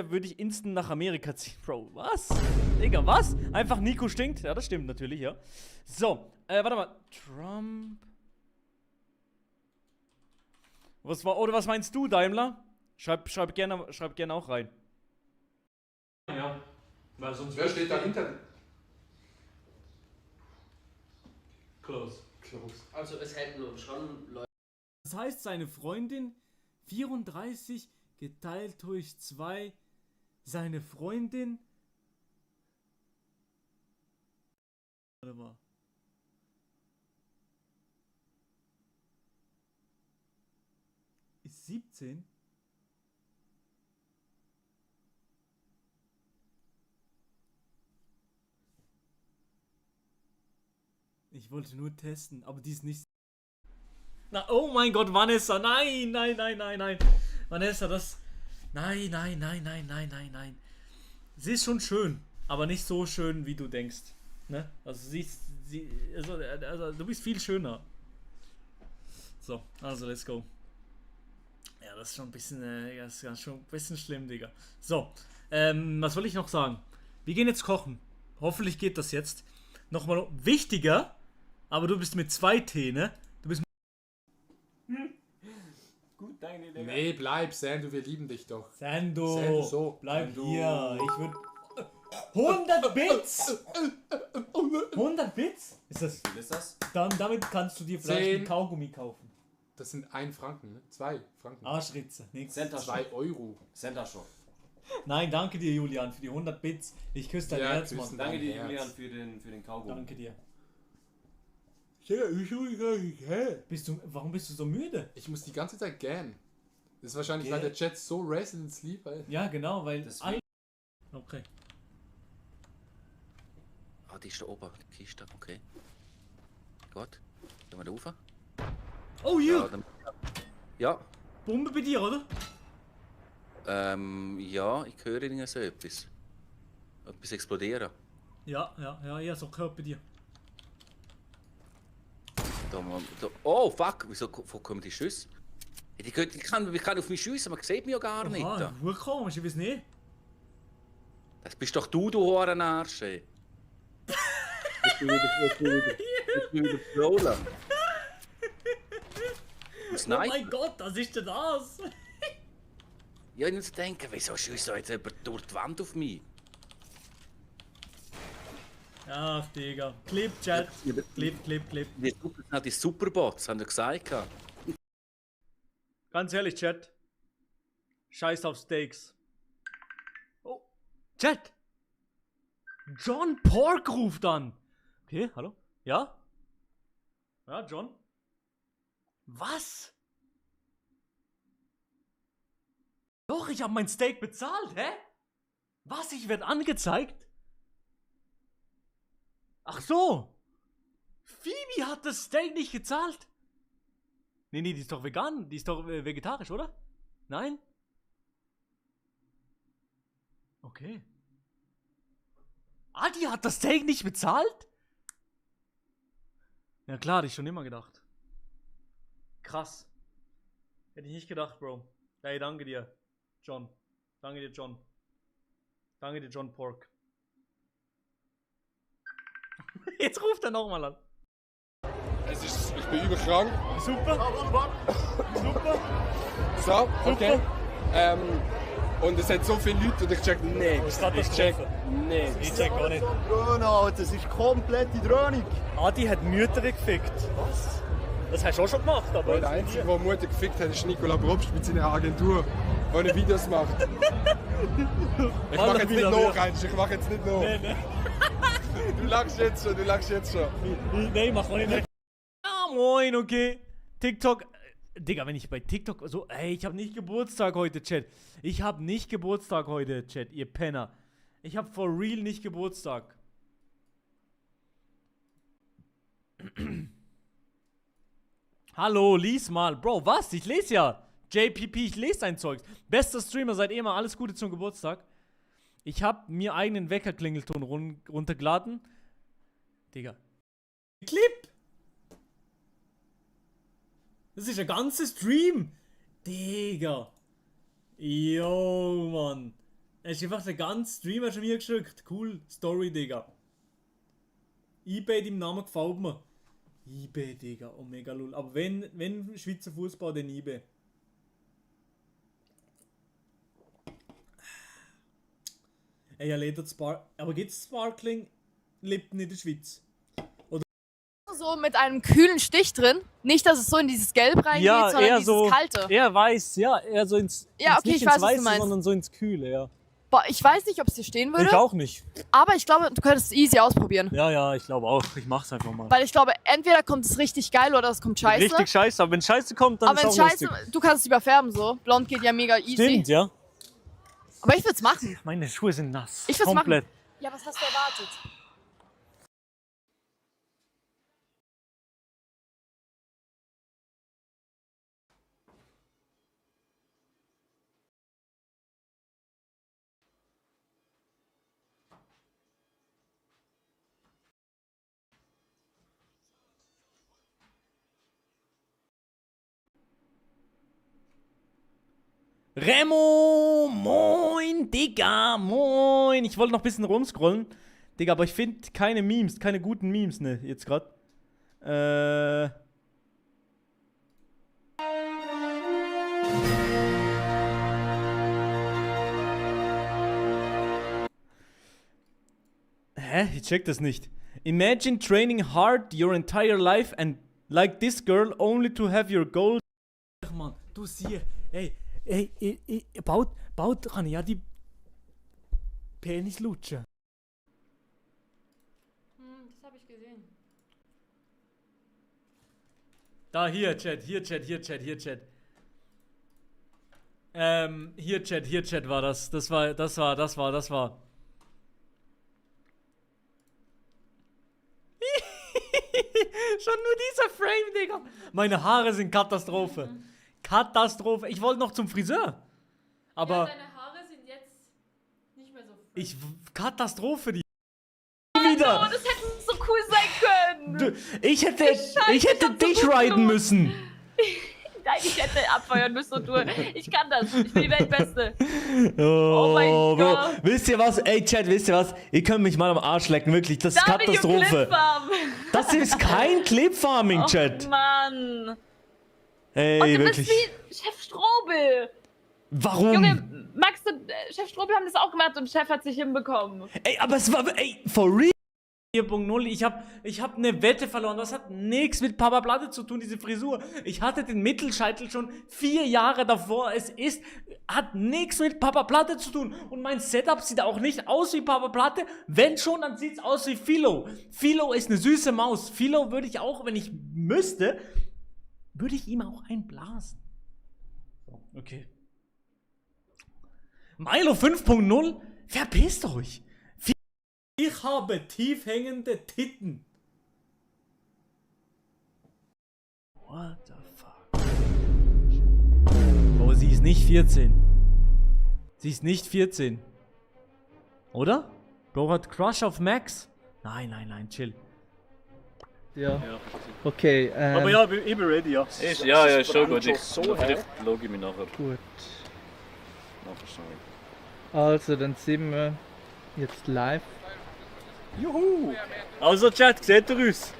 würde ich instant nach Amerika ziehen. Bro, was? Digga, was? Einfach Nico stinkt? Ja, das stimmt natürlich, ja. So, warte mal. Trump. Oder was meinst du, Daimler? Schreib gerne auch rein. Ja, weil sonst... Wer steht dahinter? Close. Also es hätten uns schon Leute... Das heißt, seine Freundin 34 geteilt durch 2, seine Freundin... Warte mal. Ist 17? Ich wollte nur testen, aber die ist nicht... Na, oh mein Gott, Vanessa, nein. Vanessa, das... Nein. Sie ist schon schön, aber nicht so schön, wie du denkst. Ne? Also also du bist viel schöner. So, also let's go. Ja, das ist schon ein bisschen, das ist schon ein bisschen schlimm, Digga. So, was soll ich noch sagen? Wir gehen jetzt kochen. Hoffentlich geht das jetzt. Nochmal wichtiger, aber du bist mit 2T, ne? Du bist... Gut, danke, Digga. Nee, bleib, Sando, wir lieben dich doch. Sando, so. bleib Sando. hier. Ich würde... 100 Bits! 100 Bits? Ist das... Wie ist das? Damit kannst du dir vielleicht 10. einen Kaugummi kaufen. Das sind 1 Franken, ne? 2 Franken. Arschritze, nix. Center Shop. 2 Euro. Center Shop. Nein, danke dir, Julian, für die 100 Bits. Ich küsse dein Ja, Herz, küssen. Mann. Danke dir, Herz. Julian, für den Kaugummi. Danke dir. Warum bist du so müde? Ich muss die ganze Zeit gähnen. Das ist wahrscheinlich, weil der Chat so Resident Sleep ist. Ja, genau, weil... Deswegen. Okay. Ah, die ist da oben, die Kiste, okay. Gut, gehen wir da rauf. Oh, hier! Ja, Bombe bei dir, oder? ja, ich höre irgendwie so etwas. Etwas explodieren. Ja, so gehört bei dir. Oh, fuck, wo kommen die Schüsse? Ich kann auf mich schiessen, man sieht mich ja gar nicht. Ah, komisch, ich weiß nicht. Das bist doch du Hurenarsch, ey. Ich will wieder trollen. Oh mein Gott, was ist denn das? Ja, ich muss denken, wieso schießt jetzt jemand durch die Wand auf mich? Ach, Digga. Clip, Chat. Clip. Die Superbots, haben wir gesagt. Ganz ehrlich, Chat. Scheiß auf Steaks. Oh. Chat. John Pork ruft an. Okay, hallo? Ja? Ja, John? Was? Doch, ich habe mein Steak bezahlt, hä? Was? Ich werde angezeigt? Ach so. Phoebe hat das Steak nicht gezahlt. Nee, die ist doch vegan. Die ist doch vegetarisch, oder? Nein? Okay. Ah, die hat das Steak nicht bezahlt? Ja klar, hatte ich schon immer gedacht. Krass. Hätte ich nicht gedacht, Bro. Hey, danke dir, John. Danke dir, John. Danke dir, John Pork. Jetzt ruft er nochmal an. Ich bin überkrank. Super. So, okay. Und es hat so viele Leute und ich check nichts. Ich check nichts. Ich check gar nicht. Bruno, das ist komplett die Dröhnung. Adi hat Mütter gefickt. Was? Das hast du auch schon gemacht, aber... Der Einzige, der Mutter gefickt hat, ist Nicola Probst mit seiner Agentur, der eine Videos macht. Ich mache jetzt nicht noch eins, ich mache jetzt nicht noch. Nee. Du lachst jetzt schon, Nee, mach mal nicht. Ah, moin, okay. TikTok. Digga, wenn ich bei TikTok so... Ey, ich hab nicht Geburtstag heute, Chat. Ich hab nicht Geburtstag heute, Chat, ihr Penner. Ich hab for real nicht Geburtstag. Hallo, lies mal. Bro, was? Ich lese ja. JPP, ich lese dein Zeugs. Bester Streamer seit immer. Alles Gute zum Geburtstag. Ich hab mir eigenen Weckerklingelton runtergeladen. Digga. Clip! Das ist der ganze Stream. Digga. Yo, Mann. Hast einfach den ganzen Streamer schon mir geschickt. Cool, Story, Digga. eBay, deinem Namen gefällt mir. eBay, Digga, oh mega lul. Aber wenn Schweizer Fußball, dann eBay. Ey, ja, leider aber gibt's Sparkling Lipton in der Schweiz? So mit einem kühlen Stich drin. Nicht, dass es so in dieses Gelb reingeht, Ja, sondern eher dieses so. Kalte. Eher weiß, ja, eher so Ja, okay, nicht ich weiß, ins was du Weiße, meinst. sondern so ins Kühle, ja. Boah, ich weiß nicht, ob es dir stehen würde. Ich auch nicht. Aber ich glaube, du könntest es easy ausprobieren. Ja, ich glaube auch. Ich mach's einfach mal. Weil ich glaube, entweder kommt es richtig geil oder es kommt scheiße. Richtig scheiße, aber wenn Scheiße kommt, dann aber ist wenn auch scheiße, lustig. du kannst es überfärben so. Blond geht ja mega easy. Stimmt, ja. Aber ich würde es machen. Meine Schuhe sind nass. Ich würd's Komplett. machen. Ja, was hast du erwartet? Remo, moin, Digga, moin. Ich wollte noch ein bisschen rumscrollen. Digga, aber ich finde keine Memes, keine guten Memes, ne, jetzt gerade. Hä? Ich check das nicht. Imagine training hard your entire life and like this girl only to have your goal. Ach man, du sieh, ey, baut kann ich ja die Penis lutschen. Das habe ich gesehen. Da, hier Chat. Hier Chat war das. Das war. Schon nur dieser Frame, Digga. Meine Haare sind Katastrophe. Katastrophe. Ich wollte noch zum Friseur. Aber deine Haare sind jetzt nicht mehr so Katastrophe, die. Oh, das hätte so cool sein können. Ich hätte dich riden müssen. Nein, ich hätte abfeuern müssen und du. Ich kann das. Ich bin die Weltbeste. Oh mein Bro. Gott. Wisst ihr was? Ey, Chat, wisst ihr was? Ihr könnt mich mal am Arsch lecken, wirklich. Das ist Katastrophe. Das ist kein Clipfarming, Chat. Oh Mann. Ey, Und du wirklich. bist wie Chef Strobel. Warum? Junge, Max und Chef Strobel haben das auch gemacht und Chef hat sich hinbekommen. Ey, aber es war. Ey, for real. 4.0, ich hab eine Wette verloren. Das hat nichts mit Papa Platte zu tun, diese Frisur. Ich hatte den Mittelscheitel schon 4 Jahre davor. Hat nichts mit Papa Platte zu tun. Und mein Setup sieht auch nicht aus wie Papa Platte. Wenn schon, dann sieht's aus wie Philo. Philo ist eine süße Maus. Philo würde ich auch, wenn ich müsste, würde ich ihm auch einblasen. So, okay. Milo 5.0? Verpisst euch! Ich habe tief hängende Titten. What the fuck? Oh, sie ist nicht 14. Sie ist nicht 14. Oder? Bro hat Crush auf Max? Nein, chill. Ja. Okay, Aber ja, ich bin ready, ja. Ja, ist schon gut. Vielleicht logge ich mich nachher. gut. Nachher schnell. Also, dann sind wir jetzt live. Juhu! Also Chat, seht ihr uns?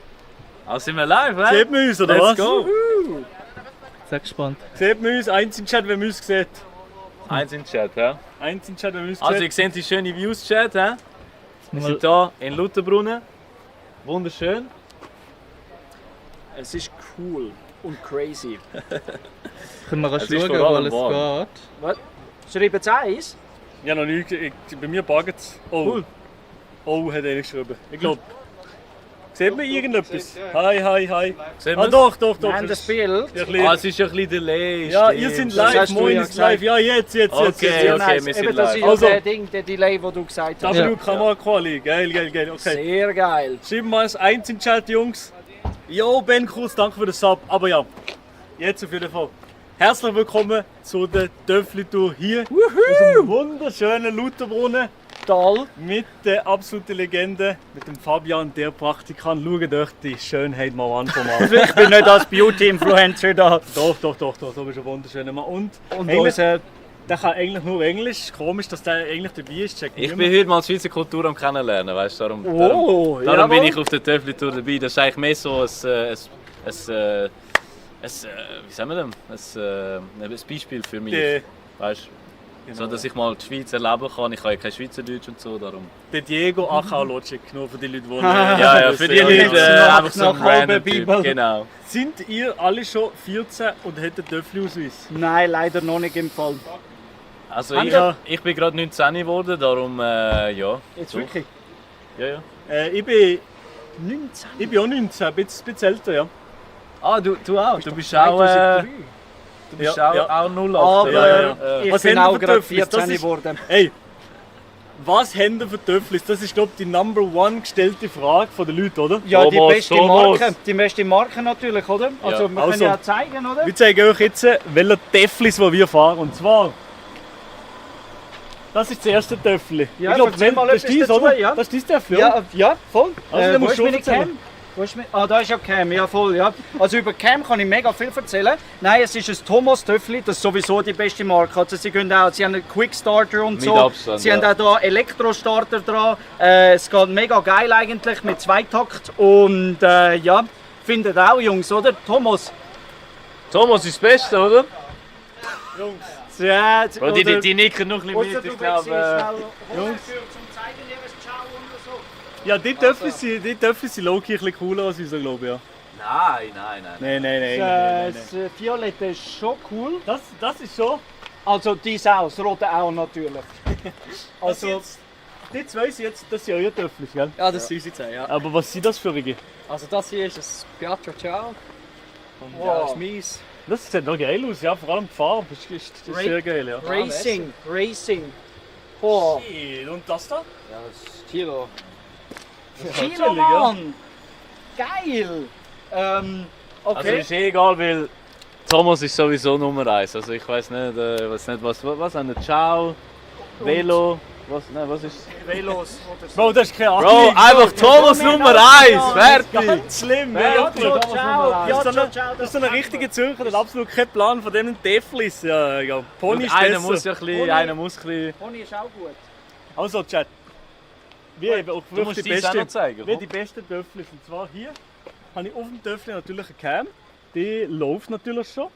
Also sind wir live, oder? Seht ihr uns, oder Let's was? go. Sehr gespannt. Seht ihr uns? Eins im Chat, wenn ihr uns seht. Eins in den Chat, ja? Eins im Chat, wenn ihr uns Also ihr seht. seht die schöne Views, Chat, ja? Wir Mal, sind hier in Lutterbrunnen. Wunderschön. Es ist cool und crazy. können wir auch Es ist schauen, vor wo allem alles warm. geht. Schreiben Sie eins? Ja, noch nicht. Bei mir baggt es. Oh. Cool. Oh, hat er geschrieben. Ich glaube. Sieht man irgendetwas? Hi. Sehen Ah, wir's? doch. Nein, das Bild. Ja, ein bisschen- Ah, es ist ja ein bisschen Delay. ja, stimmt. ihr seid Das live. hast du Moin ja ist live. gesagt. Ja, jetzt. Okay. Sehr nice. wir sind Eben, das ist live. ja Also- der Ding, der Delay, wo du gesagt hast. W Kamera Quali. Geil. Okay. Sehr geil. Schreiben wir es eins in den Chat, Jungs. Jo, Ben Cruz, danke für den Sub. Aber ja, jetzt auf jeden Fall. Herzlich willkommen zu der Töffli-Tour hier. Aus dem wunderschönen Lutherbrunnen. Toll. Mit der absoluten Legende, mit dem Fabian, der Praktikant. Schaut euch die Schönheit mal an vom Mann. Ich bin nicht als Beauty-Influencer da. Doch, du bist ein wunderschöner Mann. Und Und hey, unser der kann eigentlich nur Englisch. Komisch, dass der eigentlich dabei ist. Check Ich bin heute mal die Schweizer Kultur am Kennenlernen, weißt du? Darum Oh, darum bin jawohl. ich auf der Töffli-Tour dabei. Das ist eigentlich mehr so ein wie sagen wir denn? Ein Beispiel für mich. Der, Weißt du? So, dass ich mal die Schweiz erleben kann. Ich kann ja kein Schweizerdeutsch und so, darum. der Diego Achau-Logic, nur für die Leute, die Ja, für die Leute einfach so ein nach halber random Typ. Bibel. Genau. Sind ihr alle schon 14 und hättet Töffli-Ausweis? Nein, leider noch nicht im Fall. Also Ja. ich bin gerade 19 geworden, darum ja. Jetzt So. wirklich? Ja, ja. Ich bin 19? auch 19, ein bisschen älter, ja. Ah, du auch? Du bist auch... 2003. Du bist Ja, auch, ja. auch 08. Aber ja. ich Was bin haben auch wir für gerade Töfflis? Das 14 ist- geworden. Hey, was haben wir für Töfflis? Das ist, glaube ich, die Number one gestellte Frage der Leute, oder? Ja, die Thomas, beste Thomas. Marke. Die beste Marke natürlich, oder? Also, Ja. wir Also. können ja zeigen, oder? Wir zeigen euch jetzt, welche Töfflis wir fahren. Und zwar... Das ist das erste Töffli. Ja, ich glaube, erzähl mal das ist etwas dies, dazu, oder? ja. Das ist dein Töffli, oder? Ja, voll. Also, dann wo musst ist du meine erzählen. Cam? Wo ist da ist ja Cam, ja voll, ja. Also über Cam kann ich mega viel erzählen. Nein, es ist ein Thomas Töffli, das ist sowieso die beste Marke. Also sie haben einen Quick Starter und Mit so. Abstand, Sie ja. haben auch da Elektrostarter dran. Es geht mega geil eigentlich mit Zweitakt. Und ja, findet auch Jungs, oder? Thomas. Thomas ist das Beste, oder? Ja, Bro, die nicken noch ein bisschen mit, ich glaube... Jungs. Zum zeigen ihres Ciao und so. Ja, die Töfflis sind low-key ein bisschen cooler als unser, glaube ich. Ja. Nein. Nein. Das Violette ist schon cool. Das ist schon... Also dies auch, das Rote auch natürlich. Also, die zwei sind jetzt, das sind eure Töfflis, gell? Ja, das sind unsere 10, ja. Aber was sind das für Ringe? Also das hier ist ein Piatra Ciao. Und Wow. ja, das ist meins. Das sieht noch geil aus, ja, vor allem die Farbe ist sehr geil, ja. Racing. Oh. Shit, und das da? Ja, das ist Kilo. Kilo, Mann! Geil! Also Okay. ist egal, weil Thomas ist sowieso Nummer 1. Also ich weiß nicht, was haben wir? Ciao, Velo, was ist... Velos oder so. Bro, das ist keine Bro, Ahnung. einfach Thomas Nummer 1, fertig! Ganz schlimm, ja. Fertig. Das Ciao, ist so ciao, ciao. ein, das ist so ein richtiger Zürcher, der hat absolut keinen Plan von diesen Töfflis. Ja, Pony ist Einer besser. muss ja ein bisschen, einer muss ein bisschen... Pony ist auch gut. Also, Chat. Wir haben auch Du wirklich musst die dies auch noch besten, zeigen, wir komm. die besten Töfflis. Und zwar hier habe ich auf dem Töffli natürlich eine Cam. Die läuft natürlich schon.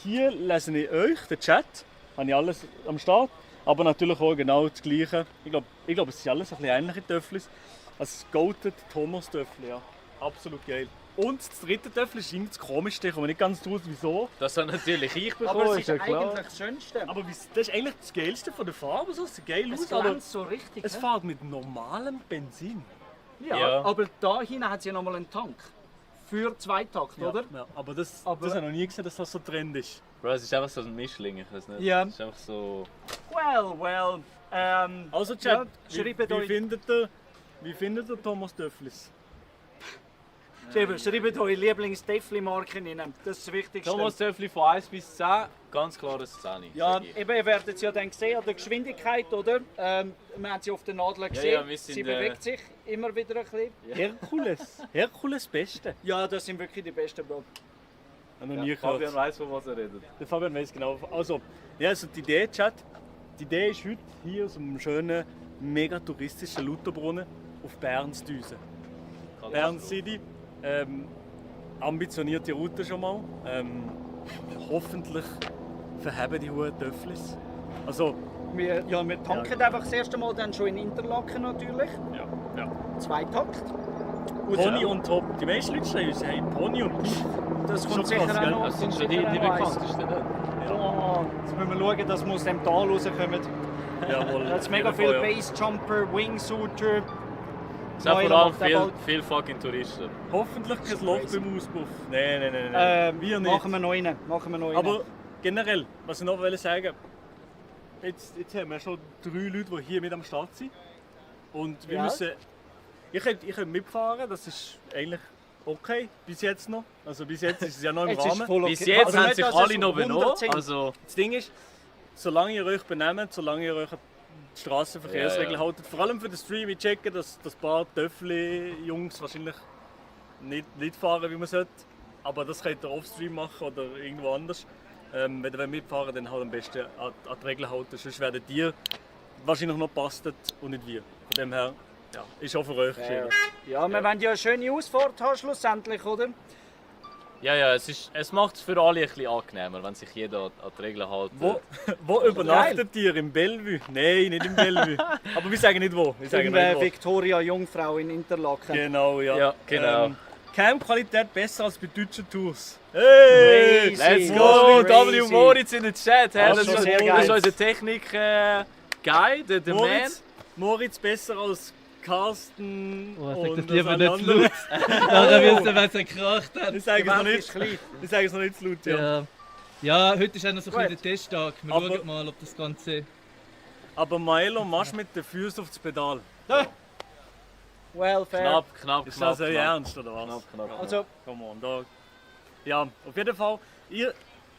Hier lese ich euch, den Chat. Habe ich alles am Start. Aber natürlich auch genau das Gleiche. Ich glaube, es sind alles ein bisschen ähnliche Töfflis. Also das Goated Thomas Töffli, ja. Absolut geil. Und das dritte Töffli ist irgendwie das Komischste. Ich komme nicht ganz draus, wieso. Das hat natürlich ich Aber bekommen, es ist ist ja klar. eigentlich das Schönste. Aber das ist eigentlich das Geilste von der Farbe. So. Es sieht geil Es aus, aber glänzt so richtig. es hä? fährt mit normalem Benzin. Ja, Ja. aber da hinten hat sie ja nochmal einen Tank. Für Zweitakt, oder? Ja, aber das Aber- habe ich noch nie gesehen, dass das so Trend ist. Bro, es ist einfach so ein Mischling, ich weiß nicht. Ja. Es ist einfach so... Well. Also Chat, Ja, schreibt euch. wie findet ihr Thomas Töfflis? Schreibt eure Lieblings-Defli-Marken rein. Das ist das Wichtigste. Thomas Töffli von 1 bis 10, ganz klares 10. Ja, sag ich. eben, ihr werdet es ja dann sehen an der Geschwindigkeit, oder? Wir haben sie auf der Nadel gesehen. ja, wir sind, sie bewegt sich immer wieder ein bisschen. Herkules Beste. Ja, das sind wirklich die besten, Bro. Habe noch nie Ja, Fabian gehört. weiss, von was er redet. Der Fabian weiß genau. Also, ja, also die Idee, Chat, die Idee ist heute hier aus einem schönen, mega touristischen Lutherbrunnen auf Berns Düsen. Bern City. Ambitionierte Route schon mal. Hoffentlich verheben die hohen Töfflis. Also, Wir tanken einfach das erste Mal dann schon in Interlaken natürlich. ja. Zweitakt. Pony und Top. Die meisten Leute schreiben, sie haben Pony und Beef. Das Schon kommt sicher krass, auch gell? noch. Das sind schon die sicher auch eins. bekanntesten, ne? Oh, jetzt müssen wir schauen, dass wir aus dem Tal rauskommen. Jawohl. Da hat mega Auf jeden viel Fall, ja. Basejumper, Wingsuiter. Es sind vor allem viel fucking Touristen. Hoffentlich kein Loch beim Auspuff. Nein. Wir nicht. Machen wir noch rein. Aber generell, was ich noch sagen wollte, jetzt haben wir schon 3 Leute, die hier mit am Start sind. Und wir Ja. müssen. Ich könnte mitfahren, das ist eigentlich okay, bis jetzt noch. Also bis jetzt ist es ja noch im Jetzt ist Rahmen. voll Bis okay. jetzt Also haben nicht, sich dass alle es noch 100 benommen. sind. Also, Das Ding ist, solange ihr euch benehmt, solange ihr euch an die Strassenverkehrsregeln Ja. haltet, vor allem für den Stream, ich checke, dass das paar Töffli-Jungs wahrscheinlich nicht fahren, wie man sollte. Aber das könnt ihr off-stream machen oder irgendwo anders. Wenn ihr mitfahren wollt, dann halt am besten an die Regeln halten, sonst werden die wahrscheinlich noch bastet und nicht wir. Von dem her, ja, ist auch für euch geschehen. Ja, wir wollen ja eine schöne Ausfahrt haben schlussendlich, oder? Ja, es macht es für alle ein bisschen angenehmer, wenn sich jeder an die Regeln hält. Wo übernachtet ihr? Im Bellevue? Nein, nicht im Bellevue. Aber wir sagen nicht wo. Wir sagen In nicht wo. Victoria Jungfrau in Interlaken. Genau, ja. Ja, genau. Cam-Qualität besser als bei deutschen Tours. Hey! Let's Crazy. go! Crazy. W. Moritz in den Chat. Hey, Das das, ist ist, sehr das geil. ist unser Technik-Guy, der Man. Moritz besser als Carsten. Oh, sag und das lieber das nicht zu andere. laut. Nachher wirst du, wenn es gekracht hat. Ich sage es noch Die Welt nicht. ist klein. Ich sage es noch nicht zu laut, ja. Ja. Ja, heute ist auch noch so ein bisschen Gut. der Testtag. Wir Aber- schauen mal, ob das Ganze... Aber Milo, machst mit den Füßen aufs Pedal. Well, fair. Knapp. Ist das euer Ernst, oder was? Knapp. Also, Come on, da. Ja, auf jeden Fall. Ihr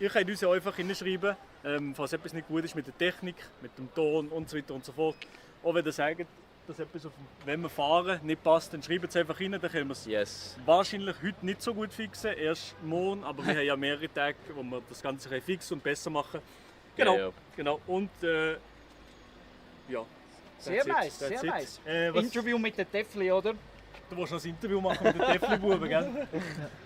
könnt uns ja einfach hinschreiben, falls etwas nicht gut ist mit der Technik, mit dem Ton und so weiter und so fort. Auch wenn ihr sagt, dass etwas, wenn wir fahren, nicht passt, dann schreibt es einfach rein, dann können wir es Yes. wahrscheinlich heute nicht so gut fixen, erst morgen, aber wir haben ja mehrere Tage, wo wir das Ganze fixen und besser machen. Genau, Ja. genau. Und ja. sehr That's it, nice, that's sehr it. nice. Was, Interview mit der Tefli, oder? du willst noch ein Interview machen mit den Tefli-Buben, gell?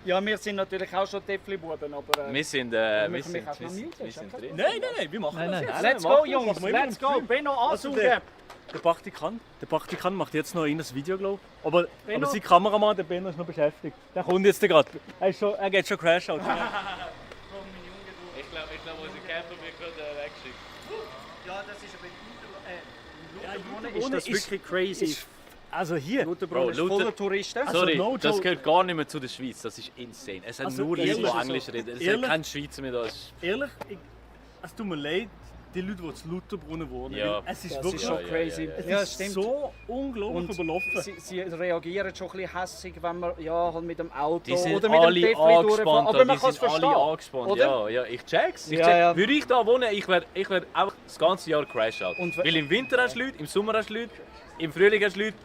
Ja, wir sind natürlich auch schon Tefli-Buben, aber... Wir sind, wir wir können sind, mich auch noch wir muten, sind, wir ist sind okay. drin. Nein, wir machen Nein, das nein. jetzt. Let's Machen go, wir, Jungs, machen wir immer let's im go. Film. Benno, Also ansuchen. der Praktikant macht jetzt noch ein Video, glaube ich. Aber Benno? sein Kameramann, der Benno, ist noch beschäftigt. Der kommt jetzt gerade. Er geht schon Crash out. Ich glaube, unser Camper wird gerade weggeschickt. Ja, das ist aber ist das wirklich crazy. Also hier. Lutherbronn ist Bro, voller Touristen. Sorry, no das joke. gehört gar nicht mehr zu der Schweiz. Das ist insane. Es hat Also nur Leute, die ehrlich, Englisch reden. Es hat ehrlich? kein Schweizer mehr da. Es- Ehrlich, es tut mir leid, die Leute, die zu Lutherbrunnen wohnen. Ja. weil Es ist Das wirklich ist schon ja, crazy. ja, ja. es Ja, ist stimmt. so unglaublich Und überlaufen. Sie reagieren schon ein bisschen hässig, wenn man ja, halt mit dem Auto Die sind oder mit dem alle Tefli durchfahren. angespannt. Aber man die kann es sind alle verstehen. angespannt. oder? Ja, ich check's. Ja, ja. Würde ich da wohnen, ich wär einfach das ganze Jahr Crash out. Und- Weil im Winter hast du Leute, im Sommer hast du Leute, im Frühling hast du Leute,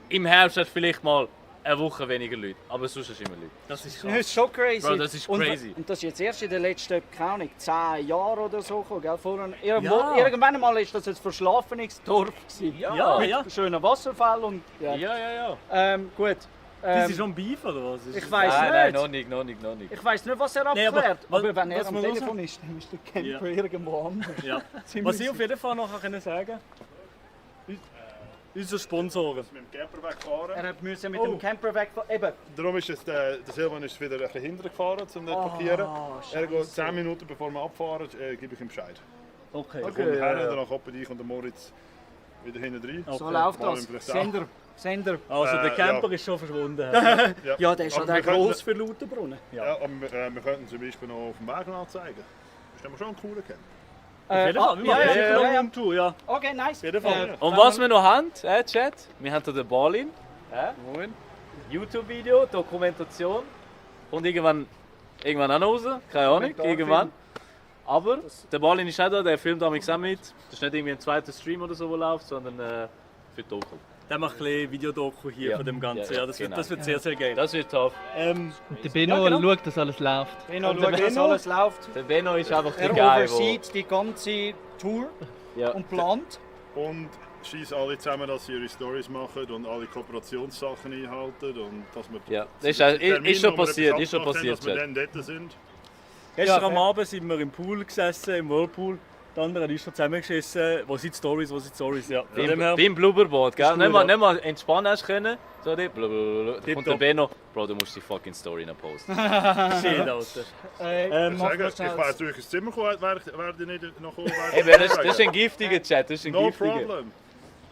im Herbst hast du vielleicht mal eine Woche weniger Leute. Aber sonst hast du immer Leute. Das ist Das krass. ist schon crazy. Bro, das ist crazy. Und das ist jetzt erst in den letzten, keine Ahnung, 10 Jahren oder so gekommen, gell? Ja. Irgendwann einmal ist das ein verschlafenes Dorf gewesen. Ja, Mit ja. schönen Wasserfällen und... Ja. Ja. Gut. Das ist schon Beef oder was? Ich weiß Nein, nicht. noch nicht. Ich weiß nicht, was er Nee, aber abklärt. was- aber wenn er was am wir Telefon ist, dann ist der Camper irgendwo anders. Ja. Ziemlich Was ich auf jeden Fall noch sagen kann, unsere Sponsoren. Mit dem Camper wegfahren. Er musste mit dem Camper wegfahren. Eben. Darum ist es, der Silvan ist wieder ein bisschen hinterher gefahren, um nicht zu parkieren. Er geht 10 Minuten bevor wir abfahren, gebe ich ihm Bescheid. Okay. Dann kommt er her, danach hoppe ich und der Moritz wieder hinten rein. So läuft Mal das. ihm vielleicht Sender. Also der Ja. Camper ist schon verschwunden. Ja, der ist Aber halt wir auch können- gross für Lauterbrunnen. Ja, aber wir könnten zum Beispiel noch auf dem Wagenland zeigen. Das ist aber schon ein cooler Camper. Auf jeden Fall, wir machen ja, sicher ja, noch ja. eine Tour, ja. Okay, nice. Auf jeden Fall. Und was wir noch haben, Chat, wir haben hier den Balin. Moment. YouTube-Video, Dokumentation. Und irgendwann auch noch raus, keine Ahnung, irgendwann. Aber der Balin ist auch da, der filmt auch mit. Das ist nicht irgendwie ein zweiter Stream oder so, der läuft, sondern für die Doku. Der macht ein bisschen Videodoku hier Ja. von dem Ganzen. Ja, Ja, das, genau. wird sehr, sehr geil. Das wird tough. Und der Benno Ja, genau. schaut, dass alles läuft. Benno Und der schaut, dass Benno? alles läuft. Der Benno ist einfach der Er Guy, oversieht die ganze Tour Ja. und plant. Und schießen alle zusammen, dass sie ihre Stories machen und alle Kooperationssachen einhalten. Und dass wir Ja, das ist, ist schon passiert, Dass wir Chat. dann dort sind. Gestern Ja, am Abend sind wir im Pool gesessen, im Whirlpool. Der andere hat uns schon zusammengeschissen. Wo sind die Stories, ja. Von dem her, Beim Blubberboot, gell? Ist Nicht gut, mal entspannen hast können. So, die blablabla. Und der Tipptopp. Benno, Bro, du musst die fucking Story noch posten. shit, Alter. Ich mach sage, mal ich schnell. fahre jetzt durch ins Zimmer kommen, werde ich nicht noch kommen. Eben, das ist ein giftiger Chat, das ist ein No giftiger. problem.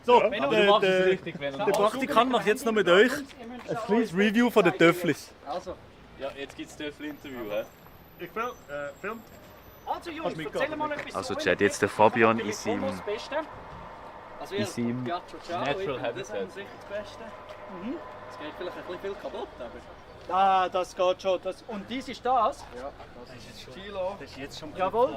So, Aber du machst es richtig, wenn der Praktikant macht jetzt noch mit euch ein kleines Review von den Töfflis. Also, Ja, jetzt gibt es Töffel-Interview, hä? Ich film. also Jungs, erzähl mal etwas. Also, zu Chat, euren jetzt der Töffel. Fabian Natürlich ist im- Pommes das Beste. Also in seinem Piazza Ciao, Natural eben, Habitat. Das haben sicher das Beste. Es geht vielleicht ein bisschen viel kaputt, aber... Ah, das geht schon. Das... Und dies ist das? Ja, das ist Chilo. Das ist jetzt schon Jawohl.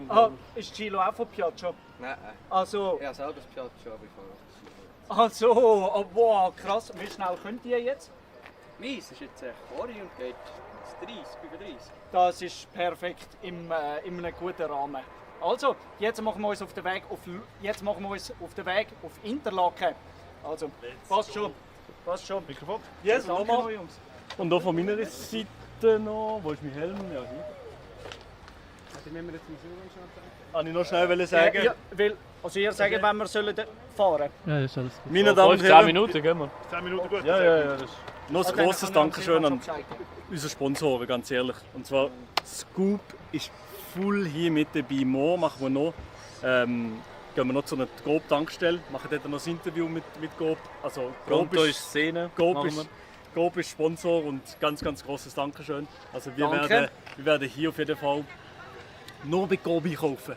Ah, ist Chilo auch von Piazza? Nein, Also, ja, selber das Piazza, aber ich fahre also, oh, wow, krass. Wie schnell könnt ihr jetzt? Meins ist jetzt Chori und geht Das ist perfekt in einem guten Rahmen. Also, jetzt machen wir uns auf den Weg auf Interlaken. Also, passt schon. Mikrofon. Yes, Danke nochmal. noch, Jungs. Und hier von meiner Seite noch, wo ist mein Helm? Ja, hier. Kann ich noch schnell sagen? Ja, weil, also ihr sagt, wenn wir sollen fahren. Ja, ist alles gut. Meine Damen und 10 Herren, Minuten, gehen wir. 10 Minuten gut. ja, das ist noch ein Okay, grosses dann kann Dankeschön ich an Silvan unsere Sponsoren, ganz ehrlich. Und zwar, Scoop ist voll hier mit dabei. Morgen machen wir noch, gehen wir noch zu einer Coop-Tankstelle, machen dort noch ein Interview mit Coop. Also, Pronto ist Szene. Coop machen wir. ist, Coop ist Sponsor und ganz grosses Dankeschön. Also wir Danke. werden hier auf jeden Fall nur bei Coop einkaufen.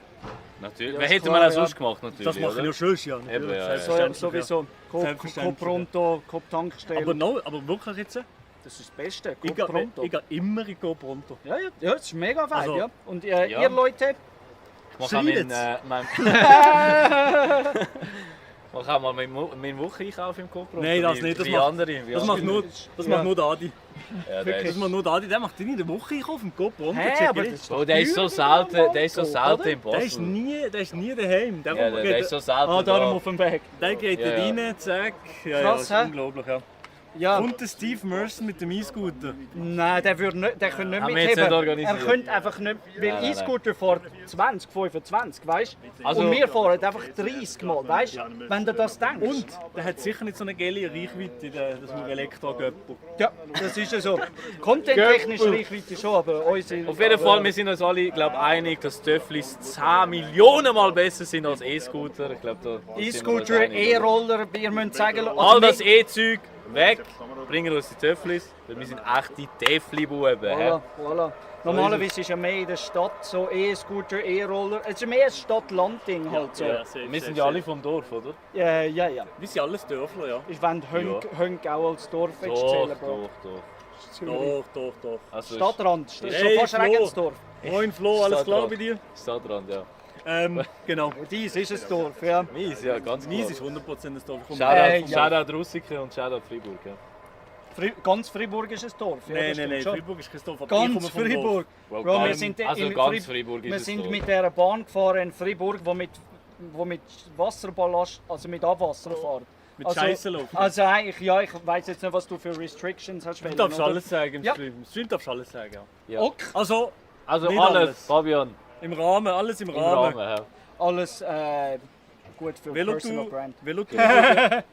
Natürlich. Ja, Wer ist hätte klar, man auch ja. sonst gemacht, natürlich. Das mache ich oder? ja schon, ja. Eben, natürlich, ja, ja. selbstverständlich, Sowieso. Coop Selbstverständlich, Pronto, Coop Tankstelle. Aber wirklich jetzt, das ist das Beste. ich Coop gehe Pronto. immer in Coop Pronto. Ja, das ist mega fein, Also, ja. Und ja. ihr Leute? Ich mache auch meinen, Schreibt's. mach auch mal meinen Woche-Einkauf im Coop. Nein, das nicht, das Wie macht- andere. Wie Das macht andere. nur, macht nur der Adi. Ja, der Das ist, macht nur der Adi. Der macht nie in der Woche Einkauf im Coop Pronto. Hä, check aber ich. das ist oh, der ist so selten, der ist so selten im Der ist Basel. nie daheim. Der, Ja, der ist so selten Ah, darum da. auf dem Weg. der geht Ja, da ja. rein, zack. Ja, Krass, ja, hä? ist unglaublich, ja. Ja. Und der Steve Merson mit dem E-Scooter. Nein, der könnte nicht Haben wir jetzt mitheben. nicht organisiert. Er könnte einfach nicht, weil Nein, nein, E-Scooter fährt 20, 25, weißt du? Also- Und wir fahren einfach 30 Mal, weißt du? Wenn du das denkst. Und der hat sicher nicht so eine geile Reichweite, das Elektro-Göppel. Ja, das ist ja so. Content-technisch Reichweite schon, aber unsere... Auf jeden Fall, wir sind uns alle glaub, einig, dass Töfflis 10 Millionen Mal besser sind als E-Scooter. Ich glaub, da sind wir uns E-Scooter, einig. E-Roller, ihr müsst sagen... All das E-Zeug weg, bringen uns die Töfflis, weil wir sind echte Töffli-Buben. Voilà, voilà. Normalerweise ist ja mehr in der Stadt so E-Scooter, E-Roller. Es ist mehr ein Stadt-Land-Ding halt so. Ja, safe, Wir safe, sind ja alle safe. vom Dorf, oder? Ja. Wir sind alles Dörfler, ja. Ich wollte Hönk auch als Dorf Doch, zählen, doch, Bro. doch. Doch. Also Stadtrand, das ist Hey, schon fast Flo. Regensdorf. Moin Flo, alles klar Stadtrand. bei dir? Stadtrand, ja. Genau. Dies ist ein Dorf, ja. Mies, ja, ganz klar. Nies ist 100% das Dorf. Ich komme- Shoutout, Ja. Shoutout Russiker und Shoutout Freiburg. Ja. Ganz Fribourg ist ein Dorf. Ja, Nein, das stimmt schon. Freiburg ist kein Dorf. aber ich komme Ganz vom Dorf. Fribourg. Bro, Bro, wir ganz- sind also in ganz Freiburg ist Wir es sind so. mit dieser Bahn gefahren in Fribourg, wo mit Wasserballast, also mit Abwasser fährt. Mit Scheiße laufen. Also eigentlich, ja, ich weiß jetzt nicht, was du für Restrictions hast. Du darfst alles sagen im Ja. Stream. Im Stream darfst du alles sagen, ja. Ja. Ok, Also, Also Nicht alles, alles. Fabian, im Rahmen, alles im im Rahmen. Rahmen. Ja. alles gut für Personal Brand.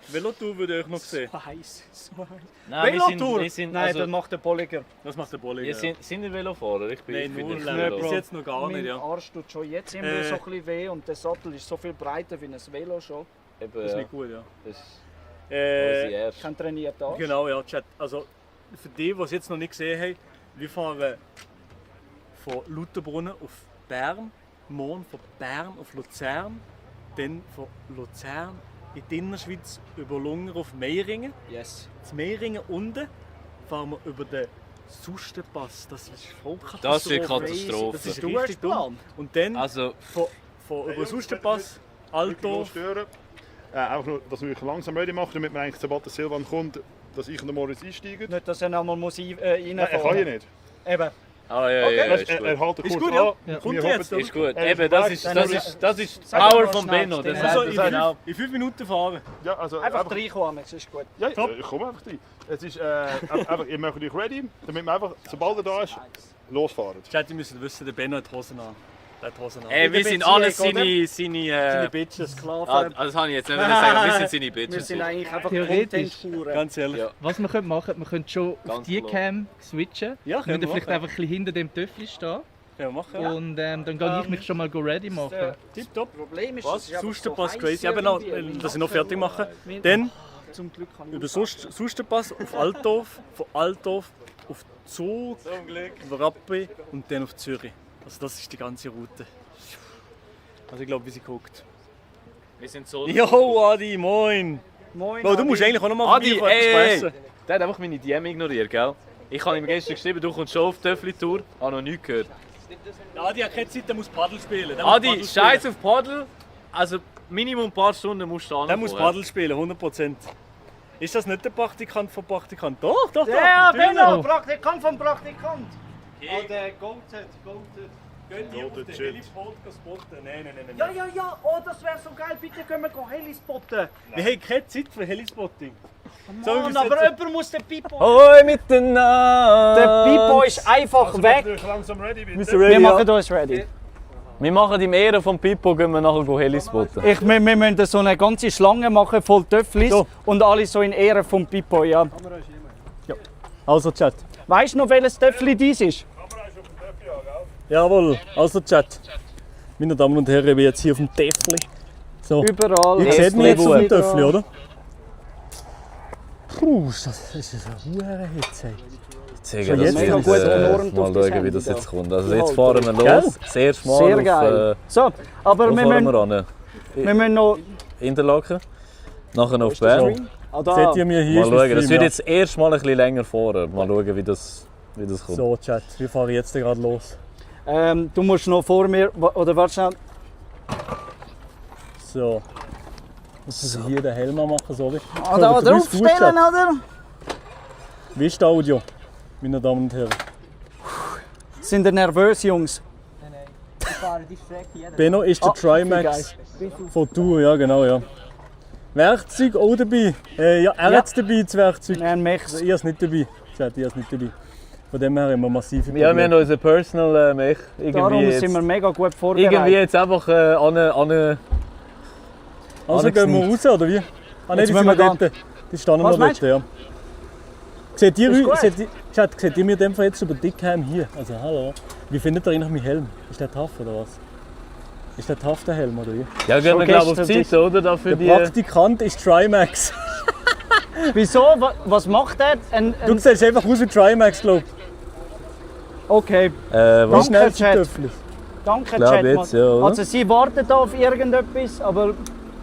Velotour würde ich noch sehen. Heiß. Nein, Velotour? wir sind Nein, also, das macht der Bolliger. Das macht der Bolliger. wir sind ihr Velofahrer? Ich bin, Nein, ich bin null, nicht leider. Velo. Bis jetzt noch gar nicht, Mein ja. Arsch tut schon jetzt immer so ein bisschen weh und der Sattel ist so viel breiter wie ein Velo schon. Eben, Das ist ja. nicht gut, ja. Das ist Äh, unsere Erste. Kein trainierter Arsch. Genau, ja, Chat. Also, für die, die es jetzt noch nicht gesehen haben, wir fahren von Lauterbrunnen auf Bern, morgen von Bern auf Luzern, dann von Luzern in die Innerschweiz über Lunger auf Meiringen. Yes. In Meiringen unten fahren wir über den Sustenpass. Das ist voll Das ist eine Katastrophe. Katastrophe. Das ist Du richtig hast dumm. Plan. Und dann Also, von über den Sustenpass, Altdorf. Stören. Einfach nur, dass wir euch langsam ready machen, damit wir eigentlich, sobald der Silvan kommt, dass ich und der Moritz einsteigen. Nicht, dass er nochmal muss Nein, er kann ja reinfahren. nicht. Eben. ah ja, Okay. ja, Er ist gut. hält Ist kurz gut, ja. an. Kommt Wir jetzt, hoffen, Ist gut. Er ist Eben, bereit. Dann das ist sag Power mal von schnell, Benno. Das Stefan. Also ist genau. in 5 Minuten fahren. Ja, also Einfach reinkommen, das ist gut. Ja, Top. ich komme einfach rein. Es ist einfach, ihr macht euch ready, damit wir einfach, sobald er da ist, losfahren. Chat, ihr müsst wissen, der Benno hat Hosen an. Der hat Hosen an. Ey, wir der sind Beziehung, alles oder? seine Bitches. Sklaven. das habe ich jetzt nicht sagen. Wir sind seine Wir Bitches. sind eigentlich einfach Theoretisch. Content-Huren. Ganz ehrlich. Ja. Was wir machen, wir können schon auf Ganz die klar. Cam switchen. Ja, Wir können wir vielleicht machen. einfach ein bisschen hinter dem Töffel stehen. Ja, machen. Ja. Und dann gehe ich mich schon mal ready machen. Tipptopp. Problem ist, Was? es ist einfach Sustenpass so crazy. heiß Eben noch, irgendwie. dass ich noch fertig mache. Mein- Dann Zum Glück kann ich über aushalten. Sustenpass auf Altdorf, von Altdorf auf Zug, über Rappi und dann auf Zürich. Also das ist die ganze Route. Also ich glaube, wie sie guckt. Wir sind so. Jo, Adi, moin! Moin, Bro, du Adi. musst eigentlich auch noch mal Adi, von mir etwas ey! sprechen. Der hat einfach meine DM ignoriert, gell? Ich habe ihm gestern geschrieben, du kommst schon auf die Töffli-Tour. Habe noch nichts gehört. Adi hat keine Zeit, der muss Paddel spielen. Der muss Adi, Paddel spielen. scheiß auf Paddel. Also Minimum ein paar Stunden musst du Der muss Paddel spielen, 100%. Ist das nicht der Praktikant vom Praktikant? Doch, doch, doch. Ja, natürlich. Benno, Praktikant vom Praktikant. Oh, der Goated. Könnt ihr auf den Heliport spotten? Nein. Ja. Oh, das wäre so geil. Bitte können wir Heli spotten. Wir haben keine Zeit für Helispotting. Mann, aber jemand muss den Pipo... Hoi miteinander! Der Pipo ist einfach weg. Langsam ready bitte. Wir machen uns ready. Wir machen im Ehre von Pippo, gehen wir nachher Helispotten. Wir müssen so eine ganze Schlange machen voll Töfflis So. und alle so in Ehre vom Pipo, ja. Also Chat. Weißt du noch, welches Töffli dies ist? Jawohl, also Chat. Meine Damen und Herren, ich bin jetzt hier auf dem Täfli. So. Überall. Ihr seht mich jetzt auf dem Tesla. Töffli, oder? Puh, das ist eine hohe Hitze. Zeige Schon das jetzt jetzt, gut mal Normduft schauen, das wie das Handy jetzt da. kommt. Also jetzt fahren wir los. Das erste Mal Sehr auf, geil. So, aber wo wir fahren wir müssen, ran? wir müssen noch... Interlaken. Nachher auf Bern. Ah, da. Seht ihr mir hier? Mal schauen, das Stream, wird ja. jetzt das erste Mal ein bisschen länger fahren. Mal schauen, wie das kommt. So Chat, wir fahren jetzt gerade los. Du musst noch vor mir... Oder warte schnell. So. Jetzt muss ich hier den Helm machen, sorry. Ah, da du bist gut, draufstellen, Chat. oder? Wie ist das Audio, meine Damen und Herren? Sind ihr nervös, Jungs? Benno ist der Trimax von Tour, ja genau, ja. Werkzeug auch dabei. Ja, er Ja. hat es dabei, das Werkzeug. Nein, Mechs. Also, ich habe es nicht dabei. Chat, ich habe es nicht dabei. Von dem her haben wir massive Probleme. Ja, wir haben unseren Personal Mech. Darum sind wir mega gut vorbereitet. Irgendwie jetzt einfach Also gehen wir raus, oder wie? Ah nein, Jetzt die müssen sind wir noch dort. Die stehen noch Was dort, meinst ja. Seht ihr, Ist gut. Chat, seht ihr mir in dem Fall jetzt über Dickheim hier? Also hallo. Wie findet ihr eigentlich meinen Helm? Ist der tough oder was? Ist der tough, der Helm, oder wie? Ja, gehen wir Schon glaube auf gestern Zeit, oder? Da für Der die... Praktikant ist Trimax. Wieso? Was macht er? Du siehst einfach aus wie Trimax, glaub ich. Okay, Wie was? schnell Danke, sind Chat. Töffel? danke Glaub Chat. jetzt, Mann. ja, oder? Also sie warten da auf irgendetwas, aber... Ja,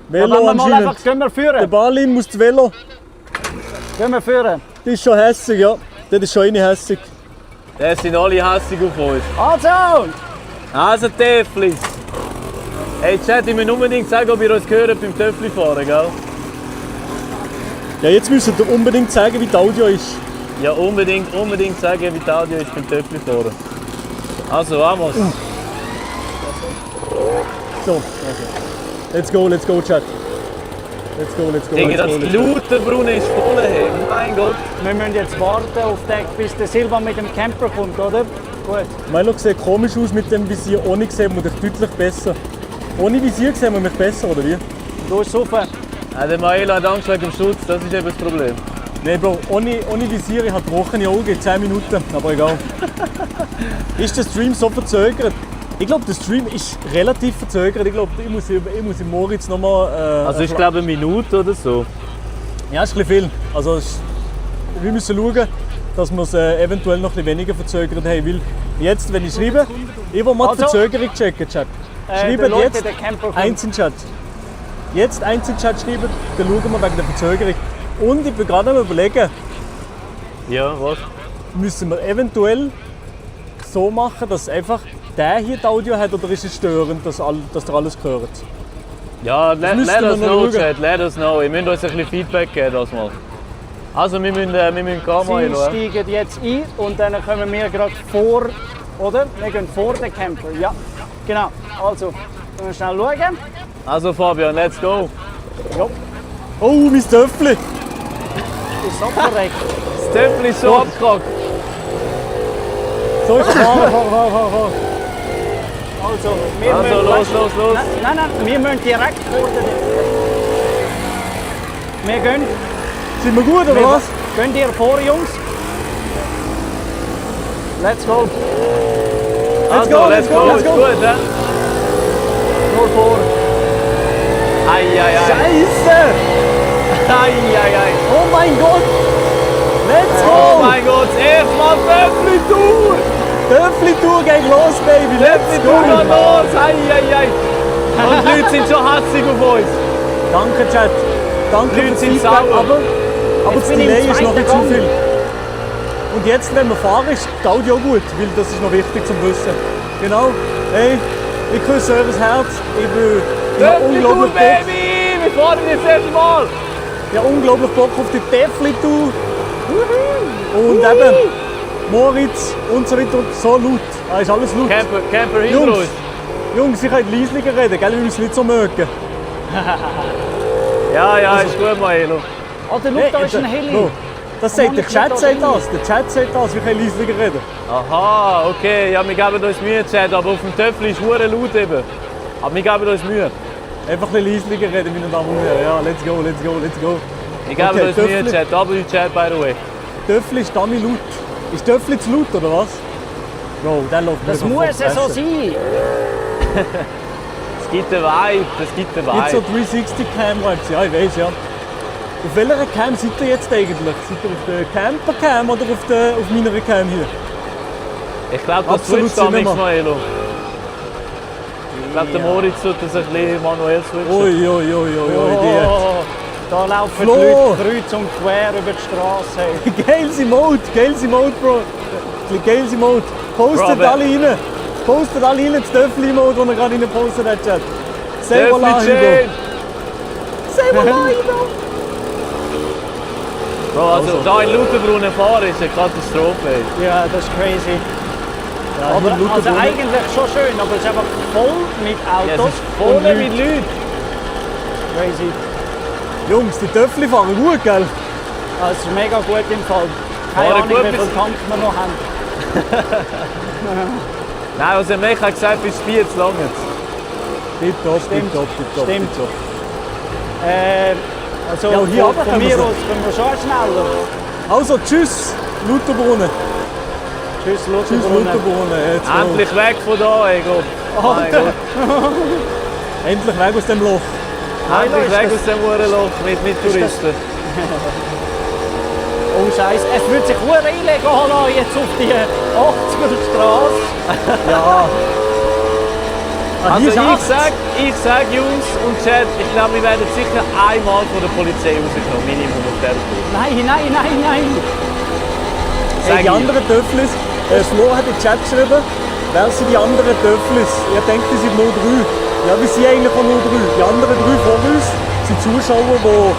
Velo wenn wir mal einfach... anscheinend. Gehen wir Der führen. Balin muss das Velo. Gehen wir führen. Das ist schon hässig, ja. Das ist schon eine hässig. Das sind alle hässig auf uns. Also! Also Töfflis. Hey Chat, ich muss unbedingt sagen, ob ihr uns gehört beim Töffli fahren, gell? Ja, jetzt müsst ihr unbedingt zeigen, wie das Audio ist. Ja, unbedingt sagen, wie das Audio ist beim Töffli fahren. Also, vamos. So, okay. Let's go, Chat. Let's go. Digga, das Lauterbrunnen ist voll, hey. Mein Gott. Wir müssen jetzt warten auf den, bis der Silva mit dem Camper kommt, oder? Gut. Milo sieht komisch aus mit dem Visier. Ohne sehen wir dich deutlich besser. Ohne Visier sehen wir mich besser, oder wie? Du ist super. Ja, der Maelo hat Angst wegen dem Schutz, das ist eben das Problem. Nein, Bro, ohne Visier, ich habe gebrochene Augen, 10 Minuten, aber egal. Ist der Stream so verzögert? Ich glaube, der Stream ist relativ verzögert. Ich glaube, ich muss im Moritz nochmal... Also ich glaube eine Minute oder so. Ja, ist ein bisschen viel. Also, wir müssen schauen, dass wir es eventuell noch ein bisschen weniger verzögert haben. Weil jetzt, wenn ich schreibe, ich will mal die Also, Verzögerung checken, Chat. Der Schreibt Leute, jetzt der Camper kommt. eins in den Chat. Jetzt eins in den Chat schreiben, dann schauen wir wegen der Verzögerung. Und ich bin gerade am Überlegen, Ja, was? müssen wir eventuell so machen, dass einfach der hier das Audio hat, oder ist es störend, dass ihr alles hört? Ja, let müssten us wir noch know, schauen. Chat, let us know. Ihr müsst uns ein bisschen Feedback geben das mal. Also wir müssen Kamera Sie schauen. steigen jetzt ein und dann kommen wir gerade vor, oder? Wir gehen vor den Camper, ja. Genau, also, können wir schnell schauen. Also Fabian, let's go. Oh, mein Töffli! Ist abgeregt. Das Töffel ist so abgekackt. So, ich fahr. Also, wir Also müssen, los. Nein, wir müssen direkt vor den... Wir gehen... Sind wir gut, oder was? Gehen ihr vor, Jungs? Let's go. Also, go, let's go. let's Ist go. gut, hä? Nur vor. Ei. Scheiße! Ei. Oh mein Gott! Let's Oh go! mein Gott, das erste Mal Töffli-Tour! Töffli-Tour geht los, Baby! Let's Töffli-Tour go! geht los! Ei. Und die Leute sind schon hassig auf uns. Danke, Chat. Danke Die Leute fürs sind Feedback, sauer. aber das bin im Delay ist noch nicht zu zweiten viel. Und jetzt, wenn wir fahren, ist das Audio gut, weil das ist noch wichtig zum Wissen. Genau. Hey, ich küsse eures Herz. Ich bin Töffli-Tour, unglaublich Bock. Baby! Wir fahren jetzt das erste Mal! Ich habe unglaublich Bock auf die Döffli-Tour. Und eben Moritz und so weiter. So laut. Ist alles laut. Camper hinter uns. Jungs, ich kann leislicher reden, gell? Wir müssen nicht so mögen. Ja, ist gut, Maelo. Alter, schau, da ist ein Heli. No. Das sagt der Chat sagt das. Der Chat sagt das, wir können leislicher reden. Aha, okay. Ja, wir geben uns Mühe, Chat, aber auf dem Töffel ist hure laut eben. Aber wir geben uns Mühe. Einfach ein bisschen leislicher reden, meine Damen und Herren. Ja, let's go, let's go, let's go. Wir geben Okay, uns Mühe, Töffli. Chat. W-Chat, by the way. Töffli ist damit laut. Ist Töffli zu laut, oder was? Bro, der läuft Das mir muss vor ja so die Fresse. sein. Es gibt einen Vibe, es gibt einen Gibt so Vibe. 360-Cam-Vibes, ja, ich weiß, ja. Auf welcher Cam seid ihr jetzt eigentlich? Seid ihr auf der Camper-Cam oder auf meiner Cam hier? Ich glaube, das Absolut switcht am Cinema. Maelo. Ich glaube, der Moritz tut das ein bisschen manuell switchen. Ui, ui, ui, ui, ui, Oh, da laufen Flo. die Leute kreuz und quer über die Straße. die. Geilste Mode, Bro. Geilste Mode. Postet Bro, alle rein. Postet alle rein, das Töffli-Mode, den er gerade rein postet hat, Chat. Say Töffli Wallahi, Chain! Bro. Say Wallahi, Bro. Bro, also da in Lutherbrunnen fahren ist eine Katastrophe. Ey. Ja, das ist crazy. Ja, Aber hier also Lutherbrunnen. eigentlich schon schön, aber es ist einfach voll mit Ja, es Autos ist voll und mit Leuten. Crazy. Jungs, die Töffli fahren gut, gell? Das ist mega gut im Fall. Keine Fahren Ahnung, gut wie viel bis- Tank wir noch haben. Nein, also mich hat gesagt, bis 4 zu lang jetzt. Tipptopp, Stimmt. tipptopp, tipptopp, Stimmt. tipptopp. Also Ja, hier runter von können mir wir aus können wir schon schneller. Also, tschüss, Lutherbrunnen. Tschüss, Tschüss, Lutherbrunnen. Lutherbrunnen. Jetzt go. Endlich weg von da, ey Gott. Mein Gott. Endlich weg aus dem Loch. Endlich ist weg das- aus dem Uhrenloch mit Touristen. Oh Scheiße, es wird sich hure illegal an jetzt auf die 80er Straße. Ja. Ah, Also hier ist ich sag Jungs und Chat, ich glaube wir werden sicher einmal von der Polizei rausgenommen, Minimum auf der Tour. Nein. Hey, die anderen Töfflis, Flo hat in den Chat geschrieben, wer sind die anderen Töfflis? Ihr denkt, die sind nur 3. Ja, wir sind eigentlich auch nur 3. Die anderen 3 vor uns sind Zuschauer, die Oh,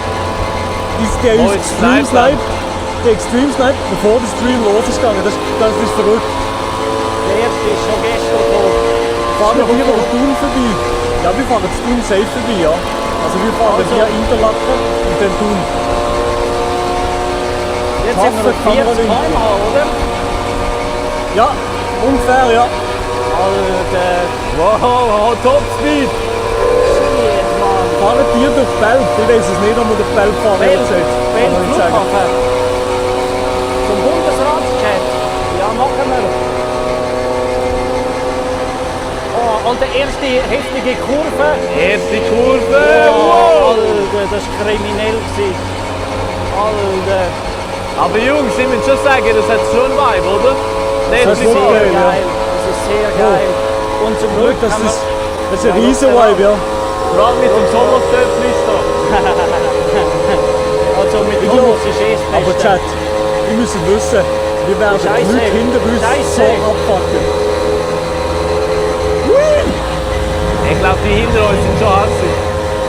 uns jetzt Extreme Sniper. Snipe, die Extreme Snipe, bevor der Stream los ist gegangen. Das ist verrückt. Der erste ist schon gestern gekommen. Fahren wir hier über Thun vorbei? Ja, wir fahren jetzt Thun safe vorbei, ja. Also wir fahren Also. via Interlaken und dann Thun. Jetzt sind wir auf 40 km/h, oder? Ja, ungefähr, ja. Alter, Wow, Topspeed! shit, Mann. Fahren die durch Belp? Ich weiß es nicht, ob wir durch Belp fahren. ehrlich gesagt. Kann man nicht sagen. Flughafen. Zum Bundesratschat. Ja, machen wir. Oh, und der erste heftige Kurve. Erste Kurve! Oh, Wow. Alter, das war kriminell. Alter. Aber Jungs, ich muss schon sagen, das hat schon einen Vibe, oder? Das Das ist ist voll Sehr geil, ja. geil. Das ist sehr geil. Und zum Glück Das haben wir... ist ein riesen Vibe, ja. vor allem mit dem Sommerstöpfel ist da. Also mit Ich Thomas glaub, ist es das Aber Beste. Chat, wir müssen wissen, wir werden die Scheiße. Leute hinter uns Scheiße. so abpacken. Ich glaube, die hinter uns sind schon hassig.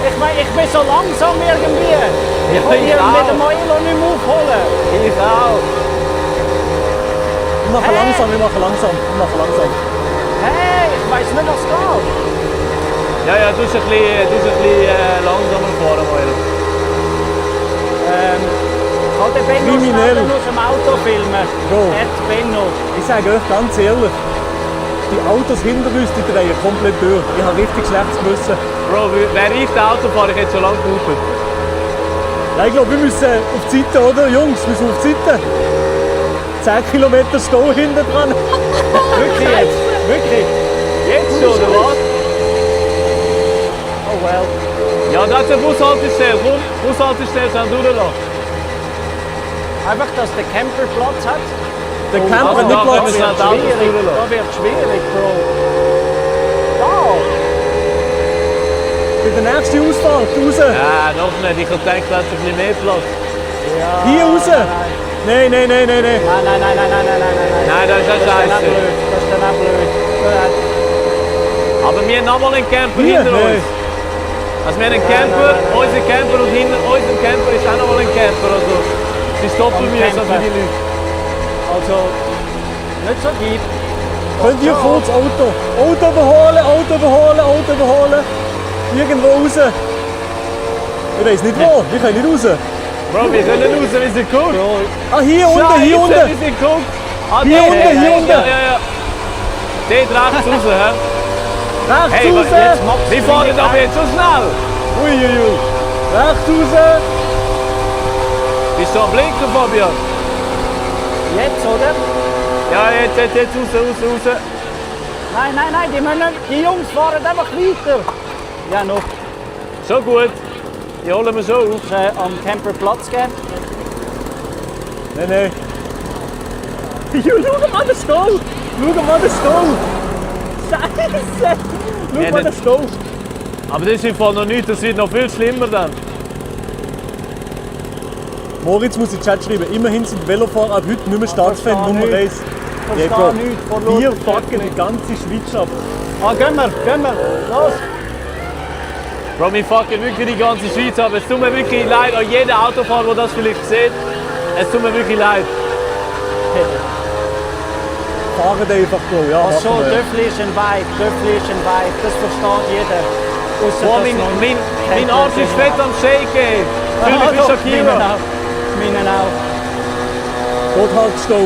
Ich meine, ich bin so langsam irgendwie. Ich kann ich hier auch. mit dem Milo nicht mehr aufholen. Ich auch. Wir machen langsam, wir machen langsam, wir machen langsam. Hey, ich weiß nicht, was geht. Ja, ja, du bist ein bisschen langsamer fahren, Maelo. Kann der Benno Kriminell. schnell aus dem Auto filmen? Bro. Benno. Ich sage euch ganz ehrlich, die Autos hinter uns, die drehen komplett durch. Ich habe richtig schlechtes Gewissen. Bro, wäre ich der Autofahrer, ich hätte schon lange gehupt. Ja, ich glaube, wir müssen auf die Seite, oder? Jungs, wir müssen auf die Seite. 10 Kilometer Stau hinten dran. Wirklich jetzt? Wirklich? Jetzt schon, oder was? Oh well. Ja, da ist eine Bushaltestelle. Komm, Bushaltestelle, dann durchlassen. Einfach, dass der Camper Platz hat. Der Camper hat also nicht da Platz. müssen wir Da die Autos wird schwierig, durchlassen. da wird schwierig, Bro. Da! Bei der nächsten Ausfahrt, raus. Ja, noch nicht. Ich habe gedacht, da hat ein bisschen mehr Platz. Ja, Hier raus. Nein, nein, nein, nein, nein. Nein, das ist ja Das ist dann auch scheiße. blöd. Das ist dann auch blöd. Aber wir haben nochmal einen Camper Hier, hinter nein. uns. Also wir haben einen Camper, unser Camper und hinter unserem Camper ist auch noch mal ein Camper. Also es ist doppelt mühsam für die Leute. Also, nicht so deep. Könnt ihr kurz Auto überholen, irgendwo raus. Ich weiß nicht wo, wir können nicht raus. Bro, wir können raus, wir sind cool. Ah, hier unten, hier unten. Wir sind cool. Ah, Hier unten. Ja. Dort rechts raus, hä? Rechts Hey, raus. wir fahren aber jetzt so schnell. Uiuiui. Rechts raus. Bist du am Blinken, Fabian? Jetzt, oder? Ja, jetzt raus. Nein, die Jungs fahren einfach weiter. Ja, noch. So gut. Die holen wir so auf. Am Camper Platz geben. Nein. Schau mal den Stau. Scheiße. Schau mal den Stau. Aber das ist im Fall noch nichts, das wird noch viel schlimmer dann. Moritz muss in den Chat schreiben, immerhin sind Velofahrer ab heute nicht mehr Staatsfan Nummer 1. Verstehe nichts von Wir Leuten. fucken die ganze Schweiz ab. Ah, gehen wir. Los. Bro, wir fucken wirklich die ganze Schweiz ab. Es tut mir wirklich leid an jeden Autofahrer, der das vielleicht sieht. Es tut mir wirklich leid. Fahren einfach, Bro. Ja, Ach so, machen wir. Döffli ist ein Vibe. Das versteht jeder. Ausser, Boah, dass noch mein kein Arsch ist Döffli fett am Shaken. Fühl mich wie doch, Shakira. Meinen auch. Dort halt Stau.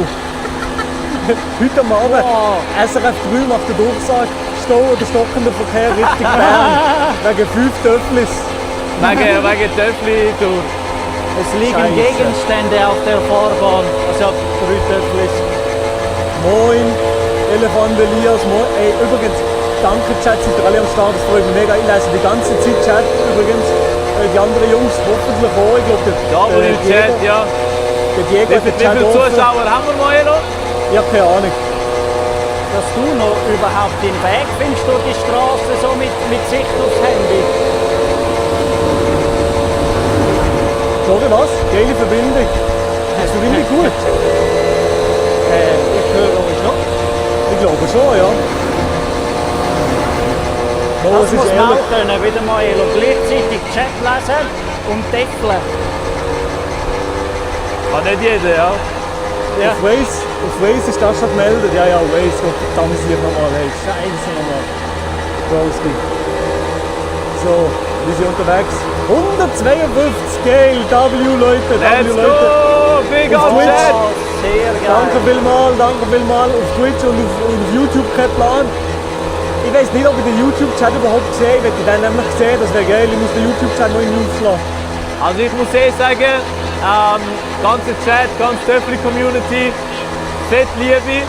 Heute am Abend, Wow. SRF 3 macht den Durchsage, Stau oder stockender Verkehr Richtung Bern. Wegen 5 Töfflis. Wegen Töffli-Tour. Es liegen Scheiße. Gegenstände auf der Fahrbahn. Also 3 Töfflis. Moin, Elefant Elias, moin. Ey, übrigens, danke Chat, seid ihr alle am Start, das freut mich mega. Ich lese die ganze Zeit Chat übrigens. Die anderen Jungs hoffentlich auch. Ich glaube, Der Chat, ja. der Diego hat Wie den Chat viele offen. Zuschauer haben wir mal noch? Ich habe keine Ahnung. Dass du noch überhaupt den Weg findest durch die Straße so mit Sicht aufs Handy. Sorry, was? Geile Verbindung. Ist die Verbindung gut? Ich höre euch noch. Ich glaube schon, ja. Oh, Das es ist muss man ehrlich. auch können, wieder mal gleichzeitig Chat lesen und deckeln. Kann nicht jeder, ja. Ja. Auf Waze ist das schon gemeldet. Ja, Waze. Gott verdammt, ich nochmal. Hey, scheiße nochmal. Broski. So, wir sind unterwegs. 152, geil. Leute. Let's Leute. go! Big Auf up Twitch. Chat! Oh, sehr geil. Danke vielmals. Auf Twitch und auf YouTube kein Plan. Ich weiß nicht, ob ich den YouTube-Chat überhaupt sehe. Wenn ich den nämlich sehe, das wäre geil. Ich muss den YouTube-Chat noch irgendwie aufschlagen. Also ich muss sagen, ganze Chat, ganze Töffli-Community, fett Liebe,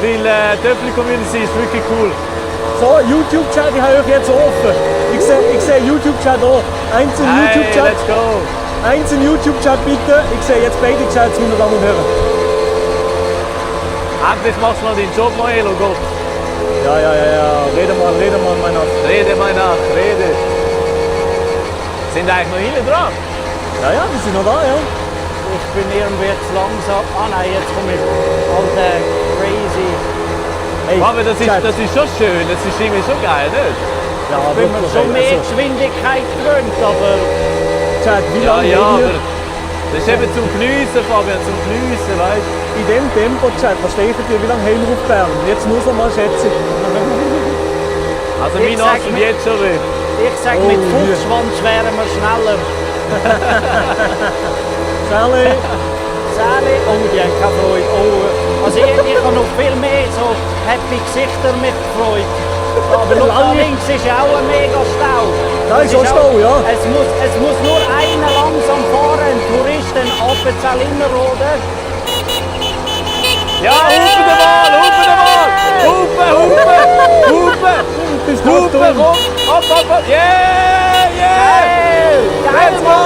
weil Töffli-Community ist wirklich cool. So, YouTube-Chat, ich habe euch jetzt offen. Ich sehe YouTube-Chat auch. Einzelnen Hey, YouTube-Chat. let's go! Einzelnen YouTube-Chat bitte. Ich sehe jetzt beide Chats, meine Damen und Herren. Endlich machst du mal den Job, Maelo, Gott. Ja. Rede mal, mein Arzt. Rede mal nach, rede. Sind eigentlich noch hinten dran? Ja, wir sind noch da, ja. Ich bin irgendwie jetzt langsam. Ah nein, jetzt komme ich. Alter, crazy. Hey, Aber das Chat. ist schon schön, das ist irgendwie schon geil, nicht? Ja, Ich bin mir wirklich, schon mehr also, Geschwindigkeit gewöhnt, aber Chat, wie Ja, lange ja, reden aber wir? das ist eben zum Geniessen, Fabian, zum Geniessen, weißt du? In dem Tempo, Chat, was steht dir, wie lange haben wir auf Bern? Jetzt muss er mal schätzen. Also Ich mein sag Arsch tut mir- jetzt schon weh. ich sag, Oh, mit je. Fuchsschwanz wären wir schneller. Sally, Sally, oh, die haben keine Freude. Oh, also ich habe noch viel mehr so happy Gesichter mit gefreut. Aber schau, da links ist ja auch ein mega Stau. da ist auch Stau, ja. Es muss nur einer langsam fahren, ein Tourist, ein Appenzell Innerrhoden. Ja, hupen den Ball, hupen den Ball! Hupen! Das ist Hupen, dumm. komm! Hopp! Yeah! Geil, Let's go!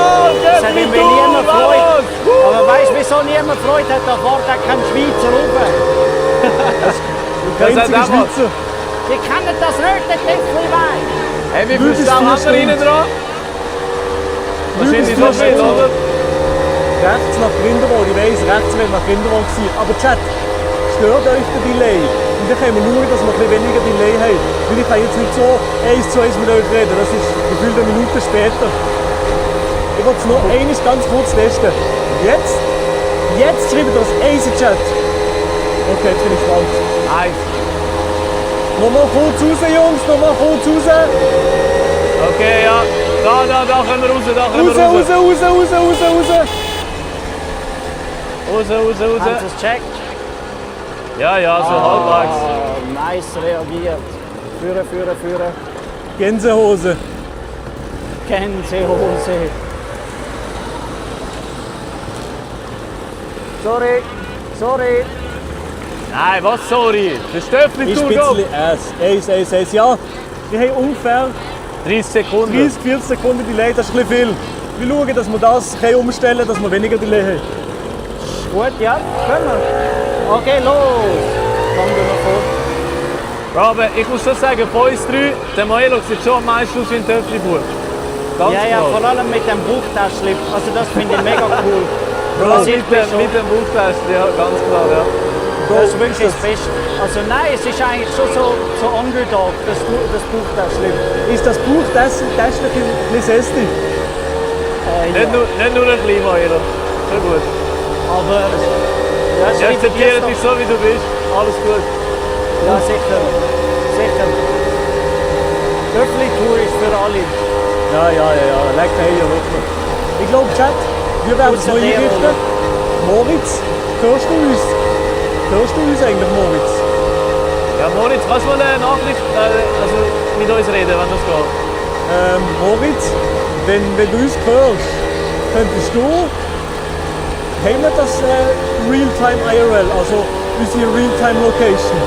Das hat mir niemand gefreut. Aber weißt du, wieso niemand Freude hat? Da fährt auch kein Schweizer runter. Der Das hat einzige auch was. Schweizer. Die kennen das nicht, der Tiefli-Wein. Hey, wie viel Wirklich Stau vier haben wir hinten Stunden. dran? Wahrscheinlich so viel, oder? Rechts nach Grindelwald, ich weiss, rechts wäre nach Grindelwald gewesen. Aber Chat, stört euch der Delay? Und dann können wir schauen, dass wir ein bisschen weniger Delay haben. Weil ich kann jetzt nicht so 1:1 mit euch reden, das ist gefühlt eine Minute später. Ich wollte es noch eines ganz kurz testen. Jetzt schreibt ihr das Easy-Chat. Okay, jetzt bin ich gespannt. Nice. Nochmal kurz raus, Jungs, nochmal kurz raus. Okay, ja. Da können wir raus, da können Raus, wir raus. Raus. Haben Sie es gecheckt? Ja, so halbwegs. Nice reagiert. Führen. Gänsehose. Gänsehose. Sorry. Nein, was sorry? Das Stöffel Ist ein Tour bisschen Eis. Ja, wir haben ungefähr 30 Sekunden. 30-40 Sekunden Delay, das ist ein bisschen viel. Wir schauen, dass wir das umstellen können, dass wir weniger Delay haben. Gut, ja, können wir. Okay, los. Fangen wir noch vor. Bro, aber ich muss schon sagen, von uns drei, der Maelo sieht schon am meisten aus wie ein Töpfchenbub. Ganz Ja, klar. vor allem mit dem Bauchtäschchen. Also das finde ich mega cool. Bro, Das mit ist mir schon- dem Bauchtäschchen, ja, ganz klar, ja. Das ist wirklich das Beste. Also nein, es ist eigentlich schon so Underdog, das Bauchtäschchen. Ist das Buch das ein bisschen sässig? Nicht nur ein kleiner Maelo. Schon gut. Aber ja, Ich akzeptiere dich so, wie du bist. Alles gut. Ja, sicher. Töpfli-Tour ist für alle. Ja. Lecker hier, wirklich. Ich glaube, Chat, wir werden es Außer neu der einrichten. Moritz, hörst du uns? Hörst du uns eigentlich, Moritz? Ja, Moritz, kannst du mal eine Nachricht also mit uns reden, wenn das geht? Moritz, wenn du uns hörst, könntest du, haben wir das Realtime IRL, also unsere Realtime Location.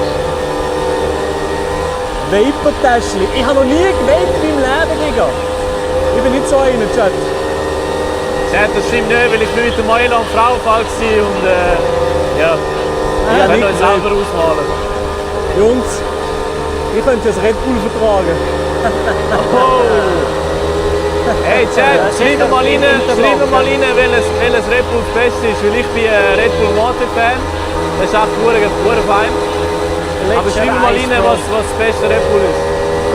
Vaper-Täschchen. Ich habe noch nie gewaped in meinem Leben, Digga. Ich bin nicht so einer, Chat. Chat, das stimmt nicht, weil ich bin mit der Maelo und Frau war und ja, Ich wir habe können nicht uns selber ausmalen. Jungs, ich könnte das Red Bull vertragen. Oh. Hey Chat, schreib mir mal rein, welches Red Bull das Beste ist, weil ich bin Red Bull Mate Fan. Das ist echt verdammt fein. Aber schreib mir mal rein, was das beste Red Bull ist.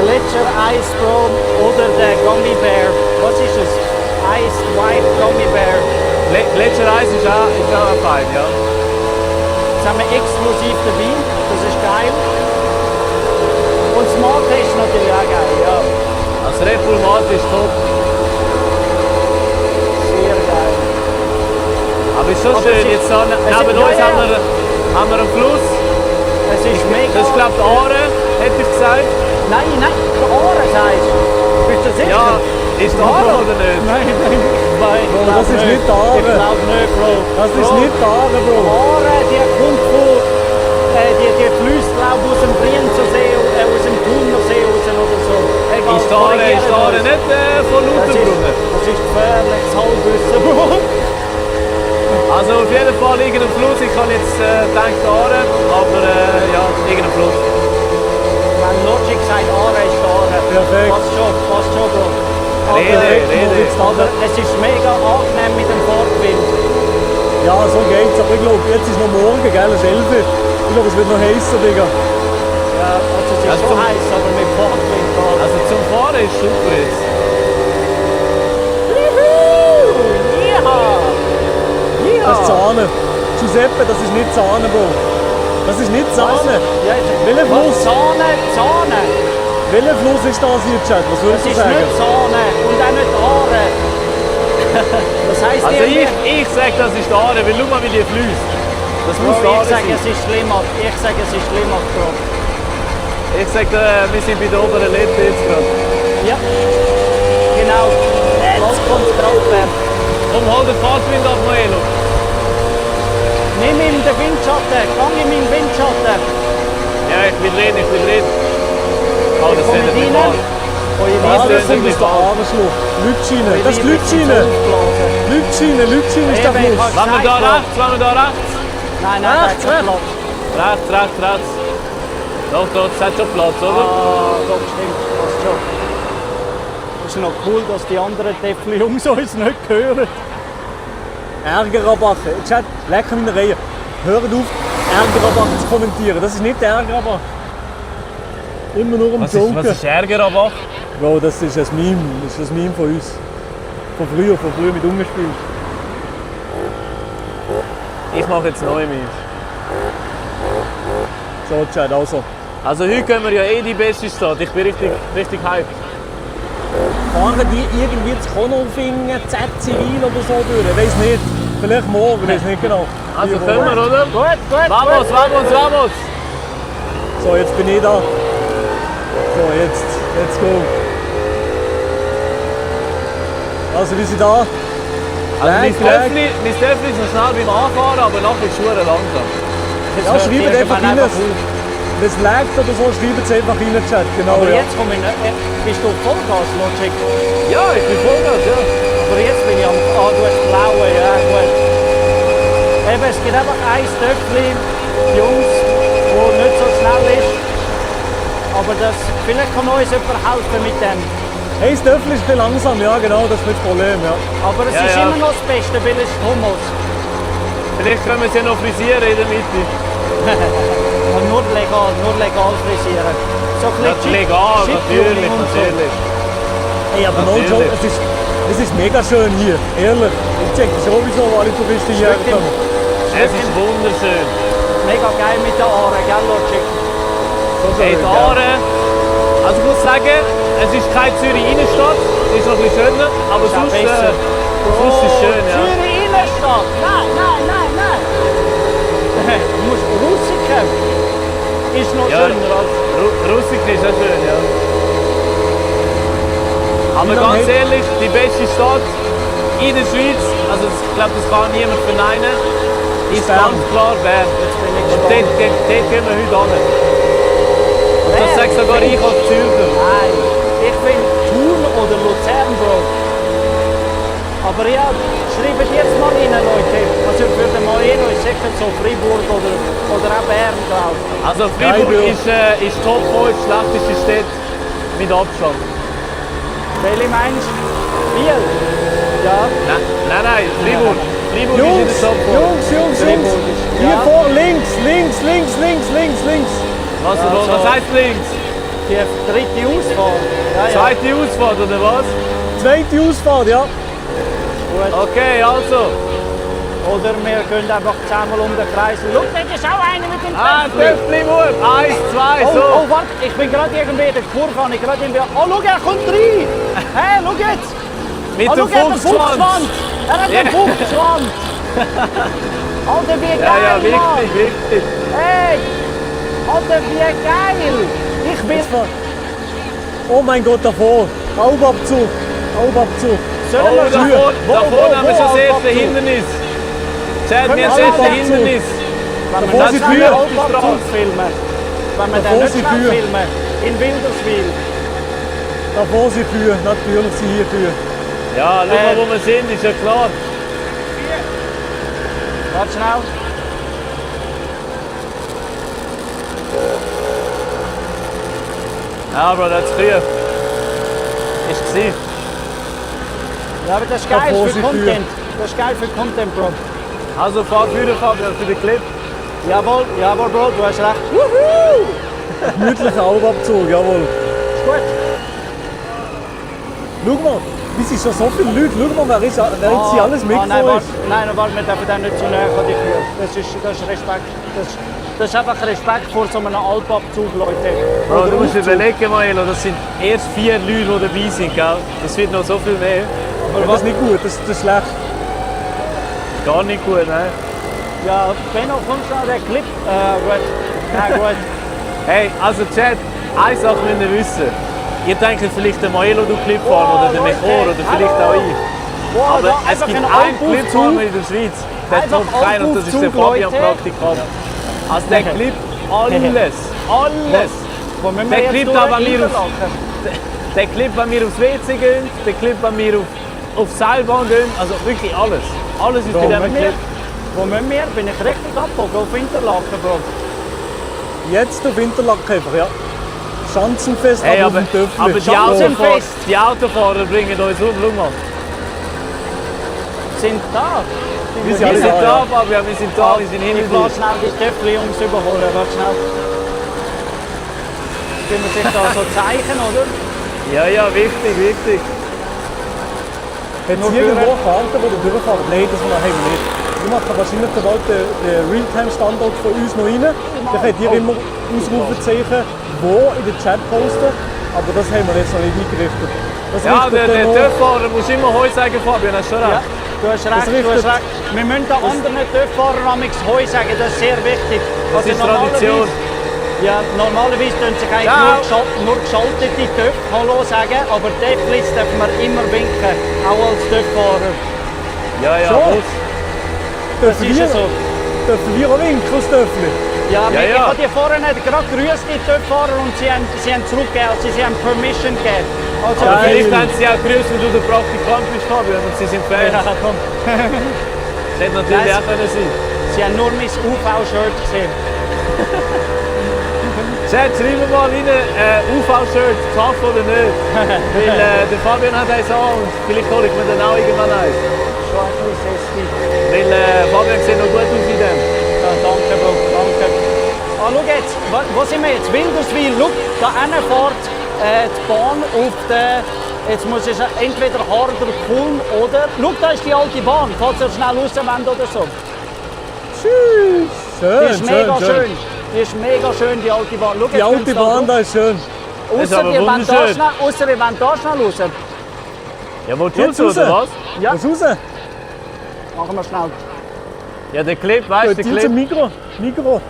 Gletscher Ice Bro oder der Gummy Bear. Was ist es? Iced White Gummy Bear. Gletscher Eis ist auch fein, ja. Das haben wir exklusiv dabei. Das ist geil. Und das Mate ist natürlich auch geil, ja. Also Red Bull Mate ist top. Sehr geil. Aber ist schon schön, jetzt da neben uns haben wir einen Fluss. Es ist mega. Das ist glaube ich die Aare, hätte ich gesagt. Nein, die Aare sagst du. Bist du sicher? Ja, ist die Aare oder nicht? Nein. Bro, das ist nicht die Aare. Ich glaube nicht, Bro. Das ist nicht die Aare, Bro. Aare, die kommt von, die fließt, glaube ich, aus dem Brienzersee, aus dem Thunersee raus oder so. Egal, Ist die Aare nicht von Lauterbrunnen? Das ist gefährliches Halbwissen, Bro. Also auf jeden Fall irgendein Fluss, ich kann jetzt gedacht Aare, aber ja, irgendein Fluss. Wenn Logic sagt Aare, ist Aare. Perfekt. Passt schon, Bro. Rede. Aber es ist mega angenehm mit dem Fahrtwind. Ja, so geht's. Aber ich glaube, jetzt ist noch morgen, gell? Es ist 11 Uhr. Ich glaube, es wird noch heißer, Digga. Ja, also es ist Also schon zum- heiß, aber mit Fahrtwind geht. Also zum Fahren ist super jetzt. Das ist Zahne. Giuseppe, das ist nicht Zahne, Bro. Das ist nicht Zahne. Ja, Welcher Fluss? Zahne. Welcher Fluss ist das hier, Chat? Was Das würdest du ist sagen? nicht Zahne und auch nicht Aare. Das heisst, Also ich sage, das ist die Aare, weil schau mal, wie die fließt. Das muss die ich Aare sage, sein. es ist Limmat. Ich sage, es ist Limmat, Bro. Ich sage, wir sind bei der oberen Lette jetzt gerade. Ja. Genau. Los kommt Kraftwerk. Komm, hol den Fahrtwind ab, Maelo. Nimm ihm den Windschatten. Gang ihm in den Windschatten. Ja, ich will reden. Oh, das Kommt sind nicht rein. wahr. Ah, das das ist kommt nicht aus der wahr. Aarenslucht. Lütschine. Das ist Lütschine. Lütschine ist der Fluss. Wollen wir da rechts? Nein, Rechts, da hat keinen Platz. Rechts. Doch, es hat schon Platz, oder? Doch, stimmt. Passt schon. Es ist noch cool, dass die anderen Täfli-Jungs uns nicht hören. Ärger abmachen. Chat, leck meine Reihe. Hört auf. Ärgerabach zu kommentieren. Das ist nicht der Ärgerabach. Immer nur um Joken. Was ist Ärgerabach? Bro, das ist ein Meme. Das ist ein Meme von uns. Von früher mit umgespielt. Ich mache jetzt neue Memes. So, Chad, also. Also heute können wir ja eh die beste Stadt. Ich bin richtig hyped. Fahren die irgendwie zu Konolfingen, Z-Zivil oder so durch? Ich weiß nicht. Vielleicht morgen, ich weiß nicht genau. Also können wir, oder? Gut. Vamos! So, jetzt bin ich da. So, jetzt, let's go. Also, wir sind da. Also mein Töffli ist noch schnell beim Anfahren, aber nachher ist es schon langsam. Ja, schreibt einfach rein. Wenn es laggt oder so, schreibt es einfach rein, Chat. Genau, Aber ja. jetzt komme ich nicht. Bist du Vollgas, Logic? Ja, ich bin Vollgas, ja. Aber jetzt bin ich am. Ah, du hast blaue, ja, gut. Eben, es gibt einfach ein Stöckli, Jungs, wo nicht so schnell ist. Aber vielleicht kann uns jemand helfen mit dem. Hey, das Töffel ist ein bisschen langsam, ja genau, das ist nicht das Problem, ja. Aber es ist immer noch das Beste, weil es ist Hummus. Vielleicht können wir es ja noch frisieren in der Mitte. Und nur legal frisieren. So ein Ja, bisschen legal, Chiptuning und so. natürlich. Hey, aber no Natürlich. joke, es ist mega schön hier, ehrlich. Ich check sowieso, alle Touristen hierher kommen. Es ist wunderschön. Mega geil mit der Aare, gell, Logic? Hey, die Aare. Also ich muss sagen, es ist keine Zürich Innenstadt, ist noch ein bisschen schöner, aber Ist auch sonst, besser. sonst ist es schön, ja. Zürich Innenstadt! Nein! Du musst Russiken. Ist noch Ja, schöner als... Russik ist auch schön, ja. Aber Wie lange ganz hat- ehrlich, die beste Stadt in der Schweiz, also ich glaube, das kann niemand verneinen, ist Bern. ganz klar Bern. Jetzt bin ich Und dort gehen wir heute hin. Und das sagt sogar ich als Zürcher. Nein, ich bin Thun oder Luzern, Bro. Aber ja, schreibt jetzt mal rein, Leute. Also für den Moreno ist sicher so Fribourg oder auch Bern drauf. Also Fribourg Geil, ist Top 5 schlechteste Stadt mit Abstand. Welche meinst du? Biel? Ja. Nein, Fribourg. Fribourg ist in Jungs, der Top 5. Jungs. Fribourg ist- Hier ja. vor, links. Was heißt links? Die dritte Ausfahrt. Ja. Zweite Ausfahrt oder was? Zweite Ausfahrt, ja. Gut. Okay, also. Oder wir gehen einfach zusammen um den Kreis. Schau, da ist auch einer mit dem Töffli, Mut. 1, 2, so. Oh, warte, ich bin gerade irgendwie in der Kurve. Oh, schau, er kommt rein. Hey, schau jetzt. Mit Oh, dem schau, er hat den Fuchsschwanz. Er hat den Fuchsschwanz. Alter, wie geil, Ja, Mann. wichtig. Hey, Alter, wie geil. Ich bin... Oh mein Gott, davor. Hauptabzug. Sollen Oh, wir da vorne haben wir schon das erste Hauptabzug? Hindernis. Chad, Können wir wir haben das erste Hauptabzug? Hindernis. Wenn wir Davor das sind schnell Kühe. Hauptabzug filmen. Wenn wir den Davor nicht sind schnell Kühe. filmen. In Wilderswil. Davor sind Kühe, natürlich sind hier Kühe. Ja, schau mal, wo wir sind, ist ja klar. Warte schnell. Ja, Bro, das ist früher. Ist gewesen. Ja, aber das ist geil Davor für sind Content. Das ist geil für Content, Bro. Also, fahr für Fabian, für den Clip. Jawohl, Bro, du hast recht. Gemütlicher Hauptabzug, jawohl. Ist gut. Schau mal, wie sind schon so viele Leute. Schau mal, wer jetzt hier alles nein, mitgekommen warte, ist. nein, warte, wir dürfen dann nicht zu näher an die Kühe. Das ist Respekt. Das ist einfach Respekt vor so einem Alpabzug, Leute. Bro, Oder du musst Aufzug. überlegen, Maelo, das sind erst 4 Leute, die dabei sind, gell? Das wird noch so viel mehr. Aber das ist nicht gut, das ist schlecht. Gar nicht gut, ne? Ja, Benno, komm schnell, der Clip. Gut. Nein, gut. Hey, also Chat, eine Sache müsst ihr wissen. Ihr denkt vielleicht der Maelo du Clip fahren oder der Leute, Mechor oder vielleicht hallo. auch ich. Wow, Aber da es einfach gibt ein einen Alpaufzug. Clipfarmer in der Schweiz. Der Einfach kommt keiner und das ist der Alpaufzug, Fabian Leute. Praktikant. Also der Clip alles. Wo müssen wir Der jetzt Clip durch da, wenn wir Interlaken? Der Clip, wenn wir aufs WC gehen, der Clip, wenn wir auf Seilbahn gehen, also wirklich alles. Alles ist bei diesem Clip. Wo müssen wir? Bin ich richtig abgebogen auf Interlaken, Bro? Jetzt auf Interlaken einfach, ja. Schanzenfest, Hey, aber aber, auf dem Töffel. aber die, Schanzenfest. die Autofahrer bringen uns um, schau mal. sind da. Wir sind Wir alle sind da. da, Fabian, wir sind da, wir sind Ich hinter lasse schnell die Töpfli-Jungs überholen. Warte schnell. Können wir sich da so zeichnen, oder? Ja, wichtig, wichtig. Hat es irgendwo Karten, die du durchfahren? Nein, das haben wir nicht. Wir machen wahrscheinlich bald den Realtime-Standort von uns noch rein. Dann könnt ihr immer Ausrufezeichen, wo in den Chat posten. Aber das haben wir jetzt noch nicht eingerichtet. Das Ja, richtet der dann noch- Töpffahrer muss immer Heu sagen, Fabian, hast du schon Ja, recht. du hast recht, du hast recht. Wir müssen den anderen Töpffahrern amigs Heu sagen, das ist sehr wichtig. Das ist Tradition. Ja, normalerweise tun sich eigentlich nur geschaltete Töpfe Hallo sagen, aber Töpflis dürfen wir immer winken, auch als Töpffahrer. Ja, So. muss. Das ist ja so. Dürfen wir auch winken als Töpfli? Ja, Ja, ich ja. habe die vorhin gerade grüßt, die Töpffahrer, und sie haben zurückgegeben, also sie haben Permission gegeben. Also, Aber vielleicht haben sie auch grüßt, weil du der Praktikant bist, Fabian, und sie sind Fans. ja, komm. Das hätte natürlich Nein, auch können sein. Sie haben nur mein UV-Shirt gesehen. Chat, schreiben mal rein, UV-Shirt, kaufen oder nicht. Weil der Fabian hat eins an und vielleicht hole ich mir dann auch irgendwann eins. Schon ein bisschen sexy. Weil Fabian sieht noch gut aus in dem. Ja, danke, Bro, danke. Ah, schau jetzt, wo sind wir jetzt? Wilderswil, schau, da hinten fährt die Bahn auf den... Jetzt muss es entweder Harder Kulm oder... Schau, da ist die alte Bahn, falls ihr schnell raus wollt oder so. Schön, Die ist mega schön. Die ist mega schön, die alte Bahn. Schau, Die alte Bahn da ist schön. ist Ausser aber wir wollen da wunderschön. schnell, ausser wir wollen da schnell raus. Ja, wo Jetzt tust du, raus. oder was? Ja. Was raus? Machen wir schnell. Ja, der Clip, weißt du, Jetzt der sind Clip. zum Migros.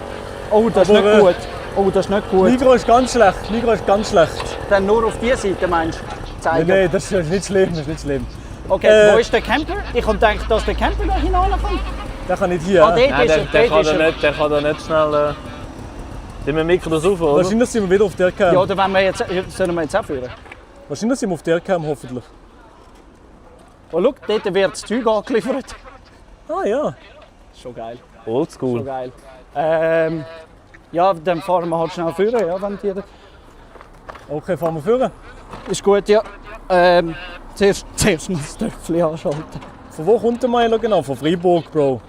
Oh, das ist Aber, nicht gut. Oh, das ist nicht gut. Migros ist ganz schlecht. Migros ist ganz schlecht. Dann nur auf diese Seite, meinst du? Nein, Zeigen. nein, das ist nicht schlimm. Das ist nicht schlimm. Okay, wo ist der Camper? Ich habe gedacht, dass der Camper da hineinkommt. Der kann nicht hier. Ah, dort Nein, ist er. der Dort kann ist da er. nicht, der kann da nicht schnell... wir micken das auf, oder? Wahrscheinlich sind wir wieder auf der Cam. Ja, oder wenn wir jetzt, sollen wir jetzt auch führen? Wahrscheinlich sind wir auf der Cam, hoffentlich. Oh, schau, dort wird das Zeug angeliefert. Ah ja. Schon geil, Oldschool. schon geil. Ja, dann fahren wir halt schnell führen, ja, wenn die... Okay, fahren wir führen. Ist gut, ja. Zuerst noch das Töpfchen anschalten. Von wo kommt der Milo genau? Von Freiburg, Bro.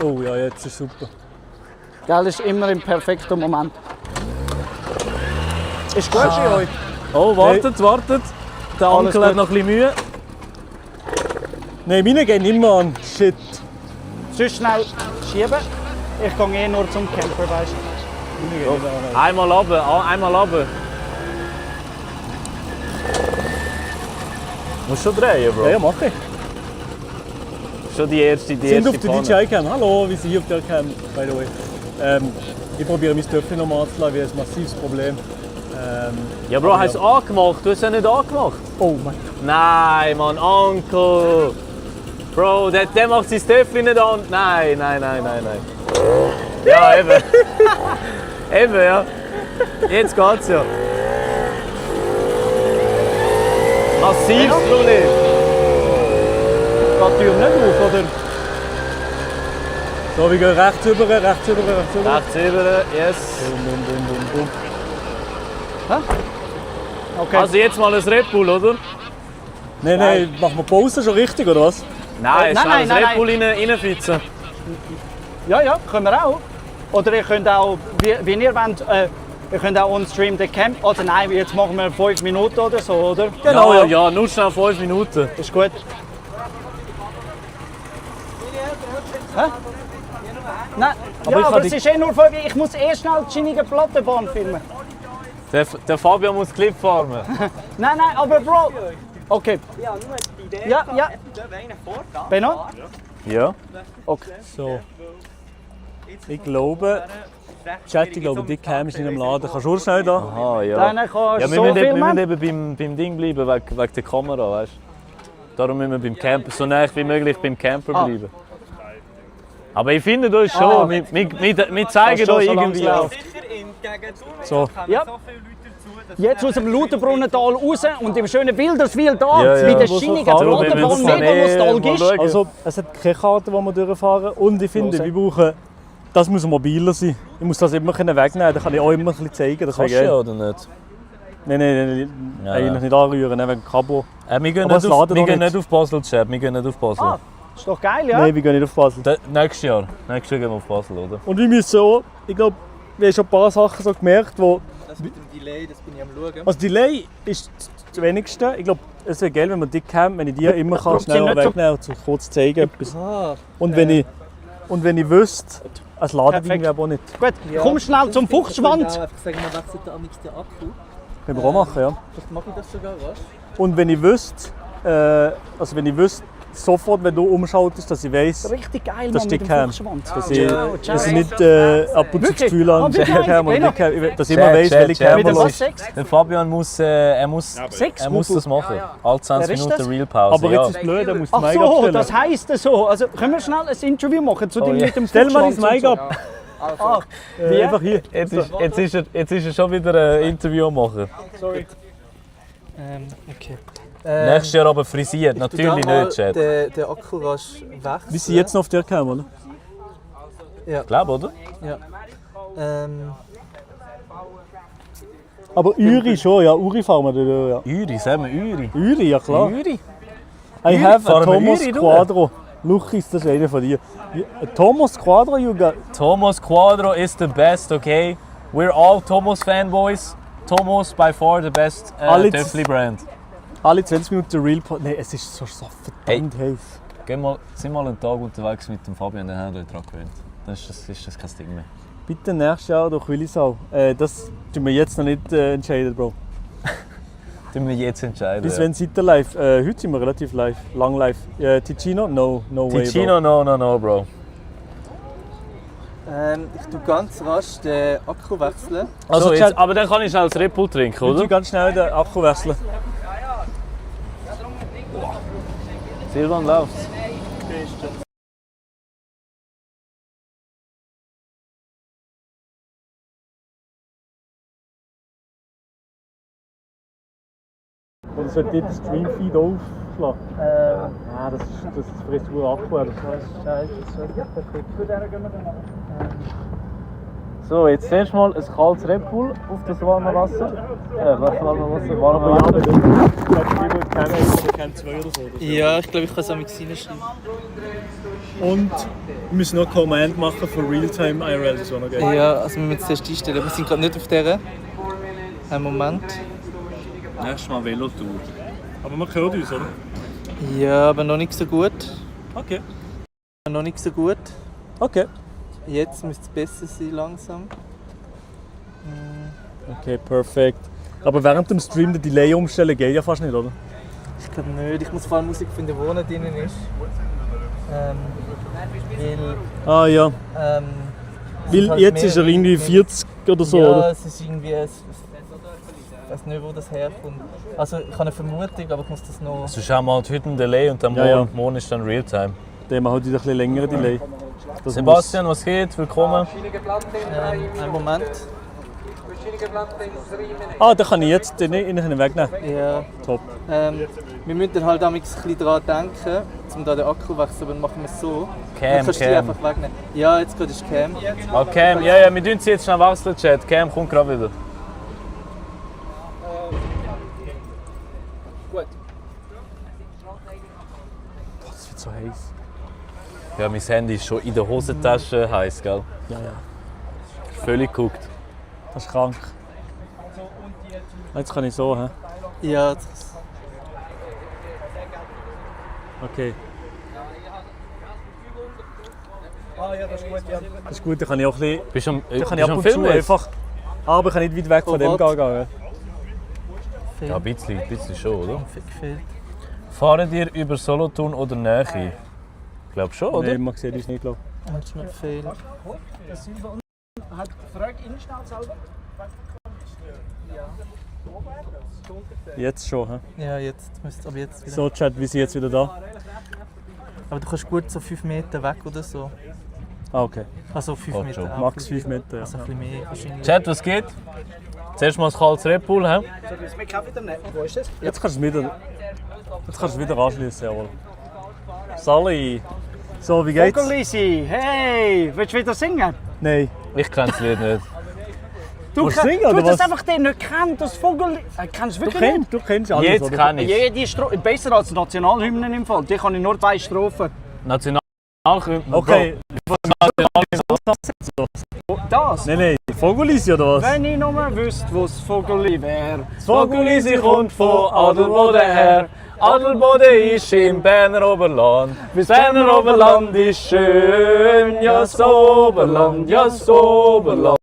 Oh ja, jetzt ist super. Gell, ist immer im perfekten Moment. Ist gut bei euch? Oh, wartet. Der Alles Onkel hat gut. noch ein bisschen Mühe. Nein, meine gehen immer an. Shit. Sonst schnell schieben. Ich gehe eh nur zum Camper, weißt du. Meine gehen immer an. Einmal runter, einmal runter. Musst schon drehen, Bro. Ja, ja, mach ich. Schon die erste Sind auf der Pfanne. DJI-Cam. Hallo, wie sind Sie auf der Cam, by the way. Ich probiere mein Töpfchen noch mal anzuladen, weil es ein massives Problem. Ja, Bro, hast du es angemacht? Du hast es ja nicht angemacht. Oh mein Gott. Nein, Mann, Onkel. Bro, der macht sein Töpfchen nicht an. Nein. Ja, eben. Eben, ja. Jetzt geht's ja. Massives Problem. Geht die Tür nicht auf, oder? So, wir gehen rechts rüber, rechts rüber, rechts rüber. Rechts rüber, yes. Bum, bum. Okay. Also jetzt mal ein Red Bull, oder? Nein, machen wir Pause schon richtig, oder was? Nein, nein, schnell ein nein, Red Bull reinfitzen. Ja, können wir auch. Oder ihr könnt auch, wie ihr wollt, ihr könnt auch on stream den Camp. Oder nein, jetzt machen wir 5 Minuten oder so, oder? Genau, ja, nur schnell 5 Minuten. Ist gut. Hä? Nein, Aber ich aber kann es die- ist eh nur Folge. Ich muss eh schnell die schienige Plattenbahn filmen. Der Fabian muss Clip farmen. Nein, aber Bro. Okay. Ja. Benno? Ja. Okay. So. Ich glaube, Chat, ich glaube, die Cam ist nicht am Laden. Kannst du schnell da? Ah, ja. Dann kannst Ja, du wir so müssen filmen. eben beim Ding bleiben, wegen der Kamera, weißt du? Darum müssen wir beim Camper, so nah wie möglich beim Camper bleiben. Aber ich finde, da ist schon, wir zeigen schon, da solange irgendwie es auch. läuft. So. Ja. Jetzt aus dem Lauterbrunnental raus und im schönen Wilderswil da, Ja, ja. mit der Wo so schienigen Karten- Plattenbahn, wir müssen mega mal nostalgisch. schauen. Also, es hat keine Karte, die wir durchfahren. Und ich finde, Hören. wir brauchen, das muss mobiler sein. Ich muss das immer wegnehmen können, dann kann ich auch immer ein bisschen zeigen. Das wäre Kannst du ja geil. oder nicht? Nein, Ja. eigentlich nicht anrühren, wegen Cabo. Wir gehen, Aber nicht es auf, ladet wir noch gehen nicht. nicht auf Basel, Chat. Wir gehen nicht auf Basel. Ah, ist doch geil, ja? Nein, wir gehen nicht auf Basel. Nächstes Jahr. Nächstes Jahr gehen wir auf Basel, oder? Und wir müssen auch, ich glaube, wir haben schon ein paar Sachen so gemerkt, wo... Das mit dem Delay, das bin ich am schauen. Also Delay ist das Wenigste. Ich glaube, es wäre geil, wenn man die Cam, wenn ich die immer kann, Sie schnell nicht so- wegnehmen und so kurz zeigen. Etwas. Ah, Und wenn ich wüsste, es ladet Perfekt. irgendwie aber nicht. Gut, komm schnell zum Fuchsschwanz. Ich einfach sagen, man wechselt da amix den Akku. Können wir auch machen, ja. Vielleicht mache ich das sogar, was? Und wenn ich wüsste, sofort, wenn du umschaltest, dass ich weiss, Richtig geil, Das Mann, ist mit die dem Cam. Fuchsschwanz. dass ich, Ja, dass ich ciao. nicht ab und zu das Wirklich? Gefühl habe, Ah, wirklich? Cam oder Geil. nicht Cam, dass ich immer Chat, weiss, Chat, welche Chat. Cam Mit dem läuft. was? 6? Der Fabian muss, er muss das machen. Alle 20 Wer ist Minuten das? Real-Pause. Aber ja. jetzt ist es blöd, er muss das Ach Mic so, abstellen. das heisst so. Also können wir schnell ein Interview machen zu dem ja. mit dem Stell mal das Fuchsschwanz Mic und ab. Ah, wie? Einfach hier. Jetzt ist er schon wieder ein Interview machen. Sorry. Okay. Nächstes Jahr aber frisiert, natürlich nicht, Chat. Der Akku rasch wechseln. Wir sind jetzt noch auf der Cam, oder? Ich glaube, oder? Ja. Aber Uri schon, ja. Uri fahren wir da, ja. Uri, sagen wir Uri. Uri, ja klar. Uri? I have a Fahren wir Thomas Uri durch? Quadro. Luchis, das ist einer von dir. Thomas Quadro, you got... Thomas Quadro is the best, okay? We're all Thomas fanboys. Thomas by far the best Alle- Töffli brand. Alle 20 Minuten Real... Nein, es ist so verdammt heiß. Sind mal einen Tag unterwegs mit dem Fabian, dann haben wir daran gewöhnt. Dann ist das kein Ding mehr. Bitte nächstes Jahr durch Willisau. Das tun wir jetzt noch nicht entscheiden, Bro. Tun wir jetzt entscheiden. Bis wenn seid ihr live? Heute sind wir relativ live, lang live. Ticino? No way, Ticino, no, bro. Ich tue ganz rasch den Akku wechseln. Also So, jetzt, Chat- aber dann kann ich schnell das Red Bull trinken, Bro. Ich oder? will ganz schnell den Akku wechseln. Silvan läuft. Oder sollte ich den Streamfeed aufschlagen? Das frisst wohl Akku. Oder? So, jetzt zuerst mal ein kaltes Red Bull auf das warme Wasser. Warme Ja, Wasser. ich glaube, ich kenne 2 oder so. Oder? Ja, ich glaube, ich kann es amix reinschreiben. Und wir müssen noch Command machen für Realtime IRL, das ist auch noch geil. Ja, also wir müssen es zuerst einstellen. Wir sind gerade nicht auf dieser. Einen Moment. Nächstes Mal Velotour. Aber man hört uns, oder? Ja, aber noch nicht so gut. Okay. Noch nicht so gut. Okay. Jetzt müsste es besser sein, langsam. Okay, perfekt. Aber während dem Stream den Delay umstellen geht ja fast nicht, oder? Ich glaube nicht. Ich muss vor allem Musik finden, wo nicht drin ist. Ah ja. Weil halt jetzt ist er irgendwie 40 oder so, ja, oder? es ist irgendwie. Ich weiß nicht, wo das herkommt. Also, ich habe eine Vermutung, aber ich muss das noch. Sonst haben wir halt heute einen Delay und dann Ja, morgen ist dann Realtime. Der macht heute wieder ein bisschen längeren Delay. Das Sebastian, was geht? Willkommen. Einen Moment. Ah, da kann ich jetzt den innen wegnehmen. Ja. Top. Wir müssen dann halt ein bisschen daran denken, um da den Akku zu wechseln, aber dann machen wir es so. Cam, Dann kannst du die Cam. einfach wegnehmen. Ja, jetzt gerade ist Cam. Ah, Cam, ja, wir tun sie jetzt schnell wechseln, Chat. Cam kommt gerade wieder. Das wird so heiß. Ja, mein Handy ist schon in der Hosentasche heiß, gell? Ja, ja. Völlig geguckt. Das ist krank. Jetzt kann ich so, hä? Ja, das Okay. Das ist gut, dann kann ich auch ein bisschen... Bist du am, Dann kann bist ich du ab am und zu Filmen jetzt? einfach... Aber ich kann nicht weit weg von dem was? gehen. Ja, ein bisschen schon, oder? gefällt. Fahren ihr über Solothurn oder Nähe? Ich glaube schon, oder? Nein, man sieht uns nicht, glaube Manchmal fehlt. ich. Jetzt schon, hä? Ja, jetzt müsste aber jetzt wieder. So, Chat, wir sind jetzt wieder da. Aber du kannst gut so 5 Meter weg oder so. Ah, okay. Also 5 Geht Meter. schon. auch. Max 5 Meter, ja. Also ein bisschen mehr wahrscheinlich. Chat, was geht? Zuerst mal ein kaltes Red Bull, hä? Jetzt kannst du es wieder... Jetzt kannst du es wieder anschließen, jawohl. Sally! So, wie geht's? Vogelisi, hey, willst du wieder singen? Nein. Ich kenne das Lied nicht. Willst du singen, oder das was? einfach den nicht kennt, das Vogel. Kennst du wirklich nicht? Du kennst alles, Jetzt oder? kann ich. Jede Strophe, besser als Nationalhymnen im Fall. Die kann ich nur 2 Strophen. National. Okay. Das? Nein, Vogelisi oder was? Wenn ich nur wüsste, wo das Vogeli wäre. Das Vogelisi kommt von Adelboden her. Adelboden ist im Berner Oberland. Das Berner Oberland ist schön, ja das Oberland, ja das Oberland.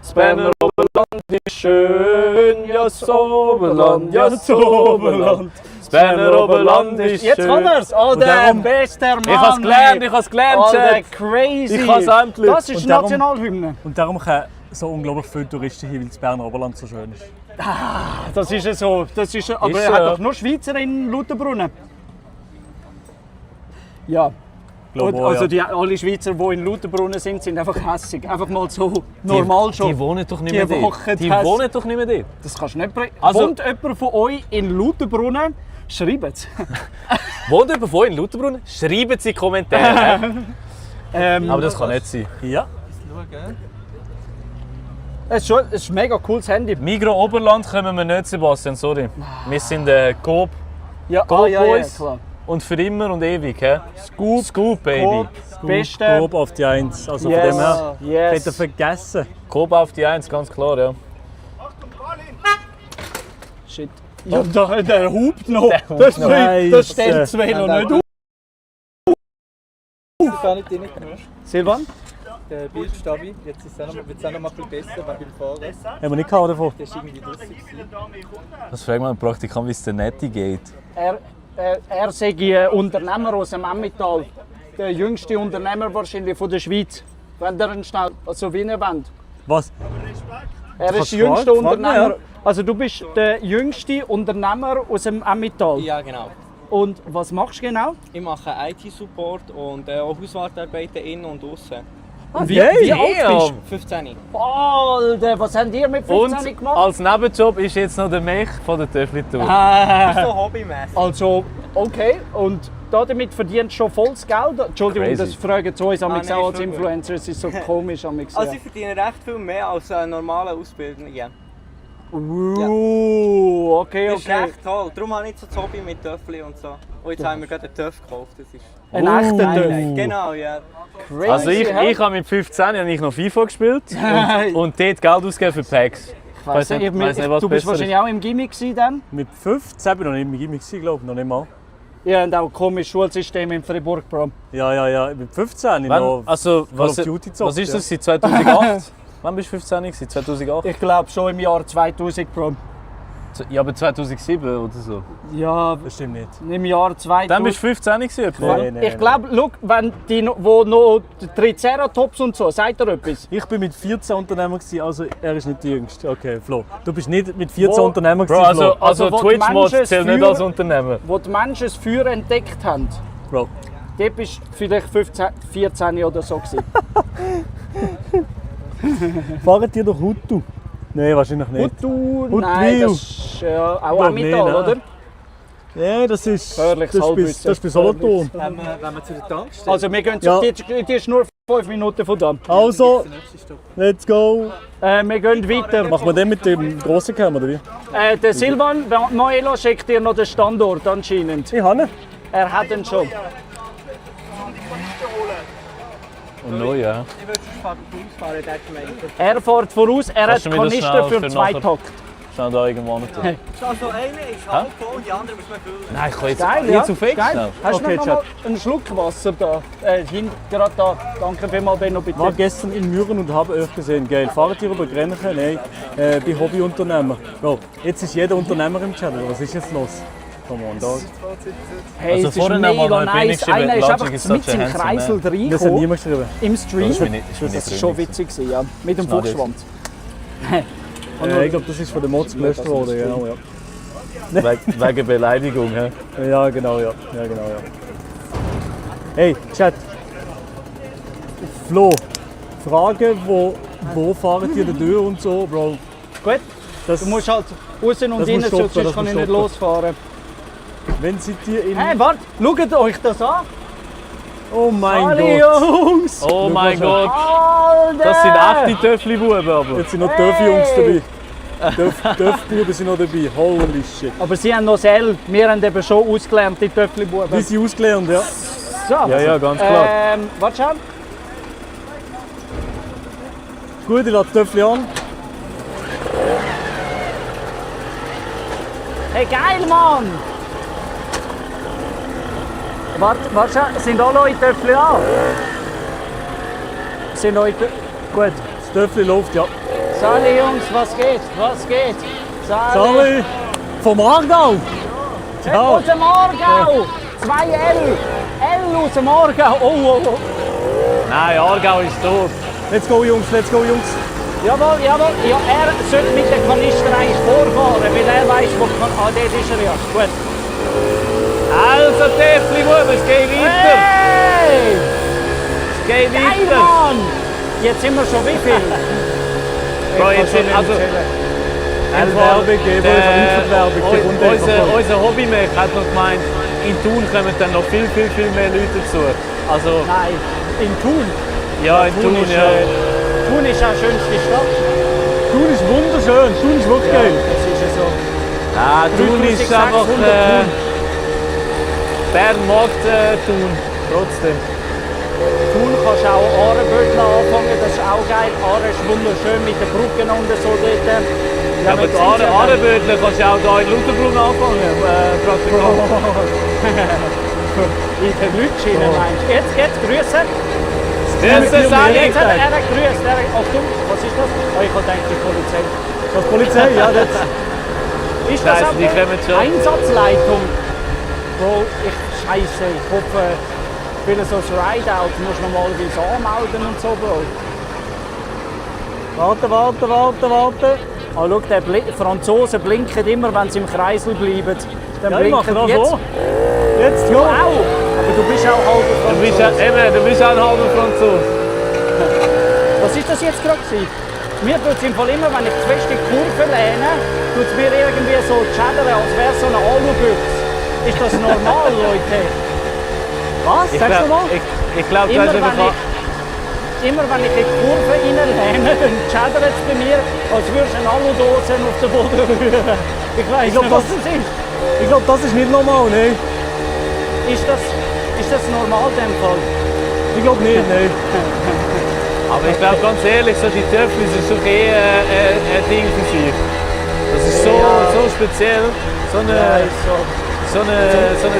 Das Berner Oberland ist schön, ja das Oberland, ja das Oberland. Das Berner Oberland ist schön. Jetzt kann er's! Oh, der beste Mann! Ich hab's gelernt, Oh, der Chat. crazy! Ich hab's endlich. Das ist Und darum- Nationalhymne. Und darum kommen so unglaublich viele Touristen hier, weil das Berner Oberland so schön ist. Das ist ja so. Das ist, aber Ist er so, hat ja. doch nur Schweizer in Lauterbrunnen. Ja. Glaube Und, auch, also ja. alle Schweizer, die in Lauterbrunnen sind einfach hässig. Einfach mal so normal schon. Die wohnen doch nicht Die mehr dort. Woche Die Hass. wohnen doch nicht mehr dort. Das kannst du nicht bringen. Also- Wohnt jemand von euch in Lauterbrunnen? Schreibt es. Wohnt jemand von euch in Lauterbrunnen? Schreiben Sie Kommentare. Aber das kann nicht sein. Ja. Es ist ein mega cooles Handy. Migros Oberland kommen wir nicht, Sebastian, sorry. Wir sind Coop Ja, Boys. klar. und für immer und ewig. He? Scoop, Baby. Coop, Beste. Grob auf die 1. Also von dem her, Yes. hätte er vergessen. Coop auf die 1, ganz klar, ja. Shit. Ja, der hupt noch. hupt noch. Das stellt das Velo nicht auf. Gar nicht reingehört. Silvan? Der Bildstabi, jetzt ist es auch noch mal ein bisschen besser beim Fahren. Haben wir nicht gehabt davon. Der ist irgendwie draussen gewesen. Das fragt man einen Praktikant, wie es der Netti geht. Er sei ein Unternehmer aus dem Emmental. Der jüngste Unternehmer wahrscheinlich von der Schweiz. Wenn ihr ihn schnell, also wie ihr wollt. Was? Er ist Kannst der jüngste fragen, Unternehmer. ja. Also du bist der jüngste Unternehmer aus dem Emmental. Ja, genau. Und was machst du genau? Ich mache IT-Support und auch Hauswartarbeiten innen und außen. Wie alt bist du? 15. Alter, was habt ihr mit 15 Und gemacht? als Nebenjob ist jetzt noch der Mech von der Töffli-Tour. So hobbymäßig. Also, okay. Und damit verdienst du schon volles Geld? Entschuldigung, Crazy. das fragen zu uns nein, auch als ist schon gut. Influencer. Es ist so komisch. Also ich verdiene recht viel mehr als eine normale Ausbildung. Ja. Okay, Das ist okay. echt toll. Darum habe ich so das Hobby mit Töffli und so. Und jetzt haben wir gerade einen Töff gekauft. Das ist Ein echter Highlight. Töff. Genau, ja. Crazy, Also ich hä? habe mit 15 habe ich noch FIFA gespielt und dort Geld ausgegeben für Packs. Weiss nicht, weiss nicht, was du bist besser wahrscheinlich auch im Gimmick gewesen dann? Mit 15 bin ich noch nicht im Gimmick, glaube ich, noch nicht mal. Ja, und auch ein komisches Schulsystem in Freiburg, Bro. Ja. Mit 15 Wann, noch also, Call was, of Duty gezockt, was ist ja. das? Seit 2008? Wann bist du 15 gewesen? 2008? Ich glaube schon im Jahr 2000, Bro. Ja, aber 2007 oder so. Ja, Das stimmt nicht. im Jahr 2000. Dann bist du 15 gewesen, etwa? Nein. Ich glaube, schau, wenn die, wo noch die Triceratops und so, sagt er etwas? Ich bin mit 14 Unternehmer gewesen, also er ist nicht der Jüngste. Okay, Flo. Du bist nicht mit 14 Wo- Unternehmer Bro, gewesen, Flo. also wo die Twitch-Mod Menschen zählt nicht für- als Unternehmer. Wo die Menschen das Feuer entdeckt haben, Bro. dort bist du vielleicht 15, 14 oder so gewesen. Fahren die durch Hutu? Nein, wahrscheinlich nicht. Hutu, Huttwil. nein, das ist ja auch Glaub Emmental, nicht, oder? Ja, das ist. Gefährliches Das ist bis, Halbwissen. das ist bis Solothurn. Wenn wir zu der Tankstelle. Also wir gehen Ja. die ist nur 5 Minuten von da. Also, Der nächste Stopp. let's go. Wir gehen weiter. Machen wir den mit dem grossen Kammer, oder wie? Der Silvan Moelo schickt dir noch den Standort anscheinend. Ich habe ihn. Er hat ihn schon. Und neu, ja. Ich würde schon ausfahren, der gemeint. Er fährt voraus, er Kannst du hat mir das Kanister schnell für für 2 nachher- Takt. Schnell da irgendwo hin. Also eine ist halb voll und die andere muss man füllen. Nein, ich kann jetzt Geil, nicht ja. zu fix. Geil. Schnell. Hast Okay, du noch mal einen Schluck Wasser da? Gerade da. Danke vielmals, Benno, bitte. War gestern in Müren und habe euch gesehen. Geil. Fahrt ihr über Grenchen? Nein. Bin Hobbyunternehmer. Bro, jetzt ist jeder Unternehmer im Channel. Was ist jetzt los? Come on, Dog. Hey, Also es ist vorhin haben wir mega noch nice. geschrieben, Einer ist Logic einfach is mit such a im handsome Kreisel Das hat reingekommen niemand geschrieben. im Stream. Das ist mir Das nicht ist schon drin. witzig gewesen, ja. Mit dem Schade. Fuchsschwanz. Ich glaube, das ist von den Mods gelöscht worden. Genau, ja. Wegen Beleidigung. He? Ja, genau, ja. Ja, genau, ja. Hey, Chat. Flo, Frage, wo fahren ihr die Tür und so, Bro? Gut, Das, du musst halt außen und Das innen, muss stoppen, sonst das kann ich muss nicht stoppen. losfahren. wenn seid ihr in... Hey, warte, schaut euch das an. Oh mein Alle Gott. Jungs! Oh mein Gott. Alter! Das sind echte Töffli-Buben aber. Jetzt sind noch Dörf-Jungs dabei. Dörf-Buben sind noch dabei. Holy shit. Aber sie haben noch Sel. Wir haben eben schon ausgelernt, die Töffli-Buben. Die sind ausgelernt, ja. So. Ja, ganz klar. Warte schon. Gut, ich lade die Töffel an. Hey, geil, Mann! Warte schon. Sind alle neue Töffli an? Sind neue Töffli... Gut. Das Töffel läuft, ja. Sali, Jungs, was geht? Was geht? Sali! Vom Aargau! Hey, aus dem Aargau! 2L! L aus dem Aargau! Oh. Nein, Aargau ist tot. Let's go, Jungs, let's go, Jungs! Jawohl. Ja, er sollte mit dem Kanister eigentlich vorfahren, weil er weiss, wo kann. Ah, dort ist er ja. Gut. Also Töffli-Buben, es geht weiter. Hey! Es geht Geil, weiter. Mann! Jetzt sind wir schon wie viel? Bro, jetzt sind also... Werbung, Werbung. Unser Hobbymech hat noch gemeint, in Thun kommen dann noch viel mehr Leute dazu. Also, Nein, in Thun. ja, in Thun, ist, ja. Thun ist auch die schönste Stadt. Thun ist wunderschön, Thun ist wirklich geil. Das ist ja so. Ah, Thun ist einfach... 3600 Bern mag Thun, trotzdem. Thun kannst du auch Ahrenböden anfangen, das ist auch geil. Aare ist wunderschön mit den Brücken und so dort. Ja, aber die Ahrenbödler kannst du auch hier in Lauterbrunnen anfangen, Praktikant. In den Lütschinen meinst du? Jetzt grüßen. Grüße, sag ich. Jetzt hat er grüßt. Achtung, was ist das? Oh, ich habe gedacht, die Polizei. Das Polizei, ja, das. Ist das Scheiße, die auch kommen schon. Einsatzleitung? Bro, Scheiße, ich hoffe, für so ein Rideout musst du normalerweise anmelden und so, Bro. Warte. Ah, schau, die Franzosen blinken immer, wenn sie im Kreisel bleiben. Dann Ja, ich mache das jetzt. so. Jetzt, Du ja. auch! Aber du bist auch halber Du bist, Franzose. du bist auch ein halber Franzose. Was ist das jetzt gerade gewesen? Mir tut es im Fall immer, wenn ich zu fest in die Kurve lehne, tut es mir irgendwie so schädern, als wäre es so eine Alubüchse. Ist das normal, Leute? Was? Sag's nochmal. Ich glaube, du hast einfach... Immer wenn ich in die Kurve reinlehne, dann schädert es bei mir, als würdest du eine Aludose auf den Boden rühren. Ich weiss Ich glaub, nicht, was das- das ist. Ich glaube, das ist nicht normal, ne? Ist das normal in dem Fall? Ich glaube nicht, ne? Aber ich glaube, ganz ehrlich, so die Töpfe sind schon ein Ding für sich. Das ist so, Ja. so speziell, so eine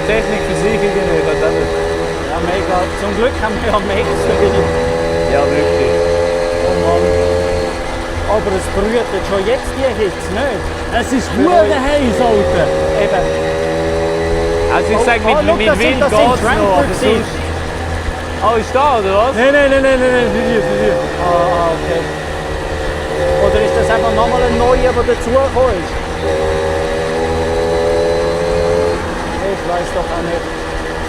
Technik für sich irgendwie. Ich weiß auch nicht. Ja, mega. Zum Glück haben wir ja Max dabei. Ja, wirklich. Oh Mann. Aber es brütet schon jetzt die Hitze, nicht? Es ist hure heiß, Alter. Eben. Also ich sage, Oh, mit das Wind sind geht es noch, Frankfurt aber sonst... Oh, ist da, oder was? Nein, für hier. Ah, okay. Oder ist das einfach nochmal ein neuer, der dazugekommen ist? Ich weiß doch auch nicht.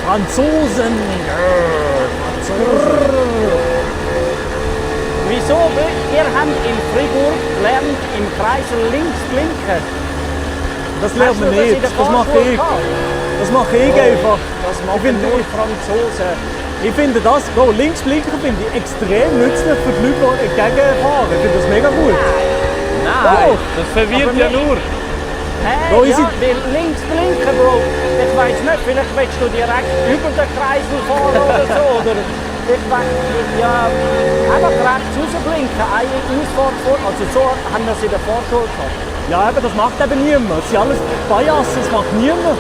Franzosen. Wieso? Ihr habt in Fribourg gelernt, im Kreisel links blinken. Das lernt man Hast du das in nicht. der Das mache Fahrschule ich. gehabt? Das mache ich einfach. Das Ich machen finde- nur Franzosen. Ich finde das, Bro, links blinken finde ich extrem nützlich für die Leute, die entgegenfahren. Ich finde das mega gut. Nein, das verwirrt ja nur. Hey, Bro, ja, ich sind- weil links blinken, Bro. Ich weiß nicht, vielleicht willst du direkt über den Kreisel fahren oder so. Oder ich weiß, ja, einfach rechts rausblinken, eine Ausfahrt vor. Also so haben wir es in der Fahrschule gehabt. Ja, aber das macht eben niemand. Das sind alles Bias, das macht niemand.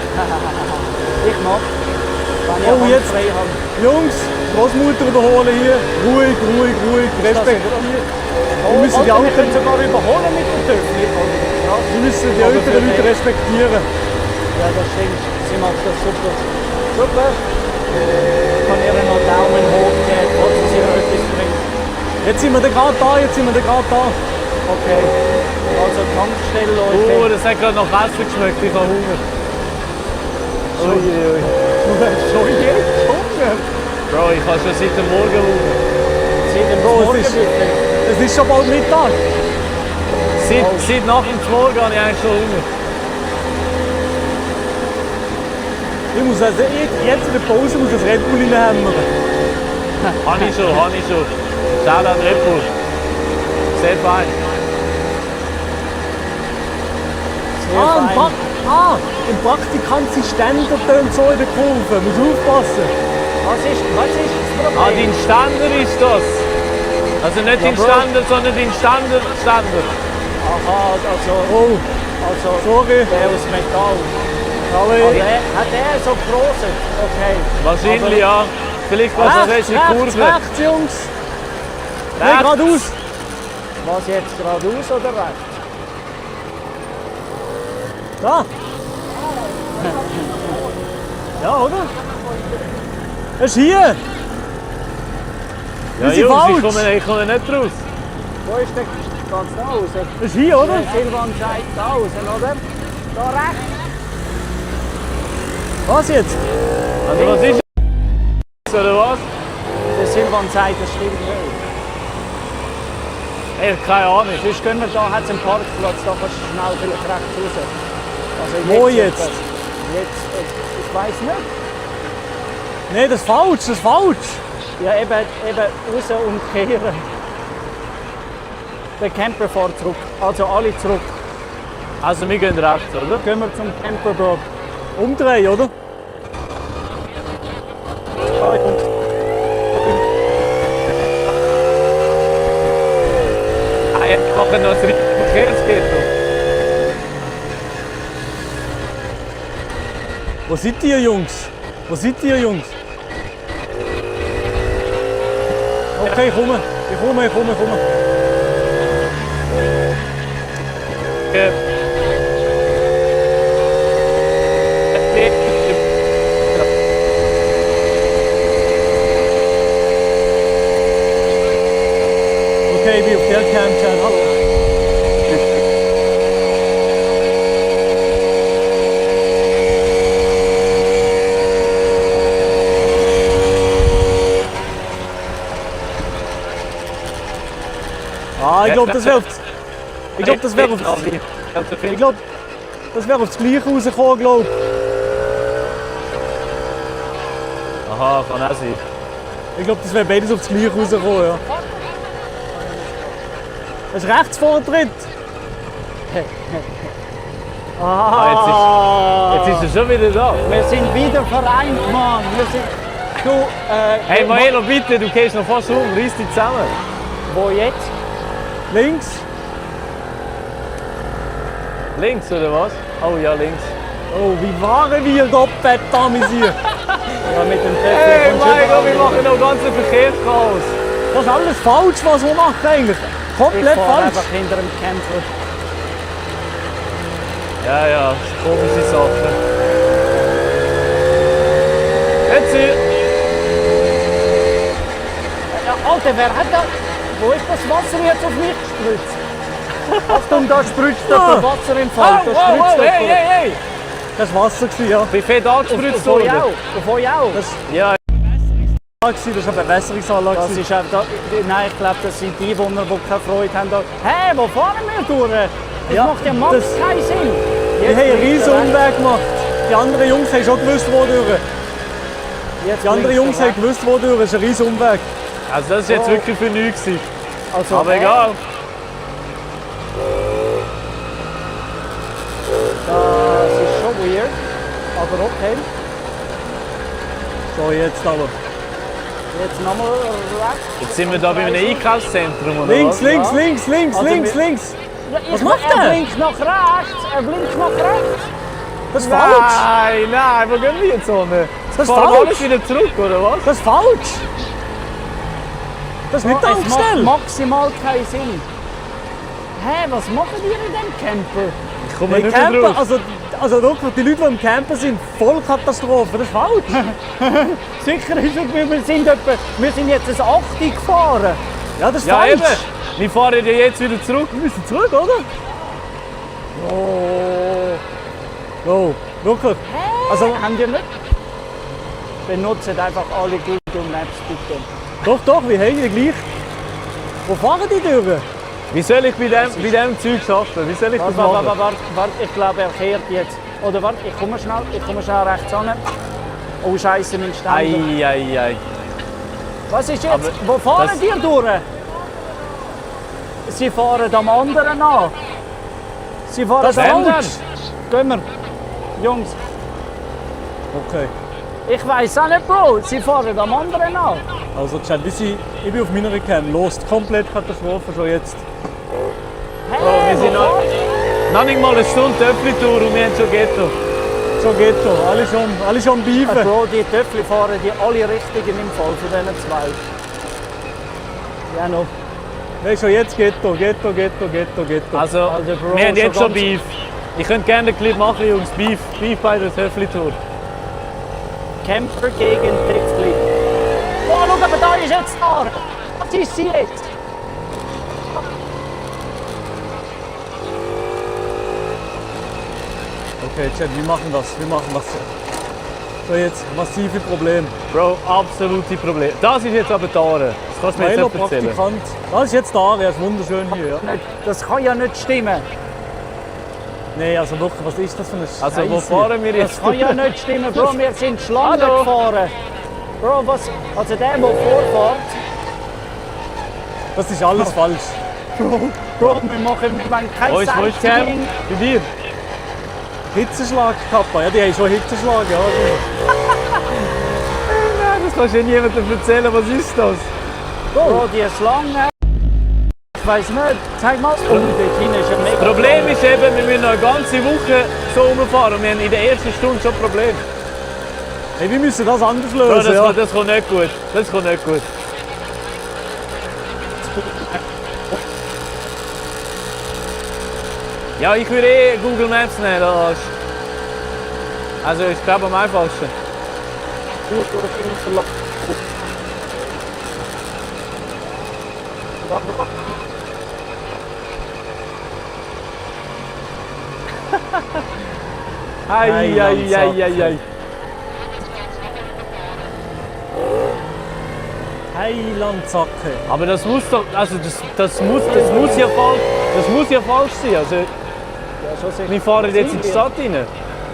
Ich mag, wenn ich Oh, Hand jetzt- frei habe. Jungs, Großmutter überholen hier. Ruhig, Respekt. Wir müssen die wir Alten, können sogar überholen mit dem Töpfchen. wir müssen die Aber älteren für Leute mich- respektieren. Ja, das stimmt. Sie macht das super. Super. Ich kann ihr noch Daumen hoch geben, falls es ihr etwas bringt. Jetzt sind wir da gerade da, Okay. Also Tankstelle, Oh, Leute. das hat gerade nach Essen geschmeckt, ich habe Hunger. Uiuiui. Schon jetzt Hunger. Bro, ich habe schon seit dem Morgen Hunger. Seit dem Bro, Morgen es ist- bitte. Es ist schon bald Mittag. Seit nach dem Morgen habe ich eigentlich schon Hunger. Ich muss also jetzt in der Pause muss das Red Bull reinhämmern. Habe ich schon. Schau an Red Bull. Sehr fein. Im Praktikantenständer tönt so in der Kurve. Muss aufpassen. Was ist das Ah, Problem? dein Stander ist das. Also nicht dein Stander, sondern dein Stander. Aha, also Sorry. der aus Metall. Alle. Aber hat der so große? Okay. Wahrscheinlich ja. Vielleicht was das Rechts, in die Kurve. rechts, Jungs. Nee, Rechts. geradeaus. Was jetzt, geradeaus oder rechts? Da. Ja, oder? Das ist hier. Ja, Wir sind Jungs, falsch. ich komme nicht raus. Wo ist der? Ganz da raus? Das ist hier, oder? Der Silvanscheid da raus, oder? Da rechts. Was jetzt? Also was ist das? Oder was? Der Silvanscheid, das stimmt nicht. Ey, keine Ahnung. Sonst gehen wir da, hat es einen Parkplatz, da kannst du schnell vielleicht rechts raus. Also Wo jetzt? Jetzt, ich weiß nicht. Nee, das ist falsch, das ist falsch. Ja, eben raus und kehren. Der Camper fährt zurück, also alle zurück. Also wir gehen rechts, oder? Gehen wir zum Camperblock. Umdrehen, oder? Ah, jetzt machen wir noch das richtige Verkehrsgitter. Wo seid ihr, Jungs? Wo seid ihr, Jungs? Okay, ich komme. Okay, ich bin auf der Cam-Chat. Hallo. Ich glaube, das wäre aufs Gleiche rausgekommen, glaube ich. Aha, kann auch sein. Ich glaube, das wäre beides aufs Gleiche rausgekommen, ja. Das ist Rechtsvortritt. Jetzt ist er schon wieder da. Wir sind wieder vereint, Mann. Wir sind... Du, Hey Maelo, bitte, du gehst noch fast um, reiss dich zusammen. Wo jetzt? Links. Links oder was? Oh ja, links. Oh, wie waren wir doppelt amüsiert. Ja, mit dem Hey mein Gott, wir machen noch ganz ein Verkehrschaos. Das ist alles falsch, was wir machen eigentlich. Ich Komplett fahre falsch. einfach hinter dem Camper. Ja, ja, komische Sachen. Jetzt hier. Ja, Alter, wer hat da... Wo ist das Wasser jetzt auf mich gespritzt? Achtung, da spritzt jemand Wasser im Fall. Da spritzt jemand. Hey! Das war Wasser, gewesen, ja. Wie fett angespritzt Auf euch worden? auch? Auf euch auch? Ja. Das war eine Bewässerungsanlage. Das ist auch da, nein, ich glaube, das sind die Einwohner, die keine Freude haben. Hey, wo fahren wir durch? Das Ja, macht ja Max das- keinen Sinn. Die haben einen riesen Umweg gemacht. Die anderen Jungs haben schon gewusst, wo durch. Die anderen Jungs haben gewusst, wo durch. Das ist ein riesen Umweg. Also das ist jetzt wirklich für nichts gewesen. Also, Aber egal. Das ist schon weird. Aber okay. So, jetzt aber. Jetzt nochmal rechts. Jetzt sind wir da bei einem Einkaufszentrum, oder Links, was? links, links, links, Also links, wir- links. Ja, Was macht Er der? blinkt nach rechts. Er blinkt nach rechts. Das ist falsch. Nein, wo gehen wir jetzt so? Das ist Fahren wir falsch. alles wieder zurück, oder was? Das ist falsch. Das ist nicht Es macht angestellt. maximal keinen Sinn. Hä, was machen ihr in dem Camper? Ich komme Hey, nicht mehr Camper, drauf. also wirklich, die Leute, die im Camper sind, Vollkatastrophe. Das ist falsch. Sicher ist es, wir sind jetzt ein 8 gefahren. Ja, das ist Ja, falsch. eben. Wir fahren ja jetzt wieder zurück. Wir müssen zurück, oder? Oh, wirklich. Also haben wir nicht? Benutzt einfach alle Google Maps bitte. Doch, wir haben die gleich. Wo fahren die durch? Wie soll ich bei dem Zeug schaffen? Wie soll ich das machen? Warte, ich glaube er kehrt jetzt. Oder warte, ich komme schnell rechts an. Oh Scheiße, mein Ständer. Ei. Was ist jetzt? Wo fahren die durch? Sie fahren am anderen an. Sie fahren Das am ändern. anderen. Gehen wir. Jungs, Okay. ich weiss auch nicht, Bro. Sie fahren am anderen an. Also, Chat, ich bin auf meiner Cam. Lost komplett Katastrophe schon jetzt. Hey, wir sind noch nicht mal eine Stunde Töpfli-Tour und wir haben schon Ghetto. Schon Ghetto. Alle schon beefen. Bro, die Töpfli fahren die alle richtigen im Fall von diesen zwei. Ja, noch. Nein, schon jetzt Ghetto. Also, Bro, wir haben jetzt schon schon Beef. Ich könnte gerne einen Clip machen, Jungs. Beef bei der Töpfli-Tour. Camper gegen Töpfli. Oh, schau, aber da ist jetzt da. Was ist sie jetzt? Okay, Chat, wir machen das. So, jetzt massive Probleme. Bro, absolute Probleme. Das ist jetzt aber die Aare. Das kannst du mir Milo, jetzt nicht erzählen. Praktikant. Das ist jetzt da, er ist wunderschön hier. Ja. Das kann ja nicht stimmen. Nein, also wirklich, was ist das für eine Scheiße? Also, wo fahren wir jetzt? Das kann ja nicht stimmen, Bro. Wir sind Schlangen Hallo. gefahren. Bro, was? Also der vorfährt. Das ist alles falsch. Bro, wir machen kein Wo ist Cam? Sightseeing. Bei dir? Hitzeschlag, Kappa. Ja, die haben schon Hitzeschlag, ja. Das kannst du ja niemandem erzählen. Was ist das? Bro, die Schlange. Ich weiß nicht. Zeig mal. Oh, dort hinten ist ein mega. Das Problem ist eben, wir müssen noch eine ganze Woche so rumfahren und wir haben in der ersten Stunde schon Probleme. Hey, wir müssen das anders Bro, lösen. Ja. das kommt nicht gut. Das kommt nicht gut. Ja, ich würde Google Maps nehmen. Das ist- Also ich glaube am einfachsten. Ei. Heilandzacke. Aber das muss doch, also das muss ja falsch sein. Also wir fahren jetzt in die Stadt rein.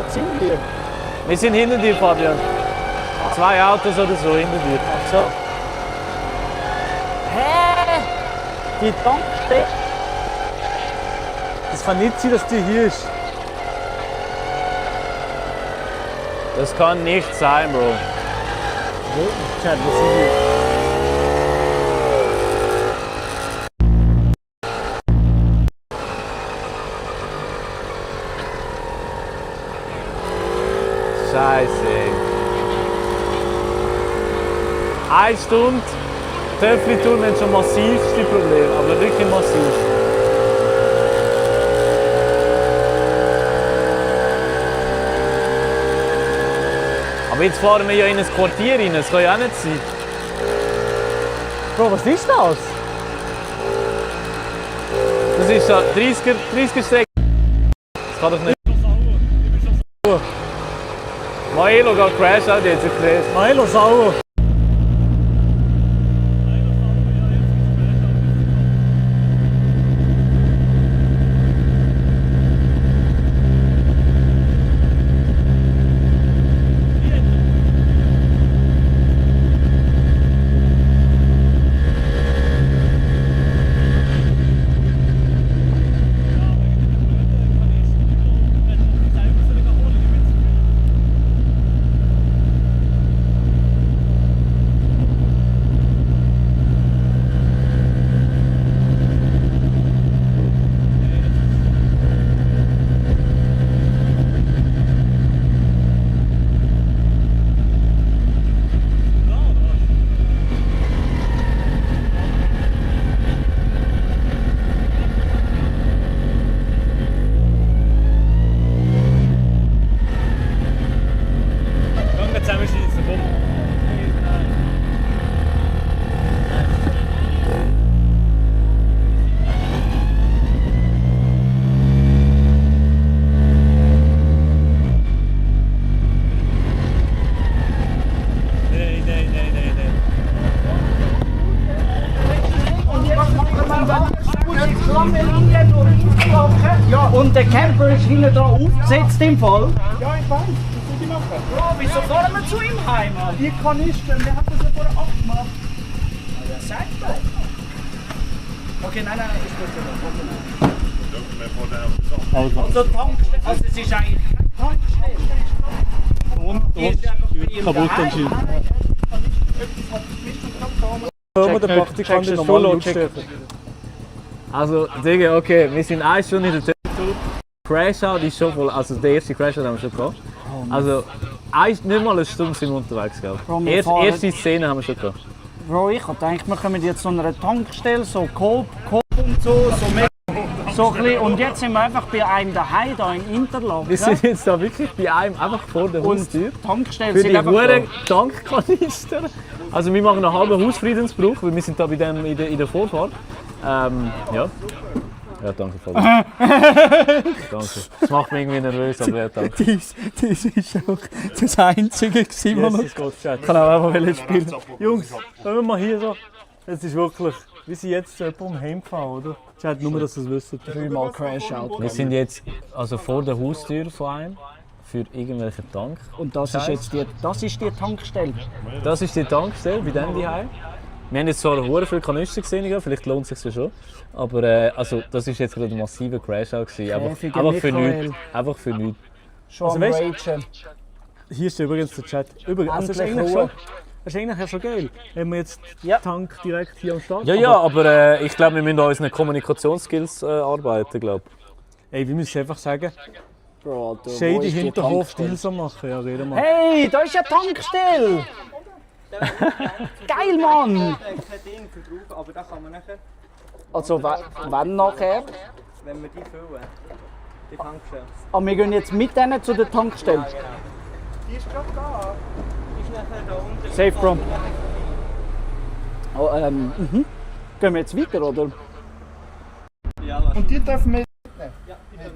Was sind wir? Wir sind hinter dir, Fabian. 2 Autos oder so hinter dir. Ach so. Hä? Die Tankstelle. Das kann nicht sein, dass die hier ist. Das kann nicht sein, Bro. Chat, wo sind wir? Scheiße. 1 Stunde Töpfli-Tour, wir haben schon massivste Probleme, aber wirklich massiv. Aber jetzt fahren wir ja in ein Quartier rein, das kann ja auch nicht sein. Bro, was ist das? Das ist ja 30er Strecke. Das kann doch nicht. Maelo geht crash out jetzt, ich sehe es. Milo, sauer. Ja, und der Camper ist hinten dran aufgesetzt im Fall. Ja, ich weiß. Das will ich machen. Bro, wieso fahren wir zu ihm heim? Die Kanisten, der hat das ja vorher abgemacht. Okay, nein, ich muss ja also Tankstelle, also es ist eigentlich keine Tankstelle. Und kaputt entschieden. Hören wir den Praktikanten normal Lautstärke. Also, Digga, okay, wir sind 1 Stunde in der Tour. Crashout ist schon voll, also der erste Crashout haben wir schon gehabt. Also, nicht mal eine Stunde sind wir unterwegs, gell? Erste Szene haben wir schon gehabt. Bro, ich hab gedacht, wir kommen jetzt zu einer Tankstelle, so Coop und so ein bisschen. Und jetzt sind wir einfach bei einem daheim, da in Interlaken. Wir sind jetzt da wirklich bei einem, einfach vor der Haustür. Tankstellen Für sind die einfach hohen Tankkanister. Also wir machen einen halben Hausfriedensbruch, weil wir sind da bei dem in der Vorfahrt. Ja. Ja, danke, Fabi. Danke. Das macht mich irgendwie nervös, aber ja, danke. Das ist auch das Einzige, was Ich kann auch einfach spielen. Jungs, wenn wir mal hier so. Es ist wirklich. Wir sind jetzt jemand heimgefahren, oder? Chat, nur, dass ihr es wisst. 3-mal Crash-Out. Wir sind jetzt also vor der Haustür von einem für irgendwelchen Tank. Und das ist jetzt die Tankstelle. Das ist die Tankstelle bei dem daheim. Wir haben jetzt zwar sehr viele Kanister gesehen, vielleicht lohnt es sich ja schon. Aber also, das war jetzt gerade ein massiver Crash-Out. Einfach für nichts. Einfach für nichts. Schon Also, Rachel. Hier ist übrigens der Chat. Übrigens, das ist eigentlich ja schon geil, wenn wir jetzt den Tank direkt hier am Start haben. Ja, aber ich glaube, wir müssen an unseren Kommunikationsskills arbeiten, glaube ich. Ey, wir müssen einfach sagen, Bro, Shady Hinterhof Deals machen. Ja, reden wir. Hey, da ist ja Tankstelle! Geil, Mann! Aber da kann man nachher, Also, wann nachher? wenn wir die füllen, die Tankstelle. Aber wir gehen jetzt mit denen zu der Tankstelle. Die ist gerade da. Die ist nachher da unten. Safe, Bro. Oh, Gehen wir jetzt weiter, oder? Ja, was? Und die dürfen wir.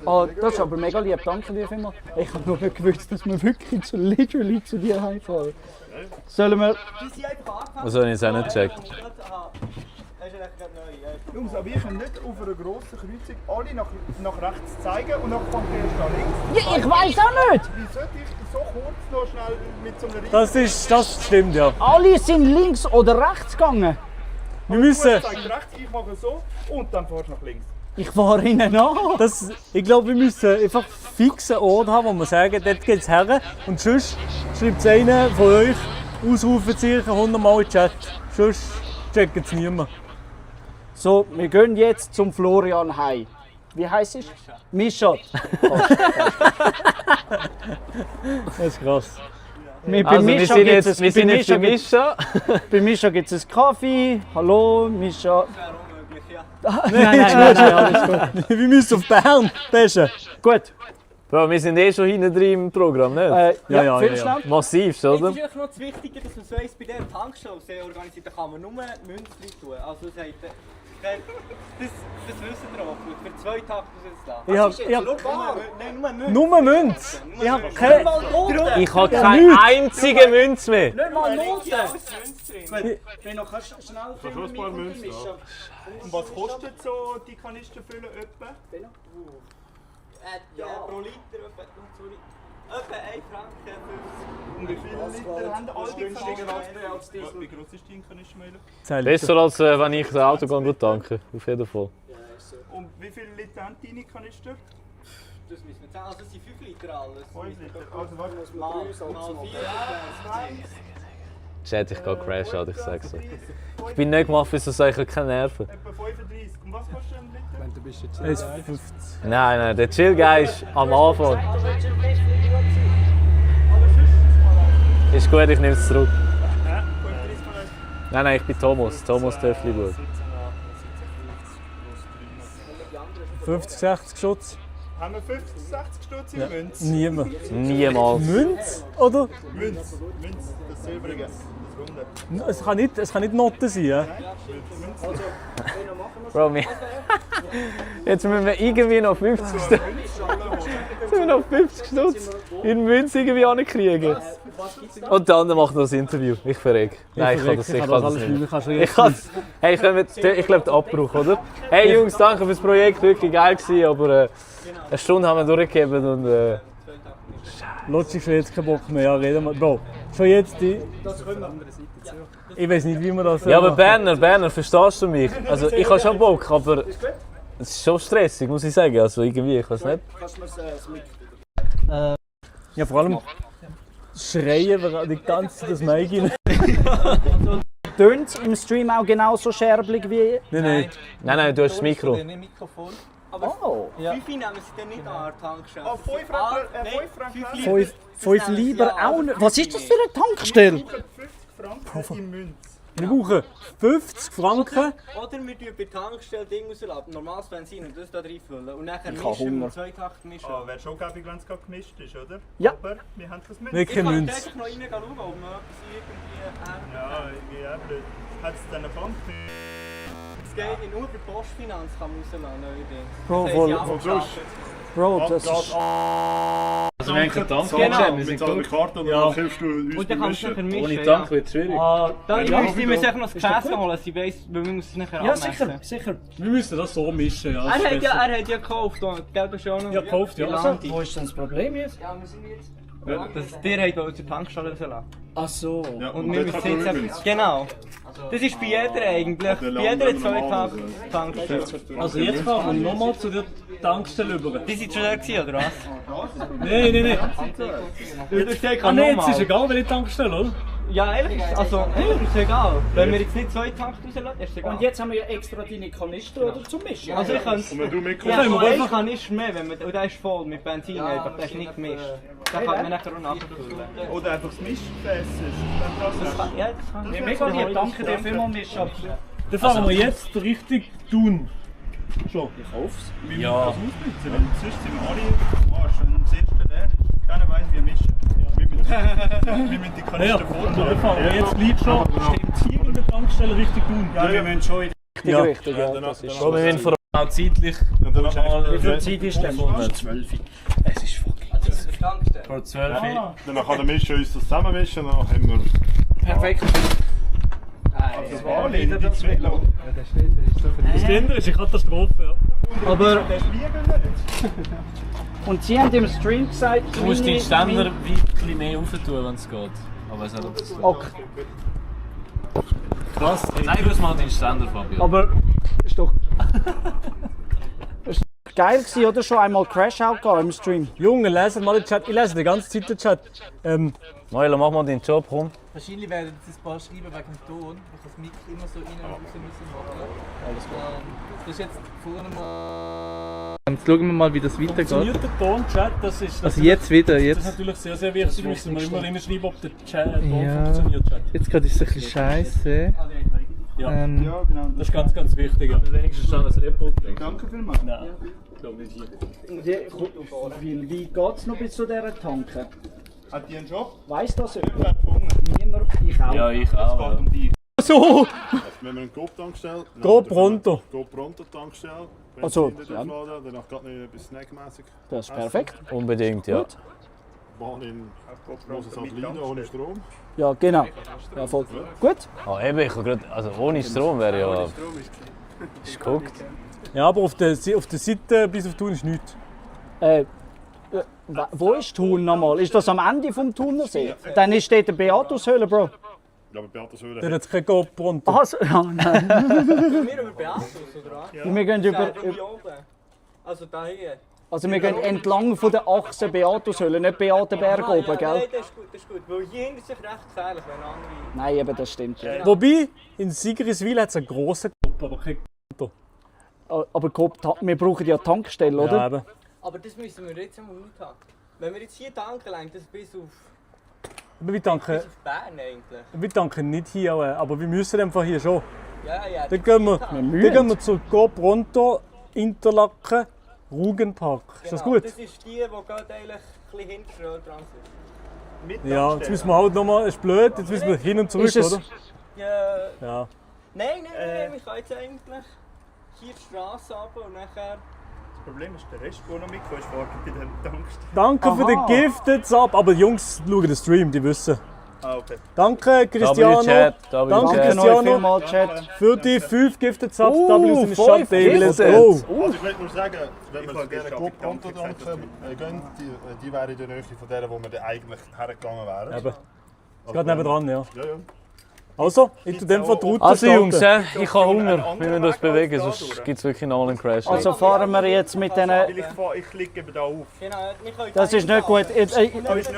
Oh, das ist aber mega lieb, danke dir vielmals. Ich habe noch nicht gewusst, dass wir wirklich literally zu dir heimfahren. Sollen wir... Die sind einfach angefangen. Das habe ich jetzt auch nicht gecheckt. Das ist eigentlich gerade neu. Jungs, aber ihr könnt nicht auf einer grossen Kreuzung alle nach rechts zeigen und dann kommt der erst nach links. Ja, ich weiß auch nicht! Wie sollte ich so kurz noch schnell mit so einer Das stimmt, ja. Alle sind links oder rechts gegangen. Wir müssen. zeigt rechts, ich mache so und dann fahrst du nach links. Ich fahre ihnen nach. Ich glaube, wir müssen einfach fixen Ort haben, wo wir sagen, dort geht es her. Und sonst schreibt einer von euch Ausrufezeichen 100-mal in den Chat. Sonst checkt es niemand. So, wir gehen jetzt zum Florian heim. Wie heisst es? Mischa. Das ist krass. Bei Also, wir Mischa sind gibt's jetzt, ein- wir sind bei jetzt für Mischa Mischa. Bei Mischa gibt es einen Kaffee. Hallo, Mischa. Nein, alles gut. Wir müssen auf Bern, Besche. Gut. Bro, wir sind schon hinten drin im Programm, nicht? Ja, viel ja. schnell. Massiv, Es oder? ist eigentlich noch das Wichtige, dass man so eins bei dieser Tankstelle sehr organisiert, da kann man nur Münzen tun. Also sagt, das wissen wir auch. Für 2 Tage ist es da. Nur Münze. Ich habe keine. Ich habe keine einzige Münze mehr. Nicht mal Noten! Wenn du kannst schnell Schon ein paar Münzen. Und was kostet so die Kanister füllen etwa? Ja, pro Liter etwa 1 Franken 50. Und wie viele Liter haben all die Kanister? Wie groß ist dein Kanistermühle? Besser als wenn ich das Auto tanken tanke, auf jeden Fall. Und wie viele Liter haben deine Kanister? Das müssen wir zählen. Also es sind 5 Liter alles. 5 Liter. Also was Mal 4. Chat, ich gehe Crash out, ich sag's so. Ich bin nicht gemacht für so Sachen, keine Nerven. etwa 35. Und was kostet ein Liter? Wenn du bist jetzt 50. Nein, der Chill-Guy ist am Anfang. Ist gut, ich nehme es zurück. Nein, ich bin Thomas. Thomas Töffli-Bub. 50, 60 Schutz? Haben wir 50, 60 Stutz in Münzen? Niemand. Niemals. Münze? Oder? Münz, das Silbrige, das Runde. Es kann nicht Noten sein. Ja? Bro, jetzt müssen wir irgendwie noch 50 Stutz. Jetzt müssen wir noch 50 Stutz in Münze irgendwie ankriegen. Und der andere macht noch das Interview. Ich verreck. Nein, ich kann das nicht. Hey, ich glaube, der Abbruch, oder? Hey Jungs, danke fürs Projekt, wirklich geil gewesen, aber eine Stunde haben wir durchgegeben und Lutsch ist jetzt keinen Bock mehr. Ja, reden wir. Bro, schon jetzt die... Ich weiß nicht, wie man das... Ja, aber Berner, verstehst du mich? Also ich habe schon Bock, aber es ist schon stressig, muss ich sagen. Also irgendwie, ich weiß nicht. Ja, vor allem schreien wir die ganze Zeit das Mic rein. Tönt es im Stream auch genauso scherblig wie... Nein, du hast das Mikro. Aber Oh. 5 nehmen sie dann nicht an der Tankstelle. Oh, 5 Franken. 5 lieber auch nicht. Was ist das für eine Tankstelle? 50 Franken in Münz. Wir brauchen 50 Franken. Oder wir tun bei der Tankstelle Ding rauslassen, normales Benzin und das da reinfüllen. Und nachher habe mischen Hunger. wir Zweitakt mischen. Ah, wäre schon gäbig, wenn es gerade gemischt ist, oder? Ja. Aber wir haben das Münz. Wir Ich keine kann Münze. einfach noch rein schauen, ob wir etwas irgendwie Ja, irgendwie auch blöd. Hat es dann eine Bank? Es geht nur bei Postfinanz kann man rauslassen, neuerdings. Bro, Das haben voll- sie abgeschafft. Bro, das ist... Also wir haben keinen Tank, Genau. wir sind gut. Karte und Ja. dann hilfst du uns Und dann kannst du nachher mischen. Ohne Tank wird es schwierig. Dann Ja, müsste ich mir wieder. sicher noch das Gefäß holen, sie weiss, weil wir müssen es nachher Ja, abmessen. sicher. Wir müssen das so mischen, ja. Er hat ja gekauft, gell, du schon noch? Ja, gekauft, ja. Also, Wo ist denn das Problem jetzt? ja, wir sind jetzt... Dass der wollte zur Tankstelle rauslassen. Ach so. Ja, Und wir müssen jetzt einfach... Genau. Das ist bei jeder eigentlich. Bei jeder Zweitakt-Tankstelle. Also jetzt fahren wir nochmal zu der Tankstelle über. Die sind schon da gewesen, oder was? Nein. Das steht Ah nein, jetzt ist egal, welche Tankstelle, oder? Ja, eigentlich ist es egal. Wenn wir jetzt nicht zwei Tanks rauslassen, ist es egal. Und jetzt haben wir ja extra deine Kanister oder zum Mischen. Also ich kann... Und wenn du Ja, mitkommst, nur ein Kanister mehr, wenn man, und der ist voll mit Benzin einfach, der ist nicht gemischt. Den kann man nachher auch nachfüllen. oder einfach das Mischgefäß ist. Ja, das kann Ja, mega lieb, danke dir vielmals, Mischa. Dann fahren wir jetzt Richtung Thun. Schon. Ja. Das muss nicht sein, weil sonst sind wir alle Arsch. Wenn das erste leer ist, keiner weiß, wie er mischen. Wir müssen die Ja, Kanister also dann fahren wir jetzt gleich schon. Steht hier in der Tankstelle Richtung Thun. Ja, wir müssen schon in Ja. Richtig, ja. das ist So, wir müssen vor allem auch zeitlich. Und danach Wie viel Zeit ist denn? Es ist fucking vor 12. Dann kann der Mischer uns das zusammenmischen, dann haben wir... Perfekt. Das war die Zwillo. Das Ständer ist eine Katastrophe, ja. Aber... Der Spiegel nicht. Und Sie haben im Stream gesagt... Du musst den Ständer ein bisschen mehr rauf tun, wenn es geht. Aber es hat das. Okay. Krass. Zeig uns mal den Ständer, Fabio. Aber... Ist doch... ist doch geil gewesen, oder? Schon einmal Crash-Out gehabt im Stream. Junge, lese mal den Chat. Ich lese die ganze Zeit den Chat. Noel, mach mal deinen Job, komm. Wahrscheinlich werden sie ein paar schreiben wegen dem Ton, weil das Mic immer so rein und raus müssen machen. Alles klar. Das ist jetzt vorne mal... Jetzt schauen wir mal, wie das weitergeht. Funktioniert der Ton-Chat? Das ist Also jetzt wieder, das ist jetzt. natürlich sehr, sehr wichtig. Müssen wir immer reinschreiben, ob der Ton Ja. funktioniert. Chat. Jetzt gerade ist es ein bisschen scheiße. Ja. Ja, genau. Das ist ganz, ganz wichtig. Ja. Wenigstens schon ein Report. Danke vielmals. Nein, ich glaube nicht hier. Wie geht es noch bis zu dieser Tanke? Hat die einen Job? Weiss das jemand? Ich habe Hunger. Niemand? Ich auch. Ja, ich Es auch. geht um dich. So! Wenn wir einen Coop-Tankstelle... Go pronto. Go pronto Tankstelle. Also, Benzin ja. draufladen, danach geht noch etwas snackmäßig. Das ist perfekt. Unbedingt, ja. Bahn in großes Adelina ohne Strom. Ja, genau. Ja, voll. Gut. Ah, eben, ich habe gerade, also ohne Strom wäre ja... Ist geguckt. Ja, aber auf der Seite bis auf Thun ist nichts. Wo ist Thun nochmal? Ist das am Ende vom Thunersee? Dann ist dort eine Beatushöhle, Bro. Ja, aber Bertheshöhle Dann hat es kein Go pronto. Also, ja, nein. Wir über Beatus, oder was? Wir gehen Ja, hier oben. Also da hier. also wir gehen entlang von der Achse Beatushöhle, nicht Beatenberg oben, Nein, gell? das ist gut, das ist gut. Weil hier hinten ist es recht gefährlich, wenn andere... Nein, eben, das stimmt. Ja. Wobei, in Sigriswil hat es einen grossen Kopf, aber kein Aber Coop, wir brauchen ja Tankstelle, oder? Ja, eben. Aber das müssen wir jetzt einmal aushaben. Wenn wir jetzt hier tanken, lenkt das bis auf Aber wir tanken nicht hier, aber wir müssen einfach hier schon. Ja, ja. Dann gehen wir zu Go Pronto, Interlaken, Rugenpark. Ist das gut? Das ist die gerade eigentlich ein bisschen hinter dran sind. Ja, jetzt müssen wir halt nochmal, ist blöd, jetzt müssen wir hin und zurück, Ist es- oder? Ja. Ja. Nein, wir können jetzt eigentlich hier die Straße runter und nachher... Das Problem ist, der Rest, der noch mitgekommen ist, vorher bei der Tankstelle. Danke für den Gifted ab, aber die Jungs schauen den Stream, die wissen. Ah, okay. Danke Cristiano, W-Chat, danke Danke euch Cristiano vielmals, Chat. für die 5 Gifted Subs, W aus dem 5 Chat, David, let's go! Also ich will nur sagen, wenn wir zu dieser Coop-Pronto-Tankstelle gehen, die wäre in der Nähe von der, wo wir dann eigentlich hergegangen wären. Eben. Ist gerade nebenan, ja. Also, ich tu dem vertraut. Also Jungs, ich habe Hunger. Wir müssen uns bewegen, sonst gibt es wirklich einen All-in-Crash. Also fahren wir jetzt mit diesen... Ich klicke eben da auf. Genau, wir können Das ist nicht gut.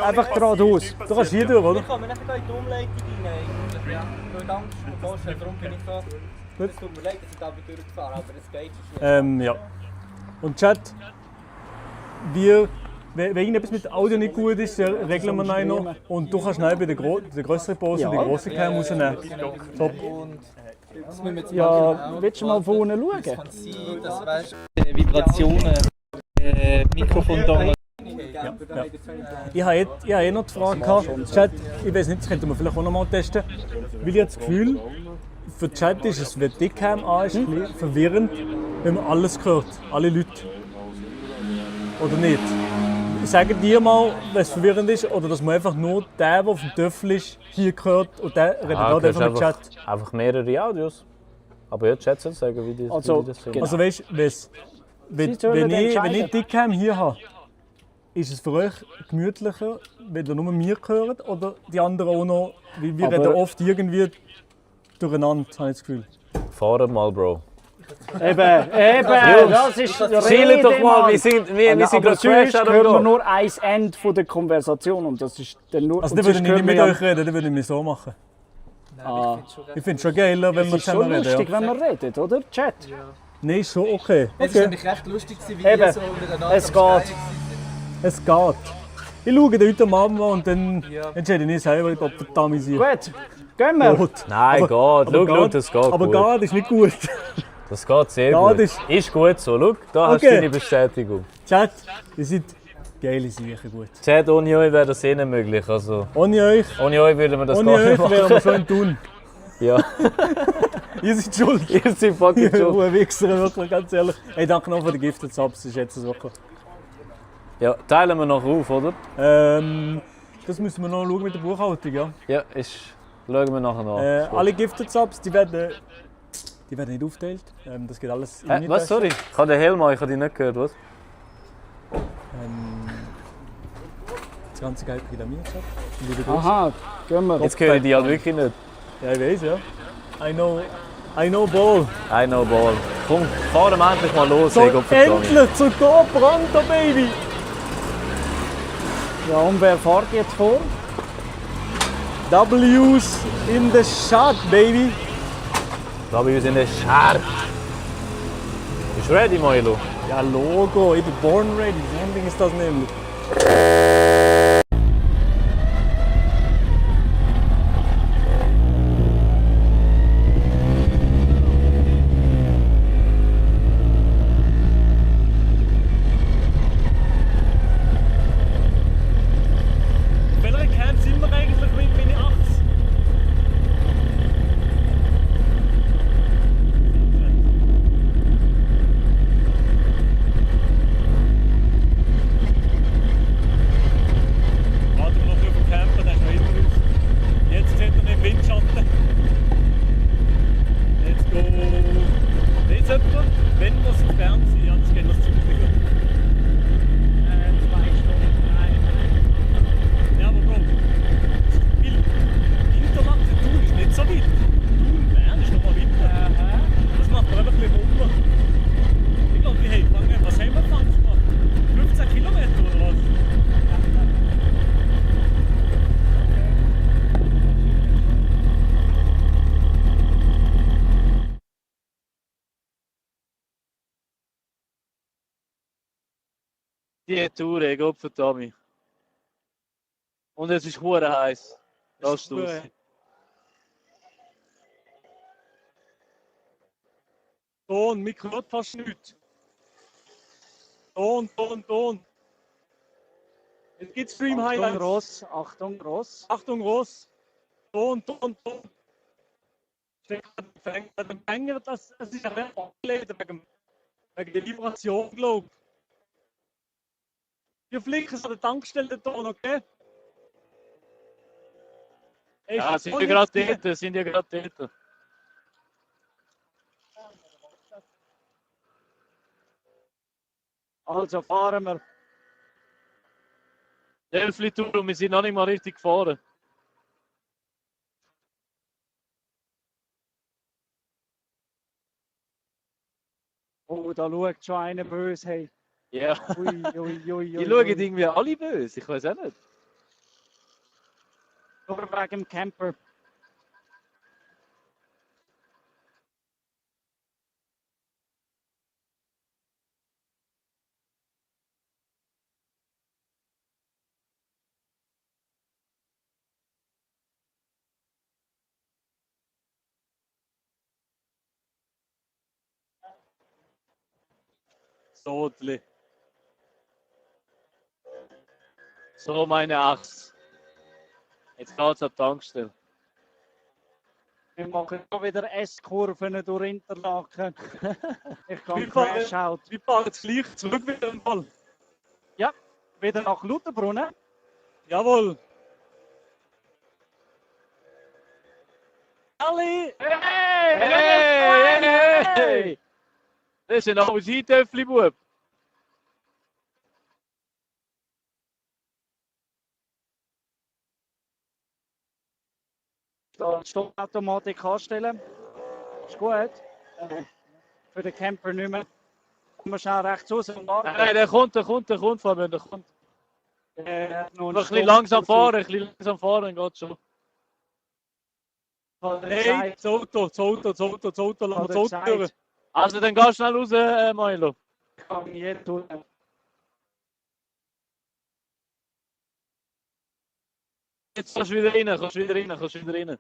Einfach geradeaus. Du kannst hier durch, oder? Wir kommen nicht in die Umleitung rein. Eigentlich, ja. Weil Angst und Vorstellen, darum bin ich so... Es tut mir leid, dass ich da durchgefahren aber es geht schon schnell. Ja. Und Chat, wir, wenn irgendetwas mit dem Audio nicht gut ist, dann regeln wir ihn noch. Und du kannst schnell bei der größeren Pose die grosse Cam rausnehmen. Top. Ja, willst du mal von unten schauen? Kann sein, dass weißt, Vibrationen, Mikrofondongel. Ja. Ich habe eh noch die Frage gehabt. Chat, ich weiß nicht, das könnten wir vielleicht auch noch mal testen. Weil ich habe das Gefühl, für den Chat ist es, wenn die Cam an ist, ein bisschen verwirrend, wenn man alles hört, alle Leute. Oder nicht? Sagen dir mal, was verwirrend ist, oder dass man einfach nur der auf dem Töffel ist, hier hört und der redet dort einfach mit Chat. Einfach mehrere Audios. Aber ja, Chat soll sagen, wie die das finden. Also weißt du, wenn ich die Cam hier habe, ist es für euch gemütlicher, wenn ihr nur mir hört oder die anderen auch noch? Weil wir reden oft irgendwie durcheinander, habe ich das Gefühl. Fahren mal, Bro. Eben, das ist Chillen doch mal, wir sind gerade sonst fresh hören wir nur ein Ende von der Konversation und das ist dann nur... Also dann würde ich nicht mit euch reden, dann würde ich mich so machen. Ich finde es schon geiler, wenn wir Es ist schon zusammen reden. lustig, wenn man redet, oder? Chat. Nein, ist schon okay. Es war nämlich recht lustig, wie Eben, ihr so miteinander es am geht. Es geht. Ich schaue den heute am Abend an und dann entscheide ich selber, ob der Dummy ist. Gut, gehen wir. Gut. Nein, geht. Schau, das geht aber gut. geht ist nicht gut. Das geht sehr Geht gut. ist- Ist gut so. Schau, da hast du Okay. deine Bestätigung. Chat, ihr seid geile Sachen gut. Chat, ohne euch wäre das eh nicht möglich. Also, Ohne euch, ohne euch würden wir das ohne gar nicht euch machen. wären wir schon in Tun. Ja, Ihr seid schuld. ihr seid fucking Ihr schon. Wichser, wirklich, ganz ehrlich. Hey, danke noch für die Gifted Subs, das ist jetzt wirklich. Ja, teilen wir noch auf, oder? Das müssen wir noch schauen mit der Buchhaltung, ja. Ja, schauen wir nachher nach. Alle Gifted Subs, die werden nicht aufgeteilt. Das geht alles in die Was, Tasche. sorry? Ich habe den Helm an, ich habe dich nicht gehört, was? Das ganze Geld geht an meinen Chat. Liebe Grüße. Aha, gehen wir. Jetzt höre ich dich halt wirklich nicht. Ja, ich weiß, ja. I know ball. I know ball. Komm, fahren wir endlich mal los, So, ey, Gottverdammt. endlich zu Go Pronto, Baby! Ja, und wer fährt jetzt vor? W's in the shot, baby! Da bei uns in der Schar. Bist du ready, Milo? Ja, Logo, ich bin born ready. So ein Ding ist das nämlich. Welcher Camp sind wir eigentlich mit Mini 8? Warten wir noch auf den Camper, der ist noch immer auf. Jetzt steht er im Windschatten. Let's go! Jetzt etwa, wenn wir es entfernt sind, ja, das geht noch ziemlich gut. 2 Stunden, nein. Ja, aber Bro, weil Interlaken Thun ist nicht so weit. Thun Bern ist noch mal weiter. Das macht mir einfach ein bisschen Wunder. Ich glaube, wir haben was haben wir falsch gemacht? 15 Kilometer oder was? Die Tour, ey, Gott verdammt mich. Und es ist hure heiß. Lass du es. Ton, Mikro hört fast nichts. Ton. Jetzt gibt's Stream Highlights. Gross, Achtung, gross. Achtung, Ross. Ton. Steht gerade der Fänger, das ist ja recht abgelehnt wegen der Vibration, glaube ich. Wir flicken an der Tankstelle Ton, okay? Ey, Ja, sind ja gerade dort. Also fahren wir. Delphi-Tour und wir sind noch nicht mal richtig gefahren. Oh, da schaut schon einer böse, hey. Ja. Ui, ui, ui, ui, Die schauen ui. irgendwie alle böse, ich weiß auch nicht. Nur wegen dem Camper. Sodli. So, meine Axt. Jetzt geht's an die Tankstelle. Wir machen schon wieder S-Kurven durch Interlaken. Ich kann Wir Crash out. fahren jetzt gleich zurück wieder einmal. Ja, wieder nach Lutherbrunnen. Jawohl. Ali! Hey, hey, hey, hey! Das ist ein Aussietöffli-Bub. Da die Stoppautomatik anstellen. Ist gut. Für den Camper nicht mehr. Wir schnell rechts raus und warten. Nein, der kommt, Fabian, der kommt. Noch Ein bisschen langsam fahren, geht schon. Hey, das Auto, lass mal das Auto durch. Also, dann geh schnell raus, Milo. Ich kann mich hier tun. Jetzt kannst du wieder rein,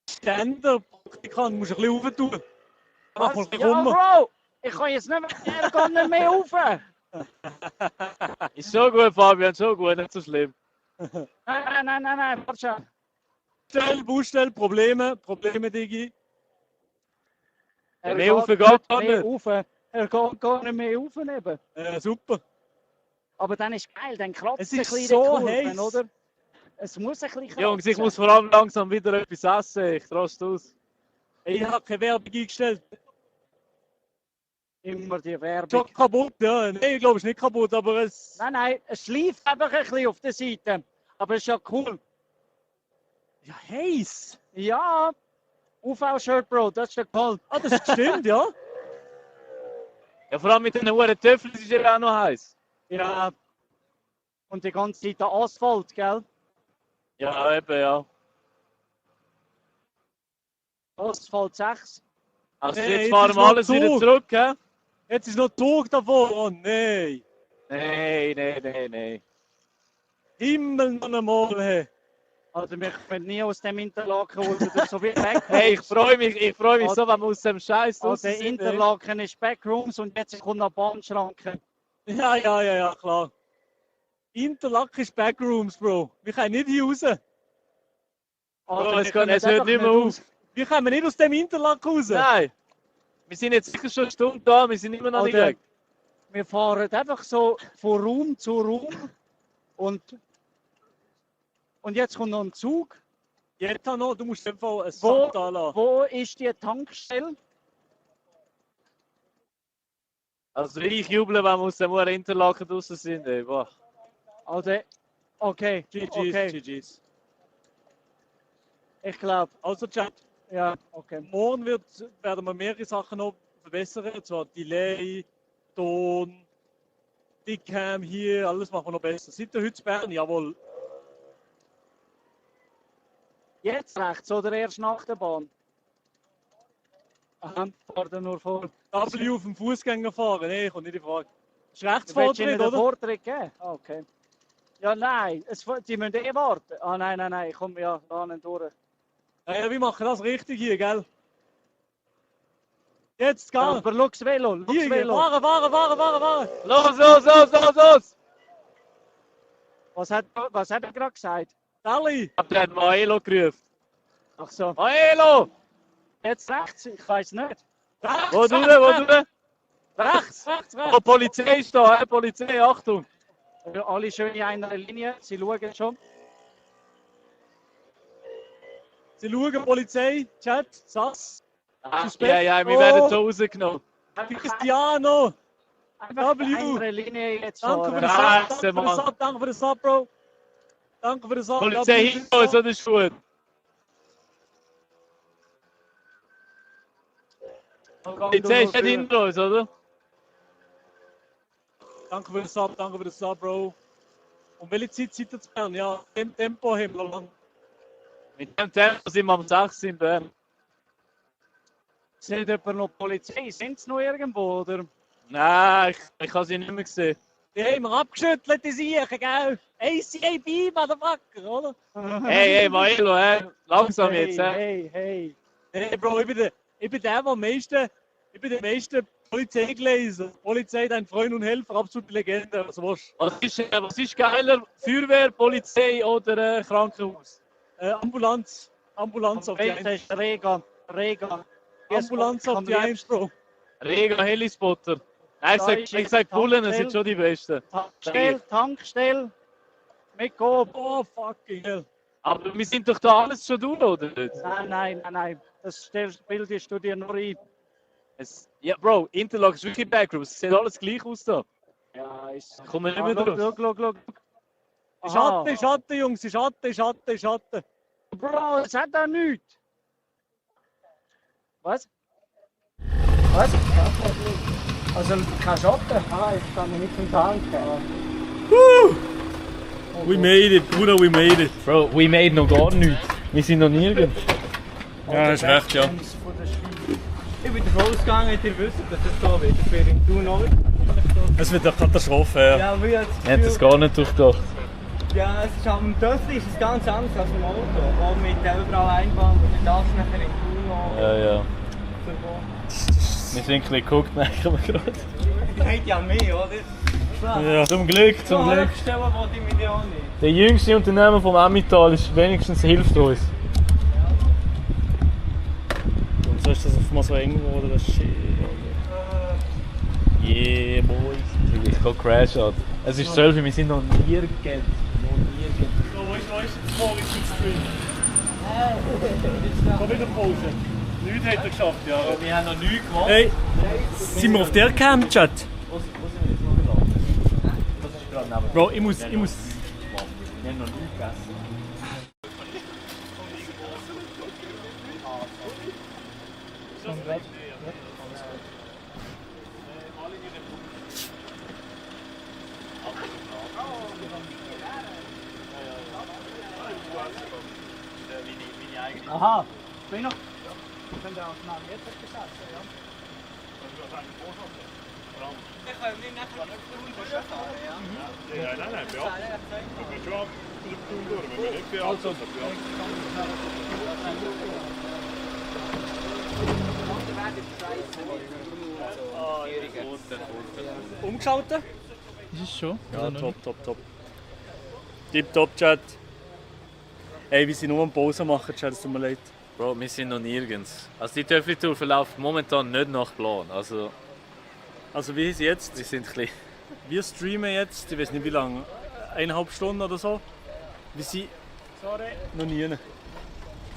Ständer, Praktikant, musst du ein bisschen rauf tun. Mach mal ein bisschen Ja, rum. Bro! Ich kann jetzt nicht mehr, er geht nicht mehr rauf. Ist so gut, Fabian, so gut, nicht so schlimm. Nein, warte schon. Baustelle, Probleme, Digi. Mehr rauf geht gar mehr nicht. rauf. Er geht gar nicht mehr rauf eben. Super. Aber dann ist geil, dann kratzt Es ein ist bisschen so die Kurven, heiß. oder? Es muss ein bisschen kratzen. Jungs, ich muss vor allem langsam wieder etwas essen, ich trost aus. Ich habe keine Werbung eingestellt. Immer die Werbung. Schon kaputt, ja. Nein, ich glaube, es ist nicht kaputt, aber es... Nein, es schleift einfach ein bisschen auf der Seite. Aber es ist ja cool. Ja, heiß. Ja, UV-Shirt, Bro, das ist der Gold. Ah, das stimmt, ja. Ja, vor allem mit den hohen Töffeln ist es auch noch heiß. Ja. Und die ganze Zeit der Asphalt, gell? Ja, eben, ja. Asphalt 6. Also Hey, jetzt jetzt fahren ist wir noch alles wieder Zug. zurück, hä? Jetzt ist noch Zug davor. Oh nein. Nein. Himmel noch einmal, hey. Also wir kommen nie aus dem Interlaken raus, das ist so wie Backrooms. Hey, ich freue mich so, wenn wir aus dem Scheiß raus Also der sind. Interlaken ist Backrooms und jetzt kommt noch Bahnschranke. Ja, klar. Interlaken ist Backrooms, Bro. Wir können nicht hier raus. Bro, wir es kommen hört einfach nicht mehr auf. Wir kommen nicht aus dem Interlaken raus. Nein. Wir sind jetzt sicher schon eine Stunde da, wir sind immer noch nicht Oder- weg. Wir fahren einfach so von Raum zu Raum und jetzt kommt noch ein Zug. Jetzt noch, du musst einfach ein Wo- Sand anlassen. Wo ist die Tankstelle? Also ich juble, wenn wir aus dem Interlaken draußen sind. Ey. Boah. Also, okay, okay. GG's. Ich glaube, Also, Chat, ja, okay. morgen werden wir mehrere Sachen noch verbessern. Und zwar Delay, Ton, Dickcam hier, alles machen wir noch besser. Seid ihr heute in Bern? Jawohl. Jetzt rechts oder erst nach der Bahn? Aha, fahrt ihr nur vor. W auf dem Fußgänger fahren? Nee, kommt nicht in Frage. Ist Du willst Rechtsvortritt, ihnen den oder? Vortritt geben? Ah, okay. Ja, nein, die müssen eh warten. Ah, nein, ich komme ja da nicht durch. Ja, wir machen das richtig hier, gell? Jetzt, gell? Aber schau das Velo, schau Hier, das Velo. fahren! Los! Was hat er gerade gesagt? Sally! Ich hab den Maelo gerufen. Ach so, Maelo! jetzt rechts, ich weiß nicht. Wo du? Rechts! Oh, Polizei ist da, hey, Polizei, Achtung! Ja, alle schön in einer Linie, sie schauen schon. Sie schauen, Polizei, Chat, Sass, Suspekt. Ja, wir werden so rausgenommen. Cristiano! Einfach W. in einer Linie jetzt Danke für fahren. den Ja, Sub, danke für den Sub, Bro! Danke für den Sub! Polizei hinter uns, das ist gut. Jetzt ist nicht hinter uns, oder? Danke für den Sub, Bro. Und welche Zeit seid ihr zu Bern? Ja, im Tempo haben wir lang. Mit dem Tempo sind wir am 6 in Bern. Seht jemand noch die Polizei? Sind sie noch irgendwo, oder? Nein, ich habe sie nicht mehr gesehen. Die haben wir abgeschüttelt, die Siechen, gell? ACAB, Motherfucker, oder? Hey, Maelo, langsam Hey, jetzt, hey. Hey, Bro, ich bin der am meisten Polizei gelesen. Polizei, dein Freund und Helfer, absolute Legende. Also, Was ist geiler? Feuerwehr, Polizei oder Krankenhaus? Ambulanz auf die Welcher ist Regan? Ambulanz auf die 1, Bro. Rega, Helispotter. Nein, ich sag Bullen, das sind schon die besten. Tankstelle. Mit Coop. Oh, fucking hell. Aber wir sind doch da alles schon durch, oder nicht? Nein. Das bildest du dir nur ein. Ja, Bro, Interlock ist wirklich Backrooms. Es sieht alles gleich aus da. Ja, ist. Kommen wir nicht mehr drauf. Schau. Schatten, Jungs, Schatten. Bro, es hat auch nichts. Was? Also kein Schatten? Ah, ich kann nicht zum Tanken. We made it, Bruder, we made it. Bro, we made noch gar nichts. Wir sind noch nirgends. Ja, hast recht, ja. Ich bin davon ausgegangen, ihr wisst, dass es so wird. Das wäre in Thun auch. Es wird eine Katastrophe, ja. Ja, aber ich habe Ich hätte das gar nicht durchgedacht. ja, es ist am Töffel ist es ganz anders als im Auto. Auch mit der überall Einbahn und du darfst nachher in Thun auch. Ja. So. Wir sind ein bisschen geguckt, merken wir gerade. Die haben ja mehr, oder? Ja, zum Glück. So stellen wir die Million nicht. Der jüngste Unternehmer vom Emmental ist wenigstens hilft uns. Und so ist das auf mal so eng geworden, das Shit. Yeah, boys. Ich kann Crash an. Es ist 12 Uhr, wir sind noch nirgends. So, wo ist das Morgen zum Stream? Komm wieder Pause. Nichts hat er geschafft, ja. Wir haben noch nichts gemacht. Hey, sind wir auf der Cam, Chat? Wo sind wir jetzt noch gelaufen? Das ist gerade neben. Bro, ich muss. Wir haben noch nichts gegessen. Aha, bin noch. Könnt ihr auch nach jetzt gesagt, ja? Ich kann nicht nachher in Thun fahren, ja? Ja, nein, ja. Wir können schon ab zu der Tour durch, wenn wir nicht viel Autos haben. Umgeschaltet? Ist es schon? Ja, top. Tipptopp, Chat. Ey, wir sind nur am Pause machen, Chat, es tut mir leid. Bro, wir sind noch nirgends. Also die Töffli-Tour verläuft momentan nicht nach Plan. Also Also wie ist jetzt? wir sind ein bisschen... Wir streamen jetzt, ich weiß nicht wie lange, 1,5 Stunden oder so. Wir sind noch nie. Wir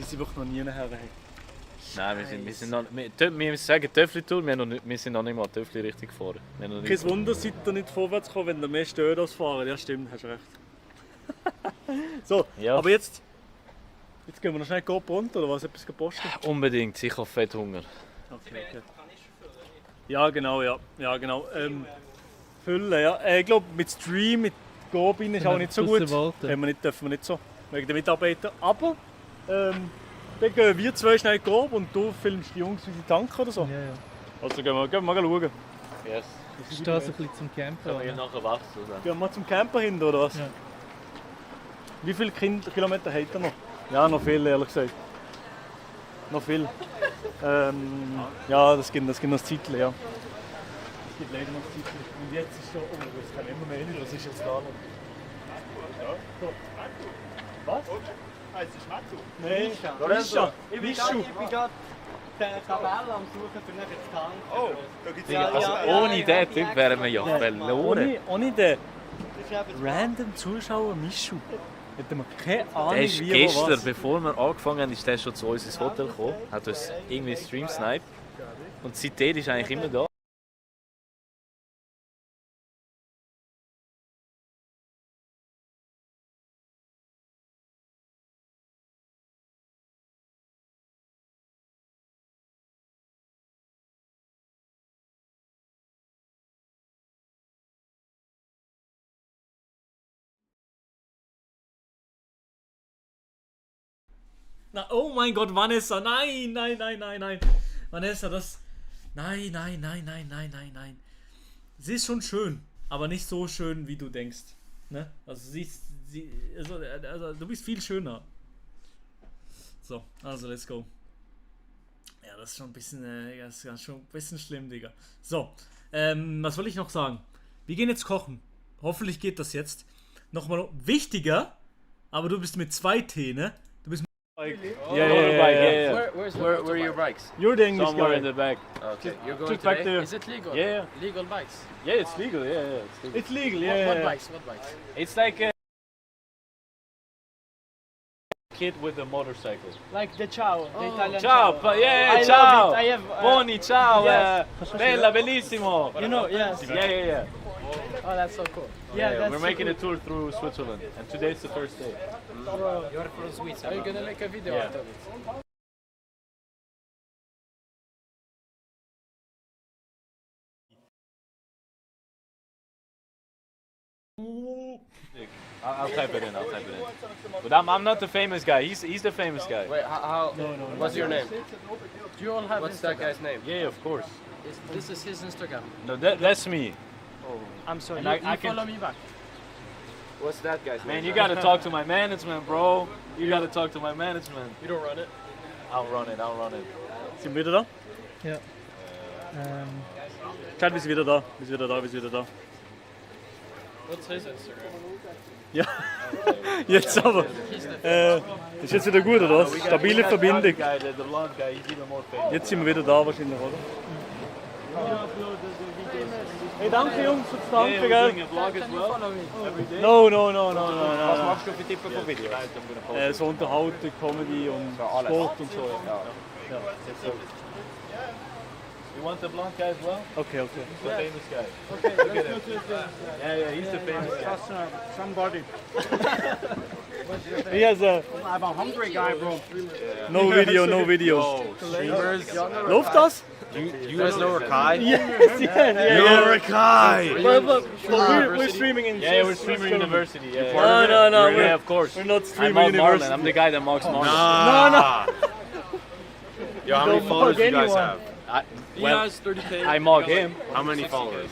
sind wirklich noch nie her. Nein, wir sind noch... Wir sagen Töffli-Tour, wir sind noch nicht mal Töffli richtig gefahren. Wir haben noch nicht- Kein Wunder, seid ihr nicht vorwärts gekommen, wenn ihr mehr stört als fahren. Ja stimmt, hast recht. So, Ja. aber jetzt gehen wir noch schnell GoPro runter oder was? Etwas gepostet? Unbedingt, ich habe fett Hunger. Okay. Ja genau, genau. Füllen, ja. Ich glaube mit Stream, mit Gobin ist auch nicht so gut. Dürfen wir nicht so, wegen den Mitarbeitern. Aber dann gehen wir zwei schnell Gob und du filmst die Jungs, wie sie tanken oder so. Ja. Also gehen wir mal schauen. Yes. Ich stehe so ein bisschen zum Camper. Können wir ja nachher wachsen. Oder? Gehen wir zum Camper hin oder was? Ja. Wie viele Kilometer hat er noch? Ja, noch viel, ehrlich gesagt. Noch viel. Ja, das gibt noch ein Zeitchen, ja. Es gibt leider noch ein Zeitchen. Und jetzt ist schon, oh, das kann immer mehr nicht, was ist jetzt da noch? Was? Heißt es Matto? Nein, Lorenzo. Ich bin gerade die Tabelle am Suchen für nachher zu tanken. Oh, da gibt es Digga, also ohne den Typ wären wir ja verloren. Ohne den random Zuschauer Mischu hätten wir keine Ahnung, Der ist wie gestern, was. bevor wir angefangen haben, ist der schon zu uns ins Hotel gekommen, hat uns irgendwie Stream sniped und seitdem ist er eigentlich immer da. Na, oh mein Gott, Vanessa, nein, nein, nein, nein, nein. Vanessa, das... Nein, nein, nein, nein, nein, nein, nein. Sie ist schon schön, aber nicht so schön, wie du denkst. Ne? Also also du bist viel schöner. So, also let's go. Ja, das ist schon ein bisschen, das ist schon ein bisschen schlimm, Digga. So, was will ich noch sagen? Wir gehen jetzt kochen. Hoffentlich geht das jetzt. Nochmal wichtiger, aber du bist mit 2 T, ne? Du bist Yeah. Where are your bikes? You're the English Somewhere guy. in the back. Okay, you're going just back today? there. Is it legal? Yeah. Legal bikes? Yeah, it's legal. Yeah, it's legal. It's legal, What yeah. bikes? What bikes? It's like a kid with a motorcycle. Like the ciao, the Italian Ciao, I ciao. love it. I have. Boni, ciao. Yes. Bella, bellissimo. You know, yes. Yeah. Oh, that's so cool. Yeah, that's We're so making cool. a tour through Switzerland, and today's the first day. You're from Switzerland. Are you gonna make a video Yeah. out of it? I'll type it in. But I'm not the famous guy. He's the famous guy. Wait, how? No. What's your name? Do you all have What's that Instagram? guy's name? Yeah, of course. This is his Instagram. No, that's me. I'm sorry. And You, I you can- follow me back. What's that guy's Man, name? you gotta talk to my management, bro. You gotta talk to my management. You don't run it? I'll run it. Sind wir wieder da? Ja. Chat, wir sind wieder da. Wir sind wieder da. What's his Instagram? Ja. Jetzt aber. Ist jetzt wieder gut, oder was? Stabile Verbindung. The blonde guy, he's even more famous. Jetzt sind wir wieder da wahrscheinlich, oder? Hey, danke Jungs fürs Danken, We're gell? doing a vlog as well. Every day. No. Was machst du für Tippen von Videos? So Unterhaltung, Comedy und Sport und so. Ja. You want the blonde guy as well? Okay. The famous guy. Okay, look at him. Yeah, he's the famous guy. Somebody. He has a I'm a hungry guy, bro. no video. Läuft das? You guys know Rakai? Yes. Rakai! But we're streaming in Yeah, we're streamer university. Yeah, No, yeah, of course. we're not I streamer mog Marlon. university. I'm the guy that mogs Marlon. No. Yo, how many Don't followers mug you guys anyone. have? Well, has 30K. I mog him. How many followers?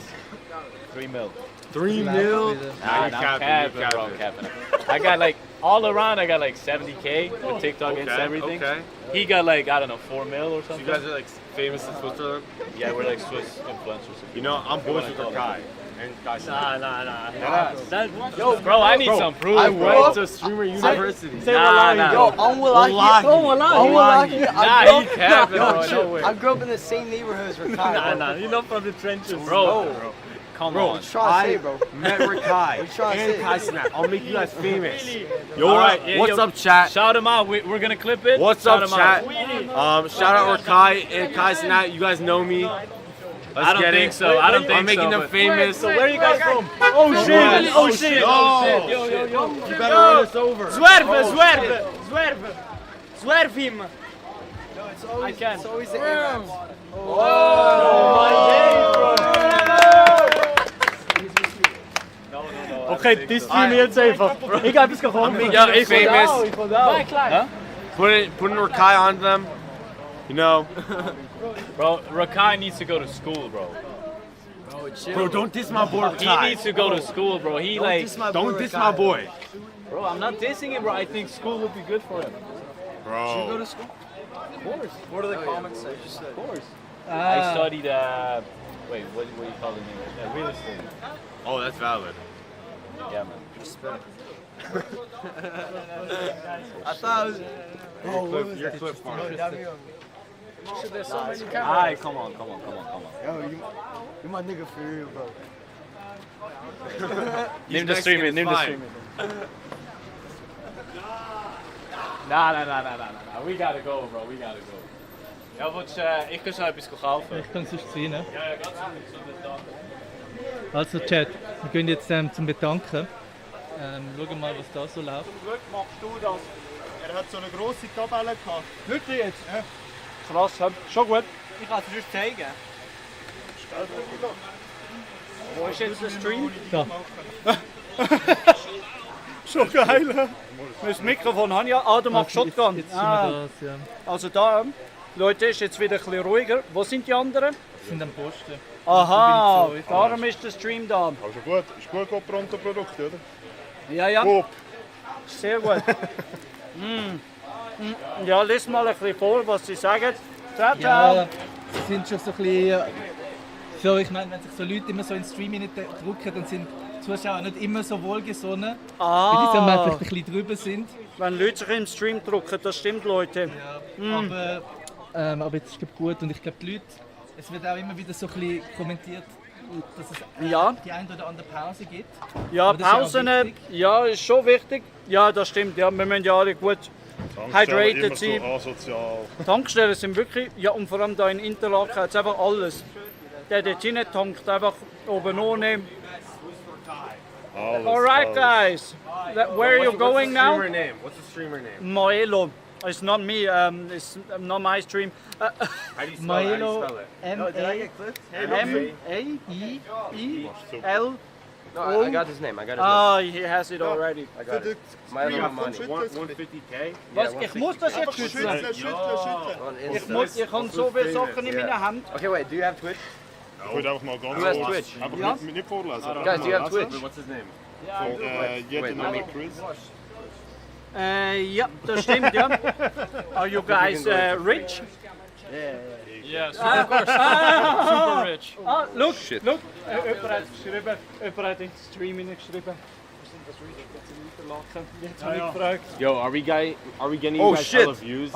3 mil. 3 mil? Nah, I'm capping, bro. I'm capping. I got like all around. I got like 70K with TikTok and everything. Okay. He got like I don't know 4 mil or So something. you guys are like famous in Switzerland? Yeah, we're like Swiss influencers. You know, I'm boys with Rakai. And guys, Yo, bro, I need some proof. I bro. went to Streamer University. Nah. Nah, he capping, bro. No way. I grew up in the same neighborhood as Rakai. Nah, you're not from the trenches. Bro, come on. I met Rakai trying to and say? Kai Snap. I'll make you guys famous. Yo, Alright, yeah, what's yo, up, chat? Shout him out. We're gonna clip it. What's Shout up, him chat? out. Shout out Rakai and Kai Snap. You guys know me. Let's I don't get think it. so. I don't think I'm making so, them but- famous. So where are you guys from? Oh shit! Oh shit! You better run us over. Swerve him. I can. It's always the Arabs. Okay, das streamen wir jetzt einfach. Ich hab es gefunden. Yeah, it's famous. Vai, Klein. Putting Rakai on them. You know. Bro, Rakai needs to go to school, bro. Bro, don't diss my boy He Rakai. needs to go to school, bro. He like, Don't diss my boy. bro. I'm not dissing him, bro. I think school would be good for him. Bro. What are the comments say? Of course. I studied. Wait, what do you call it? Real estate. Oh, that's valid. Yeah, man. I thought it was. Your clip farm. There's so many cameras. Alright, come on. Yo, you my nigga for real, bro. Name the streaming. Nah. We gotta go, bro. We gotta go. Ja, ich kann schon etwas kaufen. Ich kann sonst rein. Ja, ganz gut. So das da. Also Chat, wir gehen jetzt zum Bedanken. Schauen mal, was da so läuft. Zum Glück machst du das. Er hat so eine grosse Tabelle gehabt. Wirklich jetzt? Ja. Krass, schon gut. Ich kann es dir zeigen. Wo ist jetzt der Stream? Da. Schon geil. Das Mikrofon habe ich ja. Ah, du machst Shotgun. Jetzt sind wir das, ja. Also da, Leute, ist jetzt wieder ein bisschen ruhiger. Wo sind die anderen? Wir sind am Posten. Aha, So bin ich zu euch. darum ist der Stream da. Also gut, ist gut Pronto-Produkt, oder? Ja, ja, Top. sehr gut. Ja, lies mal ein bisschen vor, was sie sagen. Ciao, ciao. Ja, sie sind schon so ein bisschen... So, ich meine, wenn sich so Leute immer so ins Stream drücken, dann sind die Zuschauer nicht immer so wohlgesonnen. Weil die so manchmal ein bisschen drüber sind. Wenn Leute sich im Stream drucken, das stimmt, Leute. Aber jetzt ist es gut und ich glaube die Leute, es wird auch immer wieder so ein bisschen kommentiert, dass es Ja. die eine oder andere Pause gibt. Ja, Aber das ist ja auch Pausen, wichtig. ja, ist schon wichtig. Ja, das stimmt. Ja, wir müssen ja alle gut hydrated sein. So asozial. Tankstellen sind wirklich, ja, und vor allem da in Interlaken hat es einfach alles. Der dort hinein tankt, einfach oben ohne. Alright, guys. Where are you going now? Name? What's the streamer name? Moelo. It's not me, it's not my stream. How do you spell Maelo, it? M-A-E-I-L. No, I got his name. I got his Ah, he has it already. name. I got it. Maelo Money. 150k. Was? Ich muss das jetzt schütteln. Ich habe so viele Sachen in meiner Hand. Okay, wait. Do you have Twitch? Ich würde einfach mal ganz Who has kurz- Twitch? Einfach nicht vorlesen. Guys, do you have Lesen. Twitch? What's his name? Jeder Wait, neue let me- Quiz. Ja, das stimmt, ja. Are you guys rich? Yes, of course. Super rich. Ah, look, look. Jemand hat geschrieben, jemand hat in den Stream geschrieben. Jetzt habe ich gefragt. Yo, are we getting Oh, you guys shit. hella views?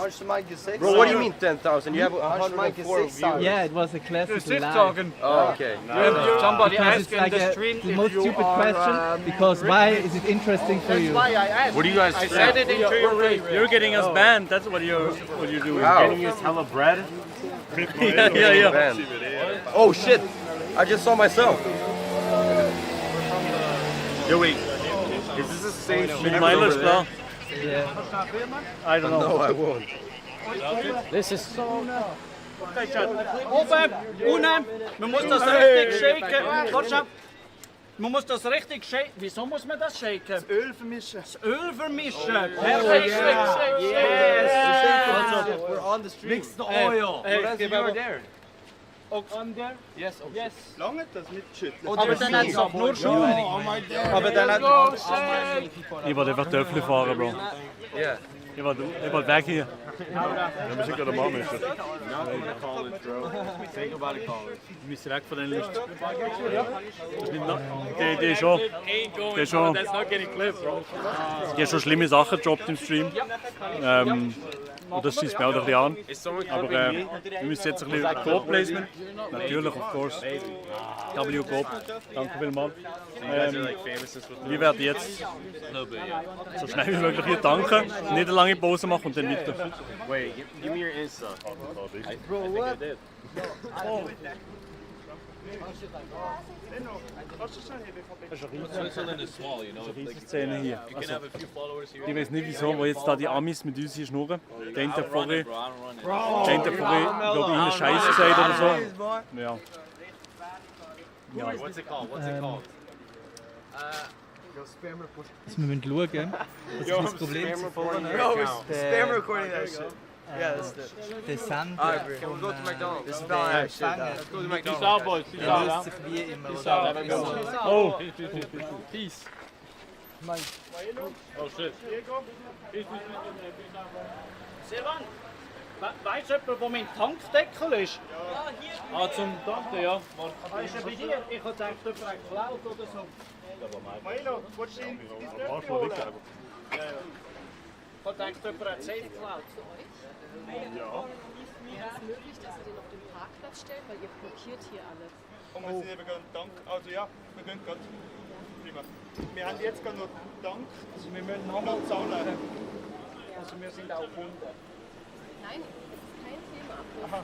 Bro, what do you mean 10,000? You have 104 views. Yeah, it was a classic Sit lie. talking. Oh, okay. Somebody Because asked it's in like the a, stream the if most you stupid are, question. Because why is it interesting for you? Why I asked. What do you guys I say? said it into your face. You're getting us banned. That's what you're doing. Wow. Getting you hella bread? Yeah. Man. Oh shit! I just saw myself. Yo, wait. Is this the same shit Milo over ist klar. Yeah. I don't know. No, I won't. This is so. Oben, unten. Man muss das richtig shaken. Warte schon. Man muss das richtig shaken. Wieso muss man das shaken? Das Öl vermischen. Das Öl vermischen. Perfekt. Yes. We're on the street. Mix the oil. Hey, You were there. Under? Yes, okay. Yes. Lange das mit schütteln. Aber dann hat es auch nur schon. Aber dann hat Ich wollte einfach Töpfchen fahren, Bro. Yeah. Ich wollte weg hier. Ja, wir sind gerade am Anmischen. Du bist weg von den Licht. Das ist nicht noch. Die ist schon. Die ist schon. Die hat schon schlimme Sachen gedroppt im Stream. Und das schießt mir auch ein bisschen an. Aber wir müssen jetzt ein bisschen Coop-Placement. Natürlich, of course. W-Coop. Danke vielmals. Wir werden jetzt so schnell wie möglich hier tanken, nicht eine lange Pause machen und dann weiter. Wait, give me your Insta. Szene hier. Also, ich weiß nicht wieso, wo jetzt da die Amis mit uns hier schnurren. Der eine hat vorhin, glaube ich, einen Scheiß gesagt oder so. Ja. What's it called? What's it called? Also wir müssen schauen, was ist das Problem ist. Spam recording that shit. Yeah, that's it. Der Sender Alright, can we go to McDonald's? This is about der shit. Fanger, Let's go to Peace McDonald's. out, boys. Peace der out. löst sich wie immer. Oder? Oh, Peace. Oh shit. Silvan, weißt du jemand, wo mein Tankdeckel ist? Ja, hier. Ah, zum Tanken, ja. Weißt du, bei dir? Ich habe gedacht, jemand hat geklaut oder so. Milo, willst du ihn ins Ich habe gedacht, jemand hat safe geklaut. Wäre es möglich, dass wir den auf den Parkplatz stellen, weil ihr blockiert hier alles. Und wir sind eben gerade Dank. Also ja, wir gehen gerade. Prima. Wir haben jetzt gerade noch Dank. Also wir müssen nochmal zahlen. Also wir sind auch Kunden. Nein, das ist kein Thema. Aha.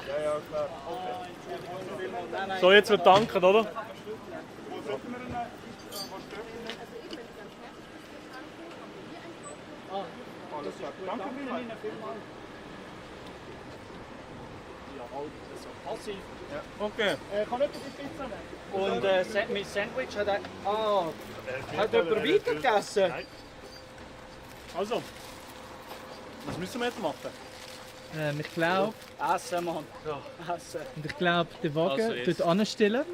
Ja, ja, klar. Okay. so jetzt wird tanken, oder? Wo sollten wir denn? Was dürfen wir? Alles klar. Danke vielmals. Passiv. Okay. Kann jemand die Pizza nehmen? Und mein Sandwich hat auch... Ah, Hat jemand weiter gegessen? Nein. Also, was müssen wir jetzt machen? Ich glaube, Essen, Mann. Essen. der Wagen Also jetzt. dort anstellen,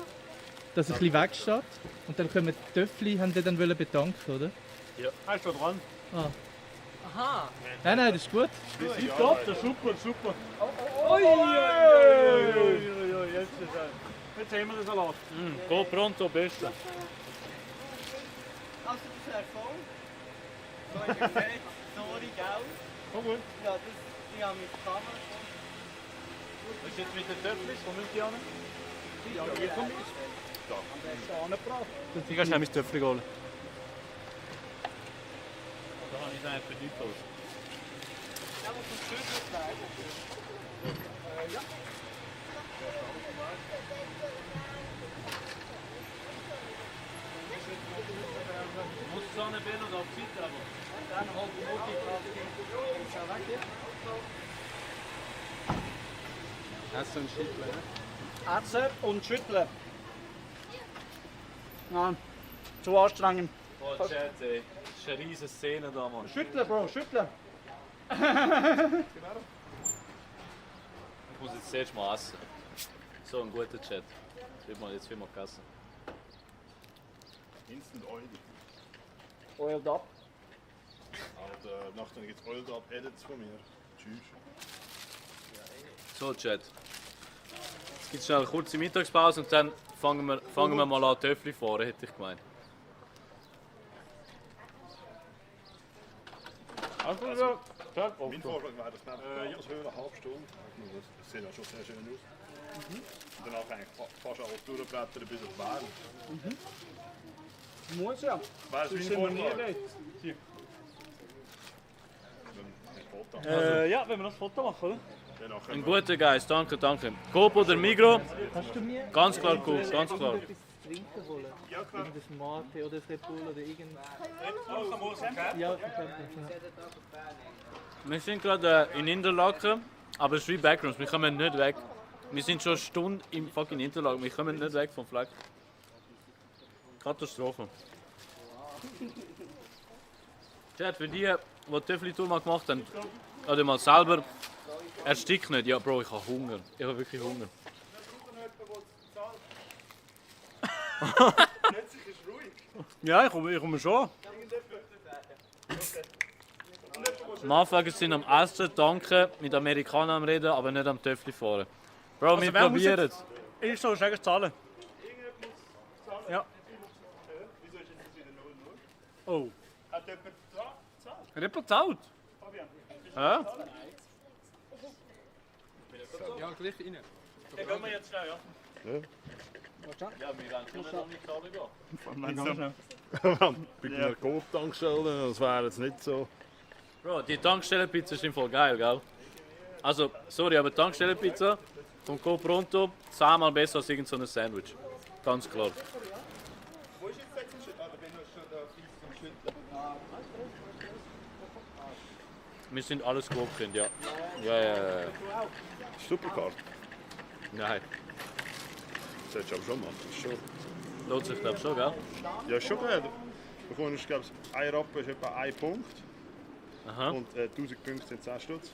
dass er ein bisschen wegsteht. Und dann können wir die Töffli, haben die dann bedanken, oder? Ja. Hast du dran? Aha. Nein, das ist gut. Das ist top, das ist super, super. Ui, Jetzt ist er. Jetzt haben wir den Salat. Go pronto, beste. Also das wäre voll. So ich gesagt, sorry, gell? Komm gut. Ja, das, ich habe mit der Kamera. Was ist jetzt mit den Töpflis? Wo müsst ihr hin? Ja, hier kommt es. Ich kann schnell mein Töpfchen holen. Da habe ich es eigentlich für nichts aus. Muss so eine Bälle auf die Seite aber. Dann halt die Mutti drauf. Ist er weg hier? Essen und Schütteln. Essen und schütteln. Nein, zu anstrengend. Oh, Chat, ey. Das ist eine riesige Szene da, Mann. Schütteln, Bro, schütteln. Ich muss jetzt zuerst mal essen. So ein guter Chat. Jetzt wird mal gegessen. Instant Oil. Oiled up. Und nachher gibt es Oiled Up Edits von mir. Tschüss. So, Chat. Jetzt gibt es schnell eine kurze Mittagspause und dann fangen wir mal an Töffli fahren, hätte ich gemeint. Mein Vorschlag wäre, dass man etwas höher, eine halbe Stunde. Das sieht ja schon sehr schön aus. Und danach eigentlich fast alles durchbrettern bis auf Bern. Muss ja. Wäre es Sonst mein sind wir nie Vorschlag? dort. Dann Ja, wenn wir noch ein Foto machen, oder? Ein guter Geist, danke, danke. Coop oder Migro? Kannst du mir Ganz klar Coop, ganz klar. etwas zu trinken holen? Ja, klar. Irgendein Mate oder ein Red Bull oder irgendwas. Ja, ich glaube nicht. Wir sind gerade in Interlaken, aber es ist wie Backgrounds, wir kommen nicht weg. Wir sind schon eine Stunde im fucking Interlaken, wir kommen nicht weg vom Fleck. Katastrophe. Chat, für die, die Töffli-Tour mal gemacht haben, oder mal selber, erstickt nicht. Ja, Bro, ich habe Hunger. Ich habe wirklich Hunger. Ja, ich komme schon. Am Anfang sind am Essen, danke, mit Amerikanern am Reden, aber nicht am Töffli fahren. Bro, wir wer muss probieren es. Ich soll sagen, zahlen. Ja. Oh. Hat jemand gezahlt? Ja? Ja, gleich rein. Dann gehen wir jetzt schnell, ja. Ja, wir werden schon nicht zahlen gehen. Bei einer Coop-Tankstelle, das wäre jetzt nicht so. Bro, die Tankstellenpizza ist im Fall geil, gell? Also, sorry, aber Tankstellenpizza vom Coop Pronto 10-mal besser als irgend so ein Sandwich. Ganz klar. Wir sind alles Coop-Kind, ja. Ja. Supercard. Nein, Das hättest du aber schon machen. Das ist schon. lohnt sich glaube schon, gell? Ja, ist schon geil. Du bekommst, glaube ich, ein Rappen ist etwa 1 Punkt. Aha. Und 1000 Punkte sind 10 Stutz.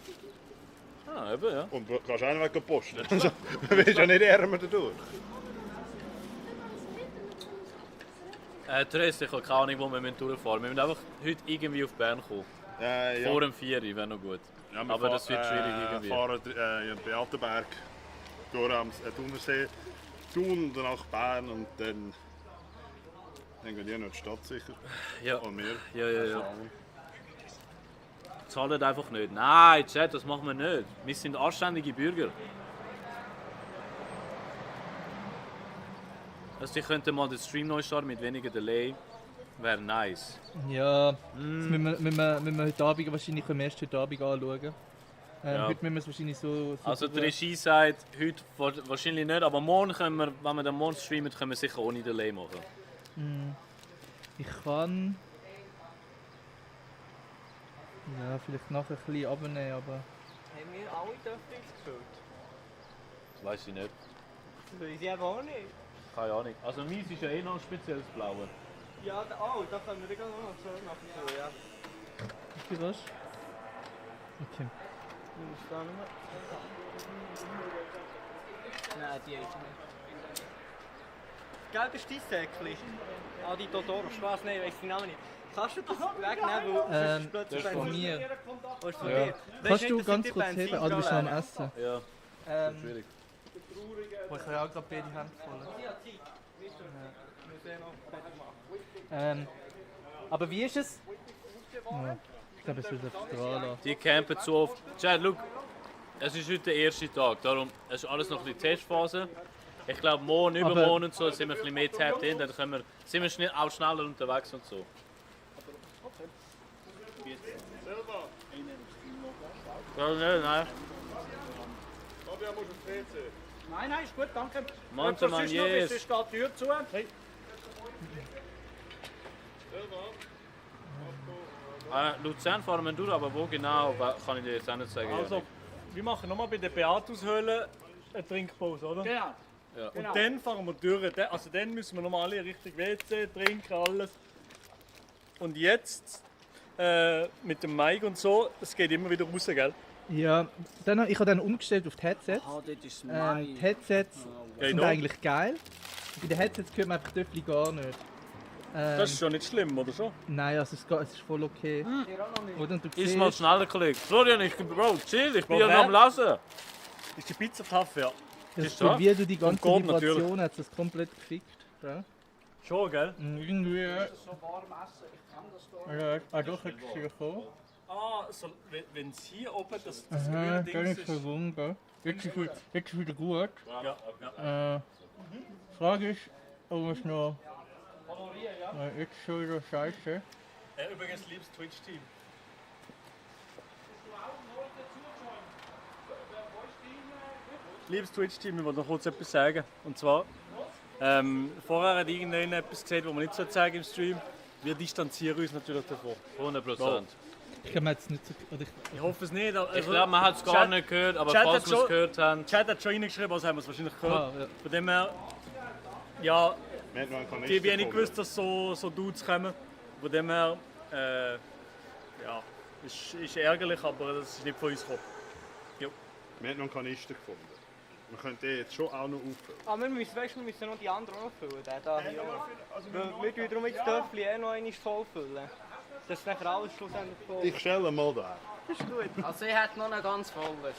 Ah, eben, ja. Und du kannst einen Weg posten. Also, du bist ja nicht ärmer dadurch. Therese, ich habe keine Ahnung, wo wir durchfahren müssen. Wir müssen einfach heute irgendwie auf Bern kommen. Ja. Vor dem 4 wäre noch gut. Ja, wir Aber das wird schwierig irgendwie. Wir fahren in Beatenberg, durch am Thunersee, Thun, danach Bern und dann gehen die noch in die Stadt sicher. Ja. Und wir. Ja. Zahlen einfach nicht. Nein, Chat, das machen wir nicht. Wir sind anständige Bürger. Also ich könnte mal den Stream neu starten mit weniger Delay. Wäre nice. Ja, das müssen wir heute Abend wahrscheinlich erst heute Abend anschauen. Ja. Heute müssen wir es wahrscheinlich so Also die Regie sagt, heute wahrscheinlich nicht, aber morgen können wir, wenn wir den morgen streamen, können wir sicher ohne Delay machen. Ich kann... Ja, vielleicht nachher ein bisschen abnehmen, aber... Haben wir alle Töpfchen gefüllt? Das weiß ich nicht. Das weiß ich eben auch nicht. Keine Ahnung. Also meins ist ja eh noch ein spezielles Blaue. Ja, da können wir noch so machen. Ja. Wie was? Okay. Nein, die ist nicht. Gell, das ist dein Säckchen? Adi Totoro, Spaß, nein, ich weiss den Namen nicht. Kannst du das wegnehmen, weil sonst Das ist von mir. Das ist von Ja. dir. Kannst du ganz kurz heben? Ah, du bist noch am Essen. Ja, schwierig. Oh, ich habe ja auch gerade beide Hände voll. Aber wie ist es? Ja, ich glaube, es wird auf Strahlen. Die campen zu oft. Chad, look, es ist heute der erste Tag, darum es ist alles noch ein bisschen Testphase. Ich glaube, morgen, übermorgen und so sind wir ein bisschen mehr tapped in, dann sind wir auch schneller unterwegs und so. Nein. Fabian, musst du ins WC? Nein, ist gut, danke. Manche man yes. Sonst geht die Tür zu. Hey. Luzern fahren wir durch, aber wo genau, kann ich dir jetzt auch nicht sagen. Also, wir machen nochmal bei der Beatus-Höhle eine Trinkpause, oder? Ja. Und dann fahren wir durch. Also dann müssen wir nochmal alle richtig WC, trinken, alles. Und jetzt mit dem Mike und so, es geht immer wieder raus, gell? Ja, dann, ich habe dann umgestellt auf die Headsets. das ist Die Headsets sind eigentlich geil. Bei den Headsets hört man einfach Töffli gar nicht. Das ist schon nicht schlimm, oder so? Nein, also es ist voll okay. Oder? Und du Ist mal siehst, schneller, Kollege. Florian, Bro, chill, ich bin ja Woher? noch am Lesen. Ist die Pizza tough, ja? das ist so da. wie du die ganze Gott, Vibration hat es komplett gefickt. Ja? Schon, gell? Irgendwie. Ja, doch, jetzt ist gekommen. Ah, so, wenn es hier oben das Aha, grüne gar Ding nicht ist. so wunderbar. Jetzt ist wieder gut. Ja. Frage ist, ob es noch. Jetzt schon wieder scheiße. Übrigens, liebes Twitch-Team. Liebes Twitch-Team, ich wollte noch kurz etwas sagen. Und zwar, vorher hat irgendjemand etwas gesagt, was man nicht sagen im Stream. Wir distanzieren uns natürlich davon. 100%. Ich kann mir jetzt nicht so. Oder Ich hoffe es nicht. Also, Ich glaube, man hat es gar nicht gehört, aber Chat falls hat wir es schon- gehört haben. Chat hat schon reingeschrieben, also haben wir es wahrscheinlich gehört. Ja. Von dem her, ja, Wir haben noch einen Kanister die haben nicht gefunden. gewusst, dass so Dudes kommen. Von dem her, ja, ist ärgerlich, aber das ist nicht von uns gekommen. Wir haben noch einen Kanister gefunden. Wir können den jetzt schon auch noch auffüllen. Aber wir müssen noch die anderen auch füllen. Den da hier. Wir tun darum jetzt das Töffli noch einmal voll füllen. Das ist nachher alles schlussendlich voll. Ich stelle mal da. Das ist gut. Also ich hätte noch einen ganz vollen sonst.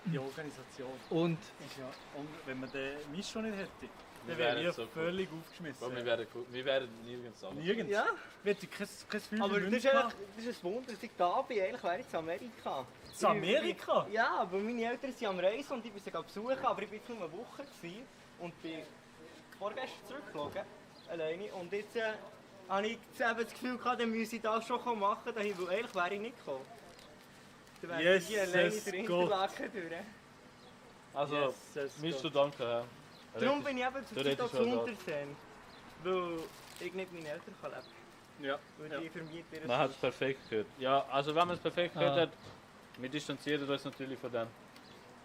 Die Organisation. Und Ist ja, wenn man den Mist schon nicht hätte, dann Wir wären wären wir so völlig aufgeschmissen. Wir werden nirgends an. Nirgends. Ja, Wir hätten kein Gefühl aber für das München ist, gehabt. das ist ein Wunder, dass ich da bin. Eigentlich wäre ich in Amerika. In Amerika? Ja, aber meine Eltern sind am Reisen und ich bin sie besuchen, aber ich war jetzt nur eine Woche gewesen und bin vorgestern zurückgeflogen, alleine. Und jetzt habe ich eben das Gefühl gehabt, dann müsse ich das schon machen, weil eigentlich wäre ich nicht gekommen. Dann wäre ich hier alleine Jesus durch Gott. Interlaken durch. Also, müsst du danken, ja. Darum bin ich eben zur Zeit auch zu schon da. Unterseen, weil ich nicht meine Eltern kann leben kann. Ja. Weil die vermieten ihr Man hat es perfekt gehört. Ja, also wenn man es perfekt gehört Ah. hat, wir distanzieren uns natürlich von dem.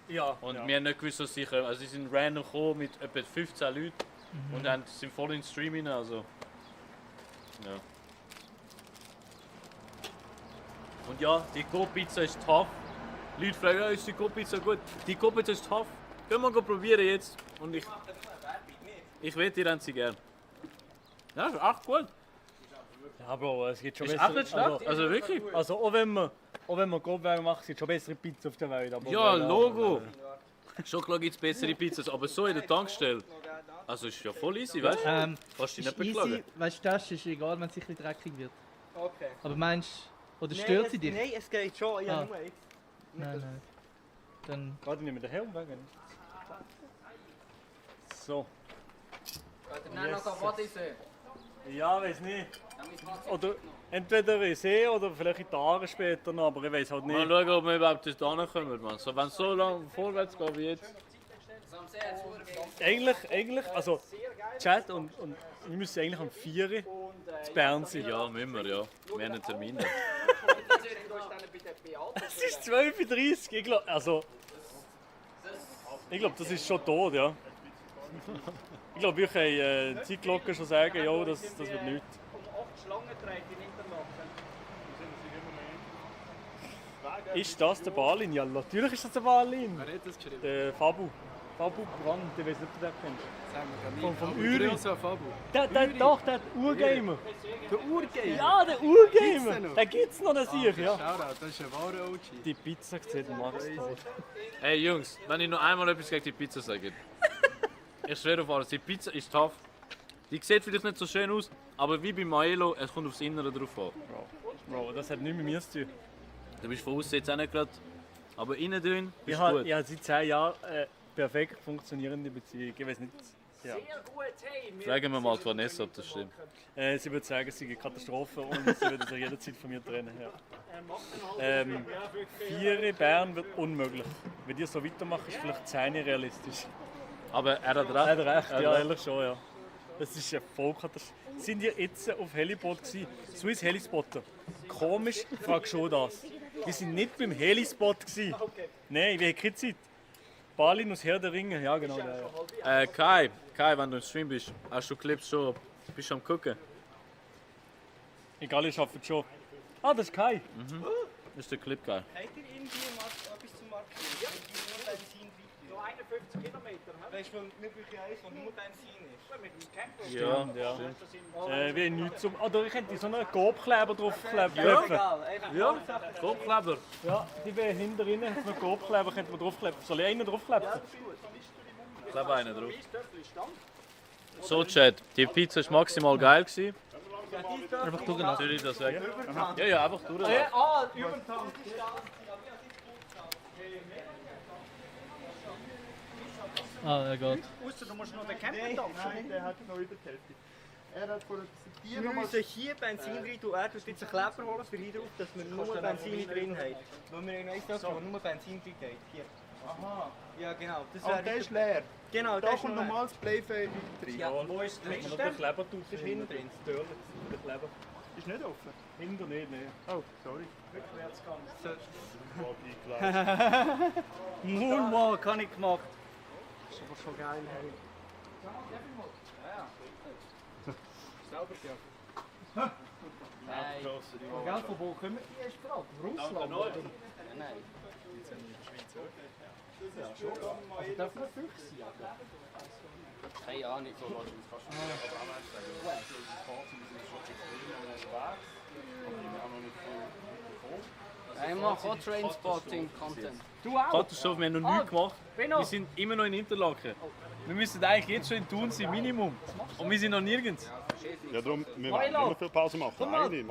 Ja. Und ja. wir haben nicht gewusst, was sie kommen. Also sie sind random gekommen mit etwa 15 Leuten und dann sind voll in den Stream rein, also... Ja. Und ja, die Go-Pizza ist tough. Leute fragen, ja, ist die Go-Pizza gut? Die Go-Pizza ist tough. Können wir probieren jetzt. Und ich wette, ihr habt sie gern. Ja, ist echt gut. Ja, Bro, es gibt schon Ist besser. auch nicht schlecht. Also wirklich. Also auch wenn wir Goldwein machen, es gibt schon bessere Pizza auf der Welt. Aber Ja, Logo. Schon klar gibt es bessere Pizzas, aber so in der Tankstelle. Also ist ja voll easy, weißt du? Kannst dich ist nicht beklagen. easy, weißt du, das ist egal, wenn es ein bisschen dreckig wird. Okay. Aber meinst du, oder stört sie dich? Nein, es geht schon. Ja, Ah. nur jetzt. Nein. Dann. Warte, nicht mit der Helm weg. So. Nein, noch ein Bodysee. Ja, weiß nicht. Oder entweder in See oder vielleicht in die Aare später noch, aber ich weiß halt Mal nicht. schauen, ob wir überhaupt bis da kommen, man. So, wenn es so lange vorwärts geht wie jetzt. Eigentlich, also Chat und wir müssen eigentlich am 4 Uhr zu Bern sein. Ja, müssen wir, ja. Wir haben einen Termin. Es ist 12:30 Uhr, ich glaube, das ist schon tot, ja. Ich glaube, wir können Zeitglocke schon sagen, ja, das wird nichts. Ist das der Balin? Ja, natürlich ist das der Balin. Wer hat das geschrieben? Der Fabu. Fabu Brand, ich weiß nicht, ob du den kennst. Sagen wir gar nicht. Vom Uri. Fabu. Der Urgamer. Der Urgamer? Ja, der Urgamer. Den gibt's noch, den sehe ich, ja. Shoutout, das ist ein wahrer OG. Die Pizza sieht Max tot. Hey Jungs, wenn ich noch einmal etwas gegen die Pizza sage. Ich schwöre auf alles, die Pizza ist tough. Die sieht vielleicht nicht so schön aus, aber wie bei Maelo, es kommt aufs Innere drauf an. Bro, das hat nichts mit mir zu tun. Du bist von außen jetzt auch nicht gerade, aber innen drin Ich ist habe gut. seit 10 Jahren eine perfekt funktionierende Beziehung. Ich weiß nicht. Ja. Fragen wir mal die Vanessa, ob das stimmt. Sie würde sagen, es sei eine Katastrophe und sie würde sich jederzeit von mir trennen. Ja. 4 Bern wird unmöglich. Wenn die so weitermachen, ist vielleicht 10 realistisch. Aber er hat recht. Er hat recht, ja, ehrlich schon, ja. Das ist eine Vollkatastrophe. Sind ihr jetzt auf Helipod gewesen? Swiss Helispotter. Komisch, frag schon das. Wir sind nicht beim Helispot gewesen. Nein, wir haben keine Zeit. Balin aus Herr der Ringe, ja genau. Ja. Kai, wenn du im Stream bist, hast du Clips schon, bist du am gucken? Egal, ich arbeite schon. Ah, das ist Kai. Das ist der Clip, geil. Habt ihr irgendwie etwas zu markieren? Ja. Nur Benzin drin. Noch 51 Kilometer, weißt du, nicht wirklich eins, wo nur Benzin ist. Mit dem Camper. Ja. Wir haben nichts zum... Oder ich könnte so einen Gobkleber draufkleben. Ja, Kopfkleber. Ja, die wäre hinter Ihnen. So einen Gobkleber könnte man draufkleben. Soll ich einen draufkleben? Ich klebe einen drauf. So, Chat, die Pizza war maximal geil. Einfach durchlassen. Soll ich das weg? Ja, einfach durchlassen. Übertank. Ah, er geht. Ausser du musst noch den Camper tanken. Nein, der hat noch über die Hälfte. Er hat vor Wir müssen hier Benzin rein tun. Er tut jetzt einen Kleber holen für hier drauf, dass wir nur Benzin drin haben. Weil wir haben eins da, wo nur Benzin drin geht. Hier. Aha. Ja, genau. Das Aber der ist leer. Genau, Da der ist kommt noch leer. normales Playfile drin. Ja, wo ist der? Wenn man den Kleber tut, ist hinten drin. Das Türchen, der Kleber. Ist nicht offen. Hinter nicht, nein. Oh, sorry. Rückwärts ganz. Moonwalk habe ich gemacht. Das ist aber schon geil, hey. Nein. Gell, von wo kommen die erst gerade? Russland? Nein. Also darf man Füchse sein? Keine Ahnung. Ich mache auch Trainspotting-Content. Du auch? Katastrophe, wir haben noch nichts gemacht. Wir sind immer noch in Interlaken. Wir müssen eigentlich jetzt schon in Thun sein, Minimum. Und wir sind noch nirgends. Ja, darum, wir wollen nicht mehr viel Pause machen. Eine, Nein, wir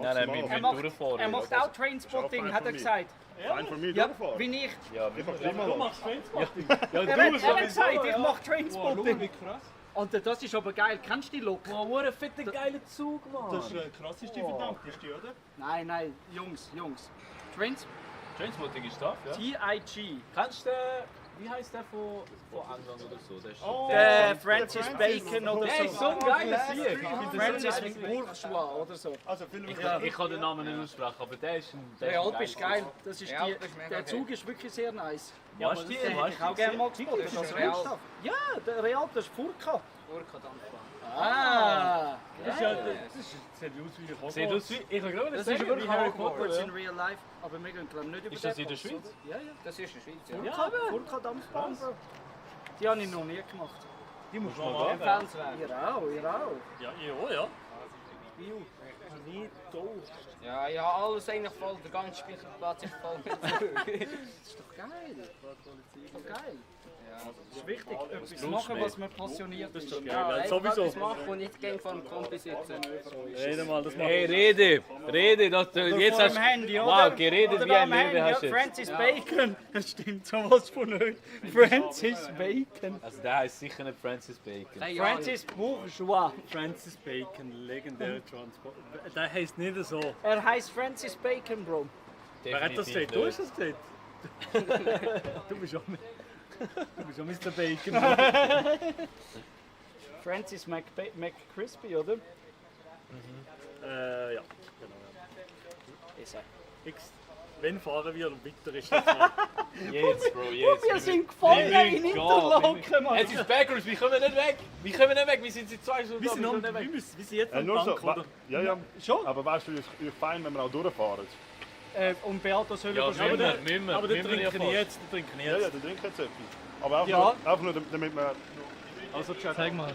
maximal. wollen durchfahren. Er macht auch Trainspotting, hat er gesagt. Fein von mir Ja, durchfahren. wie ich. Ja, Ich mache immer noch. ja, Er hat gesagt, ich mache Trainspotting. Und das ist aber geil. Kennst du die Look? Wow, what a fetter geiler Zug, Mann. Das ist der krasseste verdammteste, oder? Nein, Jungs. Trainspotting ist tough, ja. TIG. Kennst du den, wie heisst der von England oder so? Der ist Francis Bacon oder Der ist so ein geiler Sieg. Francis Bourgeois oder so. Also, viel Ich kann den Namen nicht aussprechen, aber der ist ein... Der Alp ist geil. Das ist Der Alp ist mega der geil. Zug ist wirklich sehr nice. Ja, aber Den hätte ich auch gerne mal gespottet. Das ist als Real. Kunststoff. Ja, der Real, das ist Furka. Urkadampfer. Ah! Das sieht aus wie ein Sieht aus wie... Ich habe gerade Das sagen, ist wie wirklich Harry Hogwarts Potter. in real life. Aber wir gehen glaube nicht über Ist das den in der Pass, Schweiz? oder? Ja, ja. Das ist in der Schweiz, ja. Furka Dampfbahn, Bro. Die habe ich noch nie gemacht. Die muss man machen. Empfehlenswert. Ihr auch. Ja, ich auch, ja. Nie doof. Ja, ich habe alles eigentlich voll, der ganze Speicherplatz ist voll mit Zeug. Das ist doch geil. Das ist doch geil. Das ist wichtig, etwas Blut machen, schmeckt. was man passioniert ist. Geil, Ja, weil einfach sowieso. etwas machen und nicht gegen vor dem Kompi sitzen. Rede mal, das macht Hey, rede, das, jetzt Vor hast dem Handy, oder? Wow, geredet Oder wie ein am Handy, Leben hast du ja, jetzt. Francis Bacon. Das stimmt sowas von nicht. Francis Bacon. Also der heißt sicher nicht Francis Bacon. Keine Ahnung. Francis Bourgeois. Francis Bacon, legendärer Transport. Der heisst nicht so. Er heißt Francis Bacon, Bro. Wer hat das gesagt? Du hast das gesagt. Du bist auch Mr. Bacon. Francis McCrispy, oder? Ja, genau. Ist er. Wenn fahren wir und weiter ist das so. Jetzt, Bro, jetzt. Wir sind gefangen in Interlaken, Mann. Es ist Backers, wir kommen nicht weg. Wir kommen nicht weg, wir sind seit 2 Stunden Wir sind, da, am, nicht weg. wir sind jetzt am nur so, Bank, oder? ja, ja. Schon? Aber weißt du, ich fein, wenn wir auch durchfahren. Und Beato soll Ja, überschreiben. Aber den trinken wir jetzt. Den trinken wir Ja, jetzt. ja, dann trinken jetzt etwas. Aber Ja. einfach nur damit wir... Also, Chat, Zeig mal.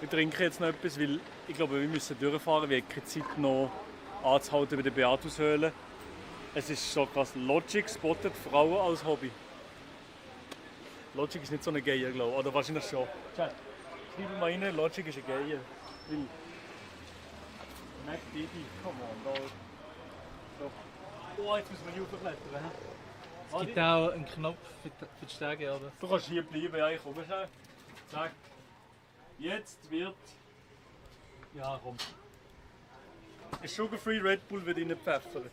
wir trinken jetzt noch etwas, weil ich glaube, wir müssen durchfahren. Wir haben keine Zeit noch anzuhalten bei der Beatushöhle. Es ist so krass. Logic spottet Frauen als Hobby. Logic ist nicht so eine Geier, glaube ich. Oder wahrscheinlich schon. Chat, schreibe mal rein, Logic ist eine Geier. Weil... Mac Didi, come on, da. So. Oh, jetzt müssen wir hier hochklettern. Es gibt auch einen Knopf für die Stege, aber... Du kannst hier bleiben, ja, ich komme schnell. Sag. Jetzt wird... Ja, komm. Ein Sugar-Free Red Bull wird reinpfeffern.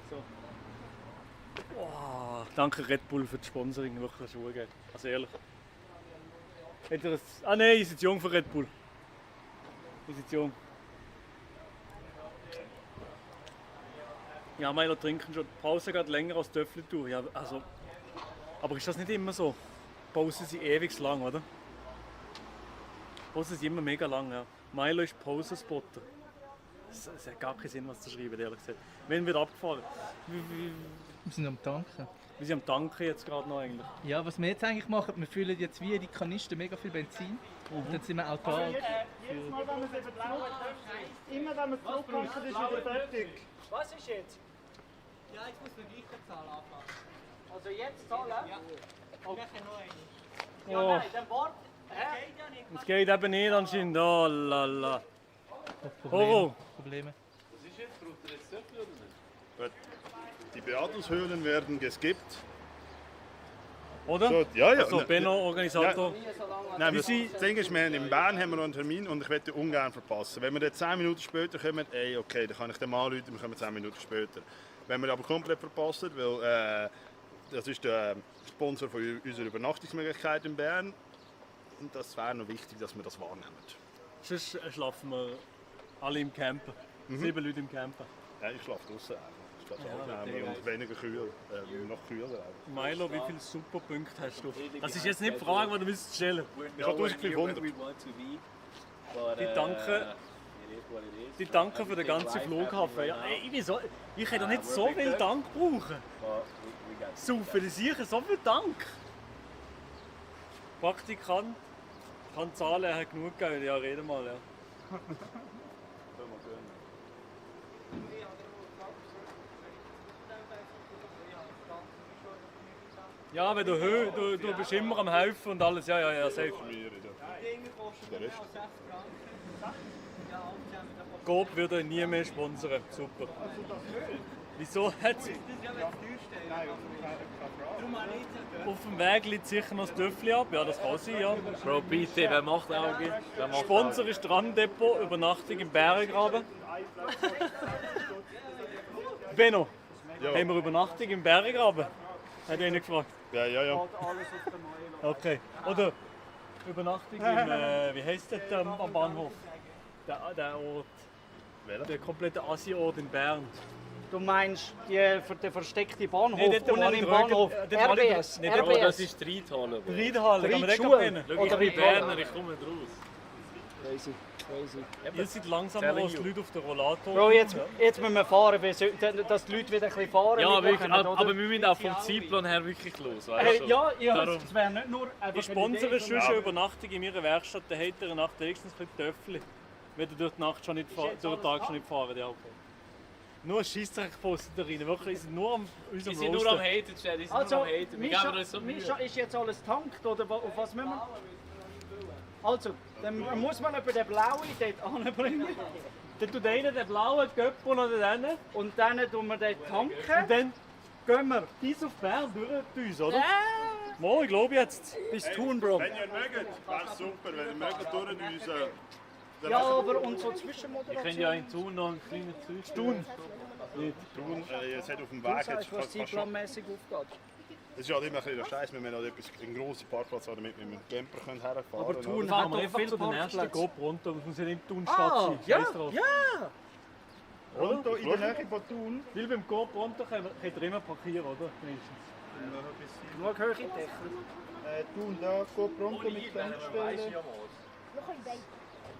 So. Oh, danke Red Bull für das Sponsoring, wirklich schon geil. Also ehrlich. Hat ihr das... Ah nein, ihr seid jung für Red Bull. Ihr seid jung. Ja, Milo trinken schon. Die Pause geht länger als die Töpfli-Tour. Ja, also, aber ist das nicht immer so? Die Pausen sind ewig lang, oder? Die Pausen sind immer mega lang, ja. Milo ist Pausenspotter. Es hat gar keinen Sinn, was zu schreiben, ehrlich gesagt. Wenn wird abgefahren? Wir sind am Tanken. Wir sind am Tanken jetzt gerade noch eigentlich. Ja, was wir jetzt eigentlich machen, wir füllen jetzt wie in die Kanister mega viel Benzin. Und dann sind wir autark. Jedes Mal, wenn man es eben immer wenn man es zurückkommt, ist wieder fertig. Was ist jetzt? Ja, ich muss eine gleiche Zahl anfangen. Also jetzt zahlen? Ja. Okay. Noch eine. Ja, Oh. nein, dann wart. Geht ja nicht. Es geht eben nicht anscheinend. Oh la la. Horror. Probleme. Was ist jetzt? Braucht ihr jetzt Töpfli oder nicht? Die Beatushöhlen werden geskippt. Oder? So, ja, ja. Also Benno, Organisator. Nein, Wie das Sie- Ding ist, wir haben in Bern haben wir noch einen Termin und ich möchte den ungern verpassen. Wenn wir dann 10 Minuten später kommen, ey, okay, dann kann ich dem anrufen, wir kommen 10 Minuten später. Wenn wir aber komplett verpassen, weil das ist der Sponsor von unserer Übernachtungsmöglichkeit in Bern und das wäre noch wichtig, dass wir das wahrnehmen. Sonst schlafen wir alle im Camper. 7 Leute im Camper. Ja, ich schlafe draußen einfach. Ich schlafe Ja, angenehmer und weniger kühl, noch kühler. Milo, wie viele Superpunkte hast du? Das ist jetzt nicht die Frage, die du müsst stellen. Ich habe 1500. Die danken für den ganzen Flughafen. Ja, ey, ich hätte doch nicht so viel Dank brauchen. Saufen die sicher so viel Dank. Praktikant kann zahlen, er hat genug Geld. Ja, rede mal. Ja. Ja, wenn du bist immer am helfen und alles. Ja, safe. Der Rest. Coop würde ihn nie mehr sponsern. Super. Wieso hat auf dem Weg liegt sicher noch das Töpfli ab? Ja, das kann sein, ja. Bro, bitte, wer macht Auge? Wer macht Sponsor ist Stranddepot, Übernachtung im Bärengraben. Benno, Ja. haben wir Übernachtung im Bärengraben? Hat einer gefragt. Ja, ja, ja. Okay. Oder Übernachtung im, wie heisst das am Bahnhof? Der Ort. Welcher? Der komplette Assi-Ort in Bern. Du meinst der versteckte Bahnhof dort unten mal im in Bahnhof? Rögen- dort mal in- RBS, nicht Aber das RBS. ist die Reithalle. Bro. Riedhalle, kann man den Reitschule. kennen? Schau, ich Oder bin Reithalle. Berner, ich komme nicht raus. Crazy, crazy. Ihr seid langsamer Telling als die you. Leute auf der Rollator. Bro, jetzt müssen wir fahren, dass die Leute wieder ein bisschen fahren. Ja, mitmachen, wirklich, oder? aber wir müssen auch vom Zeitplan her wirklich los. Weißt Hey, du? ja, Darum. es wäre nicht nur einfach Ich sponsere eine Idee, schon eine Übernachtung in ihrer Werkstatt, dann hätte ihr Nacht wenigstens ein bisschen Töpfli. Wenn ihr durch die Nacht schon nicht durch den Tag schon nicht fahren, ja okay. Nur Scheissdreck postet da rein, wirklich, die sind nur am unserem Die sind nur am Haten, Chat, die sind Also, nur am Haten. Wir geben uns so Mühe. Mischa, ist jetzt alles tankt oder auf was müssen wir? Also, dann muss man über den blauen dort anbringen. Dann tut einer den blauen Göppel oder den Und dann tun wir den tanken. und dann Gehen wir. bis auf Bern durch uns, oder? Mo, ich glaube jetzt. Bis Thun, Bro. Wenn ihr mögt, wäre es super, wenn ihr mögt durchdüsen. Ja, aber und so Ich Zwischenmoderation. könnte ja in Thun noch einen kleinen Zug Thun. Tun, jetzt hat auf dem Du Weg, jetzt sagst, was kannst du schon. zeitplanmäßig aufgeht. Es ist halt immer ein bisschen der Scheiß, wenn wir halt einen grossen Parkplatz haben, damit wir mit dem Camper herfahren können. Aber Thun oder? hat doch einfach zu den ersten Go Pronto, das muss ja nicht Thun Stadt sein. Scheiß drauf. Pronto in der Nähe von Thun. Weil beim Go Pronto könnt ihr immer parkieren, oder? Meistens. Schau, höhere Deckel. Thun, da, Go Pronto mit Tankstelle.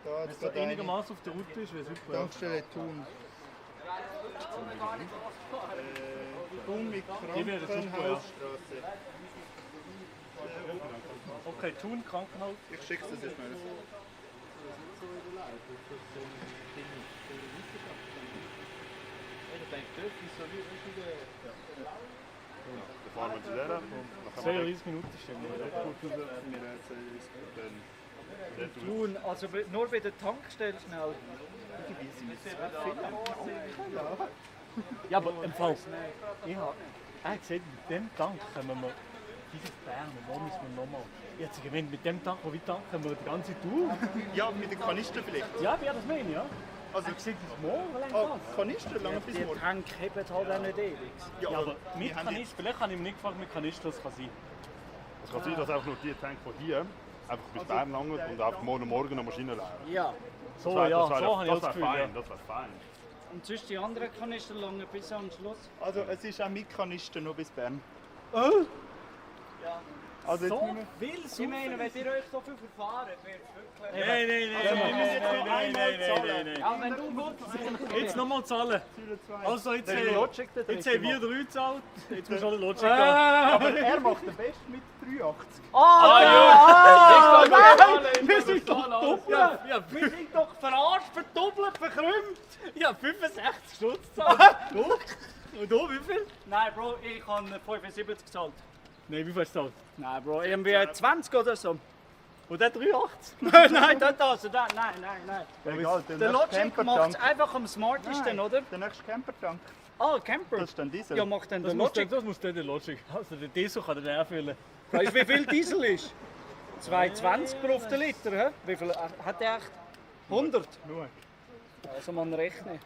Wenn es da einigermaßen auf der Route ist, wäre super. Tankstelle Thun. Thun mit Krankenhausstraße. Okay, Thun, Krankenhaus. Ich schicke das jetzt mal. Dann fahren wir zu der. 32 Minuten stehen wir. Thun, also nur bei der Tankstelle schnell. Ja, aber im Fall. Ich habe gesagt, mit dem Tank können wir dieses Bern, wo müssen wir nochmal? Jetzt gewinnt mit dem Tank, wo wir tanken, können wir die ganze Tour. Ja, mit den Kanistern vielleicht. Ja, wie das meine ich, ja. Also, ich sehe das morgen, Kanister lange bis morgen. Die Tank hebt halt auch nicht ewig. Ja, aber mit Kanister, vielleicht habe ich mich nicht gefragt, mit Kanister das kann sein. Es kann sein, dass auch noch die Tank von hier einfach bis Bern langt und einfach morgen eine Maschine leer. Ja. So, ja, so habe ich das Gefühl. Ja. Das wäre fein. Und sonst die anderen Kanister lange bis am Schluss. Also es ist auch mit Kanister noch bis Bern. Ja. Also so viel, so ich meine, wenn ihr euch so viel verfahren, wird es wirklich... Nein. Ja, wenn du willst. Jetzt nochmal zahlen. Also jetzt haben wir 3 gezahlt, jetzt musst du auch den Logic gehen. Aber er macht den Besten mit 83. Wir sind doch doppelt! Wir sind doch verarscht, verdoppelt, verkrümmt! Ja, 65 Stutz gezahlt. Und du, wie viel? Nein, Bro, ich habe 75 gezahlt. Nein, wie viel hast du gezahlt? Nein, Bro, irgendwie 20 oder so. Und der 83? Nein, nein. Egal, Der Logic macht es einfach am smartesten, oder? Der nächste Campertank. Ah, Camper? Das ist dann Diesel. Ja, macht dann Das der muss Logic. das muss der Logic. Also der Diesel kann der erfüllen. Weißt du, wie viel Diesel ist? 2,20 pro auf den Liter, hä? Wie viel hat der echt? 100? Also man rechnet.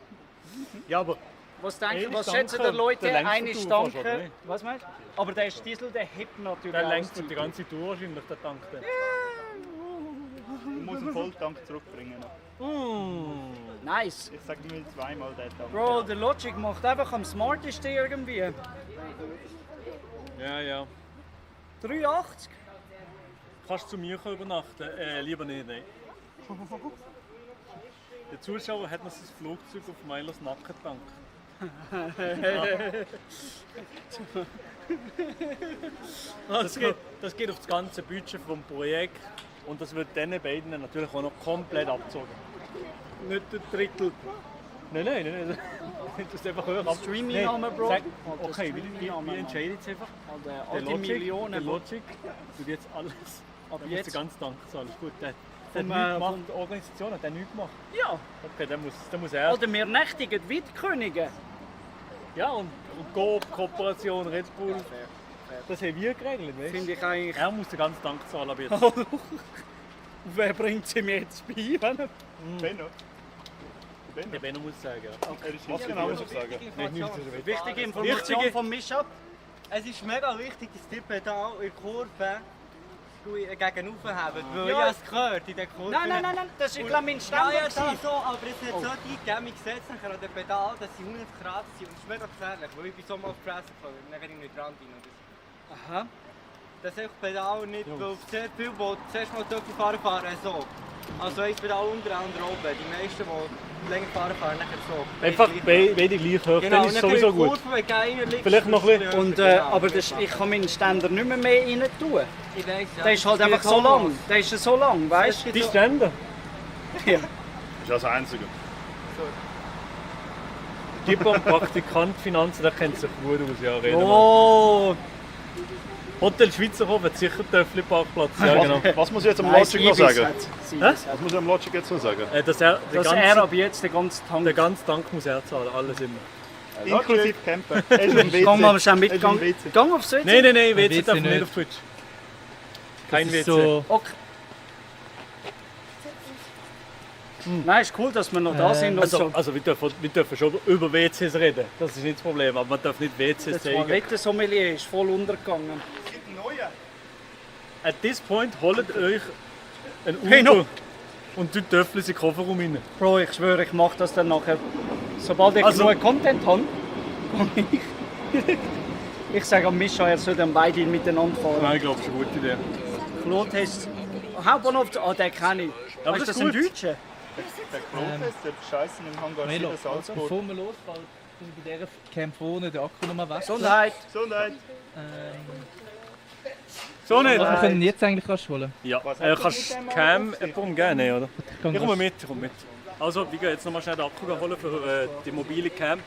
Ja, aber was denken, Eine was Stanke, schätzen die Leute? der längste Eine Tour Stanke. fast, oder nicht? Was meinst du? Aber der Diesel, der hebt natürlich der alles längst Zeug. die ganze Tour wahrscheinlich, der Tank. Ich muss einen Volltank zurückbringen. Nice. Ich sage mir zweimal den Tank. Bro, der Logic macht einfach am smartesten irgendwie. Ja. 83? Kannst du zu mir übernachten? Lieber nicht, nein. Der Zuschauer hat noch sein Flugzeug auf Meilers Nackentank. Das geht auf das ganze Budget vom Projekt und das wird diesen beiden natürlich auch noch komplett abgezogen. Nicht ein Drittel. Nein. Das ist einfach höher ab. Streaming-Name, Bro. Okay, wie entscheidet es einfach? All die Millionen. Der Logic tut jetzt alles. Ab Der muss jetzt? den ganzen Tank zahlen. Ist gut. Der hat Vom, nichts gemacht. vom- Die Organisation hat nichts gemacht. Ja. Okay, der muss er. Oder wir nächtigen die Könige. Ja, und Coop, Kooperation, Red Bull. Das haben wir geregelt, weißt du? Finde ich eigentlich. Er muss den ganzen Tank zahlen ab jetzt. Wer bringt sie mir jetzt bei? Benno. Der Benno muss sagen. Ja. Was genau muss ich sagen? Wichtige Information von Mischa. Es ist mega wichtig, dass die Pedal in der Kurve gegenüber haben. Weil Ja. ich habe es gehört in der Kurve. Nein, das ist glaube ich mein Ja, ja, Standard. das so, aber es hat so eingegeben, ich setze nachher an den Pedal, dass sie 100 Grad sind. Und das ist mega gefährlich, weil ich bin so mal auf die Fresse gefallen, dann bin ich nicht dran rein. Aha. Das ist echt Pedal nicht, weil sehr viele, die zuerst mal dürfen fahren, so. Also ein Pedal unter, andere oben. Die meisten, die länger fahren, nachher so. Einfach beide gleich hoch, dann ist es sowieso gut. Vielleicht noch ein bisschen. Und, aber ich kann meinen Ständer nicht mehr rein tun. Ich weiss, ja. Der ist halt einfach so lang. Der ist so lang, weißt du? Die Ständer? Ja. Das ist das Einzige. Typ und Praktikant Finanzen, der kennt sich gut aus, ja. Reden wir. Oh! Hotel Schweizer Hof hat sicher Töffli-Parkplatz, ja genau. Was muss ich jetzt am Nein, Logic noch Ibis sagen? hat's. Was muss ich am Logic jetzt noch sagen? Dass er, Dass er ab jetzt den ganzen Tank... der ganze Tank muss er zahlen, alles immer. Inklusive Camper. Er ist im WC. Gehen wir schon mit. Er ist im WC. Gang aufs WC? Nein, WC WC darf man nicht nicht. auf Twitch. Kein Das ist WC. so- Okay. Nein, ist cool, dass wir noch da sind. Und so. Also wir dürfen schon über WCs reden, das ist nicht das Problem, aber man darf nicht WCs Das zeigen. Toilettensommelier ist voll untergegangen. At this point holt euch ein Uber Hey, no. und tut Töffel in den Kofferraum rein. Bro, ich schwöre, ich mache das dann nachher. Sobald ich Also- genug Content habe, komme ich. Ich sage am Mischa, er soll dann beide miteinander fahren. Nein, ich glaube, das ist eine gute Idee. Klottest. Hauptbahnhof, den kenne ich. Aber Ist das das ist ein gut. Deutscher? Der Klottest, der Scheißen im Hangar Melo, 7 Salzburg. bevor wir losfahren, können wir bei dieser Camp vorne den Akku nochmal wechseln. Gesundheit. Gesundheit. So nicht? Also wir können jetzt eigentlich rasch holen. Ja, kannst du Cam jemandem geben, oder? Ich komme mit, Also, wir gehen jetzt nochmal schnell den Akku holen für die mobile Cam.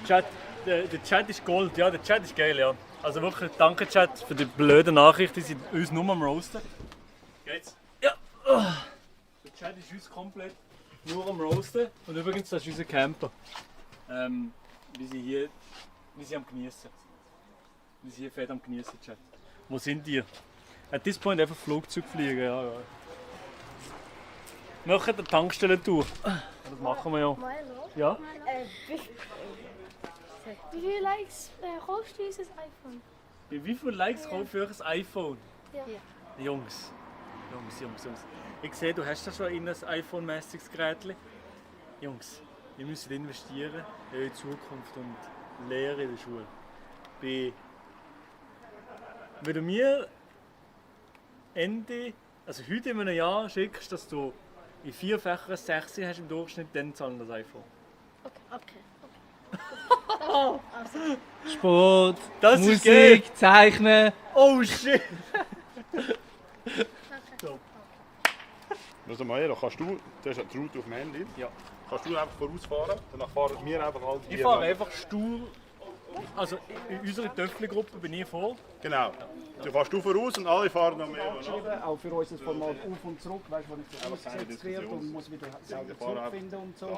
Chat, der Chat ist Gold, ja, der Chat ist geil, ja. Also wirklich, danke Chat für die blöden Nachrichten, die sind uns nur am Roasten. Geht's? Ja. Der Chat ist uns komplett nur am Roasten. Und übrigens, das ist unser Camper. Wie sie am Genießen. Wie sie hier fett am Genießen, Chat. Wo sind die? At this point einfach Flugzeug fliegen, ja. Wir machen eine Tankstellentour. Das machen wir ja. Ja? Wie viele Likes kaufst du dieses iPhone? Bei wie vielen Likes kauft für euch ein iPhone? Ja. Jungs. Ich sehe, du hast ja schon ein iPhone-mäßiges Gerät. Jungs, ihr müsst investieren in eure Zukunft und Lehre in der Schule. Wenn du mir heute in einem Jahr schickst, dass du in 4 Fächern 6 hast im Durchschnitt, dann zahlen das iPhone. Okay. Sport, Das ist Musik, geil. Zeichnen. Oh shit! Also Maelo, kannst du hast die Route auf dem Handy. Ja. Kannst du einfach vorausfahren, danach fahren wir einfach alle Ich fahre einfach stur. Also in unserer Töpfli-Gruppe bin ich vor. Genau. Du fährst du voraus und alle fahren noch mehr. Auch für unser Format auf und zurück, weißt du, wenn ich das ausgesetzt werde und muss wieder selber zurückfinden und so. Das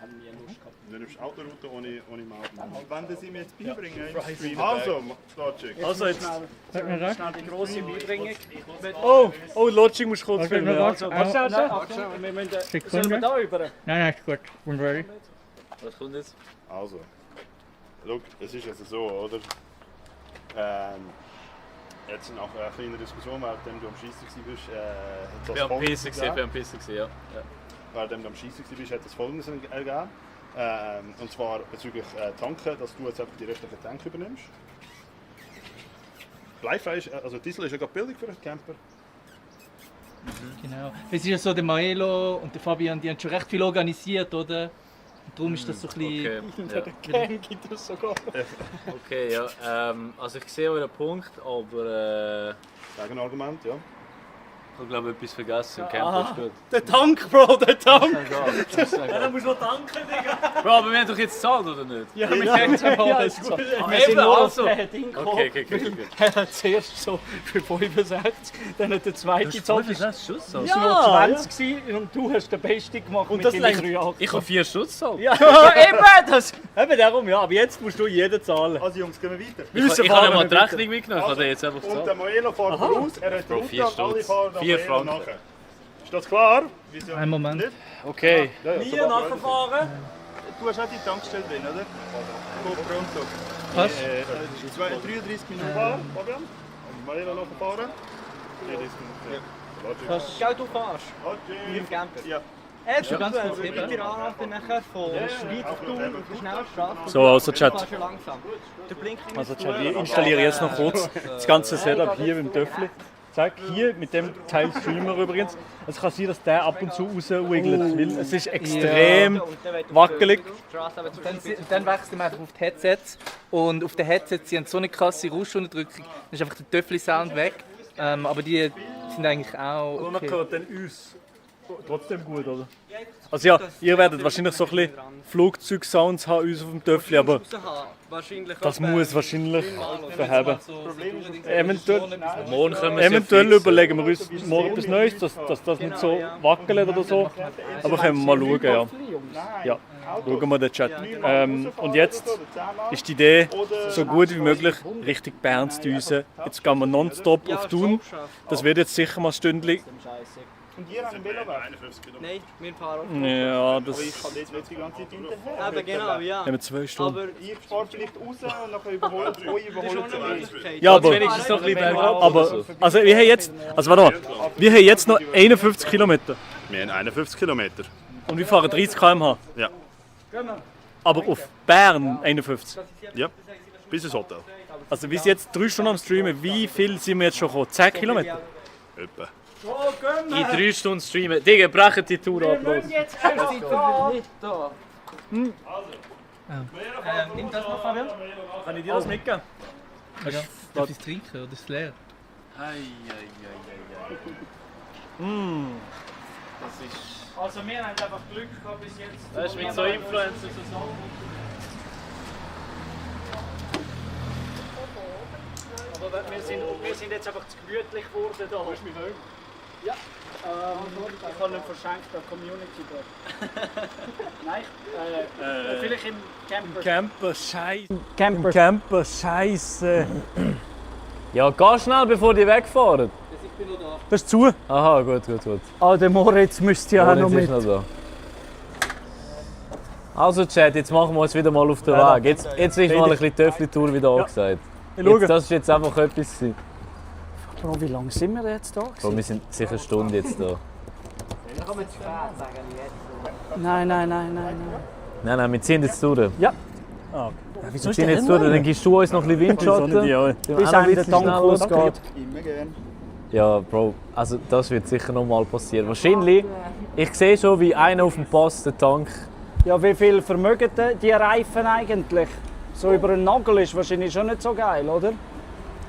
haben wir nie Lust gehabt. Du nimmst Autoroute ohne Maut. Und wenn das ihm jetzt beibringen im Stream. Also, Logic. Also jetzt. Schnell die grosse Beibringung. Oh, Lodging musst du kurz filmen. Also, wir müssen wir da über. Nein, ist gut. Und ready? Was kommt jetzt? Also, schau, es ist jetzt so, oder? Jetzt nach einer kleinen Diskussion, während du am Schiessen warst, Wir haben PC gesehen, ja. Während du am Schiessen warst, hat es Folgendes ergeben. Und zwar bezüglich Tanken, dass du jetzt einfach die restlichen Tank übernimmst. Bleifrei ist, also Diesel ist ja gerade billig für einen Camper. Genau. Es ist ja so, der Maelo und der Fabian, die haben schon recht viel organisiert, oder? Und darum ist das so ein bisschen... Okay, Gibt es sogar. okay, ja. Also ich sehe euren Punkt, aber Gegenargument, ja. ich habe glaube etwas vergessen. Camper ist gut. Der Tank, Bro, der Tank! Ja, dann musst du noch danken, Digga. Bro, aber wir haben doch jetzt gezahlt, oder nicht? Ja, wir kennen es aber alles. Ah, Wir sind eben, nur also. auf den Ding gekommen. Okay. Er hat zuerst so für 65, dann hat der zweite gezahlt. Das war Schuss. noch 20 gewesen und du hast den Besten gemacht Und mit das deinen längt. 3 Jahren. Ich habe 4 Stutz gezahlt. Ja, eben das! Eben darum, ja. Aber jetzt musst du jeden zahlen. Also Jungs, gehen wir weiter. Ich habe mal die Rechnung mitgenommen, ich habe den jetzt einfach Und der gezahlt. Maelo fährt voraus, er hat die Bro, Route, 4 alle Stutz. fahren 4 Maelo Franken. nachher. Ist das klar? Wieso Einen Moment. nicht? Okay. Ja, Mir sobald- nachfahren. Du hast auch die Tankstelle drin, oder? Go pronto. Was? 33 Minuten. Fabian? Und Maelo nachher fahren? 33 Minuten. Logic. Schau, du fährst. Logic. Im Camper. Ja. Erst Ja, ganz du kurz eben. weiter anhalten, nachher von Schweiz auf Thun auf der Schnellstraße. So, also Du Chat. fährst schon langsam. Der Blinker Also Chat, ich installiere jetzt noch kurz das ganze Setup hier beim Töffli. Zeig hier mit dem Teil Streamer übrigens. Es kann sein, dass der ab und zu rauswiggelt, weil es ist extrem wackelig. Dann wechseln wir einfach auf die Headsets. Und auf den Headsets sie haben so eine krasse Rauschunterdrückung, dann ist einfach der Töffli-Sound weg. Aber die sind eigentlich auch Aber man okay. hört dann uns trotzdem gut, oder? Also ja, ihr werdet wahrscheinlich so ein bisschen Flugzeugsounds haben uns auf dem Töffli, aber das muss wahrscheinlich verheben. Morgen können wir Eventuell überlegen wir uns morgen etwas Neues, dass das nicht so wackelt oder so. Aber können wir mal schauen, ja. Ja, schauen wir den Chat. Und jetzt ist die Idee, so gut wie möglich Richtung Bern zu düsen. Jetzt gehen wir nonstop auf Thun. Das wird jetzt sicher mal ein Stündchen Und ihr habt einen Veloweg? 51 Kilometer. Nein, wir fahren auch. Ja, das... Aber ich kann jetzt nicht die ganze Zeit hinterher. Eben, genau, ja. Haben wir 2 Stunden. Aber Ihr fahrt vielleicht raus und dann überholt euch überholt sie. Ja, aber... wenigstens noch ein bisschen bergab. Aber... Also wir haben jetzt... Also warte mal. Wir haben jetzt noch 51 Kilometer. Wir haben 51 Kilometer. Und wir fahren 30 km/h. Ja. Aber auf Bern 51. Ja. Bis ins Hotel. Also bis jetzt 3 Stunden am Streamen. Wie viel sind wir jetzt schon gekommen? 10 Kilometer? Etwa. In 3 Stunden streamen. Digga, brechen die Tour ab. Los. Jetzt erst nicht da. nimm das noch, Fabian. Kann ich dir das mitgeben? Darf ich es trinken oder ist es leer? Das ist... Also wir haben einfach Glück gehabt bis jetzt. Das ist mit so Influencers und so. Aber wir sind jetzt einfach zu gemütlich geworden da. Willst du mich hören? Ja. Ich habe ihn verschenkt an die Community dort. Nein, vielleicht im Camper. Camper, Scheiße. Ja, geh schnell, bevor die wegfahren. Das ist zu. Aha, gut. Ah, der Moritz müsste ja auch noch mit. Da. Also Chat, jetzt machen wir uns wieder mal auf den Weg. Jetzt ist mal ein bisschen Töffli-Tour wieder angesagt. Das ist jetzt einfach etwas gewesen. Bro, wie lange sind wir jetzt da? Bro, wir sind sicher eine Stunde jetzt da. Nein. Nein, wir ziehen jetzt durch. Ja. Ah, Wir ziehen jetzt durch, dann gibst du uns noch ein bisschen Windschatten. Bis der Tank losgeht. Immer gern. Ja, Bro, also das wird sicher noch mal passieren. Wahrscheinlich, ich sehe schon, wie einer auf dem Pass den Tank... Ja, wie viel vermögen die Reifen eigentlich? So über einen Nagel ist wahrscheinlich schon nicht so geil, oder?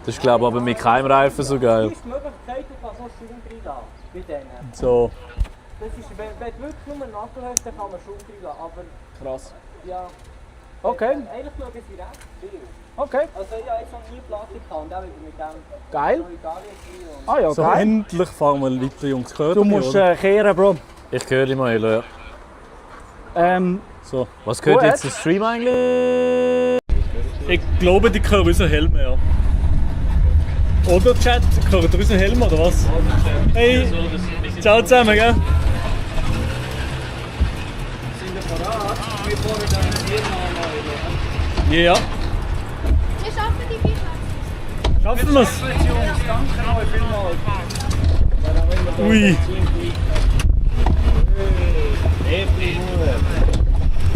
Das ist, glaube ich, aber mit keinem Reifen so geil. Die Möglichkeit, du kannst auch Schaum reinlassen. Bei denen. So. Das ist, wenn du wirklich nur einen Nagel hast, dann kann man Schaum reinlassen. Aber Krass. ja. Okay. Eigentlich schauen sie recht viel. Okay. Also ich habe jetzt noch nie Plastik gehabt und auch wieder mit dem Geil. in Italien gewesen. Ah ja, So, geil. endlich fahren wir weiter, Jungs. Gehört Du ihr mich, musst oder? kehren, Bro. Ich höre dich mal, ja. So. Was gehört Gut. jetzt der Stream eigentlich? Ich glaube, die hören unsere Helme, ja. Oder Chat, hören ihr unsere Helme oder was? Hey! Ciao zusammen, gell? Sind wir parat? Wir fahren dann hier noch mal. Ja. Wir schaffen die Bierplatz. Schaffen wir es? Jungs, danke euch vielmals. Ui.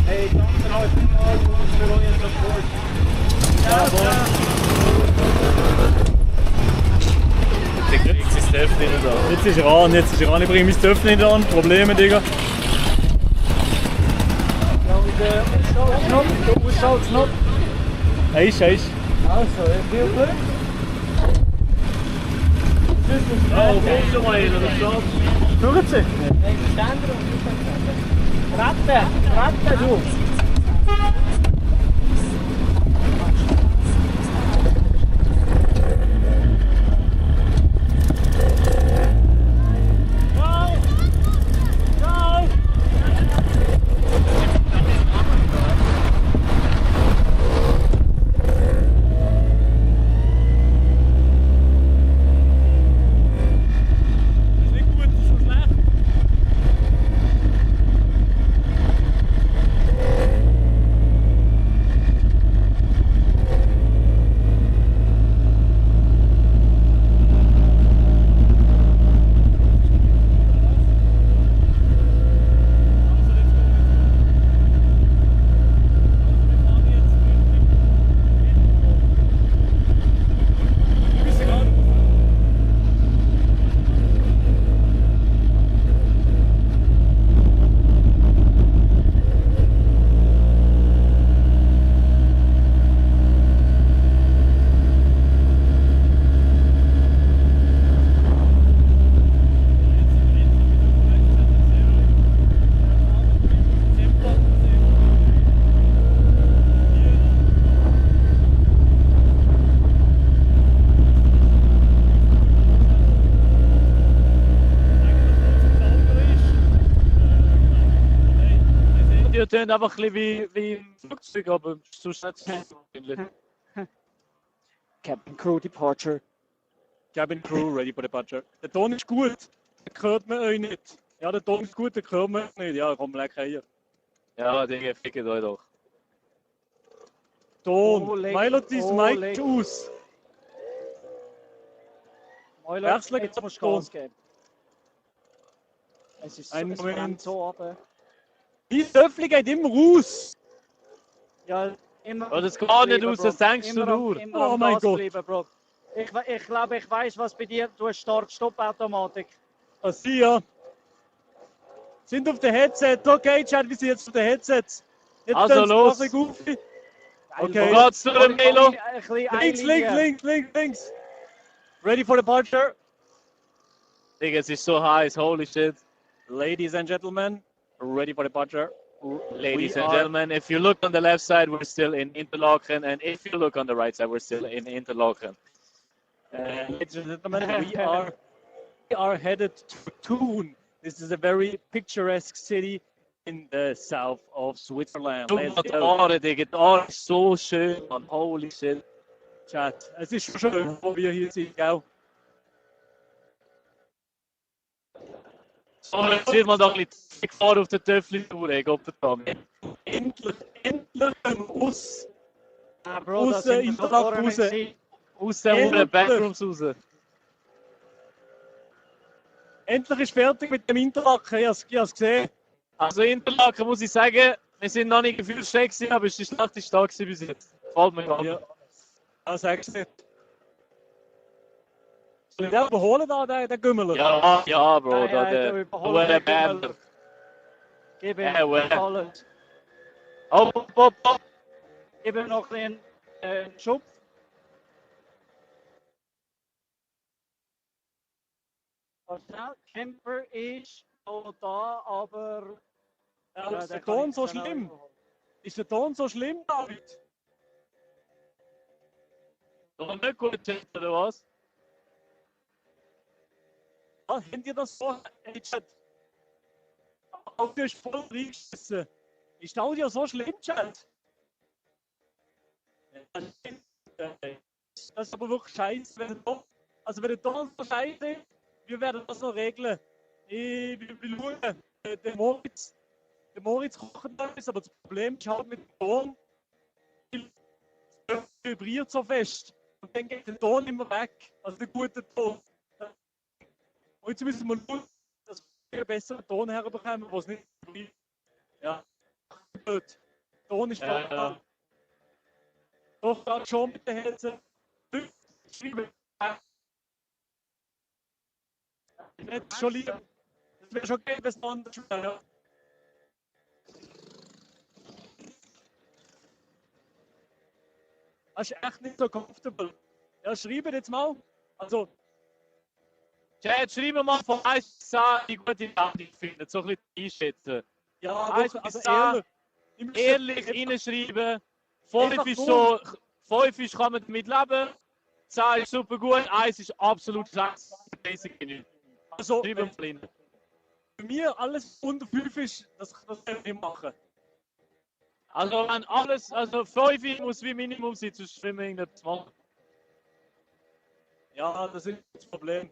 Hey, danke euch vielmals für euren Support. Jetzt ist der Töffli nicht da. Jetzt ist er an, Ich bringe mein Töffel nicht an. Probleme, Digga. Ausschaltknopf. Eis. Also, viel Glück. Oh, okay, schon mal hin, oder so? Hören Sie? Ratte, du. tönt einfach ein bisschen wie im Flugzeug, aber sonst nicht so. Cabin Crew Departure. Cabin Crew ready for departure. Der Ton ist gut. Hört man euch nicht. Ja, der Ton ist gut, der hört man nicht. Ja, komm, leck hier. Ja, Digga, fickt euch doch. Ton. leg- Milo, dein oh, Mic leg- ist aus. Euler, Wechseln jetzt musst du Ton. Gas geben. Es ist so, Einen es brennt Moment. so ab. Mein Töffel geht immer raus. Ja, immer. Oh, das geht nicht bleiben, aus, Bro. das denkst du Immer am- nur. Immer Oh am mein Gas Gott. bleiben, Bro. Ich glaube, ich weiß, was bei dir. Du hast Start-Stopp-Automatik. Ah, sie ja. Sind auf dem Headset. Okay, Chat, wir sind jetzt auf dem Headset. Jetzt Also tun's los. ein bisschen goofy. Wo Okay. geht's zu dem Melo? Links. Ready for departure. Digga, es ist so heiß, holy shit. Ladies and gentlemen, ready for departure. Ladies We and are- gentlemen, if you look on the left side, we're still in Interlaken, and if you look on the right side, we're still in Interlaken. Ladies and gentlemen, we are headed to Thun. This is a very picturesque city in the south of Switzerland. Schau Let's mal die go. Aare, Digga, die Aare ist so schön, man, holy shit. Chat, es ist schon schön, wo wir hier sind, gell? So, jetzt wird man doch ein bisschen gefahren auf der Töffli-Tour, ey, Gott verdammt. Endlich raus. Ah, Bro, Raus, Interlaken raus. Aus den Endlich. Backrooms raus. Endlich ist fertig mit dem Interlaken, ich hab's gesehen. Also Interlaken muss ich sagen, wir sind noch nicht gefühlt schlecht gewesen, aber es ist die schlechteste Tag gewesen bis jetzt. Gefällt mir gar nicht. Ja, sag's nicht. Soll ich den überholen da, den Gümmeler? Ja, Bro, Nein, da nein, der du überholst den Bänder. Gib ihm well. Talent. Hopp. Gib ihm noch einen Schub. Camper ist noch da, aber. Ja, ist der kann Ton ich so schnell schlimm? überholen. Ist der Ton so schlimm, David? Doch nicht gut, Chat, oder was? Ah, habt ihr das so? Hey, Chat. Audio ist voll reingeschissen. Ist das Audio so schlimm, Chat? Das ist aber wirklich scheiße. Wenn der Ton so scheiße ist, wir werden das noch regeln. Wir schauen. Der Moritz kocht etwas, aber das Problem ist halt mit dem Ton, es vibriert so fest. Und dann geht der Ton immer weg. Also der gute Ton. Und jetzt müssen wir nur, dass wir einen besseren Ton herbekommen, wo es nicht vibriert. Ja. Blöd. Der Ton ist Ja. da. Doch, gerade schon mit den Herzen. Schreiben. Nicht schon lieb. Das wäre schon okay, wenn es anders wäre. Ja. Das ist echt nicht so comfortable. Ja, schreibe jetzt mal. Also, Chat, schreiben mal von 1 bis 10, wie gut ihr Nachricht findet. So ein bisschen einschätzen. ja, 1 doch, bis also 10, ehrlich. ehrlich reinschreiben. Einfach 5 ist so. so, 5 ist, kann man damit leben. 10 ist super gut, 1 ist absolut schlecht. Basic nicht. Also, Schreiben wenn wir blind. für mich alles unter 5 ist, das kann ich nicht machen. Also wenn alles, also 5 muss wie Minimum sein, sonst können wir irgendetwas machen. Ja, das ist das Problem.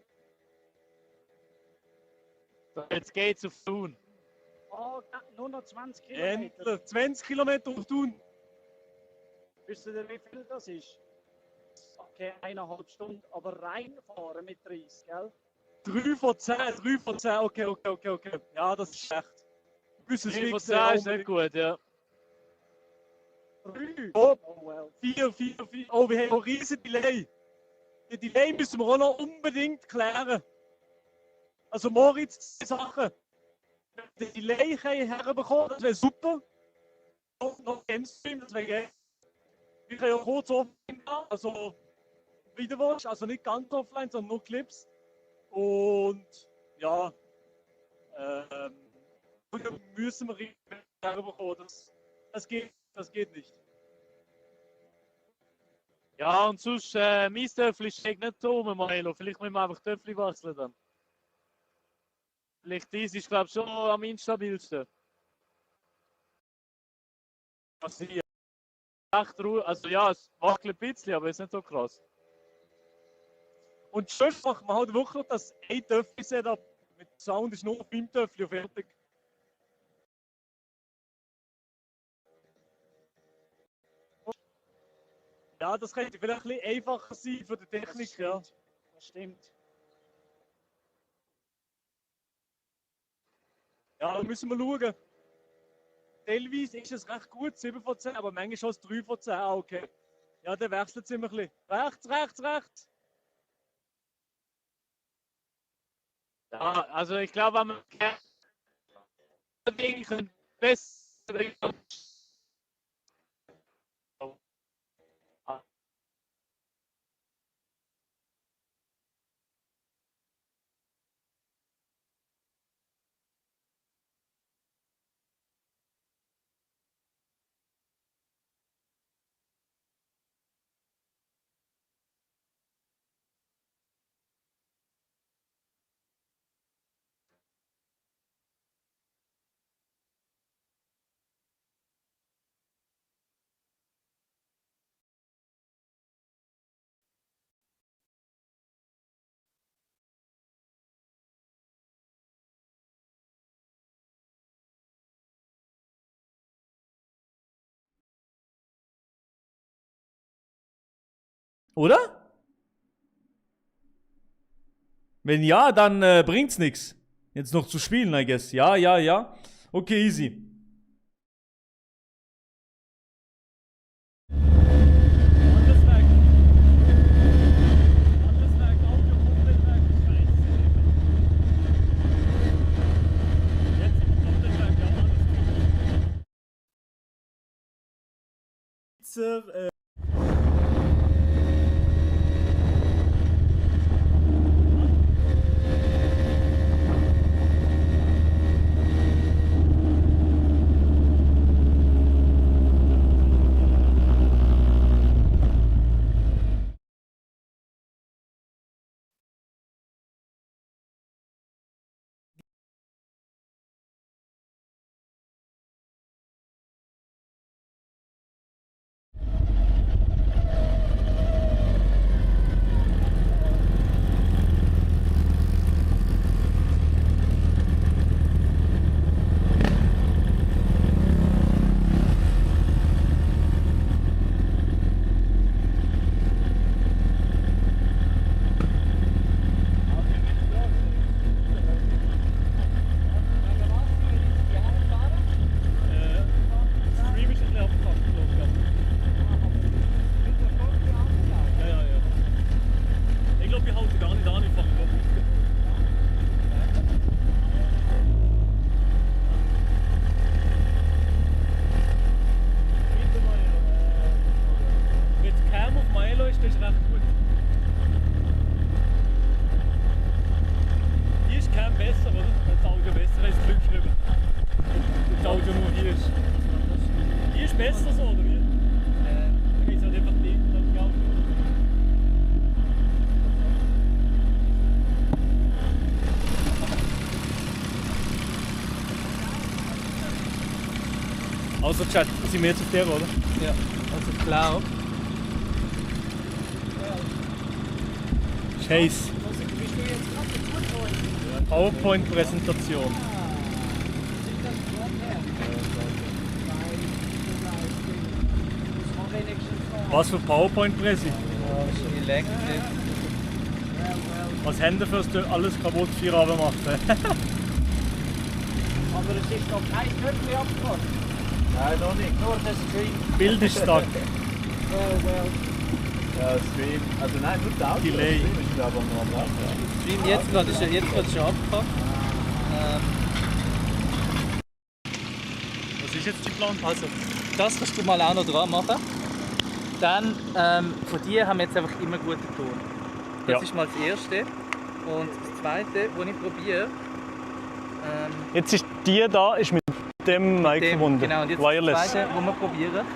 Jetzt geht's auf Thun. Oh, nur noch 20 Kilometer. Endlich. 20 Kilometer auf Thun. Wisst ihr, wie viel das ist? Okay, 1,5 Stunden, aber reinfahren mit 30, gell? 3 von 10, 3 von 10. Okay. Ja, das ist schlecht. Müssen 3 von 10 ist nicht gut, ja. 3? Oh, well. 4. Oh, wir haben einen riesen Delay. Den Delay müssen wir auch noch unbedingt klären. Also Moritz, 2 Sachen. Den Delay herbekommen, das wäre super. Noch Gamestream, das wäre geil. Wir können ja kurz offline machen, also Videowatch, also nicht ganz offline, sondern nur Clips. Und ja, müssen wir herbekommen. Das geht nicht. Ja, und sonst, mein Töffel steht nicht da oben, Maelo. Vielleicht müssen wir einfach Töffel wechseln dann. Vielleicht dies ist, glaube ich, schon am instabilsten. Was hier? Echt ruhig. Also ja, es wackelt ein bisschen, aber es ist nicht so krass. Und sonst macht man halt wirklich das ein Töffel-Setup. Mit Sound ist nur beim Töffel und fertig. Ja, das könnte vielleicht ein bisschen einfacher sein für die Technik, ja. Das stimmt. Ja, da müssen wir schauen. Teilweise ist es recht gut, 7 von 10, aber manchmal schon 3 von 10. Ah, okay. Ja, der wechselt es immer ein bisschen. Rechts, rechts, rechts. Ja, also ich glaube, wenn man Winkeln besser. Oder? Wenn ja, dann bringt's nichts. Jetzt noch zu spielen, I guess. Ja, ja, ja. Okay, easy. Außer Chat, sind wir jetzt auf der, oder? Ja, also ich glaube. Chase. PowerPoint-Präsentation. Was für PowerPoint-Präsi? Elektrik. Was Hände fürs alles kaputt für Arbeit macht. Aber es ist noch kein Köpfchen abgekommen. Nein, noch nicht. Nur der Stream. Bild ist stark. Ja, Stream. Also nein, nur der Audio. Delay. Stream ist glaube ich noch am Stream jetzt gerade ist schon abgekommen. Was ist jetzt die Plan? Also, das kannst du mal auch noch dran machen. Dann, von dir haben wir jetzt einfach immer guten Ton. Das Ja. ist mal das Erste. Und das Zweite, was ich probiere, Jetzt ist die da ist mit dem Mic verbunden. Genau, und jetzt Wireless. das Zweite, was wir probieren,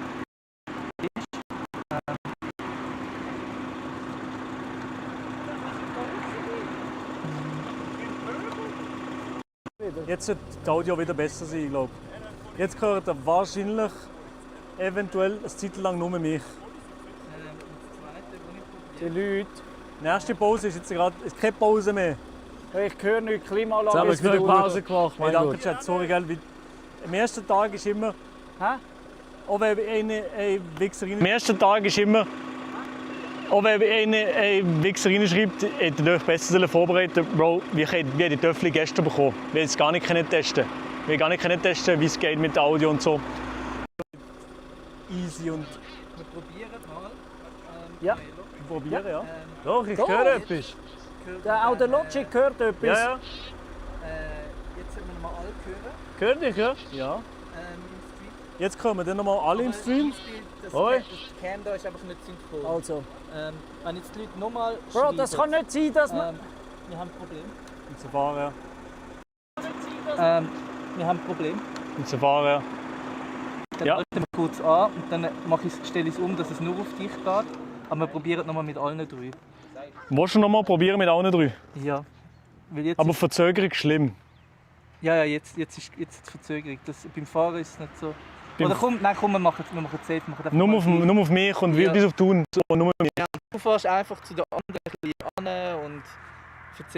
Jetzt wird das Audio wieder besser sein, glaube ich. Jetzt hört er wahrscheinlich, eventuell, eine Zeit lang nur mich. Die Leute. Nächste Pause ist jetzt gerade keine Pause mehr. Ich höre nicht, Jetzt Klimaanlage haben wir ist genug wieder Pause unten. gemacht. Hey, Mein danke, Gott. Chat. Sorry, gell? Am ersten Tag ist immer. Hä? Auch wenn eine Wichser rein. Am ersten Tag ist immer. Auch wenn eine Wichser reinschreibt, hätte ihr euch besser vorbereiten. Bro, wie die Töffel gestern bekommen. Wir es gar nicht testen. Wir gar nicht testen, wie es geht mit Audio und so. Easy und. Wir probieren mal. Ja, wir probieren, ja. Doch, ich Doch. höre etwas. Auch der Logic hört etwas. Ja, ja. Jetzt sollen wir mal alle hören. Hört dich, ja? Ja. Im Stream. Jetzt kommen dann nochmal alle im Stream. Das Hoi. Cam da ist einfach nicht synchron. Also. Wenn jetzt die Leute nochmal Bro, das kann nicht sein, dass man. Wir haben ein Problem. Und zu fahren, Wir haben ein Problem. und zu fahren. Dann Ja. drücken wir kurz an und dann stelle ich es um, dass es nur auf dich geht. Aber wir probieren nochmal mit allen drei. Willst du nochmal probieren mit allen drei? Ja. Weil jetzt Aber Verzögerung schlimm. ja, jetzt ist die Verzögerung. Beim Fahren ist es nicht so. Beim- Oder komm, wir machen es safe. Wir machen einfach Nur mal auf, gleich. nur auf mich und Ja. bis auf Thun. So, nur auf mich. Du fährst einfach zu den anderen ein bisschen an und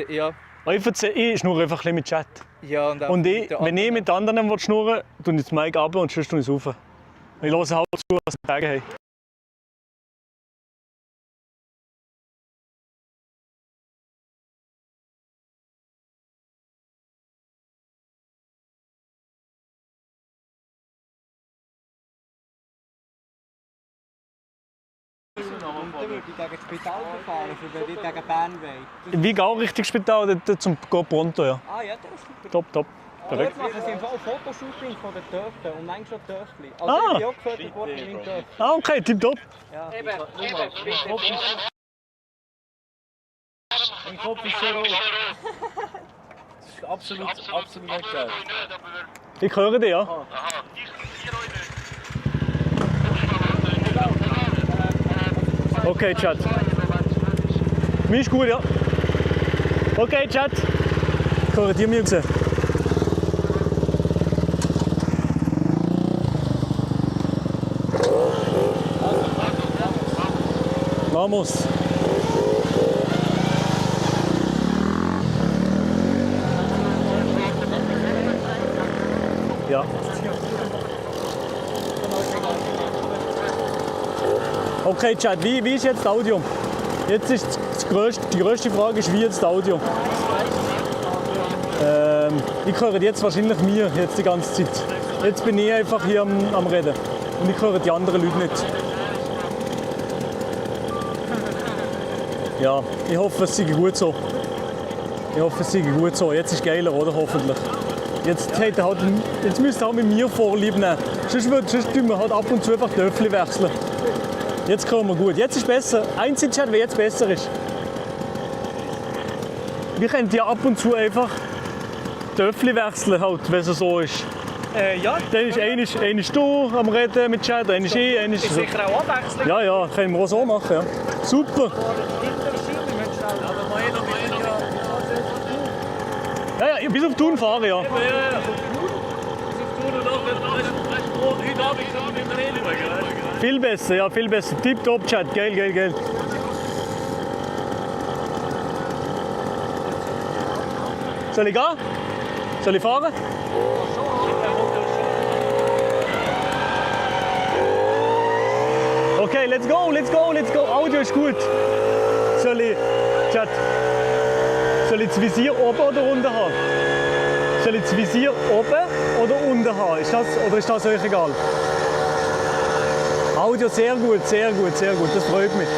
ja. Ich schnurre einfach ein bisschen mit Chat. Ja, und auch Und mit ich, den wenn ich anderen. mit anderen will schnurren, tue ich das Mic ab und sonst tue ich es rauf. Ich höre halt zu, was sie sagen haben. Und dann würde ich gegen das Spital fahren, wenn ich gegen Bern will. Wie auch Richtung Spital, dort zum Go Pronto, ja. Ah ja, das ist super. Top, top. Perfekt. Dort machen sie im Fall Fotoshooting von den Dörfern und manchmal schon Dörfli. Ah. Also ich bin auch gefördert worden in meinem Dörfli. Ah, okay, tipptopp. Ja. Mein Kopf ist so rot. Das ist absolut nicht geil. Ich höre dich, ja. Okay, Chat. Mir ist gut, ja. Okay, Chat. Ich höre dir mir gesehen. Vamos. Ja. Okay, Chat, wie ist jetzt das Audio? Jetzt ist die grösste Frage ist, wie jetzt das Audio? Ich höre jetzt wahrscheinlich mir jetzt die ganze Zeit. Jetzt bin ich einfach hier am Reden und ich höre die anderen Leute nicht. Ja, ich hoffe, es sei gut so. Ich hoffe, es sei gut so. Jetzt ist es geiler, oder? Hoffentlich. Jetzt müsst ihr halt mit mir Vorlieb nehmen. Sonst tun wir halt ab und zu einfach die Töffel wechseln. Jetzt kommen wir gut. Jetzt ist es besser. Einzelchat, wer jetzt besser ist. Wir können ja ab und zu einfach Töffel wechseln, halt, wenn es so ist. Ja. Dann ist einer du am Reden mit Chat, einer ist ich, einer ist Ist sicher auch abwechselnd. Ja, ja, können wir auch so machen. Ja. Super. Ja, ja, bis auf Thun fahren, ja. Viel besser, ja, viel besser. Tipptopp, Chat, geil, geil, geil. Soll ich gehen? Soll ich fahren? Okay, let's go, let's go, let's go. Audio ist gut. Soll ich, Chat, soll ich das Visier oben oder unten haben? Soll ich das Visier oben oder unten haben? Ist das euch egal? Audio sehr gut, sehr gut, sehr gut. Das freut mich.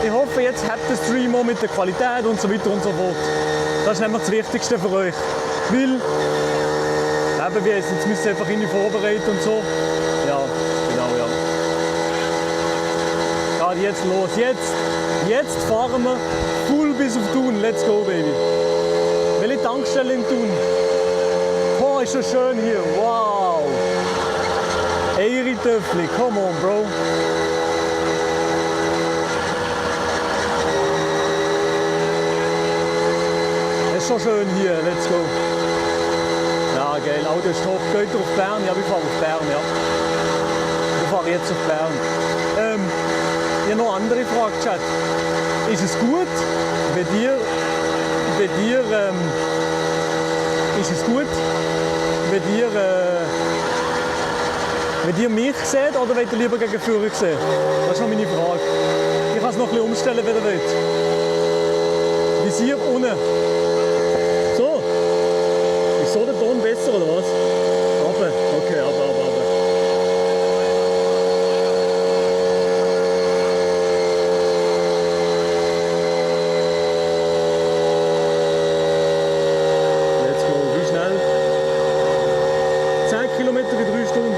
Ich hoffe, jetzt habt ihr den Stream auch mit der Qualität und so weiter und so fort. Das ist nämlich das Wichtigste für euch. Weil, eben, jetzt müsst ihr einfach irgendwie vorbereiten und so. Ja, genau, ja. Geht jetzt los. Jetzt fahren wir full bis auf Thun. Let's go, baby. Welche Tankstelle in Thun? Oh, ist das schön hier. Wow. Eiri Töffli, come on, bro. Es ist schon schön hier. Let's go. Ja, geil. Auto ist top. Geht ihr auf Bern? Ja, wir fahren auf Bern, ja. Wir fahren jetzt auf Bern. Ich habe noch eine andere Frage, Chat. Ist es gut, wenn ihr bei dir ist es gut, wenn ihr mich seht oder wollt ihr lieber gegen Führer sehen? Das ist noch meine Frage. Ich kann es noch ein bisschen umstellen, wenn ihr wollt. Visier unten. So. Ist so der Ton besser oder was? Aber. Okay, aber. Let's go. Wie schnell? 10 Kilometer in 3 Stunden.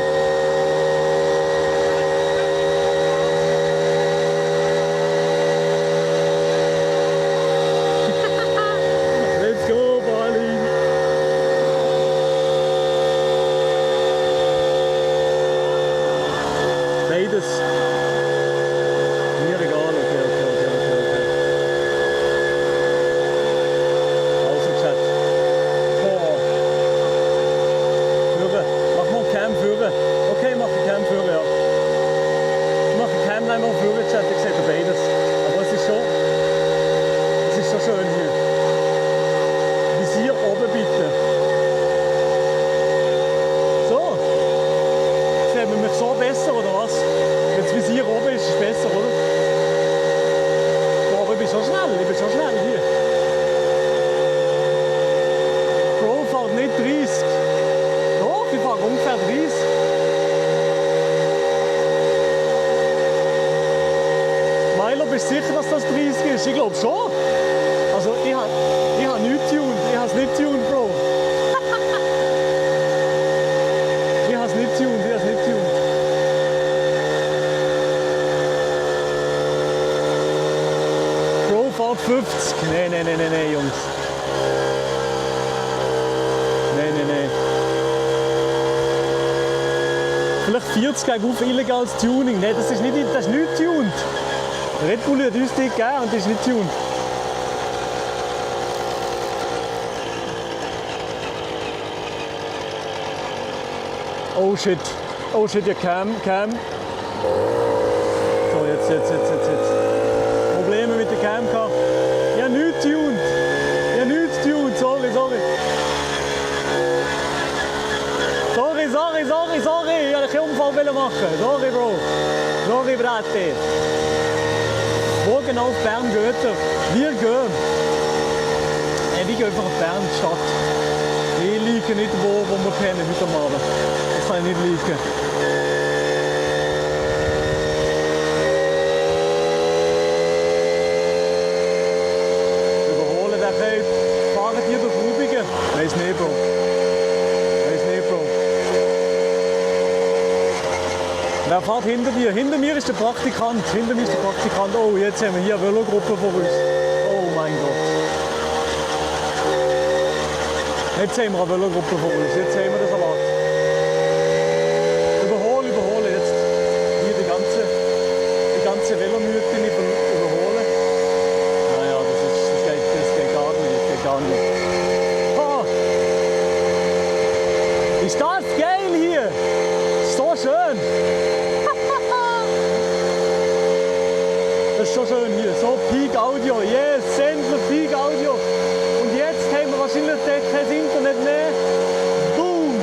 Let's go, Berlin! Beides. Mir egal, okay. Also, Chat. Boah. Führer. Mach mal Cam Führer. Okay, mach die Cam Führer, ja. Ich mache Cam einmal Führer, Chat. Ich sehe beides. Aber es ist schon schön hier. Visier oben bitte. So. Sehen wir mich so besser oder was? Wenn das Visier oben ist, ist es besser, oder? Ja, aber ich bin schon schnell hier. Bro fährt nicht 30. Doch, ich fahre ungefähr 30. Milo, bist du sicher, dass das 30 ist? Ich glaube schon. Also, ich habe nichts tuned. Ich habe es nicht tuned, Bro. Ich habe es nicht tuned. Bro fährt 50. Nee, Jungs. Nee. Vielleicht 40 gegen auf illegales Tuning. Nein, das ist nicht tuned. Red Bull hat uns die gegeben und das ist nicht tuned. Oh shit, ja Cam. So, jetzt. Probleme mit der Cam gehabt. Ja, nichts tuned. Sorry. Sorry. Ich wollte keinen Unfall machen. Sorry, Bro. Sorry, Brate. Wo genau auf Bern geht er? Wir gehen. Wir gehen einfach auf Bern, die Stadt. Ich liege nicht wo wir kennen heute Abend. Das kann ich nicht liegen. Überholen den Cape. Fahren die durch Rubingen? Weiss nicht, Bro. Wer fährt hinter dir? Hinter mir ist der Praktikant. Oh, jetzt haben wir hier eine Velogruppe vor uns. Oh mein Gott. Jetzt haben wir eine Velogruppe vor uns. Jetzt haben wir den Salat. Überhole jetzt. Hier die ganze Velomütte nicht überholen. Naja, das geht gar nicht. Oh. Ist das geil hier? So schön. Das ist schon schön hier. So Peak Audio. Yes, endlich Peak Audio. Und jetzt haben wir wahrscheinlich kein Internet mehr. Boom!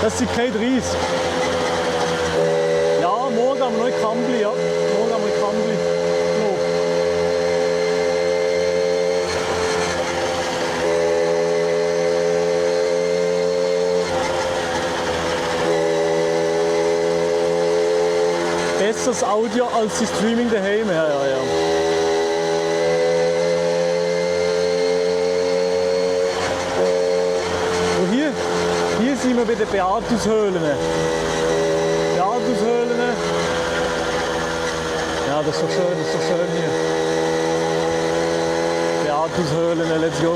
Das sind keine 30. Ja, morgen haben wir noch in Kambli, ja. Besseres Audio als die Streaming daheim. Ja. Und hier sind wir bei den Beatushöhlen. Ja, das ist so schön hier. Beatushöhlen, let's go.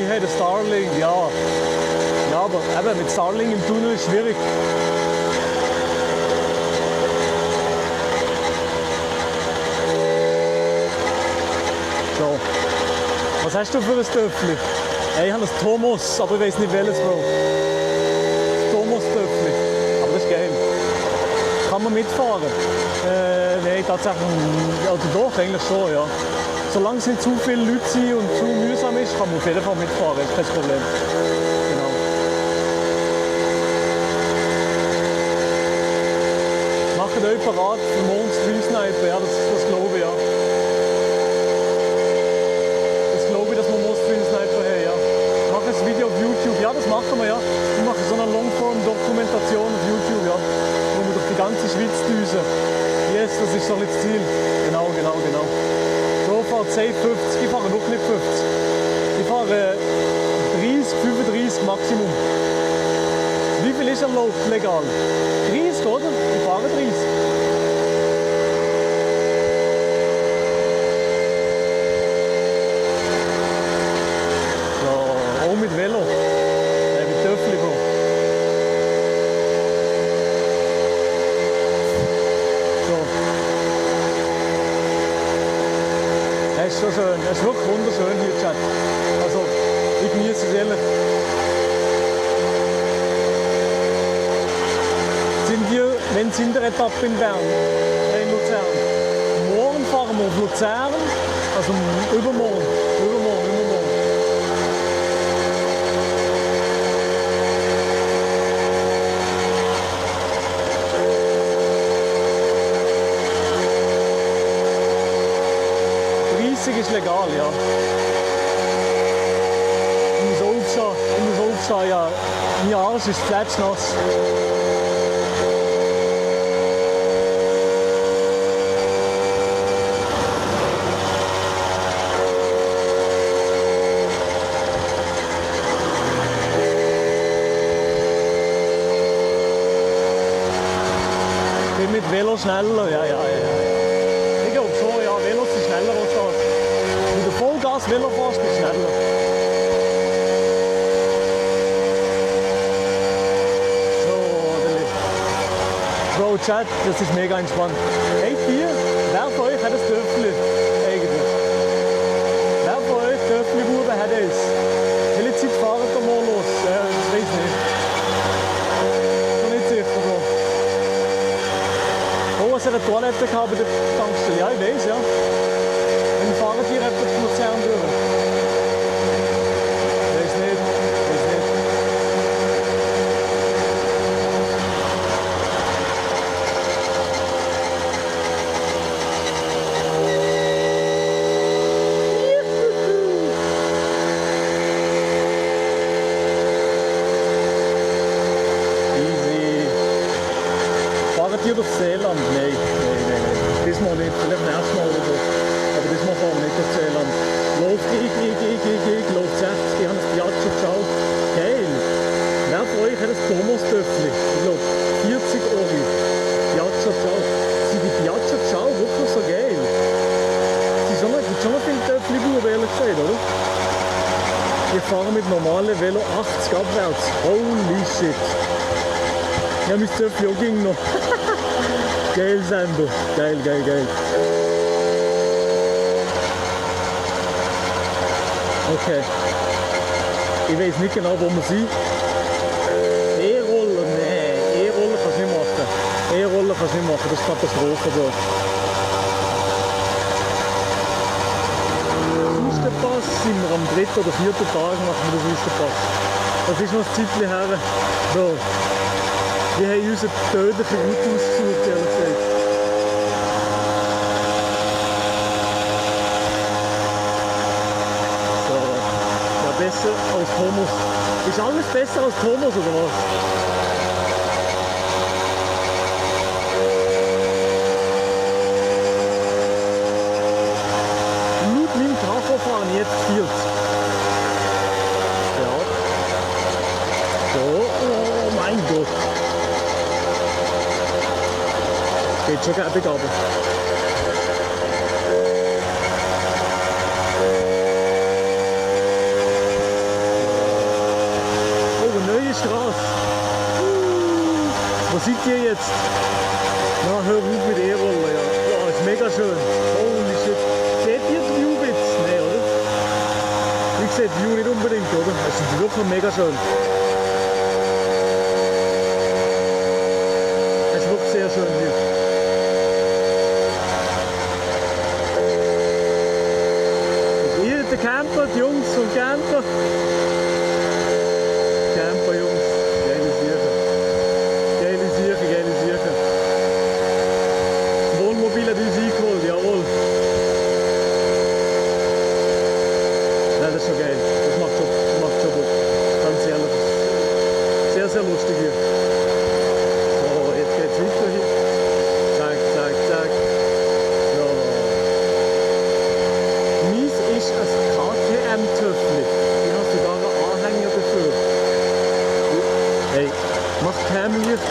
Hey, der Starlink, ja. Ja, aber eben mit Starlink im Tunnel ist schwierig. So. Was hast du für ein Töffel? Hey, ich habe ein Thomas, aber ich weiß nicht welches, Bro. kann man mitfahren. Nein, tatsächlich, also doch, eigentlich schon, ja. Solange es nicht zu viele Leute sind und zu mühsam ist, kann man auf jeden Fall mitfahren, ist kein Problem. Genau. Machen euch parat für morgen Stream Sniper, ja, das glaube ich, ja. Das glaube ich, dass wir morgen Stream Sniper haben, ja. Machen ein Video auf YouTube, ja, das machen wir, ja. Wir machen so eine Longform-Dokumentation auf YouTube, ja. Wo wir durch die ganze Schweiz düsen. Yes, das ist so das Ziel. Genau. So fahrt safe 50, ich fahre noch nicht 50. Ich fahre 30, 35 Maximum. Wie viel ist erlaubt legal? 30, oder? Ich fahre 30. So, auch mit Velo. Mit Töffel. Es ist schon schön, es ist wirklich wunderschön hier, Chat. Also, ich genieße es ehrlich. Sind wir, wenn es in der Etappe in Bern, in Luzern. Morgen fahren wir auf Luzern, also übermorgen. Ist legal, ja. Ich muss aufstehen, ja. Mein Arsch ist plätschnass. Ich bin mit Velo schneller, ja. Ich glaube schon, ja. Velos sind schneller als das. Wenn du Vollgas Velo fährst, bist du schneller. So, Chat, das ist mega entspannt. Hey, wer von euch hat das Töffli eigentlich? Wer von euch Töffli-Buben hat es? Welche Zeit fahren wir mal los? Das weiß ich nicht. Ich bin nicht sicher. So. Oh, es hat eine Toilette gehabt bei der Tankstelle. Ja, ich weiß, ja. Dann fahren die etwa zu Luzern durch. Weiß nicht. Hier durch Seeland? Nein. Diesmal nicht, vielleicht nächstes Mal oder so. Aber diesmal fahren wir nicht durch Seeland. Läuft läuft 60, ich habe das Piazza Ciao. Geil! Wer von euch hat das Thomas-Töffli? Ich glaube 40 Euro. Piazza Ciao. Sind die Piazza Ciao wirklich so geil? Es gibt schon noch viele Töffli-Buben, ehrlich gesagt, oder? Ich fahre mit normalen Velo 80 abwärts. Holy shit! Ja, mein Töffli auch ging noch. Geil, Sender. Geil. Okay. Ich weiß nicht genau, wo wir sind. E-Roller, nein. E-Roller kannst du nicht machen. Das ist Katastrophe dort. Wüstenpass sind wir am 3. oder 4. Tag machen wir den Wüstenpass. Das ist noch ein Zeitchen her. So. Wir haben unsere tödliche Route ausgesucht, ehrlich gesagt. So, ja, besser als Thomas. Ist alles besser als Thomas, oder was? Laut meinem Tachofahren jetzt 40. Ja. So, oh mein Gott. Geht schon gäbig runter. Oh, eine neue Straße. Wo seid ihr jetzt? Na, hör auf mit E-Roller, ja. Ja, ist mega schön. Holy shit. Seht ihr die View jetzt? Nein, oder? Ich sehe die View nicht unbedingt, oder? Es ist wirklich mega schön. Es ist wirklich sehr schön hier.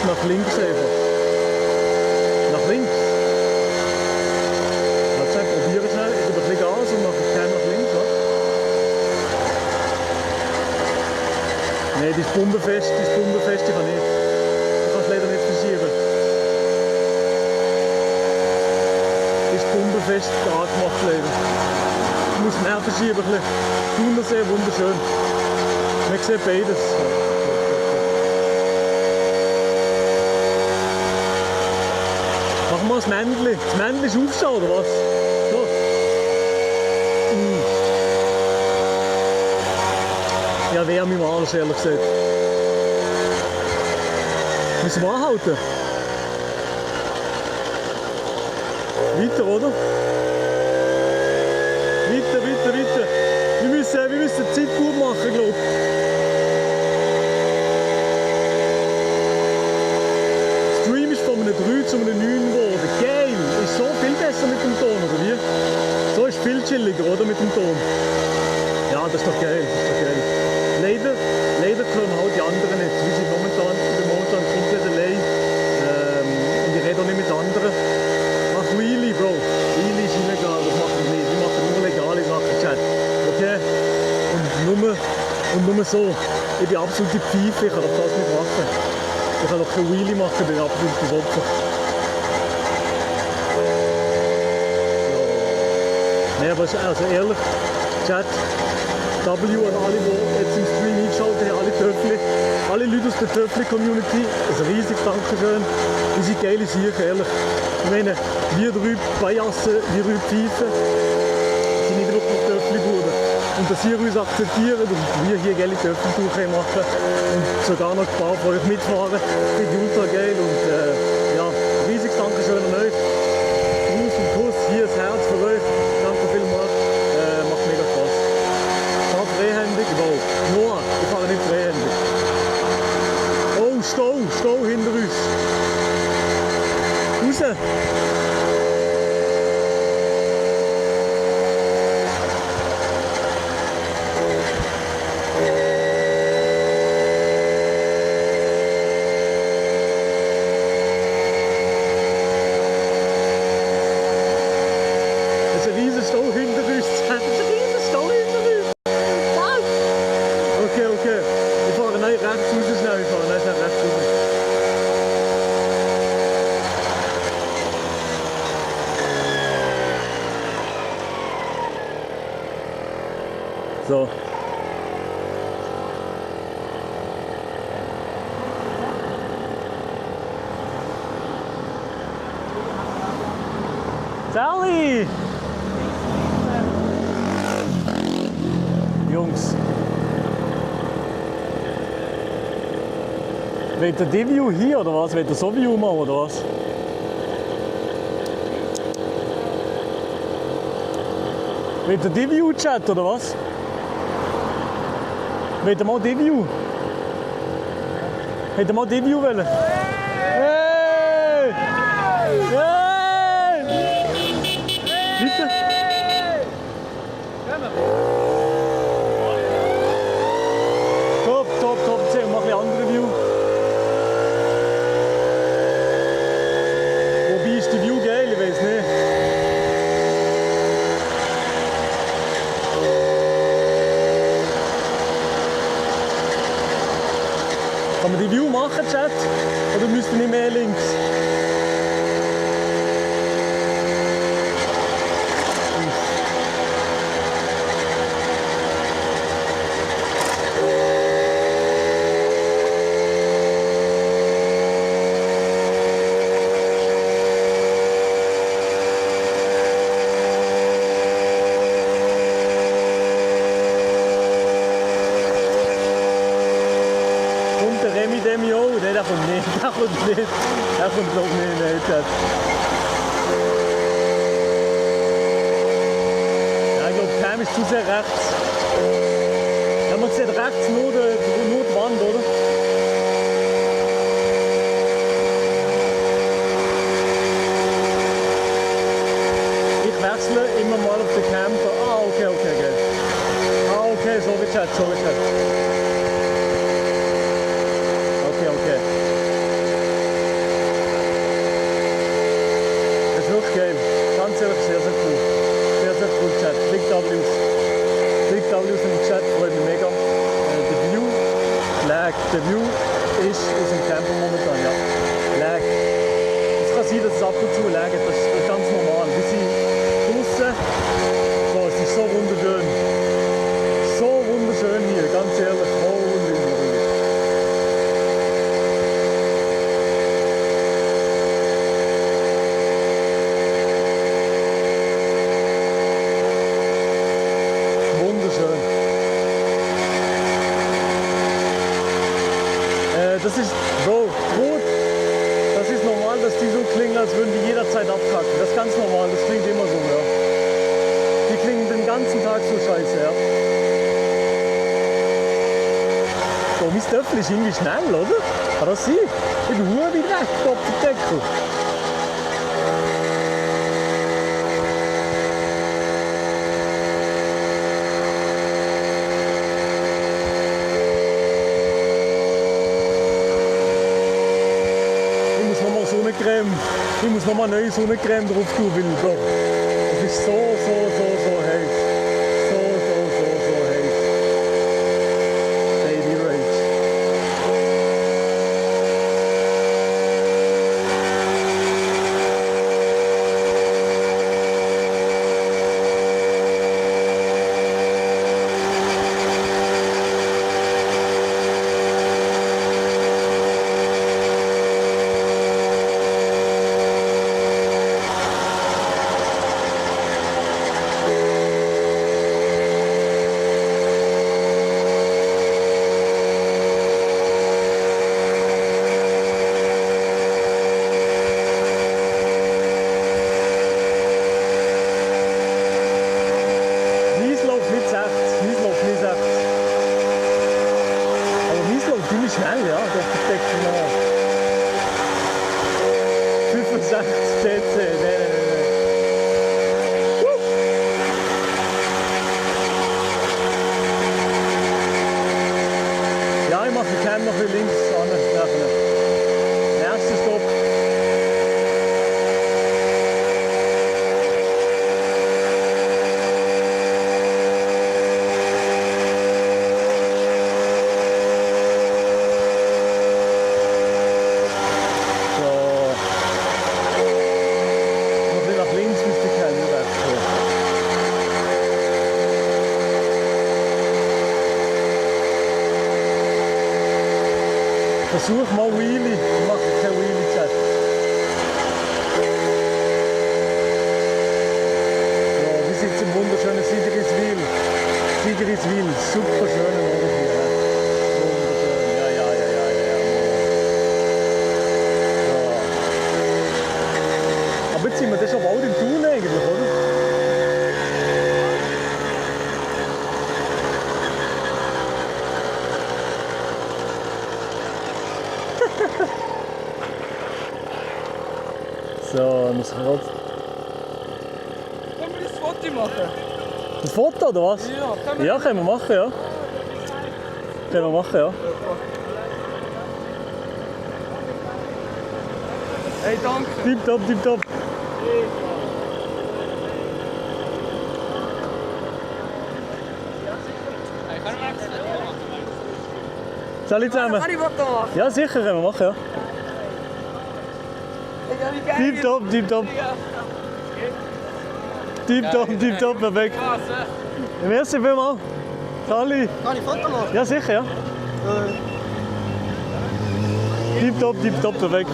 nach links einfach. Nach links. Also probiere schnell, ich gebe ein bisschen Gas und mache kein nach links. Ja? Nein, die ist bombenfest, ich kann nicht. Ich kann es leider nicht verschieben. Die ist bombenfest angemacht leider. Ich muss mehr verschieben. Thunersee, wunderschön. Man sieht beides. Machen wir das Männchen. Das Männchen ist aufstehen, oder was? So. Ja, Wärme im Arsch, ehrlich gesagt. Müssen wir anhalten? Weiter, oder? Weiter. Wir müssen die Zeit gut machen, glaube ich. Der Stream ist von einem 3 zu einem 9 geworden. Geil! Ist so viel besser mit dem Ton, oder wie? So ist viel chilliger, oder? Mit dem Ton. Ja, das ist doch geil. Leider können halt die anderen nicht. Wir sind momentan komplett allein. Und ich rede auch nicht mit anderen. Mach Wheelie, Bro. Wheelie ist illegal, das mache ich nicht. Ich mache nur legale Sachen, Chat. Okay? Und nur so. Ich bin absolute Pfeife, ich kann doch das nicht machen. Ich kann doch kein Wheelie machen, ich bin ein absolutes Opfer. Ja. Nee, aber also ehrlich, Chat, W an alle, die jetzt im Stream eingeschaltet haben, alle Töffli, alle Leute aus der Töffli-Community, ein riesiges Dankeschön. Wir sind geile Sicher, ehrlich. Ich meine, wir drei Bajassen, wir drei Pfeifen, sind nicht wirklich Töffli-Bude. Und dass ihr uns akzeptiert und wir hier geile Töpfeltour machen und sogar noch ein paar von euch mitfahren, finde ich ultra geil. Und ja, riesiges Dankeschön an euch. Gruß und Kuss, hier das Herz für euch. Danke vielmals. Macht mega Spaß. Ich fahre freihändig, wow. Noah, ich fahre nicht freihändig. Oh, Stau hinter uns. Raus. So. Sally! Jungs. Wollt ihr die View hier oder was? Wollt ihr so View machen oder was? Wollt ihr die View Chat oder was? Wollt ihr mal die View? Wollt ihr mal die View wollen? Hey! Hey! Bitte? Top. Jetzt mach ich eine andere View. Wobei ist die View geil? Ich weiß nicht. Kann man die View machen, Chat? Oder müsst ihr nicht mehr links? Der kommt glaube ich nicht in den Chat. Ja, ich glaube, Cam ist zu sehr rechts. Ja, man sieht rechts nur die Wand, oder? Ich wechsle immer mal auf den Camper. Ah, okay, geil. Ah, okay, sorry Chat. Okay. ganz ehrlich, sehr, sehr cool. Sehr, sehr cool, Chat. Klickt W's. Klickt W's in den Chat, freut mich mega. Der View lag. Der View ist aus dem Camper momentan, ja. Lag. Es kann sein, dass es ab und zu lag, das ist ganz normal. Wir sind draußen. So, es ist so wunderschön. So wunderschön hier, ganz ehrlich. Oh, wunderschön. Wunderschön. Das ist, Bro, Rot, das ist normal, dass die so klingen, als würden die jederzeit abkacken. Das ist ganz normal, das klingt immer so, ja. Die klingen den ganzen Tag so scheiße, ja. So, mein Töffel ist irgendwie schnell, oder? Kann das sein? Ich bin verdammt weit weg, Doppeldecker. Ich muss nochmal neue Sonnencreme drauf tun, weil doch, es ist so heiß. So heiß. Baby Rage. Schnell, ja, das verdeckt mal. 65 cc, nee. Ja, ich mache die Cam noch links an. Erster Stopp. Versuch mal Wheelie, ich mache kein Wheelie-Chat. So, wir sind im wunderschönen Sigriswil. Sigriswil, super schöner Ort hier. Wunderschön, ja. So. Aber jetzt sind wir das schon bald im Tun eigentlich, oder? So, muss ich gerade. Können wir das Foto machen? Ein Foto oder was? Ja, können wir machen, ja. Können wir machen, ja. Hey, danke. Tipptopp, tipptopp. Salut zusammen. Kann ich Foto machen? Ja, sicher, können wir machen, ja. Tipptopp, tipptopp. Tipptopp, perfekt. Merci vielmals. Sali. Kann ich Foto machen? Ja, sicher, ja. Tipptopp, perfekt.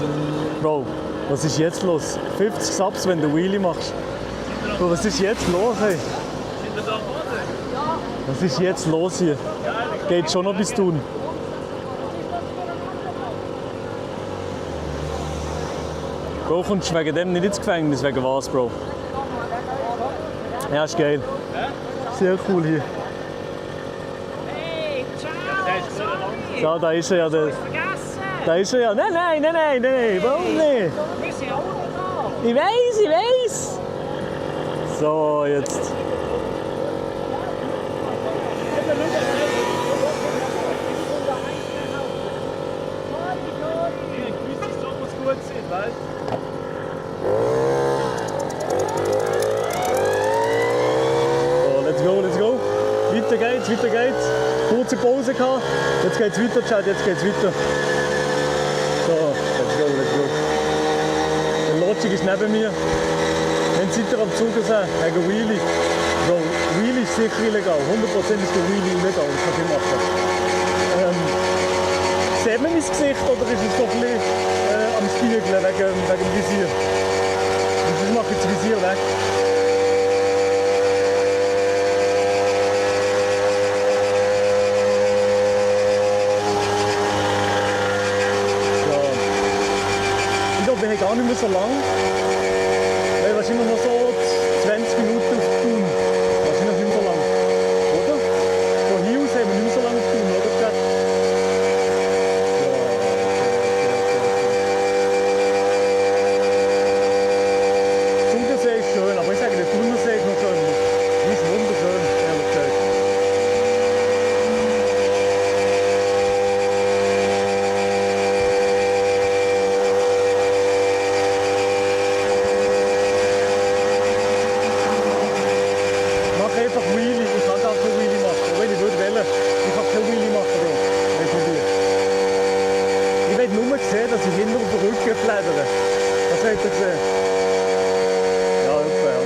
Bro, was ist jetzt los? 50 Subs, wenn du Wheelie machst. Bro, was ist jetzt los, ey? Was ist jetzt los hier? Geht schon noch bis tun. Bro, kommst du wegen dem nicht ins Gefängnis? Wegen was, Bro? Ja, ist geil. Sehr cool hier. Hey, ciao! Ja, da ist er ja. Da ist er ja. Nein, warum nicht? Wir sind auch noch da! Ich weiß! So, jetzt. kurze Pause gehabt. Jetzt geht's weiter, Chat, jetzt geht's weiter. So, let's go, let's go. Der Logic ist neben mir. Wenn seid ihr am Zugersee, wegen Wheelie. Bro, Wheelie ist sicher illegal. 100% ist der Wheelie illegal, das kann ich machen. Sieht man mein Gesicht oder ist es doch ein bisschen am Spiegeln wegen dem Visier? Und sonst mache ich das Visier weg. Wir haben gar nicht mehr so lang, weil wahrscheinlich noch so 20 Minuten auf Thun. Wahrscheinlich nicht mehr so lang, oder? Von hier aus haben wir nicht mehr so lange auf Thun, oder? Ja, Zugersee ist schön, aber ich sage, der Thunersee ist noch schön. Die ist wunderschön, ehrlich gesagt. Einfach Wheelie, ich kann gar kein Wheelie machen, auch wenn ich würde wählen. Ich kann kein Wheelie machen, Bro. Ich will nur sehen, dass ich hinter auf den Rücken fledere. Was wollt ihr sehen? Ja, etwa, ja.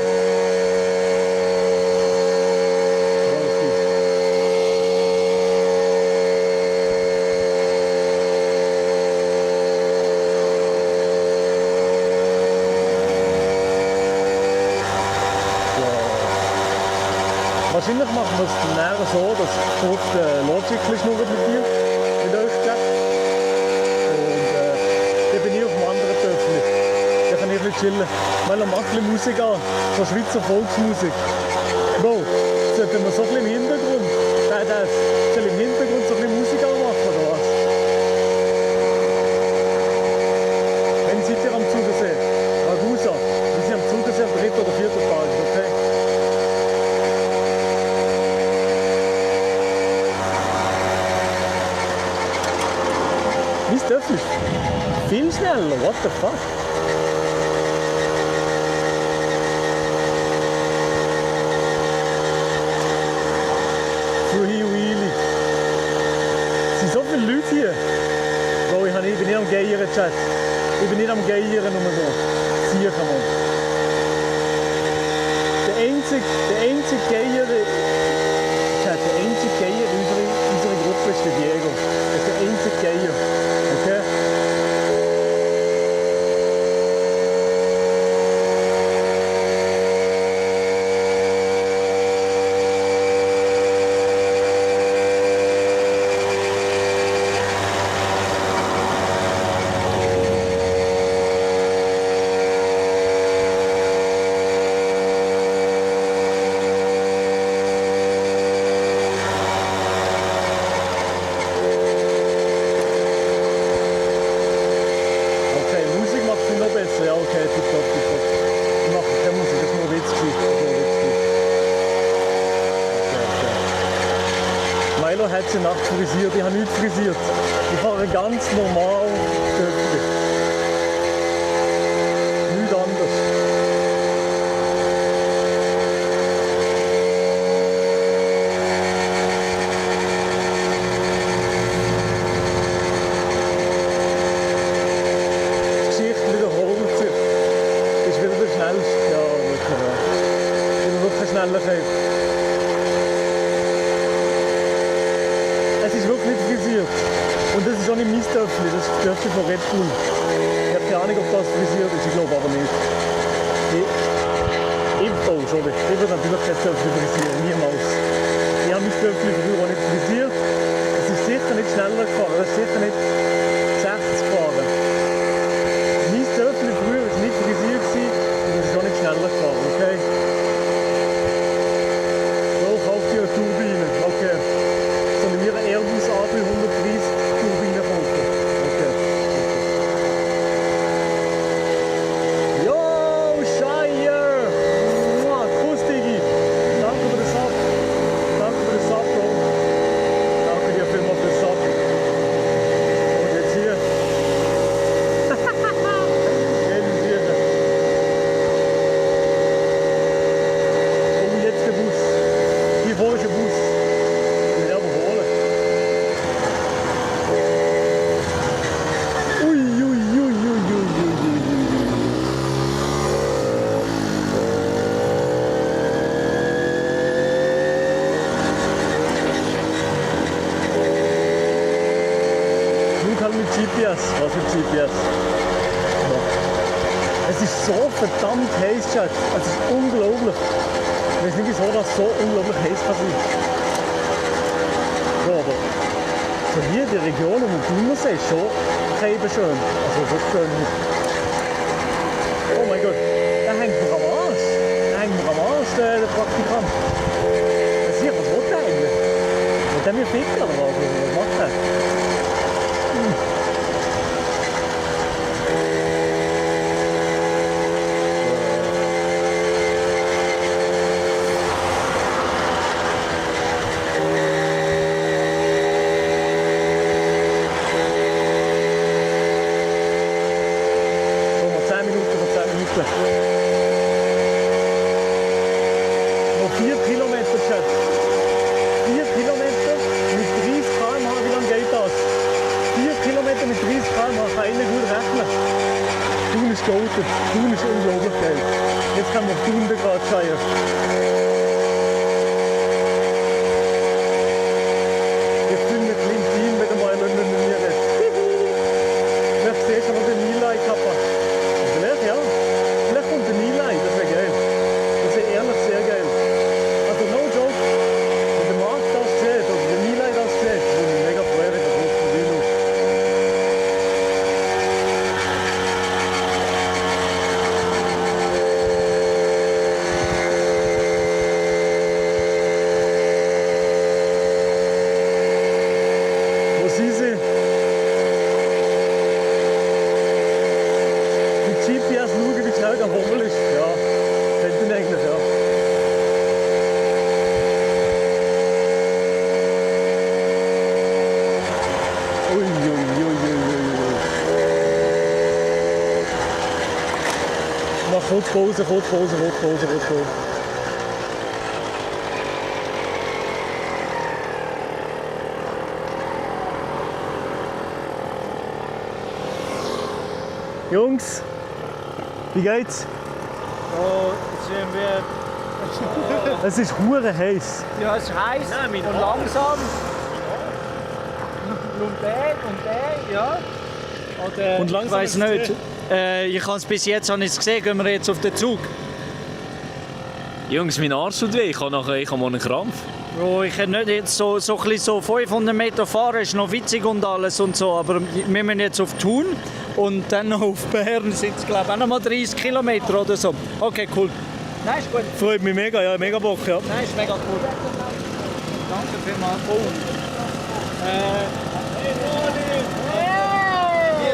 Wahrscheinlich machen wir es näher so, dass kurz Logic schnurrt mit dir, mit euch. Und dann bin ich auf dem anderen Töpfchen. Da kann ich ein bisschen chillen. Weil er macht ein bisschen Musik an, so Schweizer Volksmusik. Bro, sollten wir so ein bisschen im Hintergrund, soll im Hintergrund so ein bisschen Musik anmachen oder was? Wenn seid ihr am Zugersee? Ragusa, wir sind am Zugersee am 3. oder 4. Tag, okay? Wie ist Töpfchen? Viel schneller, what the fuck? Free Wheelie. Es sind so viele Leute hier. Bro, ich bin nicht am Geieren, Chat. Ich bin nicht am Geieren nur so. Sicher, Mann. Der einzige Geier, Chat, der einzige Geier in unserer Gruppe ist der Diego. Das ist der einzige Geier. Okay? Hat sie nachts frisiert, ich habe nichts frisiert. Ich fahre ganz normal Töpfchen. Nichts anderes. Die Geschichte wiederholt sich. Ist wieder der schnellste. Ja, wirklich. Ja. Ich bin wirklich schneller. Es ist wirklich nicht frisiert. Und das ist auch nicht mein Töpfchen, das ist das Töpfchen von Red Bull. Ich habe keine Ahnung, ob das frisiert ist, ich glaube aber nicht. Ich würde natürlich kein Töpfchen frisieren, niemals. Ich habe mein Töpfchen früher auch nicht frisiert. Es ist sicher nicht schneller gefahren, es ist sicher nicht 60 gefahren. Mein Töpfchen früher war nicht frisiert und es ist auch nicht schneller gefahren, okay? So, kauft ihr eine Turbine, okay. Sollen wir eine Airbus A330 Turbine kaufen? Okay. Yo, Shire! Kuss, Digi! Danke für den Sub. Danke für den Sub, Bro. Danke dir vielmals für den Sub. Und GPS. Was für GPS? Ja. Es ist so verdammt heiß, Chat. Es ist unglaublich. Ich weiß nicht, wieso das so unglaublich heiß kann sein. So, aber so hier die Region um den Thunersee ist schon eben schön. Also so schön nicht. Oh mein Gott, der hängt mir am Arsch. Der hängt mir am Arsch, der Praktikant. Was hier, was will der eigentlich? Will der mir ficken oder was? Was macht der? Noch 4 Kilometer, Chat. 4 Kilometer mit 30 km/h, wie lange geht das? 4 Kilometer mit 30 km/h, kann ich nicht gut rechnen. Thun ist goated, Thun ist unglaublich geil. Jetzt kann man Thun gerade feiern. Ich fühle mich im Team wieder mal mit mir redet. Vielleicht siehst du noch den Nilay Kappa. Vielleicht ja. Vielleicht kommt der Nilay, das wäre geil. Das wäre ehrlich sehr geil. Also no joke, wenn der Markt das sieht oder der Nilay das sieht, würde ich mega freuen, wenn das nicht für ist. Wo sind sie? Die GPS schauen, wie schnell der Hummel ist. Ja, kennt ihn eigentlich, ja. Ui, ui, ui, ui, ui. Mach kurz Pause, kurz Pause, kurz Pause, kurz Pause. Jungs, wie geht's? Oh, jetzt sind wir. Es ist hure heiß. Ja, es ist heiß und langsam. Und der, ja. Oder, Und langsam ich weiß ist es nicht. Ich habe es bis jetzt noch nicht gesehen. Gehen wir jetzt auf den Zug? Jungs, mein Arsch tut weh. Ich habe morgen einen Krampf. Oh, ich kann nicht jetzt so 500 Meter fahren, ist noch witzig und alles und so, aber wir müssen jetzt auf Thun und dann noch auf Bern sind es, glaube ich, auch noch mal 30 Kilometer oder so. Okay, cool. Nein, ist gut. Freut mich mega, ja, mega Bock, ja. Nein, ist mega cool. Danke vielmals. Oh.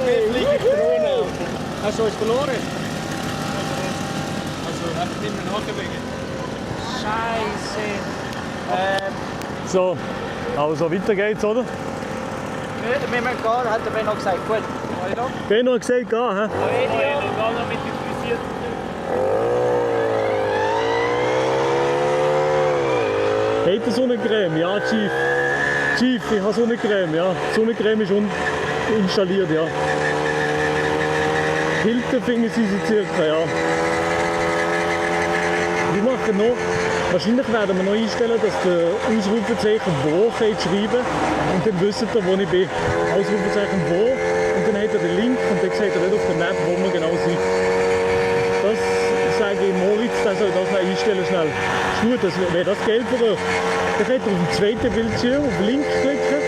Wir fliegen Drohne. Also, ist verloren? Also, einfach nicht mehr nachgewegen. Scheiße. So, also weiter geht's, oder? Wir müssen gehen, hat der Benno gesagt. Gut. Benno hat gesagt, geh, hä? Hat er Sonnencreme? Ja, Chief. Chief, ich habe Sonnencreme, ja. Sonnencreme ist installiert, ja. Hilton finden sie circa, ja. Wir machen noch, wahrscheinlich werden wir noch einstellen, dass der Ausrufezeichen «Wo» schreiben und dann wisst ihr, wo ich bin. Ausrufezeichen «Wo» und dann hat er den Link und dann seht ihr nicht auf der Map, wo wir genau sind. Das sage ich Moritz, der soll das noch einstellen schnell. Ist gut, das wäre das Geld für euch. Dann könnt ihr auf dem zweiten Bildschirm auf den Link klicken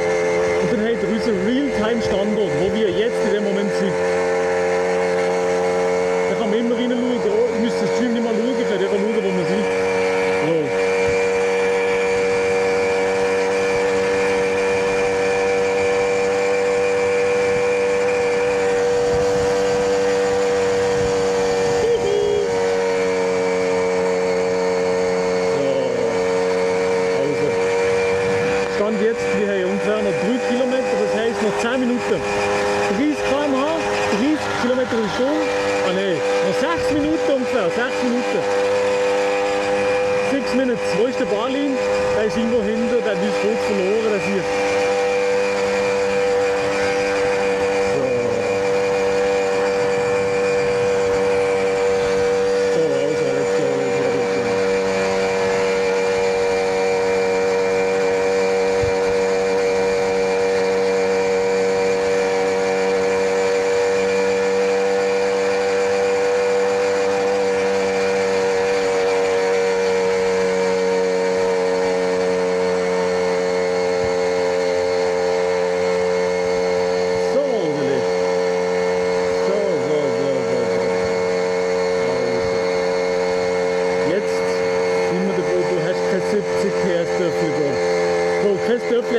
und dann habt ihr unseren Realtime-Standort, wo wir jetzt in dem Moment sind. Da kann man immer rein schauen. Ihr müsst das Stream nicht mal schauen, ihr könnt einfach schauen, wo wir sind. So. Stand jetzt, wir haben ungefähr noch 3 Kilometer, das heisst noch 10 Minuten. 30 km/h, 30 km in Stunde. Ah nein, noch 6 Minuten ungefähr, 6 Minuten. 6 Minuten. Wo ist der Barlin? Der ist irgendwo hinter, der hat uns kurz verloren, der sieht. So, also, let's go.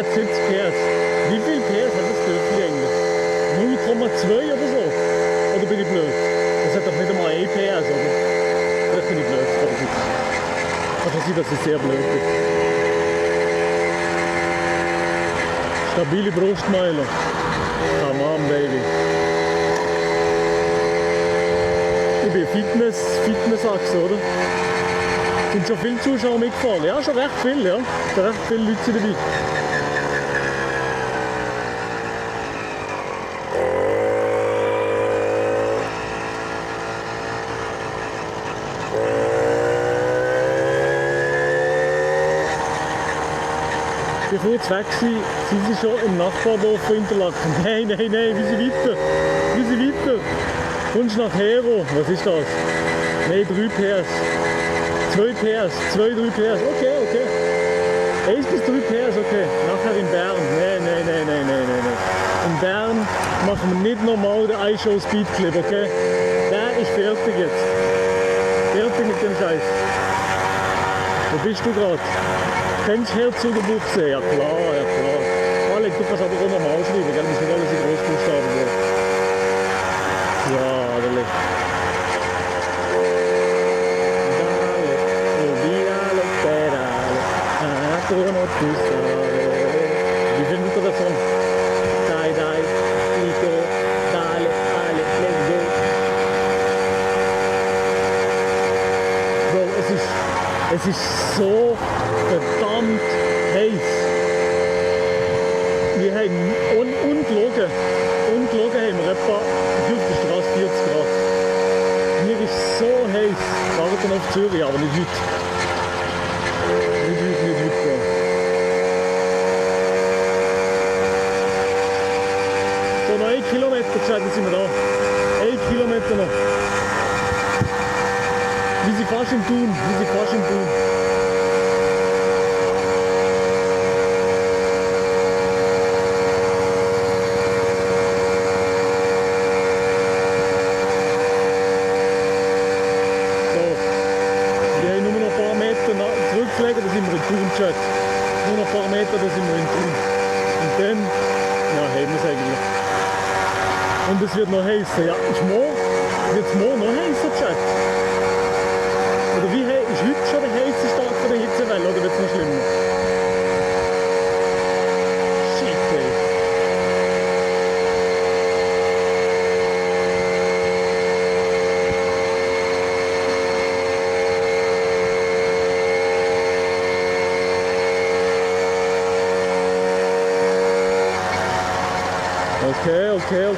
170 PS. Wie viel PS hat das Töpfchen eigentlich? 0,2 oder so? Oder bin ich blöd? Das hat doch nicht einmal 1 PS, oder? Vielleicht bin ich blöd. Kann sein, dass ich sehr blöd bin. Stabile Brustmeiler. Come on, baby. Ich bin Fitnessachse, oder? Sind schon viele Zuschauer mitgefahren? Ja, schon recht viel, ja. Schon recht viele Leute sind dabei. Ich bin kurz weg, sind sie schon im Nachbardorf von Interlaken? Nein, wie sie weiter? Wie sie weiter? Kommst nach Hero? Was ist das? Nein, 3 PS. 2 PS, 2, 3 PS, okay. 1 bis 3 PS, okay. Nachher in Bern. Nein. In Bern machen wir nicht normal den iShow Speedclip, okay? Der ist fertig jetzt. Fertig mit dem Scheiß. Wo bist du gerade? Kennst du Herzogenbuchsee? Ja klar. Alec, du kannst aber auch normal schreiben, gell? Muss nicht alles in Großbuchstaben gehen. Ja, Alec. Wie findet ihr das Song? Dai, Iko, Dale, let's go. Bro, es ist so verdammt heiß. Wir haben ungelogen haben wir etwa auf der Straße 40 Grad. Mir ist so heiß. Warten auf Zürich, aber nicht heute. Nicht heute. So, noch 1 Kilometer, dann sind wir da. 1 Kilometer noch. Wir sind fast im Thun. Zurücklegen, da sind wir in Thun, Chat. Nur noch ein paar Meter, da sind wir in Thun. Und dann, ja, haben wir es eigentlich. Und es wird noch heißer. Ja, wird es morgen noch heißer, Chat? Oder wie ist heute schon der heißeste Tag von der Hitzewelle, oder wird es noch schlimmer? Shit, ey.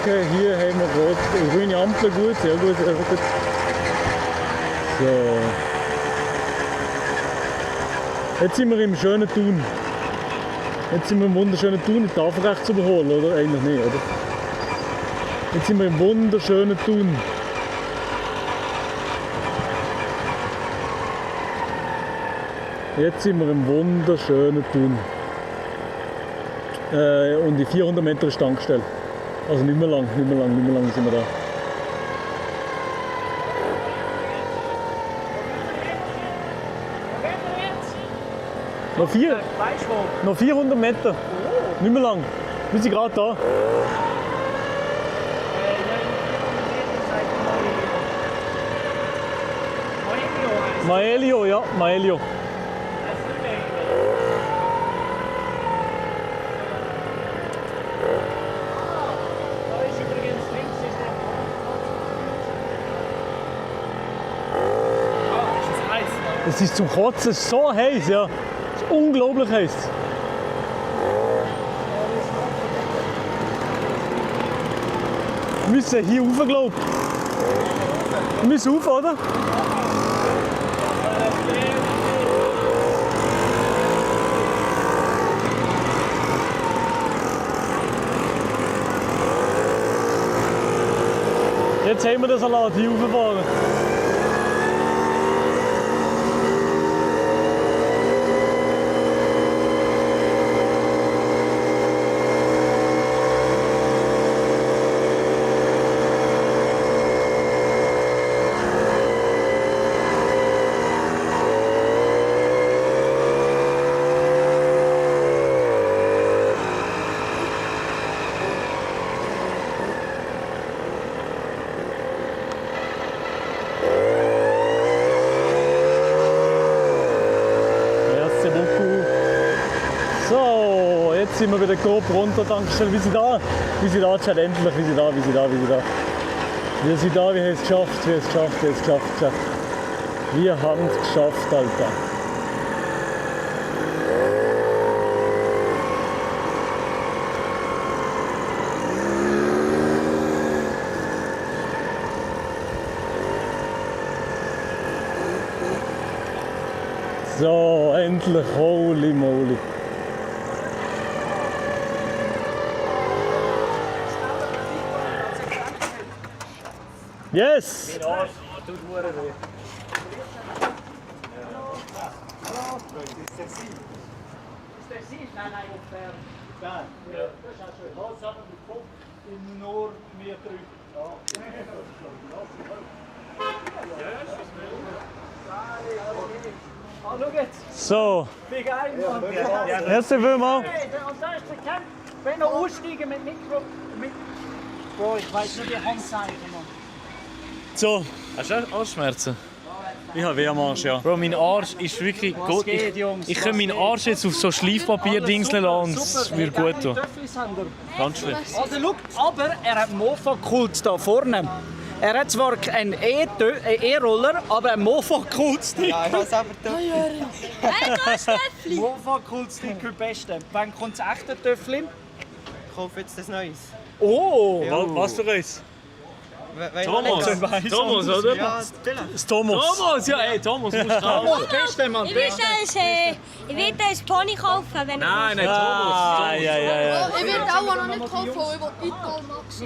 Okay, hier haben wir rot, grüne Ampel, gut, sehr gut. So. Jetzt sind wir im schönen Thun. Jetzt sind wir im wunderschönen Thun. Ich darf rechts überholen, oder? Eigentlich nicht, oder? Jetzt sind wir im wunderschönen Thun. Jetzt sind wir im wunderschönen Thun. Und die 400 Meter ist Tankstelle. Also nicht mehr lang sind wir da. Noch 400 Meter. Nicht mehr lang. Wir sind gerade da. Maelio, ja, Maelio. Es ist zum Kotzen so heiß, ja. Es ist unglaublich heiß. Wir müssen hier rauf, glaube ich. Wir müssen rauf, oder? Jetzt haben wir den Salat hier raufgefahren. Jetzt sind wir wieder grob runter, Dankeschön. Wie sie da, Chat, endlich, wie sie da. Wir sind da, wir haben es geschafft, Wir haben es geschafft, Alter. So, endlich, holy moly. Yes! So. Herzlich willkommen. Und da ist der Camp. Wenn er aussteigen mit Mikro. Boah, ich weiß nicht, wie Handzeichen, Mann. So. Hast du auch Schmerzen? Ich habe weh am Arsch, ja. Bro, mein Arsch ist wirklich gut. Ich kann meinen Arsch jetzt auf so Schleifpapier-Dingseln lassen und es wird gut tun. Ganz schlimm. Also, schau, aber er hat Mofa-Kult da vorne. Er hat zwar einen E-Roller, aber einen Mofa-Kult-Stick. Ja, ich habe es aber Töffli. Mofa-Kult-Stick am besten. Wann kommt das echte Töffli? Ich kaufe jetzt das Neues. Oh! Ja. Was für eins? Thomas, oder? Ja, das Thomas. Thomas, ja, ey, Thomas, musst du kaufen. Beste, Mann, Ich will ein Pony kaufen, wenn Nein, Thomas. Ja. Ich will auch noch nicht kaufen, weil ich will Ital Max.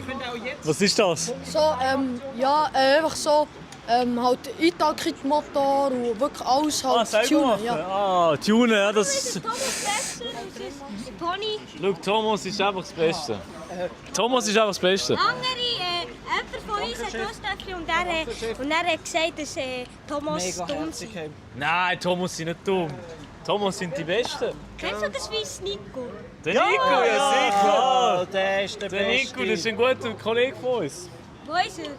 Was ist das? So, einfach so, halt Ital-Kit-Motor und wirklich alles halt tunen. Ja. Tunen, ja, das... Pony. Schau, Thomas ist einfach das Beste. Thomas ist einfach das Beste. Jemand von uns hat Lusttöffel und er hat gesagt, dass Thomas dumm ist. Nein, Thomas sind nicht dumm. Thomas sind die Besten. Kennst du das wie Nico? Der Nico, ja sicher. Der ist der Beste. Nico, das ist ein guter Kollege von uns. Wo ist er?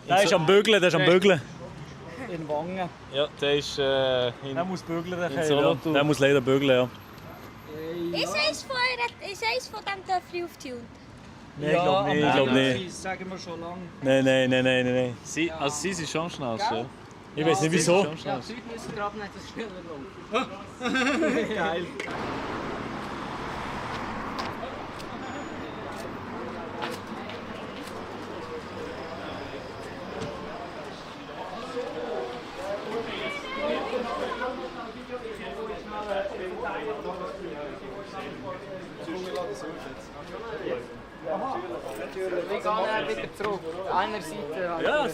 Der ist am Bügeln, In Wangen. Ja, der ist Der muss bügeln, in Solothurn. Der muss leider bügeln, ja. Ist eins von dem Töffel aufgetunt? Nein, ich glaube nicht. Das sagen wir schon lange. Nein. Sie sind schon schnell, ja. Ich weiß nicht wieso. Ja, Zeug müssen wir abnehmen, dass es schneller läuft. Geil. Wir gehen wieder zurück. Einer Seite. Ja,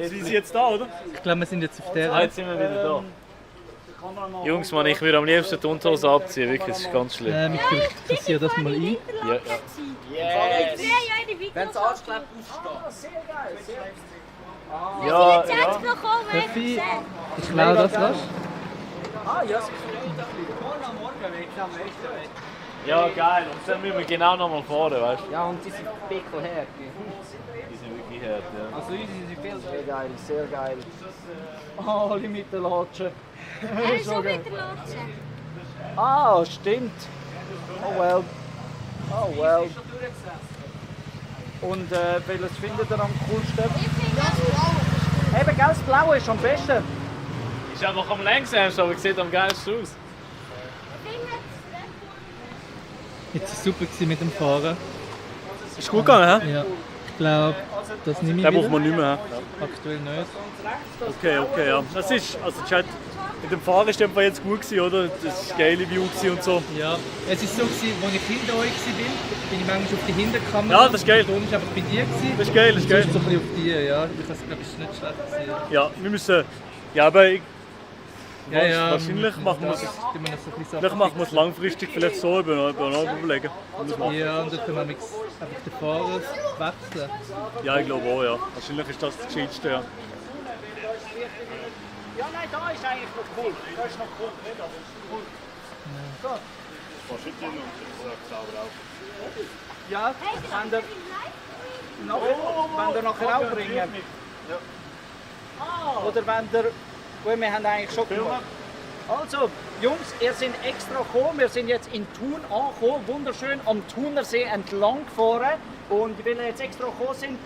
sind Sie jetzt da, oder? Ich glaube, wir sind jetzt auf der. Jetzt sind wir wieder da. Jungs, Mann, ich würde am liebsten die Unterhose abziehen, wirklich, das ist ganz schlimm. Ich kassiere das mal ein. Ja. Yes! Wenn es anschleppt, aufstehen. Ja, Jetzt noch kommen, Töffi, ich klaue das rasch. Ah, ja, es ist morgen am Morgen weg, am meisten weg. Ja, geil. Und dann müssen wir genau noch mal fahren, weißt du? Ja, und die sind pickelhart. Die sind wirklich hart, ja. Also unsere sind viel sehr geil, sehr geil. Oh, alle mit der Latsche. Er ist auch mit der Lotse. Ah, stimmt. Oh well. Oh well. Und welches findet ihr am coolsten? Ich finde das blau. Eben, gell, das Blaue ist am besten. Ist einfach am längsten, aber sieht am geilsten aus. Jetzt war es super mit dem Fahren. Ist gut gegangen, hä? Ja. Ich glaube, das nehme ich Den wieder. braucht man nicht mehr. Aktuell nicht. Okay, ja. Das ist, also Chat, mit dem Fahren ist der jetzt gut gewesen, oder? Das war geile View gewesen und so. Ja, es ist so gewesen, als ich hinter euch war, bin ich manchmal auf die Hinterkamera. Ja, das ist geil. Und ich einfach bei dir gewesen. Das ist geil, das ist geil. So ein bisschen auf dir, ja. Ich glaube, es ist nicht schlecht gewesen. Ja, wir müssen, ja, aber ich, Ja, wahrscheinlich machen wir es. Vielleicht machen wir es langfristig vielleicht so überlegen. Ja, und dann können wir einfach den Fahrer wechseln. Ja, ich glaube auch, ja. Wahrscheinlich ist das das Gescheiteste, ja. Ja, nein, da ist eigentlich noch cool. Da ist noch cool. Nicht, aber ist cool. Ja, wenn ihr nachher auch bringen. Oder wenn ihr... Gut, wir haben eigentlich schon gemacht. Also, Jungs, ihr seid extra gekommen. Wir sind jetzt in Thun angekommen, wunderschön am Thunersee entlang gefahren. Und weil wir jetzt extra gekommen sind,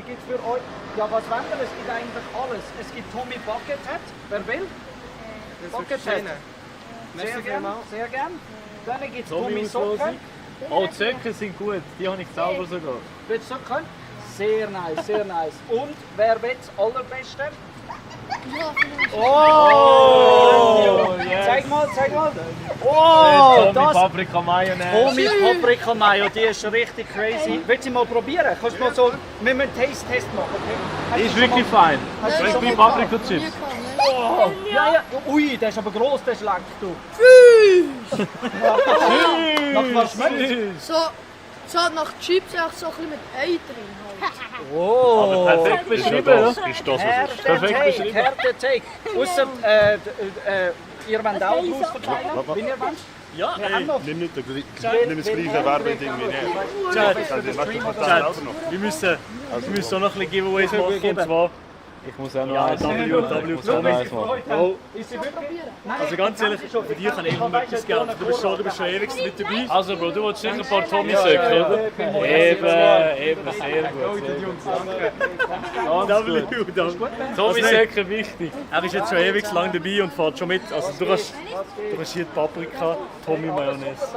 gibt für euch, ja was wollen wir? Es gibt eigentlich alles. Es gibt Tommy Buckethead, wer will? Buckethead. Sehr gern, sehr gern. Dann gibt es Tommy Socken. Oh, die Socken sind gut, die habe ich selber sogar. Willst du Socken? Sehr nice, sehr nice. Und wer will das Allerbeste? Oh! Yes. Zeig mal. Oh, Tommy Paprika Mayonnaise. Tommy Paprika Mayo, die ist richtig crazy. Willst du mal probieren? Kannst du mal so mit einem Taste-Test machen? Okay? Die ist wirklich fein. Das ist wie Paprika-Chips. Oh, ja. Ui, der ist aber gross, der ist lecker. Du. Nach was schmeckt? So nach Chips auch so ein bisschen mit Ei drin halt. Oh, aber perfekt beschrieben, das oder? ist das, was ist. Perfekt beschrieben. Härter Take. Ausser, ihr wollt auch Blues verteilen, wenn ihr wollt. Ja, nimm nicht das gleiche Werbeding wie wir müssen auch noch ein bisschen Giveaways machen, und zwar... Ich muss auch noch eins machen. Also ganz ehrlich, für dich kann ich immer etwas Geld. Du bist schon ewig nicht dabei. Also Bro, du willst sicher ein paar Tommy-Söcke, oder? Eben, sehr gut. Tommy-Söcke wichtig. Er ist jetzt schon ewig lang dabei und fährt schon mit. Also du kannst hier die Paprika, Tommy-Mayonnaise.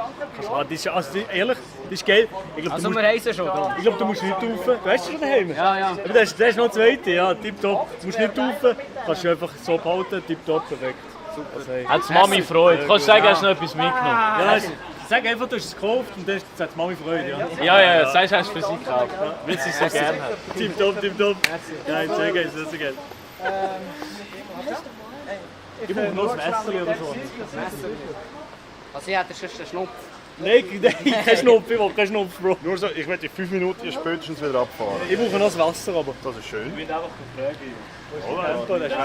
Also ehrlich, das ist geil. Also wir heißen schon. Ich glaube, du musst nicht rauf. Du hast schon daheim? Ja. Aber das ist noch eine zweite, ja, tipptopp. Du musst nicht rauf, kannst du einfach so behalten, tipptopp, perfekt. Super. Hat die Mami Freude? Kannst du sagen, hast du noch etwas mitgenommen? Ja, sag einfach, du hast es gekauft und dann hat die Mami Freude. Ja, sagst du, hast du für sie gekauft. Weil sie es so gerne hat. Tipptopp. Nein, sehr geil, sehr geil. Ich brauche noch ein Messer oder so. Also ich hätte schon einen Schnupf. Nein, kein Schnupf, ich will keinen Schnupf, Bro. Nur so, ich werde in 5 Minuten spätestens wieder abfahren. Ich brauche noch das Wasser, aber... Das ist schön. Ich bin einfach gefragt. Oder? Der ist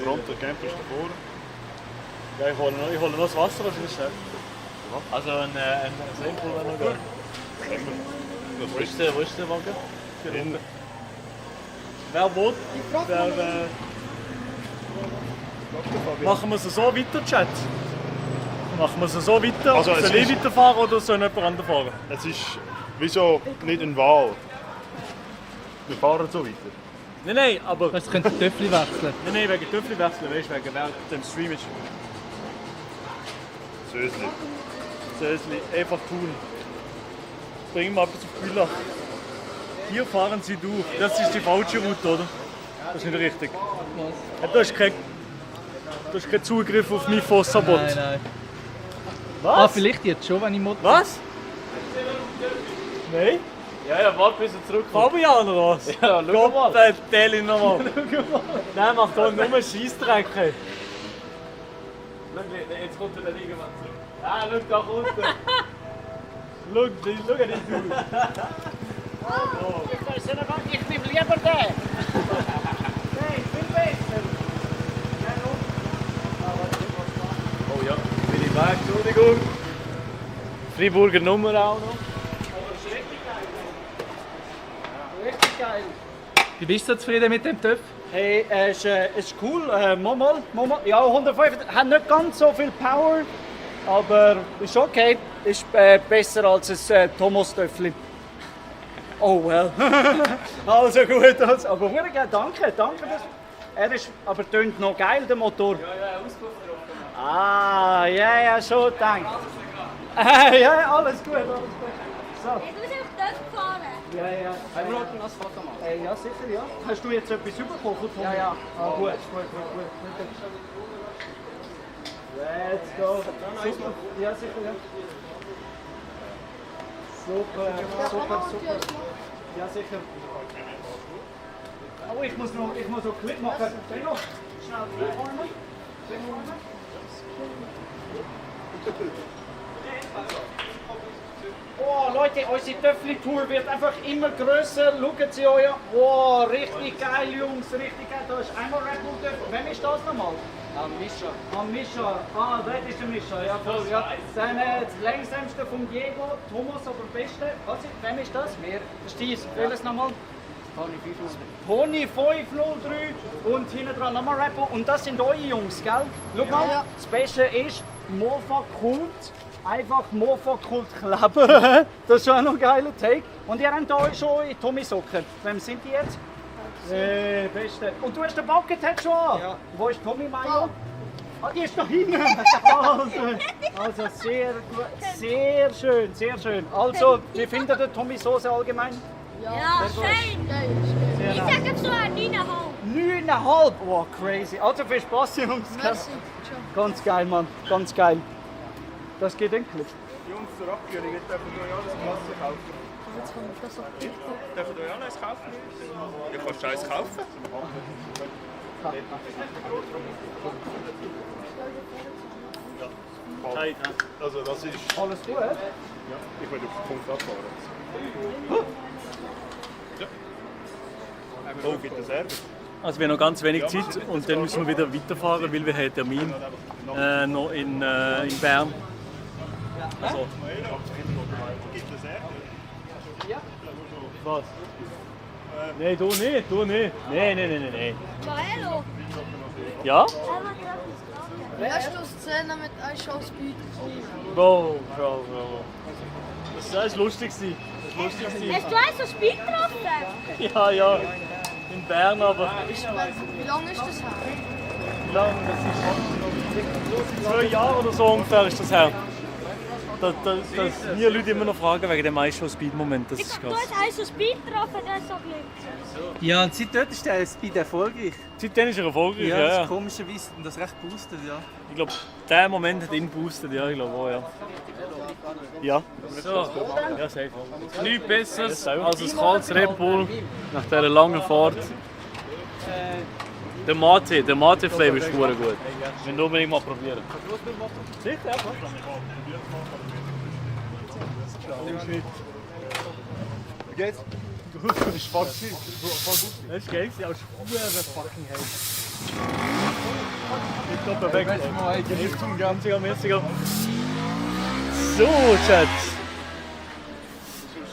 pronto, der Camper ist davor. Ja, ich hole noch das Wasser, was ist das? Also ein Sample, wenn noch geht. Wo ist der Wagen? Innen. Wer will? Machen wir es so weiter, Chat? Machen wir es so weiter? Also, soll ich weiterfahren oder soll jemand anderes fahren? Es ist wieso nicht ein Wahl. Wir fahren so weiter. Nein, aber... Das könnte Töffel wechseln. Nein, wegen Töffel wechseln, weißt du, wegen dem Stream ist. Sösli, einfach tun. Bringen wir etwas auf Bülach. Hier fahren sie durch. Das ist die falsche Route, oder? Das ist nicht richtig. Ja, du hast keinen Zugriff auf mein Fossabot. Nein. Was? Ah, vielleicht jetzt schon, wenn ich Motor... Was? Nein? Ja, warte bis er zurückkommt. Fabian oder was? Ja, schau mal. Gott, erzähl ihn nochmal. Nein, mach da nur Scheissdrecke. Jetzt kommt er dann irgendwann zurück. Ah, schau da unten. Schau dich aus. Ich bin lieber der. Nein, ich bin besser. Oh ja, bin ich weg, Entschuldigung. Freiburger Nummer auch noch. Richtig geil. Wie bist du zufrieden mit dem Töpf? Hey, ist cool. Mal. Ja, 105 hat nicht ganz so viel Power, aber ist okay. Ist besser als ein Thomas-Töffli. Oh well. Also gut, aber wirklich danke. Er ist aber tönt noch geil, der Motor. Ja, Auspuff drauf. Ah, ja, schon gedacht. Ja, alles gut. So. Ich muss auch dort fahren. Ja. Wir wollten noch ein Foto machen. Ja, sicher, ja. Hast du jetzt etwas bekommen von Tommy? Ja. Ah, gut. Let's go. Super. Ja, sicher, ja. Super. Ja, sicher. Oh, ich muss noch Clip machen. Schnell. Oh Leute, unsere Töffli-Tour wird einfach immer grösser. Schauen Sie euch an. Wow, richtig geil, Jungs, richtig geil. Da ist einmal Red Bull Töffli. Wem ist das nochmal? Mischa. Ah, das ist der Mischa. Ja, voll. Ja. Dann das langsamste von Diego, Thomas, aber beste. Wem ist das? Mir. Das ist dies. Welches nochmal? Pony 503 und hinten dran nochmal Rapper. Und das sind eure Jungs, gell? Schau mal, Ja. das Beste ist Mofa Kult. Einfach Mofa Kult kleben. Das ist schon noch ein geiler Take. Und ihr habt hier schon Tommy Socken. Wem sind die jetzt? Beste. Und du hast den Buckethead schon an? Ja. Wo ist Tommy Meyer? Ah, die ist da hinten. Also sehr gut. Sehr schön, sehr schön. Also, wie findet ihr Tommy Soße allgemein? Ja, schön. Ich sage so ein 9,5. 9,5? Wow, crazy. Also viel Spaß, Jungs. Merci. Ganz geil, Mann. Ganz geil. Das geht endlich. Jungs, zur Abkühlung, jetzt dürfen wir alles Klasse kaufen. Jetzt kommt das auf TikTok. Dürfen wir alles kaufen? Ja, kannst du eins kaufen? Zeit, Also das ist... Alles gut? Ja, ich will auf den Punkt abfahren. Ja. Oh, gibt es Service? Also wir haben noch ganz wenig Zeit und dann müssen wir wieder weiterfahren, weil wir haben einen Termin noch in Bern. Also. Gibt es Service? Was? Nein, du nicht, du nicht. Nein. Joello. Ja? Wie hast du Szene mit Show Speed? Bro. Das war lustig. Hast du einen so Speed getroffen? Ja. In Bern, aber... Wie lange ist das her? Wie lange? Das ist 2 Jahre oder so ungefähr ist das her. Dass mir Leute immer noch fragen wegen dem iShow-Speed-Moment, das ist Du krass. hast einen so Speed getroffen, das ist so Glück. Ja, und seitdem ist der Speed erfolgreich. Seitdem ist er erfolgreich, Ja, ja. das ist komischerweise das recht boostet, ja. Ich glaube, der Moment hat ihn boostet, ja, ich glaube auch, ja. Ja. So, ja, safe. Nichts Besseres als ein kaltes Red Bull nach dieser langen Fahrt. Der Mate-Flavor ist gut. Wenn du unbedingt mal probieren. Sicher, ja. Wie geht's? Das ist fast Das ist geil, aber es ist fucking heiß. Ich glaube, perfekt. Ganz mäßiger. So, Chat.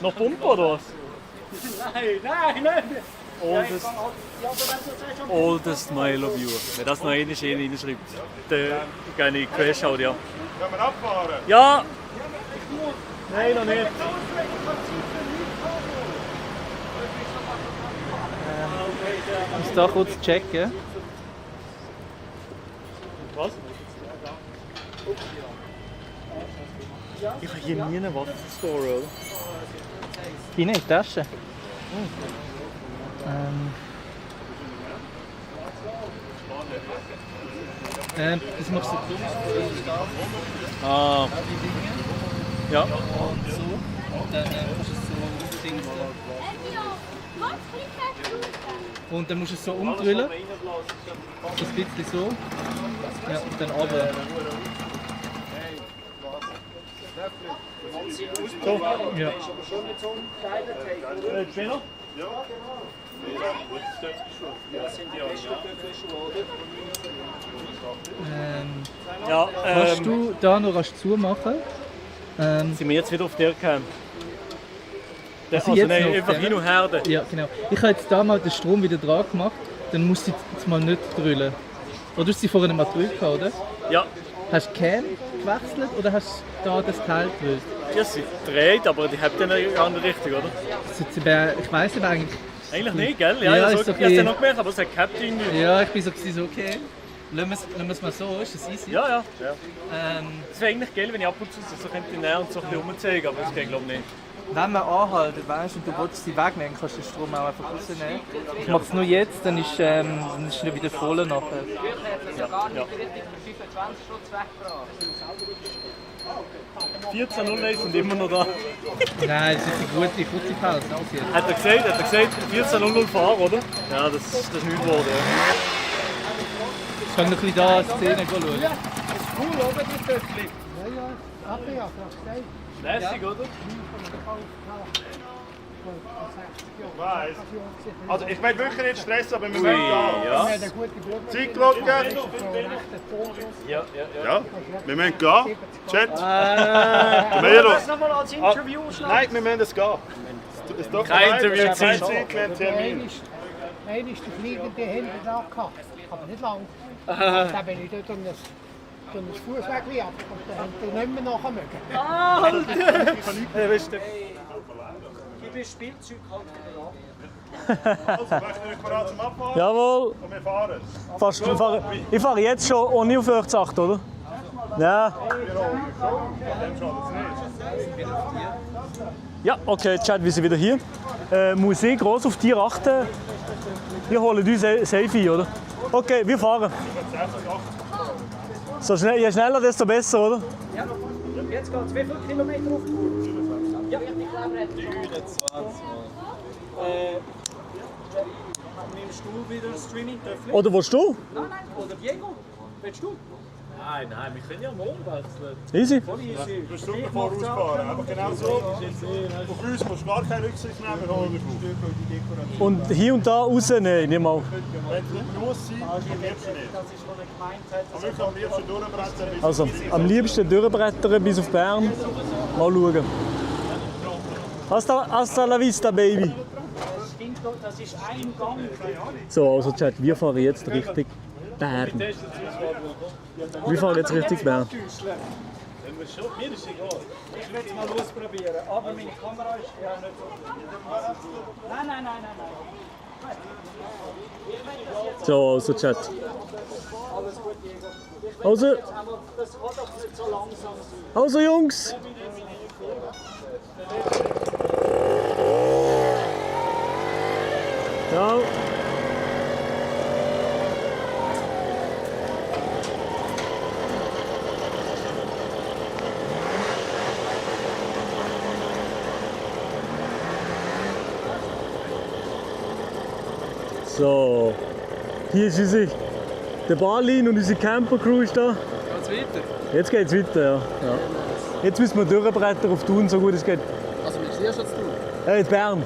Noch Pumpe oder was? Nein. Oldest Mile Viewer. Wenn das noch einer reinschreibt, dann gehe ich Crash-Out, ja. Können wir abfahren? Ja! Nein, noch nicht. Ich muss da kurz checken. Was? Ich habe hier nie einen Waffenstore, oder? Hinten in die Tasche. Das machst du Ah. Ja. und so. Und dann kannst du es so aufziehen. Und dann musst du es so umdrüllen. Ein bisschen so. Ja, und dann runter. So. Ja. Trainer? Kannst du da noch rasch zumachen? Sind wir jetzt wieder auf der Cam? Also Also jetzt nein, noch einfach der? hin und her. Ja, genau. Ich habe jetzt da mal den Strom wieder dran gemacht, dann musst du jetzt mal nicht drüllen. Oder du hast sie vorhin mal drückt, oder? Ja. Hast du die Cam gewechselt oder hast du da das Teil gedrückt? Ja, sie dreht, aber die habt ihr nicht gar nicht richtig, oder? Ich weiss aber eigentlich... Eigentlich nicht, gell? Ja, Ja, ich ist habe okay. es noch gemerkt, aber es hat gehabt irgendwie. Ja, ich bin so okay. Lassen wir es mal so, ist das easy? Ja. Es wäre eigentlich geil, wenn ich ab und zu so könnte näher und so ein bisschen rumzeigen, aber das geht glaube ich nicht. Wenn man anhaltet, weißt du, und du willst sie wegnehmen, kannst du den Strom auch einfach rausnehmen. Ich mache es nur jetzt, dann ist er wieder voll nachher. Ja. 14:01 und immer noch da. Nein, das ist eine kurze Pause. Hat er gesagt 14:00 fahren, oder? Ja, das ist nicht geworden. Ja. Ich kann noch ein bisschen da Szene schauen. Ja, das ist cool, oder? Die Töpfchen. Ja, abgejagt, hast du gesagt. Lässig, oder? Weiss. Also ich will wirklich nicht stressen, aber wir Ui, müssen gehen. ja. Zeitglocke. Ja, wir müssen gehen. Chat. Wollen wir das nochmal als Interview schlagen? Nein, wir müssen es gehen. Kein Interview Zeit. Einer ist der fliegende Hände da gehabt, aber nicht lang. Dann bin ich dort durch ein Fußweg ab und dann haben die nicht mehr nachher mögen. Alter! Ich bin Spielzeughalterei. Also, möchten wir bereit zum Abfahren? Jawohl. Und wir fahren. Ich fahre jetzt schon ohne auf euch zu achten, oder? Ja. Ja, okay, Chat, wir sind wieder hier. Muss ich gross auf die achten? Wir holen uns safe ein, oder? Okay, wir fahren. So schnell, je schneller, desto besser, oder? Ja, jetzt geht es. Wie viele Kilometer auf die Tour? Ja, 29. Nimmst du wieder das Streaming? Oder willst du? Nein, oder Diego. Willst du? Nein, wir können ja morgen wechseln. Easy. Du musst super vorausfahren, einfach genau so. Auf uns musst du gar keine Rücksicht nehmen, wir holen dich auf. Und hier und da raus, nein, nicht mal. Wenn es nicht muss sein, dann probierst du nicht. Das ist, was ich gemeint habe. Aber wirklich am liebsten durchbrechen. Also am liebsten durchbrettern bis auf Bern. Mal schauen. Hasta la vista, Baby. Das stimmt doch, das ist ein Gang. So, also Chat, wir fahren jetzt Richtung Bern. Wir fahren jetzt Richtung Bern. Ich will es mal ausprobieren, aber meine Kamera ist ja nicht so. Nein. So, also Chat. Alles gut, Diego. Also, Aber das kann doch nicht so langsam sein. also Jungs. Ja. So, hier ist der Barlin und unsere Camper-Crew ist da. Geht's weiter? Jetzt geht's weiter, ja. Jetzt müssen wir durchbrettern auf Thun, so gut es geht. Also wir sind ja schon zu tun. In Bern.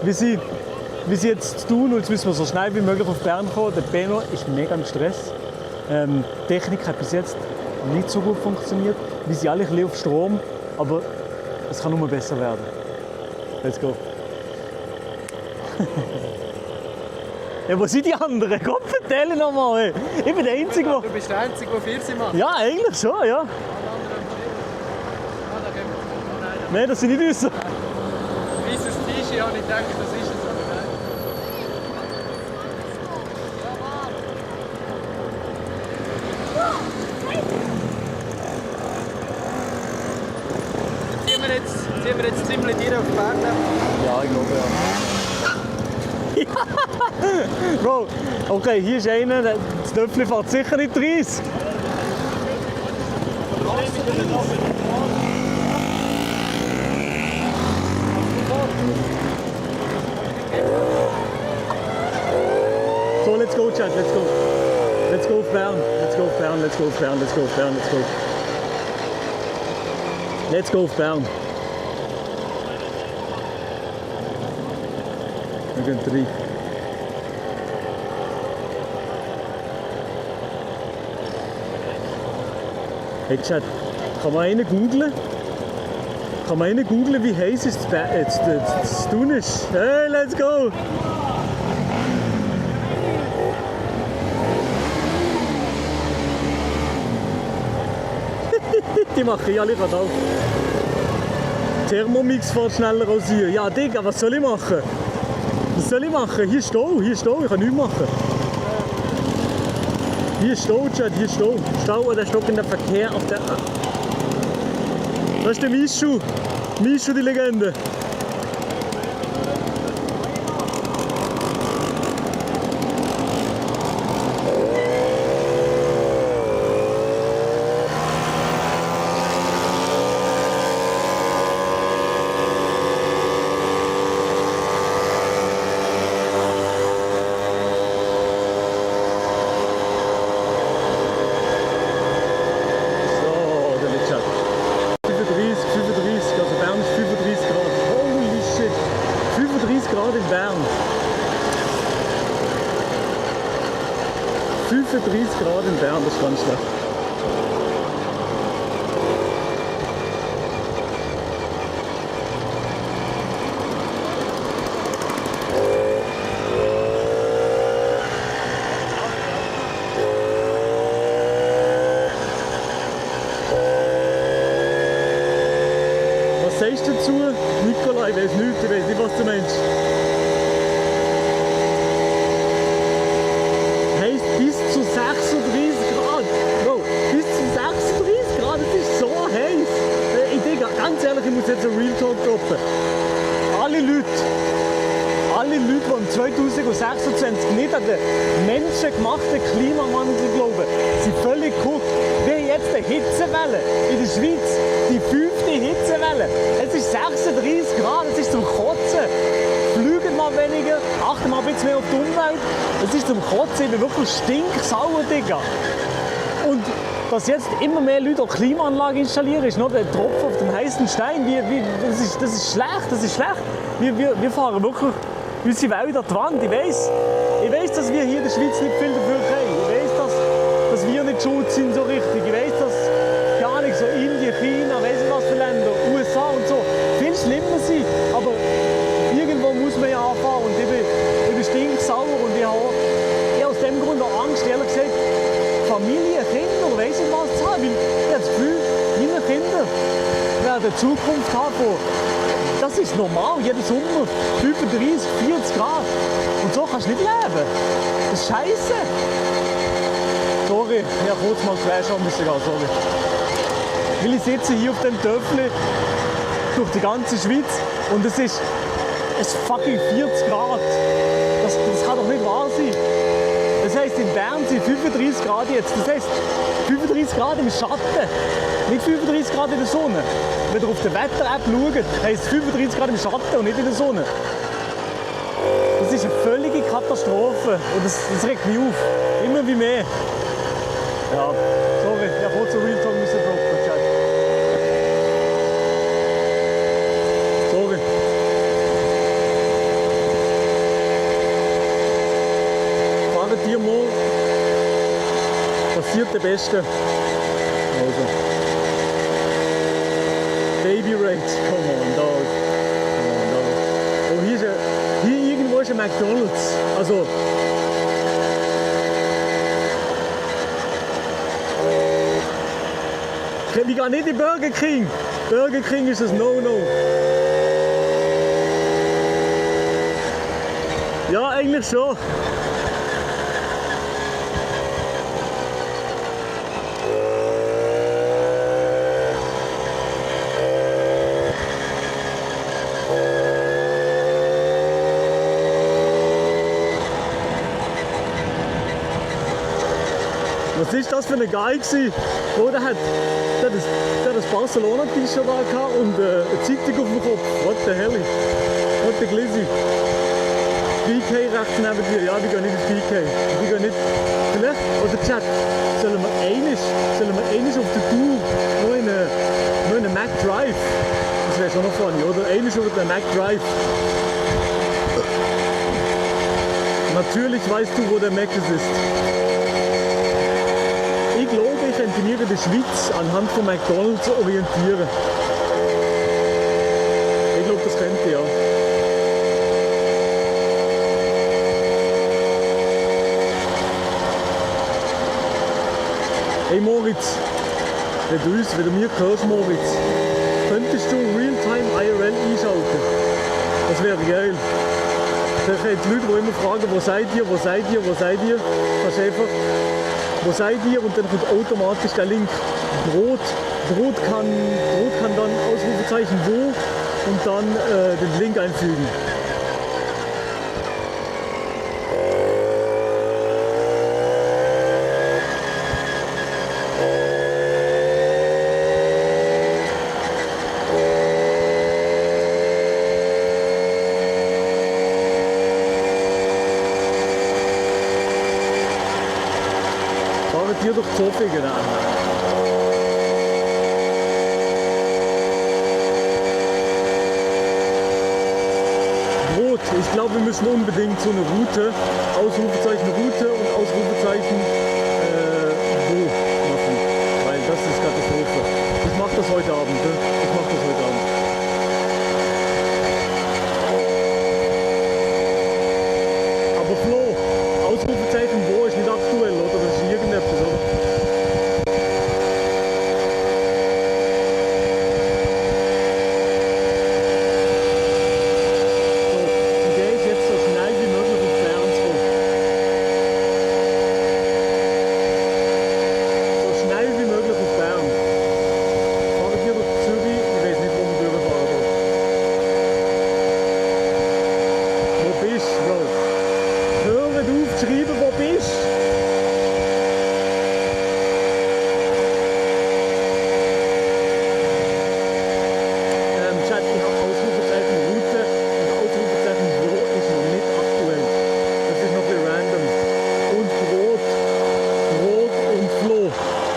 Wir sind jetzt zu Thun und jetzt müssen wir so schnell wie möglich auf Bern kommen. Der Benno ist mega im Stress. Die Technik hat bis jetzt nicht so gut funktioniert. Wir sind alle ein bisschen auf Strom, aber es kann nur besser werden. Let's go. Ja, wo sind die anderen? Komm, erzähl nochmal. Ich bin der Einzige, der... Du bist der Einzige, der 14 macht. Ja, eigentlich schon, ja. Nein, das sind nicht uns. Weißes T-Shirt, habe ich gedacht, das ist es. Aber nein. Ziehen wir jetzt ziemlich dir auf die Bern? Ja, ich glaube ja. Bro, okay, hier ist einer, das Töpfchen fährt sicher nicht 30. So, let's go, Chat, let's go. Let's go auf Bern, let's go auf Bern, let's go auf Bern, let's go auf Bern, let's go. Let's go auf Bern. Wir gehen rein. Hey Chat, kann man einen googlen? Kann man einen googlen, wie heiß es zu tun ist? Hey, let's go! Die machen ja alle gerade auf. Thermomix fährt schneller als hier. Ja, Digga, was soll ich machen? Was soll ich machen? Hier ist Stau, ich kann nichts machen. Hier ist Stau, Chat, hier ist Stau. Stau oder stockender Verkehr auf der... Das ist der Mischu. Mischu, die Legende. Grad in Bern, das ist ganz schlecht. ich weiß nicht, was du meinst. Heisst bis zu 36 Grad. Bro, bis zu 36 Grad, das ist so heiß. Ich denke, ganz ehrlich, ich muss jetzt einen Real Talk droppen. Alle Leute, die im 2026 nicht an den menschengemachten Klimawandel glauben, sind völlig geguckt. Wir haben jetzt eine Hitzewelle in der Schweiz, die 5. Hitzewelle. Es ist 36 Grad, es ist zum Kotzen. Fliegen mal weniger, achten mal ein bisschen mehr auf die Umwelt. Es ist zum Kotzen, ich bin wirklich stinksauer, Digga. Und dass jetzt immer mehr Leute auch Klimaanlagen installieren, ist noch der Tropfen auf dem heißen Stein. Das ist schlecht. Wir fahren wirklich unsere Welt an die Wand. Ich weiss, dass wir hier in der Schweiz nicht viel dafür können. Ich weiss, dass wir nicht schuld sind so richtig. Ich weiss, dass gar nicht so Indien, China, weiss ich was für Länder, USA und so viel schlimmer sind. Aber irgendwo muss man ja anfangen. Und ich bin stinksauer und ich habe aus dem Grund auch Angst, ehrlich gesagt, Familie, Kinder, weiss ich was zu haben. Weil ich habe das Gefühl, meine Kinder werden eine Zukunft haben. Das ist normal, jeden Sommer 35, 40 Grad. Und so kannst du nicht leben. Das ist scheiße. Sorry, ich habe kurz mal querschauen müssen gehen, sorry. Weil ich sitze hier auf dem Töffel durch die ganze Schweiz und es ist fucking 40 Grad. Das kann doch nicht wahr sein. Das heisst, in Bern sind 35 Grad jetzt. Das heisst, 35 Grad im Schatten. Nicht 35 Grad in der Sonne. Wenn ihr auf der Wetter-App schaut, heisst es 35 Grad im Schatten und nicht in der Sonne. Das ist eine völlige Katastrophe. Und das regt mich auf. Immer wie mehr. Ja, sorry, ich habe kurz so Real Talk müssen droppen. Chat. Sorry. Fahrt ihr mal. Passiert der Beste. Also. Baby Rates, come on, dog. Oh, hier irgendwo ist ein McDonald's. Also. Ich gehe nicht in Burger King. Burger King ist ein No-No. Ja, eigentlich schon. Was ist das für eine Guy gewesen? Oh, der hat das Barcelona-T-Shirt da und eine Zeitung auf dem Kopf. What the hell? What the glizzy? BK rechts neben dir. Ja, wir gehen nicht ins BK. Wir gehen nicht. Vielleicht, oder Chat, sollen wir einiges auf der Tour noch in eine Mac Drive? Das wäre schon noch funny, oder? Einiges über den Mac Drive. Natürlich weißt du, wo der Mac ist. Ich glaube, ich könnte mir in der Schweiz anhand von McDonald's orientieren. Ich glaube, das könnte ja. Hey Moritz, wenn du mir hörst, Moritz, könntest du Realtime IRL einschalten? Das wäre geil. Dann können die Leute, die immer fragen, wo seid ihr, kannst einfach, wo seid ihr, und dann kommt automatisch der Link. Brot kann dann Ausrufezeichen wo und dann den Link einfügen. Hier durch Zofingen an. Brot, ich glaube, wir müssen unbedingt so eine Route, Ausrufezeichen Route und Ausrufezeichen wo machen, weil das ist Katastrophe. Ich mache das heute Abend, ne? Aber Flo, Ausrufezeichen wo ist nicht aktuell, oder? Das ist irgendetwas, oder?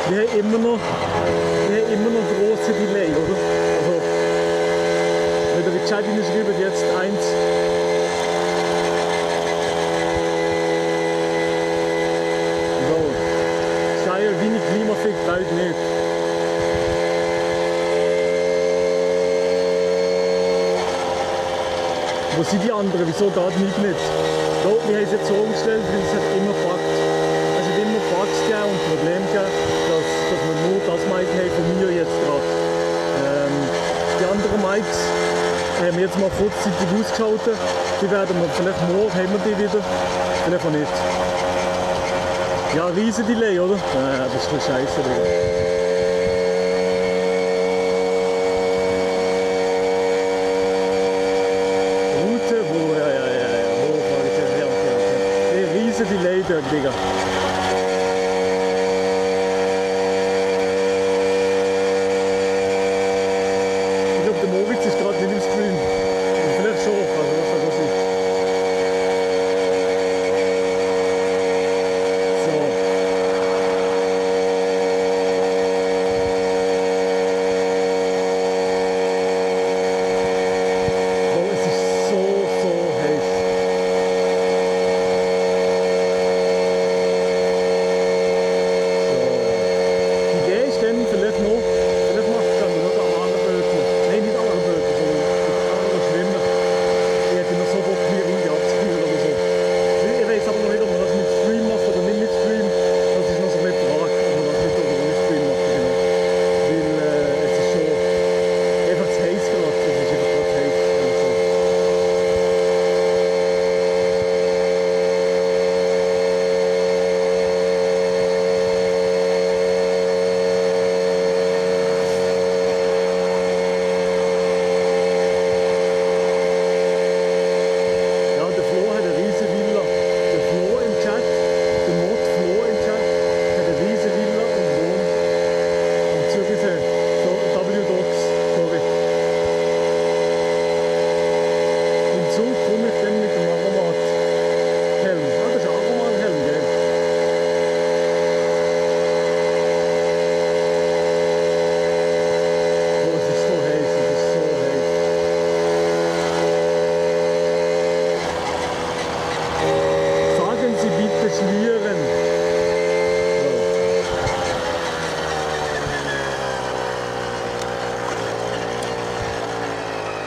wir haben immer noch große Delay, oder? Also, wenn ihr gescheit hinschreibt, jetzt 1. So, Shire, wenig Klimafick, bald nicht. Wo sind die anderen? Wieso geht nicht? So, wir haben es jetzt so umgestellt, weil es hat immer packt. Es hat immer Bugs gegeben und Probleme gegeben, dass wir nur das Mic haben von mir jetzt gerade. Die anderen Mics haben wir jetzt mal kurzzeitig ausgeschaltet. Die werden wir vielleicht morgen haben wir die wieder, vielleicht auch nicht. Ja, riesen Delay, oder? Das ist voll scheiße, Digga. Delay, Digga. Ich glaube, der Moritz ist gerade nicht im Stream. Vielleicht schon, also was soll das sein? So. Oh, es ist so heiß.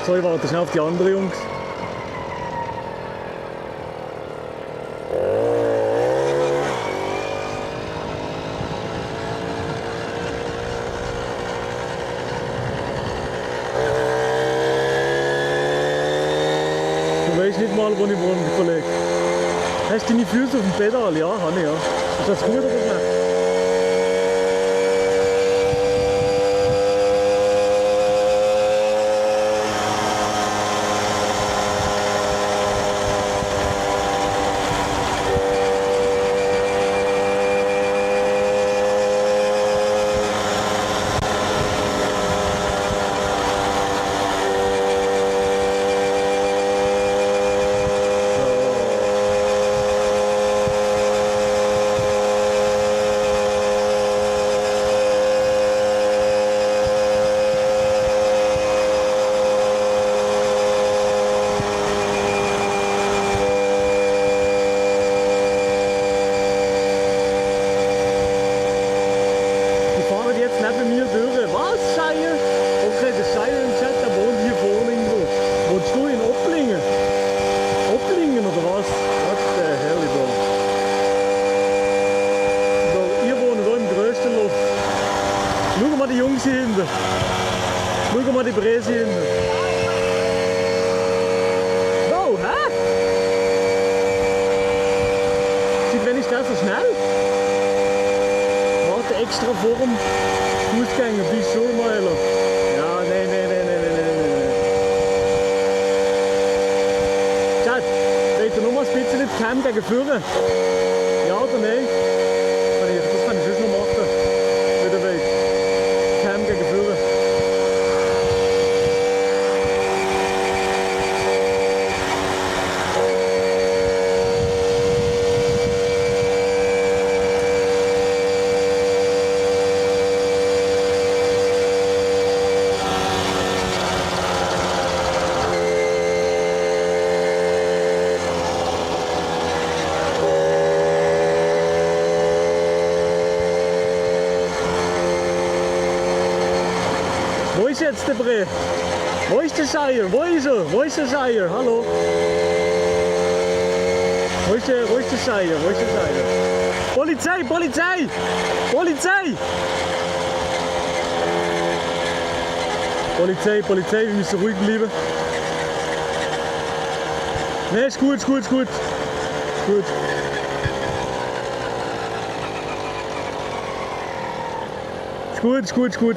So, ich warte schnell auf die anderen Jungs. Du weißt nicht mal, wo ich wohne, Kollege. Hast du deine Füße auf dem Pedal? Ja, habe ich, ja. Ist das gut oder schlecht? Schau mal die Bräse hinten. Oh, hä? Sieht wenn ich da so schnell? Warte extra vor dem Fußgänger, bis schon mal. Ja, nee. Chat, wollt ihr noch mal ein bisschen die Cam gegen vorne? Ja oder nein? Das kann ich schon noch machen. Wenn ihr wollt. Cam gegen vorne. Wo ist jetzt der Bre? Wo ist der Shire? Wo ist er? Wo ist der Shire? Hallo? Wo ist der Shire? Wo ist der Shire? Polizei! Polizei! Polizei! Polizei, wir müssen ruhig bleiben. Ne, ist gut. Gut. Ist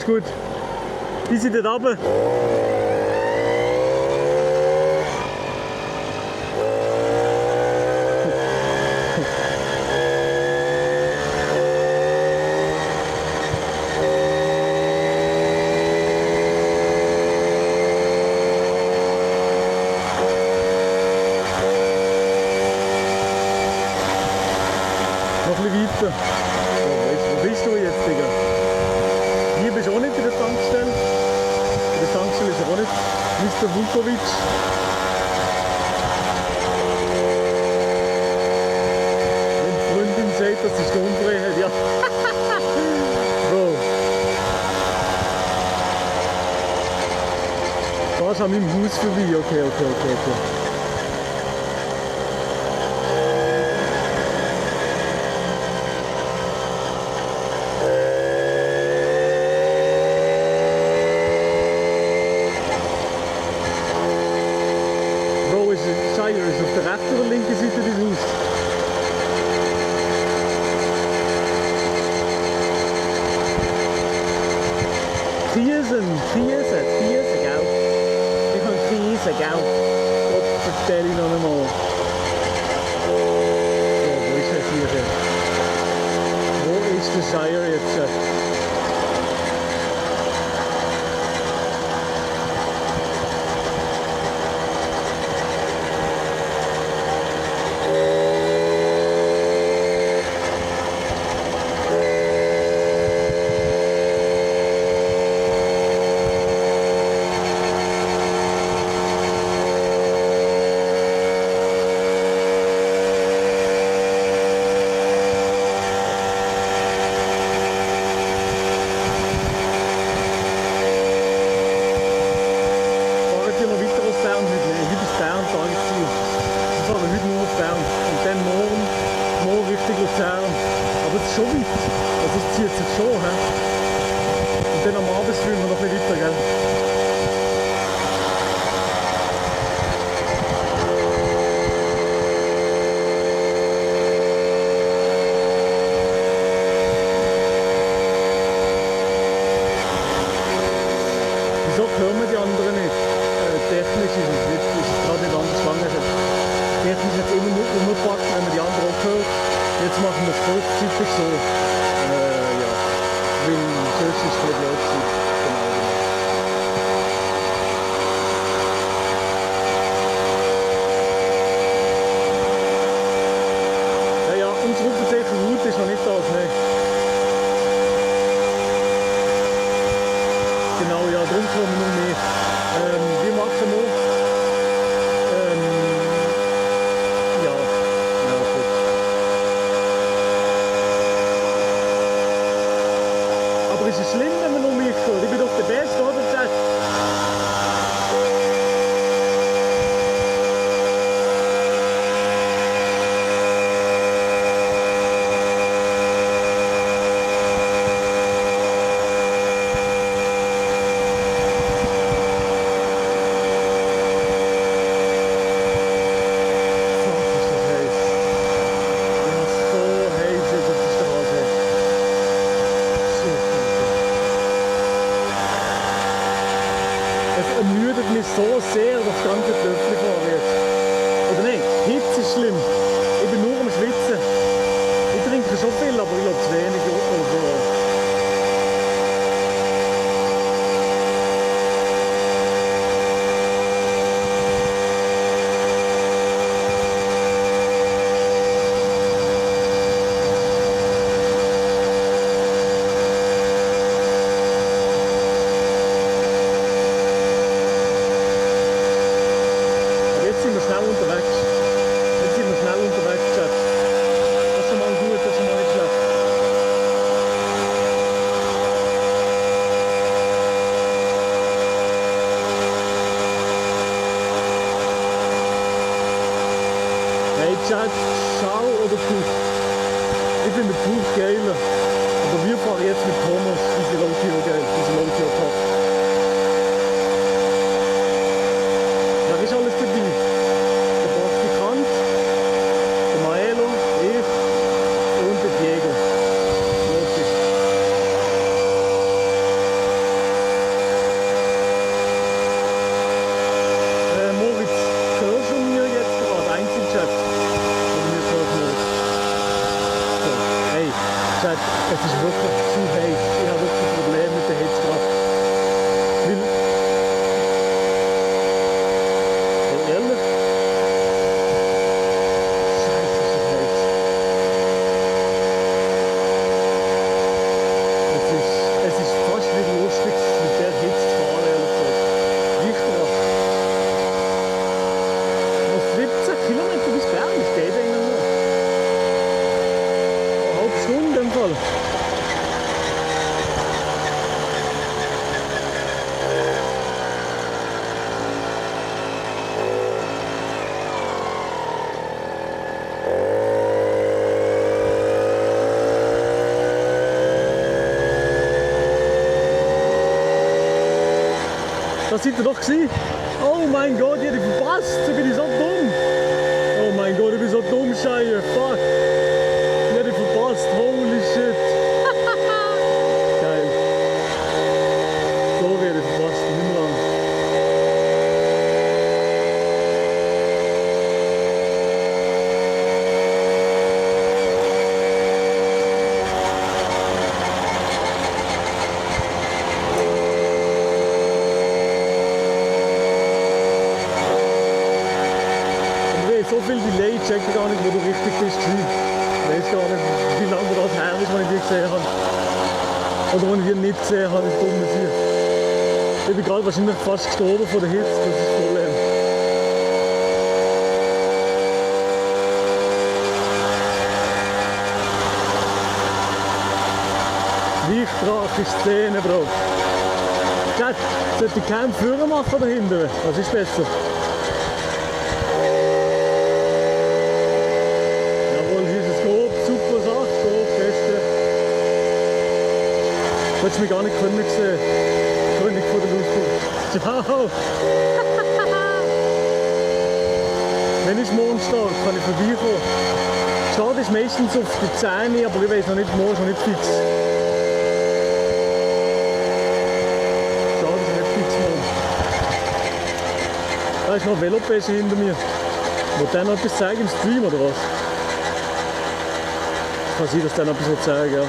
gut. Die sind dort runter. Noch ein bisschen weiter. Wo bist du jetzt, Digga? Hier bist du auch nicht bei der Tankstelle. Bei der Tankstelle ist er auch nicht. Mr. Vukovic. Wenn die Freundin sagt, dass sie Sturmdreh hat, ja. Bro. Da ist an meinem Haus vorbei. Okay. Shire ist auf der rechten oder linken Seite des Hauses? Krise, gell? Ich habe Krise, gell? Gott, verstell ich noch einmal. So, wo ist das hier? Wo ist der Shire jetzt? Schon weit. Also es zieht sich schon. He? Und dann am Abend fühlen wir noch ein bisschen weiter. Gell? Wieso hören wir die anderen nicht? Technisch ist es gerade nicht anders gegangen. Technisch hat es immer nur umgepackt, wenn man die anderen auch hört. Jetzt machen wir es kurzzeitig so. Ja. Weil sonst ist es blöd gewesen. Ja, unser Rufenzeichen Route ist noch nicht da. Ne? Genau, ja, darum kommen wir noch mehr. Wir machen noch. Ist es schlimm, wenn man um mich geht? Ich bin doch der Beste, oder? So sehr das ganze Töpfchen fahren jetzt. Oder nein, Hitze ist schlimm. Ich bin nur am Schwitzen. Ich trinke schon viel, aber ich glaube zu wenig. Chat, Schau oder Puch? Ich finde Puch geiler. Aber wir fahren jetzt mit Thomas, diese Low-Tier geil, diese Low-Tier-Top. Wer ist alles dabei? Der Praktikant, der Maelo, ich und der Diego. Logisch. Moritz, hörst du mir jetzt gerade eins im Chat? Oder mir hört Moritz? So, hey, Chat, es ist wirklich zu heiß. Ich habe wirklich ein Problem mit der Hitze gerade. Weil... Hey, ehrlich? Scheiße, ist das heiß. Es ist fast nicht lustig, mit der Hitze zu fahren, ehrlich gesagt. Richter. Noch 17 Kilometer bis Bern, das geht eigentlich noch. Eine halbe Stunde im Fall. Da seid ihr doch gewesen. Oh mein Gott, ich hab dich verpasst. Ich bin so dumm. Oh mein Gott, ich bin so dumm, Scheiße. Fuck. Ich hab dich verpasst. Holy shit. Geil. So werde ich verpasst. Nicht mehr lang. So viel Delay, ich check gar nicht, wo du richtig bist. Ich weiß gar nicht, wie lange das her ist, wenn ich dich gesehen habe. Oder wenn ich dich nicht gesehen habe, ist dumm hier. Ich bin gerade wahrscheinlich fast gestorben von der Hitze, das ist das Problem. Lichtdrache Szene, Bro. Chat, sollte ich keinen Führer machen da hinten? Was ist besser? Du hättest mich gar nicht können sehen. König von der Luftburg. Ciao! Wenn ich morgen stark, kann ich vorbeikommen. Start ist meistens auf die Zähne, aber ich weiß noch nicht, morgen ist noch nicht fix. Start ist nicht fix morgen. Da ist noch ein Velopäsche hinter mir. Wollt der noch etwas zeigen im Stream oder was? Kann sein, dass der noch etwas zeigen will, ja.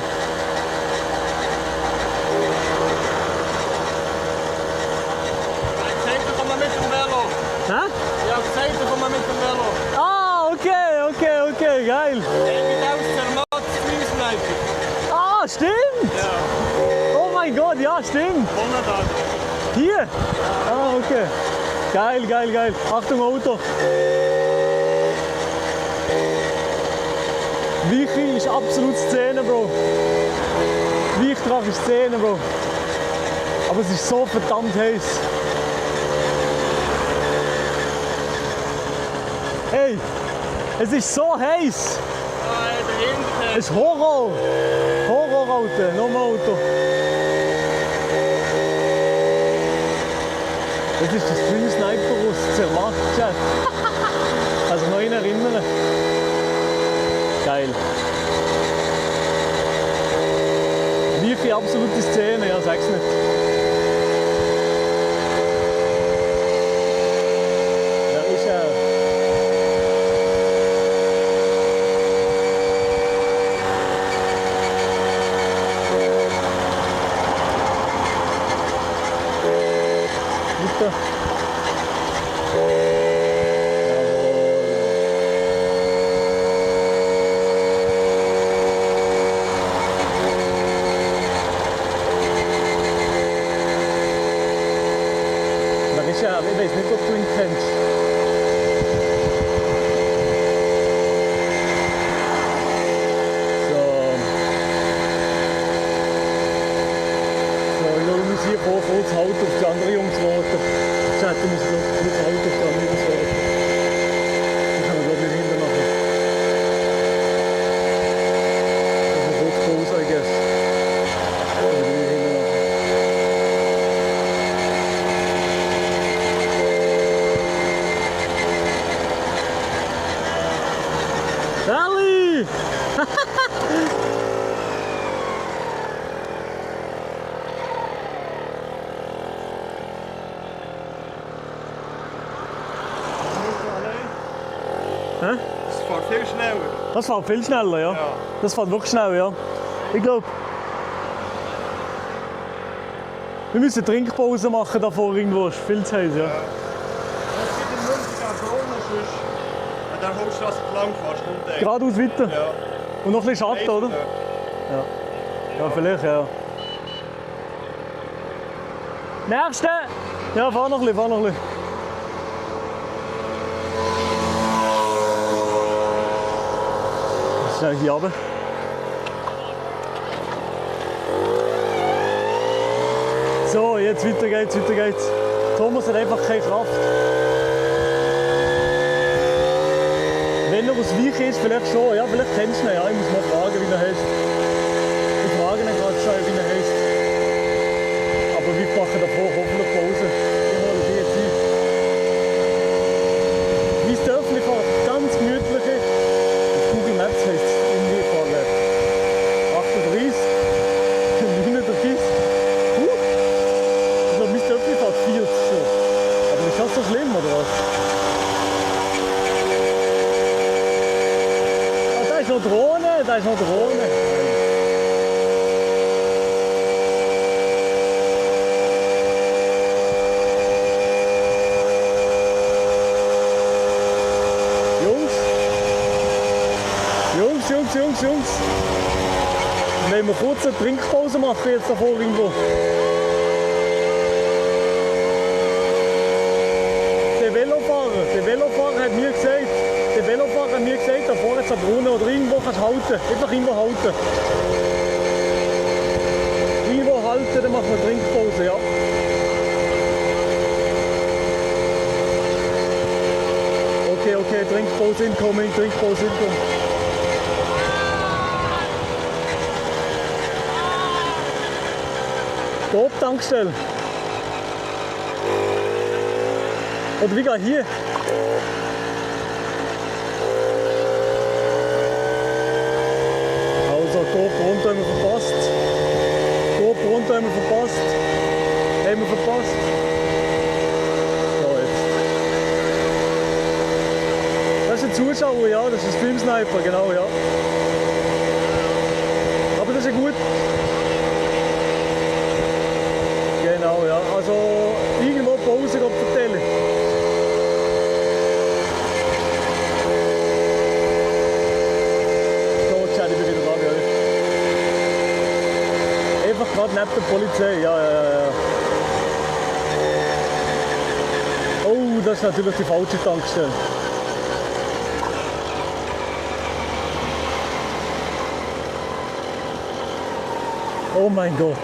Hä? Ja, gesagt, komm mal mit dem Velo. Ah, okay, geil. Ich bin aus Zermatt, Freesniper. Ah, stimmt! Ja. Oh mein Gott, ja, stimmt. Hier? Ah, okay. Geil. Achtung, Auto. Vichy ist absolut Szene, Bro. Lichtdrache ist Szene, Bro. Aber es ist so verdammt heiß. Hey, es ist so heiß. Es ist Horror. Horror-Auto, nochmal Auto. Das ist das Free Sniper aus Zermatt, Chat. Also noch ihn erinnern. Geil. Wie absolute Szene, ja, sag's nicht. Da ist er. Bitte. Ich weiß nicht, ob du ihn kennst. So, ich muss hier kurz Halt auf die anderen Jungs warten. Chat, ich muss kurz Halt auf die anderen Jungs warten. Ich kann glaube ich nicht hinter machen. Das fährt viel schneller. Das fährt viel schneller, ja. Das fährt wirklich schnell, ja. Ich glaube, wir müssen Trinkpause machen davor irgendwo. Es ist viel zu heiß, ja. Es gibt in München auch Drohnen, sonst an der Hauptstraße entlang fährst, kommt der. Geradeaus weiter? Ja. Und noch ein bisschen Schatten, oder? Ja. Ja, vielleicht, ja. Nächste! Ja, fahr noch ein bisschen, fahr noch ein bisschen. Schnell hier runter. So, jetzt weiter geht's, weiter geht's. Thomas hat einfach keine Kraft. Wenn er aus Weich ist, vielleicht schon. Ja, vielleicht kennst du ihn. Ja, ich muss mal fragen, wie er heißt. Ich frage ihn gerade schon, wie er heißt. Aber wir machen davor hoffentlich Pause. Wir holen die jetzt ein. Mein Dörfli fährt ganz gemütliche. Auf Google Maps heisst es irgendwie von 38, 39. Also mein Dörfli fährt 40 schon. Aber ist das so schlimm, oder was? Da ist noch Drohne, da ist noch Drohne. Jungs. Wenn wir kurz eine Trinkpause machen jetzt davor irgendwo. Der Velofahrer hat mir gesagt, da vorne ist eine Brunnen oder irgendwo kannst du halten. Einfach irgendwo halten. Irgendwo halten, dann machen wir Trinkpause, ja. Okay, Trinkpause incoming. Top, Tankstelle. Oder wie geht hier? Also, Top runter haben wir verpasst. Haben wir verpasst. So, jetzt. Das ist ein Zuschauer, ja, das ist ein Stream-Sniper, genau, ja. Aber das ist ja gut. Genau, ja. Also irgendwo Pause vertellen. So, Chad, ich bin wieder da bei euch. Einfach gerade neben der Polizei, ja. Oh, das ist natürlich die falsche Tankstelle. Oh mein Gott.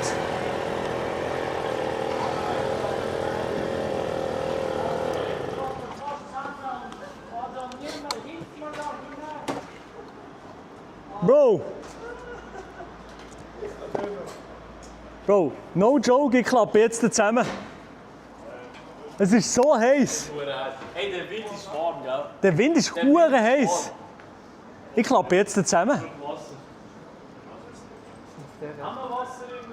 Bro, no joke, ich klappe jetzt zusammen. Es ist so heiß. Hey, der Wind ist warm, gell? Der Wind ist hure heiß. Ich klappe jetzt zusammen. Haben wir Wasser im...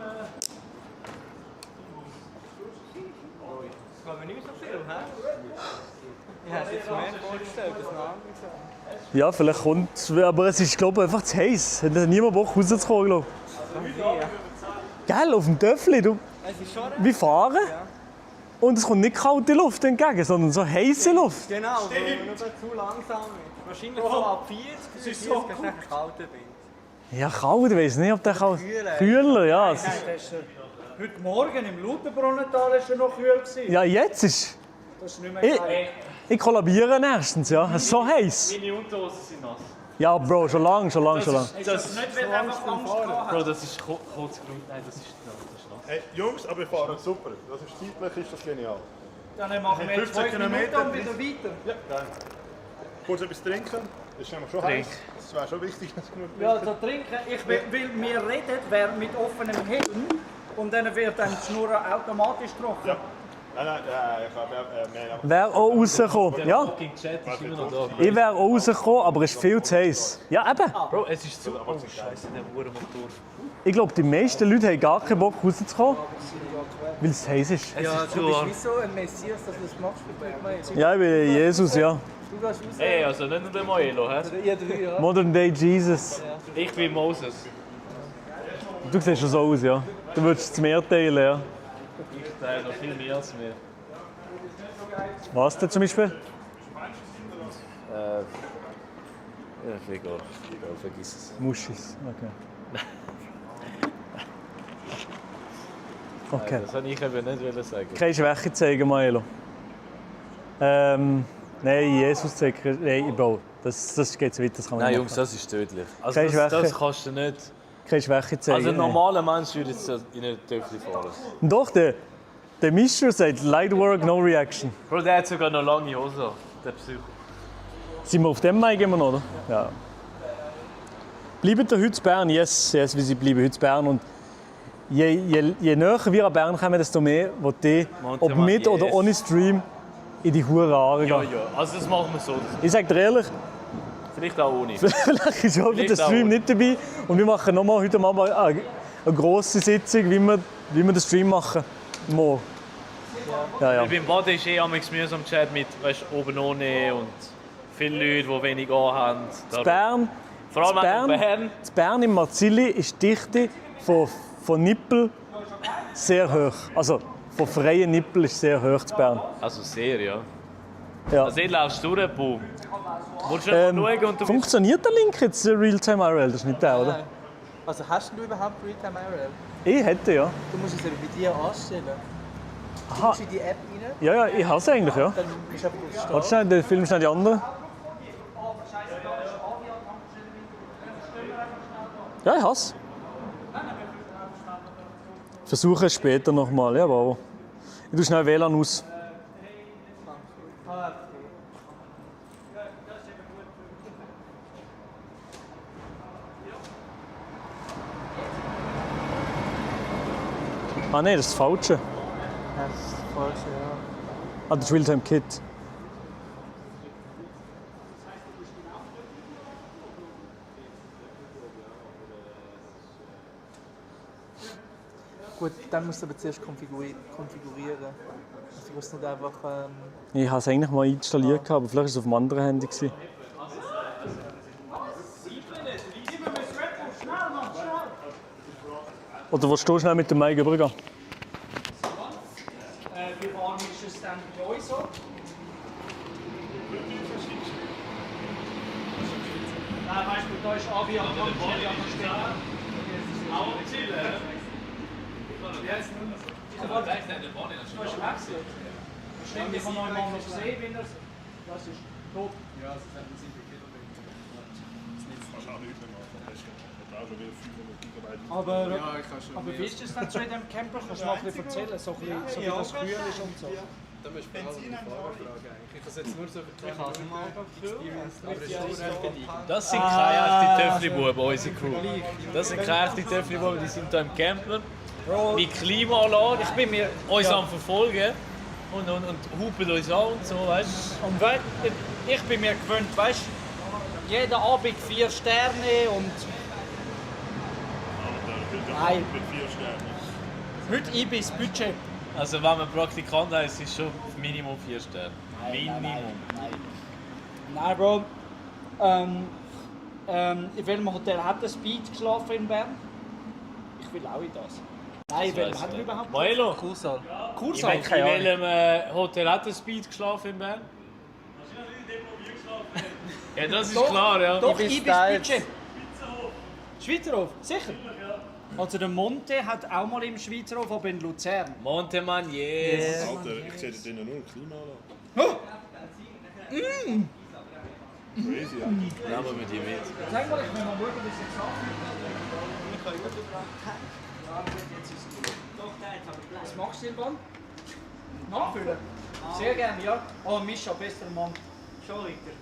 Das kann man nicht so viel, hä? Ich hätte jetzt mehr vorgestellt, das Name gesagt. Ja, vielleicht kommt es, aber es ist, glaube ich, einfach zu heiß. Hat niemand Bock rauszukommen, glaube ich. Gell, auf dem Töffli, du. Wir fahren und es kommt nicht kalte Luft entgegen, sondern so heiße Luft. Genau, weil man nur zu langsam ist. Wahrscheinlich so ab 40, bis 40 kannst du einen kalten Wind. Ja, kalt, ich weiß nicht, ob der kalt... Kühler, ja. Heute Morgen im Lauterbrunnental war er noch kühl. Ja, jetzt ist... Das ist nicht mehr geil. Ich kollabiere nächstens, ja. Es ist so heiß. Meine Unterhosen sind nass. Ja, Bro, schon lang. Das ist nicht, weil einfach Angst haben. Bro, das ist Kotzgrund. Nein, das ist nass. Hey, Jungs, aber wir fahren super. Das ist zeitlich ist das genial. Dann machen wir jetzt 5 Minuten und wieder weiter. Ja, gerne. Kurz etwas trinken. Das ist nämlich schon heiß. Das wäre schon wichtig, dass genug Ja, also trinken. Ich will, wir reden, wer mit offenem Hirn und dann wird dann die Schnur automatisch trocken. Ja. Nein, ich habe Wäre auch rausgekommen, ja. Ich wäre auch rausgekommen, aber es ist viel zu heiß. Ja, eben. Bro, es ist zu... Oh, Scheiße, der Uhrenmotor. Ich glaube, die meisten Leute haben gar keinen Bock rauszukommen, weil es heiß ist. Ja, du bist wie so ein Messias, dass du das machst für dich. Ja, ich bin Jesus, ja. Du gehst raus. Hey, also nicht nur der Moelo, hä? Ihr drei, ja. Modern Day Jesus. Ich bin Moses. Du siehst schon so aus, ja. Du würdest das Meer teilen, ja. Ich teile noch viel mehr als mir. Was denn zum Beispiel? Ja, egal. Vergiss es. Muschis, okay. Okay. Nein, das wollte ich eben nicht sagen. Keine Schwäche zeigen, Maelo. Nein, Jesus zeigen. Nein, Bro, das geht so weit, das kann man Nein, nicht Jungs, das ist tödlich. Also Keine das Schwäche. kannst du nicht. Keine Schwäche zeigen. Also ein normaler Mensch würde jetzt in einen Töpfchen fahren. Doch, der Mischer sagt Light Work, no reaction. Bro, der hat sogar noch lange Hosen. Der Psycho. Sind wir auf dem Mai immer noch, oder? Ja. Bleiben ihr heute in Bern? Yes, yes, wir bleiben heute in Bern. Und je näher wir an Bern kommen, desto mehr will die, ob mit oder ohne Stream, in die Hure Aare gehen. Ja, also das machen wir so. Ich sage dir ehrlich, Vielleicht auch ohne. vielleicht ist auch der Stream nicht dabei. Und wir machen nochmal heute Abend eine grosse Sitzung, wie wir den Stream machen. Morgen. Ja. Beim Baden ist am mühsam Chat mit oben ohne und viele Leute, die wenig anhaben. In Bern, Vor allem in Bern im Marzilli ist die Dichte von Nippel sehr hoch. Also von freien Nippel ist sehr hoch in Bern. Also sehr, ja. Ja. Also jetzt laufst du durch, Boom. Musst du schauen und du funktioniert der Link jetzt, Realtime IRL? Das ist nicht der, oder? Also hast du überhaupt Realtime IRL? Ich hätte, ja. Du musst es eben bei dir anstellen. Aha. Gibst du in die App rein? Ja, ich habe es eigentlich, ja. Dann bist du einfach auf Start. Warte schnell, den Film schnell die andere. Ja, ich habe es. Versuche es später nochmal, ja, aber ich tue schnell WLAN aus. Ah nein, das ist das Falsche. Ja, das ist das Falsche, ja. Ah, das Realtime Kit. Gut, dann musst du aber zuerst konfigurieren. Also, du nicht einfach. Ich habe es eigentlich mal installiert, aber vielleicht war es auf dem anderen Handy. Oder willst du schnell mit dem Mike rübergehen? Wie warm ist es dann bei euch so? Nein, weißt du, da ist Abi am stehen. Auch chillen. Stimmt, ich habe noch einmal gesehen, wenn er. Das ist top. Ja, das hat man sicher aber wie ist das dann so in diesem Camper? Kannst du mal ein bisschen erzählen, so wie das kühl ist und so? Da musst du Benzin eine Fahrerfrage eigentlich. Ich kann es jetzt nur so vertragen. Das sind keine echten Töffli-Buben, unsere Crew. Das sind keine echten Töffli-Buben, die sind hier im Camper. Mit Klimaanlage, ich bin mir uns am Verfolgen und hupen uns an und so, weißt du. Und ich bin mir gewöhnt, weißt du, jeden Abend 4 Sterne und. Nein. Heute Ibis Budget. Also wenn man Praktikant heißt, ist es schon Minimum 4 Sterne. Minimum. Nein, Bro. In welchem Hotel hat der Speed geschlafen in Bern? Ich will auch in das. Nein, in welchem hat er überhaupt? Moelo. Kursal. Kursal? In welchem Hotel hat der Speed geschlafen in Bern? Ja, das ist Doch, klar, ja. Doch, Ibis Budget. Schweizerhof, sicher. Also der Monte hat auch mal im Schweizerhof, aber in Luzern. Monte, Mann, yes. Alter, ich sehe da drinnen nur eine Klimaanlage. Crazy, ja. Nehmen wir mit dir mit. Sag mal, ich will mal schauen, wie es jetzt anfühlt. Was machst du, Silvan? Nachfüllen? Sehr gerne, ja. Oh, Mischa, bester Mann. Schon, Ritter.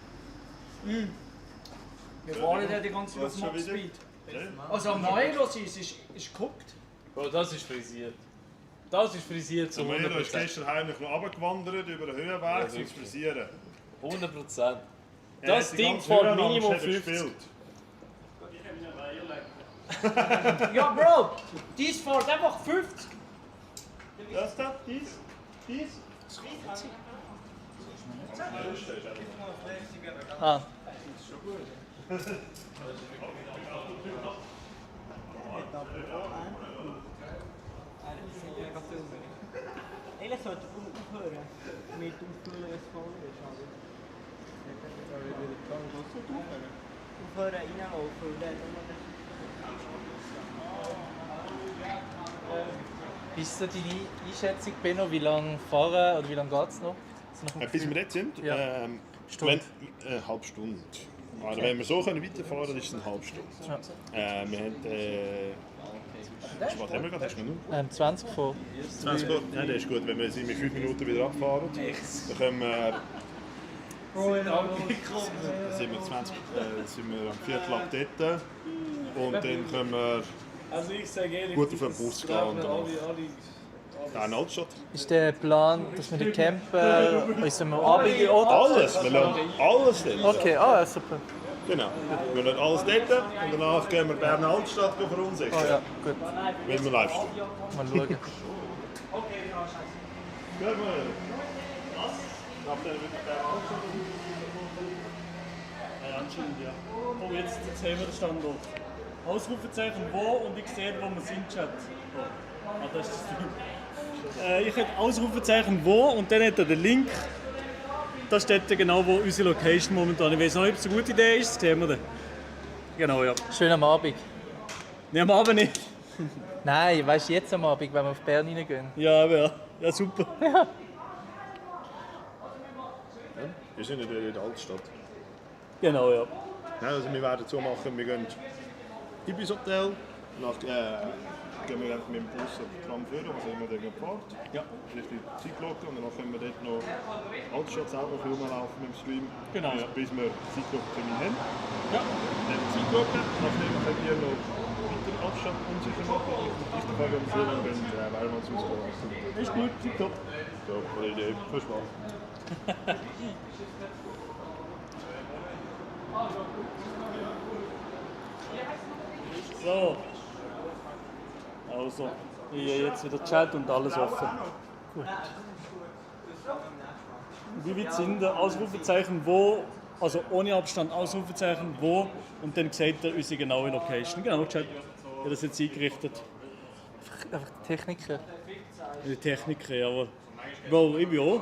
Wir waren ja die ganze Zeit auf Max Speed. Also am Neulos ist geguckt. Bro, das ist frisiert. Das ist frisiert zu 100%. Du bist gestern heimlich noch runtergewandert über den Höhenweg zum Frisieren. 100%. Das Ding von Minimum 50. Ja, Bro, dies fährt einfach 50. Das da? Dies? Ah. Eigentlich sollte ich aufhören mit Auffüllen, wenn es voll ist. Aufhören reinlaufen und dann Wie ist so deine Einschätzung, Benno? Wie lange fahren oder wie lange geht es noch? Bis wir jetzt sind? Ja. Eine halbe Stunde. Also wenn wir so weiterfahren können, ist es eine halbe Stunde. Ja. Wir haben... was haben wir gerade? Hast du noch? 20 vor. 20 vor? Ja, das ist gut. Wenn wir jetzt in 5 Minuten wieder abfahren, dann können wir... Dann sind wir, sind wir am Viertel ab dort. Und dann können wir Also ich sage ehrlich, gut auf den Bus gehen. Und dann Altstadt. Ist der Plan, dass wir den Camper unserem Abend oder? Alles, wir lassen alles dort. Okay, ah, super. Genau. Wir lassen alles dort und danach gehen wir Bern Altstadt verunsichern. Oh ja, gut. Wenn wir live stehen. Mal schauen. Gehen wir. Nach der Bern Altstadt. Ja, anscheinend ja. Oh, jetzt haben wir den Standort. Ausrufezeichen wo und ich sehe, wo wir sind, Chat. Oh. Ah, das ist das Ding. Ich hätte Ausrufezeichen wo und dann hätte er den Link. Da steht genau, wo unsere Location momentan. Ich weiß noch nicht, ob es eine gute Idee ist, das sehen wir dann. Genau, ja. Schön am Abend. Nein, am Abend nicht. Nein, weißt du, jetzt am Abend, wenn wir auf Bern reingehen. Ja, aber ja. Ja, super. Ja. Wir sind in der Altstadt. Genau, ja. Nein, also wir werden so machen, wir gehen Ibis Hotel, gehen wir mit dem Bus auf die Tram führen, also immer den Fahrt. Ja. Das ist die Zeitglocke und dann können wir dort noch Altstadt selber rumlaufen mit dem Stream. Genau, ja. Bis wir Zeitglocke-Termin haben. Ja. Dann Zeitglocke, nachdem können wir noch weiter Altstadt unsicher machen. Und die Frage, ob wir so lange gehen, werden wir uns ausgehen. Ist gut, tipptopp. So, gute Idee. Viel Spaß. So. Also, hier jetzt wieder Chat und alles offen. Gut. Wie weit sind der Ausrufezeichen wo, also ohne Abstand Ausrufezeichen wo und dann sagt er unsere genaue Location. Genau, Chat. Ich habe das jetzt eingerichtet. Einfach Techniker. Die Techniker, jawohl. Weil ich bin auch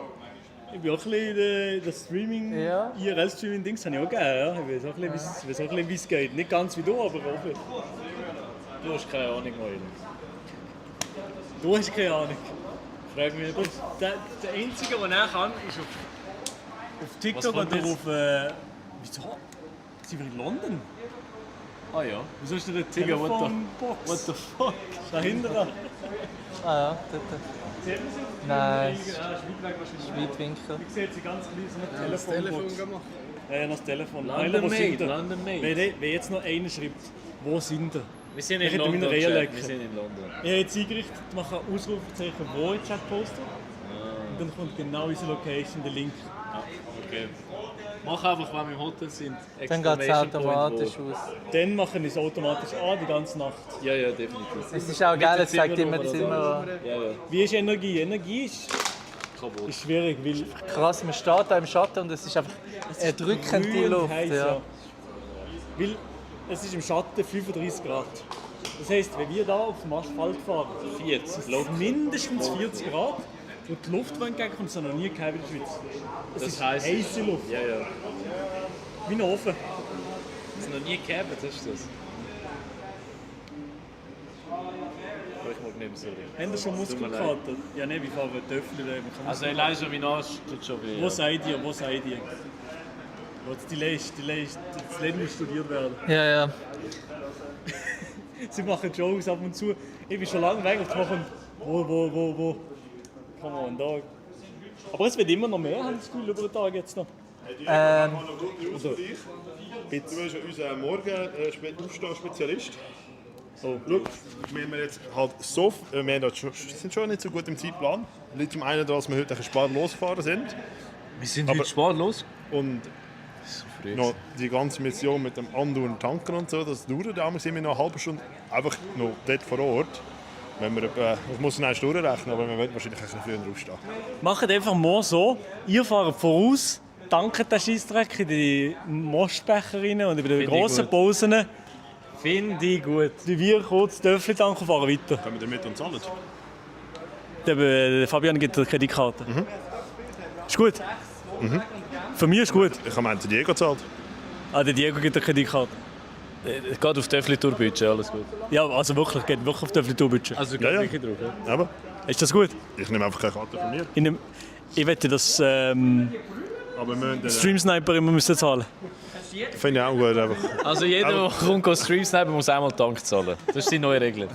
ein bisschen das Streaming, Ja. IRL-Streaming-Dings habe ich auch gegeben. Ja. Ich weiß auch ein bisschen, wie es geht. Nicht ganz wie du, aber auch ein bisschen. Du hast keine Ahnung, Moin. Du hast keine Ahnung. Frag mich nicht. Der Einzige, der er kann, ist auf TikTok kommt oder jetzt? auf... wieso? Sind wir in London? Ah ja. Wieso ist da der Digga, Telefonbox? what the fuck? Dahinter. Ah ja, dort. Sieht man sie? Nein, Ja, ist weit weg wahrscheinlich. Weitwinkel. Ich sehe sie ganz klein, so eine das Telefonbox. Telefon gemacht. Ja, das Telefon. London Einer, wo Made, sind wir? London Made. Wenn jetzt noch einer schreibt, wo sind wir? Wir sind Ich in hätte London, meine Reihe Chat. lecken. Wir sind in London. Ich habe jetzt eingerichtet, mache ein Ausrufezeichen wo in den Chat posten. Und dann kommt genau unsere Location, der Link. Okay. Mach einfach, wenn wir im Hotel sind. Dann geht es Exclamation automatisch Point aus. Dann machen wir es automatisch an, die ganze Nacht. wo. Ja, ja, definitiv. Es ist auch geil, es zeigt immer das Zimmer Zimmer an. Ja, ja. Wie ist Energie? Energie ist Kaputt. schwierig, weil Krass, man steht da im Schatten und es ist einfach erdrückend die grün Luft. heiß, Ja. Weil es ist im Schatten 35 Grad. Das heisst, wenn wir da auf dem Asphalt fahren, 40. sind es mindestens 40 Grad und die Luft, die entgegenkommt, ist noch nie gehabt in der Schweiz. Es Das ist heisst- heiße Luft, Ja, ja. wie ein Ofen. Das ist noch nie gehabt, das ist das. Aber ich mag nicht so. Haben Sie schon Tut mir leid. Muskelkater? Ja, ne, wie fahren wir Töffel da? Also, allein schon mein Arsch tut schon weh. Wo seid ihr? Wo seid ihr? Die das Leben muss studiert werden. Ja, ja. Sie machen Jokes ab und zu. Ich bin schon lange weg und machen wo. Come on, da. Aber es wird immer noch mehr, habe ich das Gefühl, über den Tag jetzt noch. Ich habe noch gute News für dich. Du bist ja unser Morgen-Aufstehen-Spezialist. Oh. Schau, wir haben jetzt halt so, wir sind schon nicht so gut im Zeitplan. Liegt zum einen daran, dass wir heute ein spät losgefahren sind. Wir sind Aber- heute spät los. Und noch die ganze Mission mit dem andauernden Tanken und so, das dauert. Da sind wir noch eine halbe Stunde einfach noch dort vor Ort. Wenn wir ich muss ihn durchrechnen, aber wir werden wahrscheinlich ein bisschen früher aufstehen. Macht einfach mal so, ihr fahrt voraus, dankt den Scheissdreck in die Mostbecher rein und bei den grossen Pausen Finde ich gut. die wir kurz Töffel tanken und fahren weiter. Können wir damit und zahlen? Der Fabian gibt eine Kreditkarte. Ist gut? Für mich ist gut. Ich habe der Diego gezahlt. Ah, der Diego gibt eine Kreditkarte. Geht auf Töffli-Tour-Budget, alles gut. Ja, also wirklich, geht wirklich auf Töffli-Tour-Budget. Also Ja, ja. wirklich drauf, ja. Aber Ist das gut? ich nehme einfach keine Karte von mir. Ich wette, dass Aber wir müssen, Stream-Sniper immer müssen zahlen. finde ich auch gut. Einfach. Also jeder, der kommt Stream-Sniper, muss einmal Tank zahlen. Das ist die neue Regel.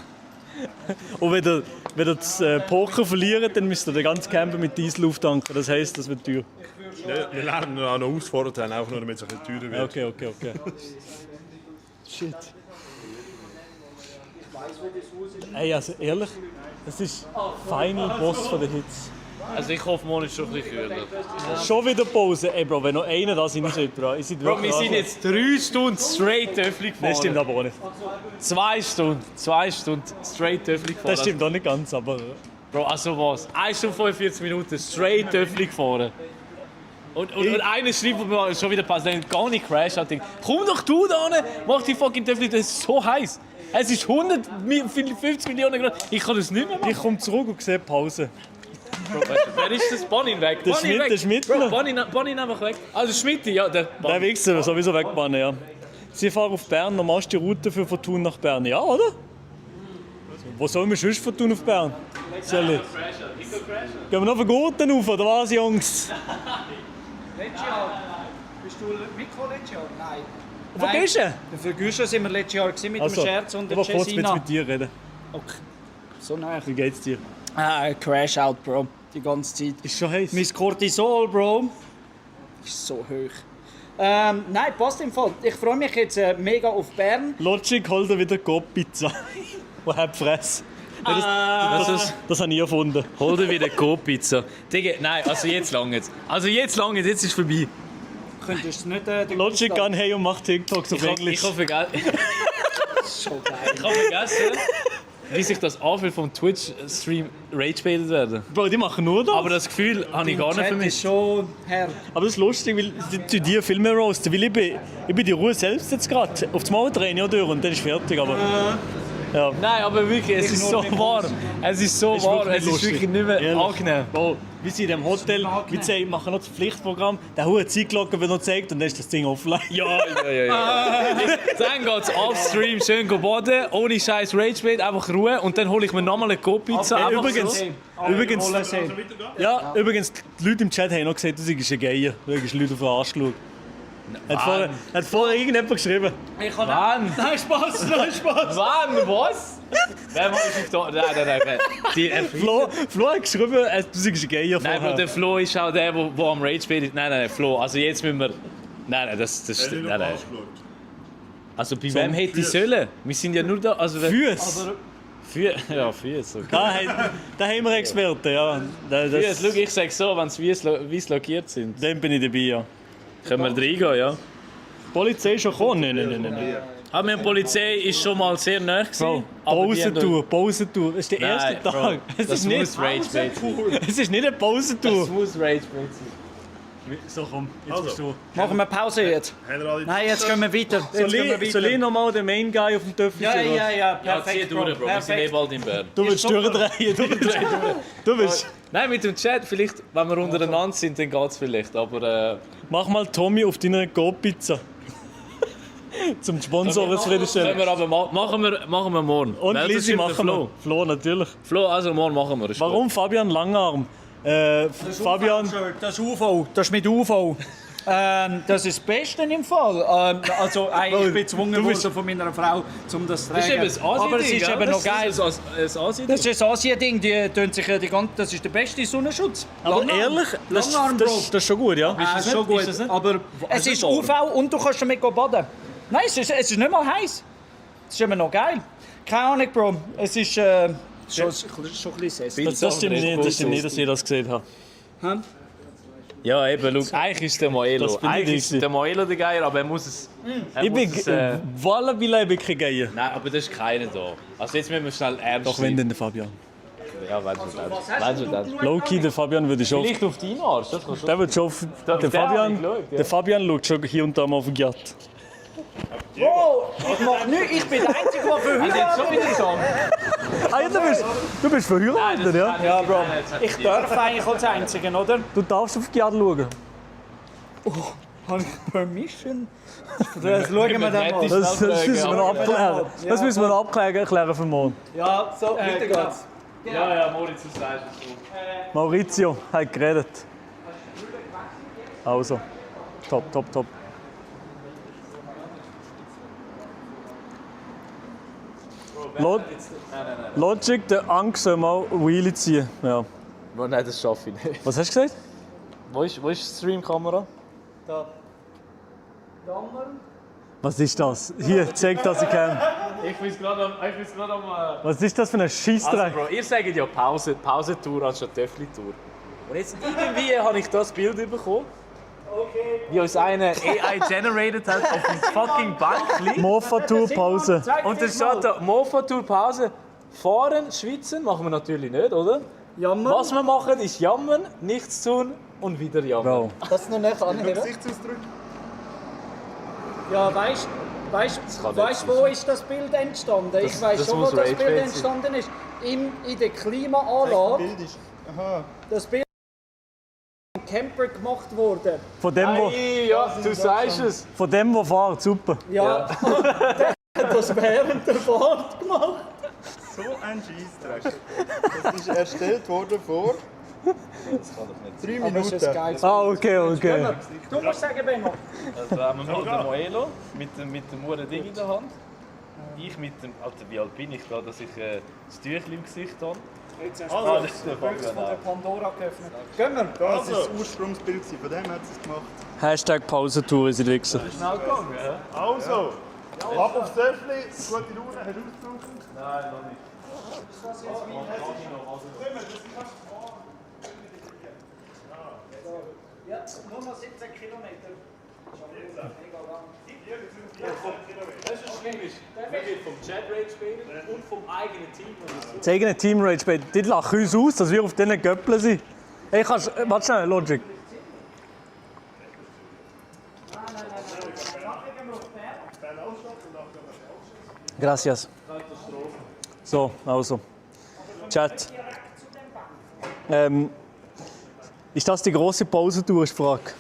Und wenn ihr das Poker verliert, dann müsst ihr den ganzen Camper mit Diesel auftanken. Das heisst, das wird teuer. Wir lernen auch noch aus vorher, auch nur damit es ein bisschen teurer wird. Okay. Shit. Ey, also ehrlich, das ist Final Boss von den Hits. Also ich hoffe, morgen ist schon ein bisschen kühler. Schon wieder Pause. Ey Bro, wenn noch einer da sein sollte, Bro. Bro, wir sind jetzt 3 Stunden straight Töffli gefahren. Das stimmt aber auch nicht. 2 Stunden straight Töffli gefahren. Das stimmt auch nicht ganz, aber... Bro, also was? 1 Stunde 45 Minuten straight Töffli gefahren. Und einer schreibt mir schon wieder passt, dann gar nicht crash. Ich denke, komm doch du da hin, mach die fucking Töffli, das ist so heiß. Es ist 150 Millionen Grad, ich kann das nicht mehr machen. Ich komme zurück und sehe Pause. Bro, wer ist das? Bonin weg? Der Schmidt. Bro, Bonin einfach weg. Also Schmidt, ja, der Der Wichser sowieso wegbannen, ja. Sie fahren auf Bern, normalste Route für Fortun nach Bern, ja, oder? Wo sollen wir sonst von Thun auf Bern? Gehen wir noch von Gurten auf, oder was, Jungs? Letztes Jahr. Bist du Mikro-letztes Jahr? Nein. Wo gehst du? Für Güscher sind wir letztes Jahr mit dem Scherz und ich der will kurz Jessina. mit dir reden. Okay. So nah. Wie geht's dir? Crash out, Bro. Die ganze Zeit. Ist schon heiß. Mein Cortisol, Bro, ist so hoch. Nein, passt im Fall. Ich freue mich jetzt mega auf Bern. Logic, hol dir wieder Coop-Pizza. Und hab Fress. Das habe ich erfunden. Hol dir wieder Coop-Pizza. Digga, nein, also jetzt lang jetzt. Jetzt ist es vorbei. Könntest du nicht... Logic kann hey und macht TikToks auf Englisch. Ich habe vergessen, So geil. wie sich das anfühlt vom Twitch-Stream ragebaitet werden. Bro, die machen nur das. Aber das Gefühl habe ich gar nicht für Chat mich. ist schon her. Aber das ist lustig, weil die dir viel mehr roasten. Weil ich bin die Ruhe selbst jetzt gerade. Auf das Maul drehen ja durch und dann ist fertig. Aber, ja. Nein, aber wirklich, es ist so warm. Es ist so warm, es ist wirklich nicht mehr angenehm. Bro, wir sind in dem Hotel, wir machen noch das Pflichtprogramm. Der hohe Zeitglocke wird noch gezeigt und dann ist das Ding offline. Ja. Dann geht's off-stream, schön baden, ohne scheiß Ragebait, einfach Ruhe und dann hole ich mir nochmal eine Coop-Pizza. Übrigens, übrigens, die Leute im Chat haben noch gesagt, du seist ein Geier. Du hast Leute auf den Arsch geschaut. Hat vorher irgendjemand geschrieben. Wann? Nein, Spaß. Wann? Was? Wer macht es auf da? Nein. Flo hat geschrieben, du seist ein Geier vorher. Nein, aber der Flo ist auch der, der am Ragebait ist. Nein, Flo. Also jetzt müssen wir... Nein, das stimmt. Nein. Also bei wem hätte ich sollen? Wir sind ja nur da... Also, Füße. Füße, okay. Da haben wir Experten, ja. Füße, schau, ich sage so, wenn sie weiss lackiert sind. Dann bin ich dabei, ja. Können wir reingehen, ja? Die Polizei ist schon gekommen? Nein. Aber die Polizei ist schon mal sehr nah gewesen. Pausentour. Das ist der erste Tag. Das muss Ragebait sein. Es ist nicht eine Pausentour. Das muss Ragebait sein. So, komm, jetzt bist du. Machen wir Pause jetzt? Nein, jetzt gehen wir weiter. Soll ich nochmal den Main Guy auf dem Töpfchen Ja, Ja, perfekt, zieh durch, Bro. Wir sind eh bald in Bern. Du willst durchdrehen. Du willst... Nein, mit dem Chat, vielleicht, wenn wir untereinander sind, dann geht es vielleicht, aber... Mach mal Tommy auf deiner Go-Pizza. Zum Sponsoren zufriedenstellen. Machen wir morgen. Und Lisi machen wir. Flo, natürlich. Flo, also morgen machen wir. Warum Fabian Langarm? Fabian... Das UV, das ist mit UV. Das ist das Beste im Fall. Also eigentlich bin ich gezwungen worden von meiner Frau, um das zu tragen. Das ist eben ein aber es ist eben noch geil. Das ist ein Asien-Ding. Das ist ein Asien-Ding, die tun sich die ganze, das ist der beste Sonnenschutz. Aber ehrlich, das ist schon gut, ja? Das ist schon gut, aber es ist UV und du kannst damit baden. Nein, es ist nicht mal heiß. Es ist immer noch geil. Keine Ahnung, Bro. Es ist schon ein bisschen Das stimmt nicht, dass ich das gesehen habe. Ja, eben, schau, eigentlich ist der Moelo. Das bin ich Eigentlich ist richtig. der Moelo der Geier, aber er muss es. Er Ich muss bin es, Wallenbilla, ich bin kein Geier. Nein, aber das ist keiner da. Also jetzt müssen wir schnell ernst Doch, wenn denn der Fabian. Ja, wenn schon dann. Low-key, der Fabian würde schon... Vielleicht auf deinen Arsch, das kann schon. Der wird schon auf... Der Der habe ich Fabian, geschaut, ja. der Fabian schaut schon hier und da mal auf den Gatt. Wow, ich mach nichts, ich bin der Einzige, der Hat jetzt schon wieder Song? Ah ja, du bist verheiratet, ja? Ja, Bro. Ich darf eigentlich als Einziger, oder? Du darfst auf die Gatt schauen. Oh, habe ich Permission? Das schauen wir dann mal. Das müssen wir noch abklären. Das müssen wir noch abklären für morgen. Ja, so, weiter geht's. Ja, Moritz, du sagst es so. Maurizio hat geredet. Also, top. Logic, der Angst soll mal Wheelie ziehen. Ja. Nein, das schaffe ich nicht. Was hast du gesagt? Wo ist die Streamkamera? Da. Jammer. Was ist das? Hier, zeig das, ich kann. Ich bin gerade am. Was ist das für ein Scheissdreck? Also, Bro, ihr sagt ja Pause-Tour anstatt Töffli-Tour. Und jetzt irgendwie habe ich das Bild bekommen, wie uns einer AI generated hat auf dem fucking Bankli. Mofa-Tour, Pause. Und da steht da Mofa-Tour, Pause. Fahren, schwitzen machen wir natürlich nicht, oder? Jammern. Was wir machen, ist jammern, nichts tun und wieder jammern. Bro. Das ist noch nicht anhören. Ja, weißt wo ist das Bild entstanden? Ich weiß schon, wo das Bild entstanden ist. In der Klimaanlage. Das Bild ist vom Camper gemacht worden. Von dem, wo... Hey, ja, du sagst es. Von dem, wo fährt, super. Ja, der hat das während der Fahrt gemacht. So ein Scheissdreck. Das ist erstellt worden vor 3 Minuten. Ah, okay. Du musst sagen, Benno. Also haben wir den Moelo mit dem Uhren Ding in der Hand. Ich mit dem... Alter, wie alt bin ich da, dass ich das Tüchlein im Gesicht habe? Jetzt hast du das ist der die Büchse von der Fabian. Pandora geöffnet. Gehen wir. Das war das Ursprungsbild, von dem hat sie es gemacht. Hashtag Pause-Tour ist die Wichser. Schnell gegangen, ja? Also, ab aufs Töffli, gute Laune heraussuchen. Nein, noch nicht. Jetzt nur noch 17 Kilometer. Das ist schlimm. Wir wird vom Chat-Rate spielen und vom eigenen Team. Das eigene Team-Rage, die lachen uns aus, dass wir auf diesen Göppeln sind. Hey, warte schnell, Logic. Gracias. So, also. Chat. Ist das die große Pause-Tour, ist die Frage.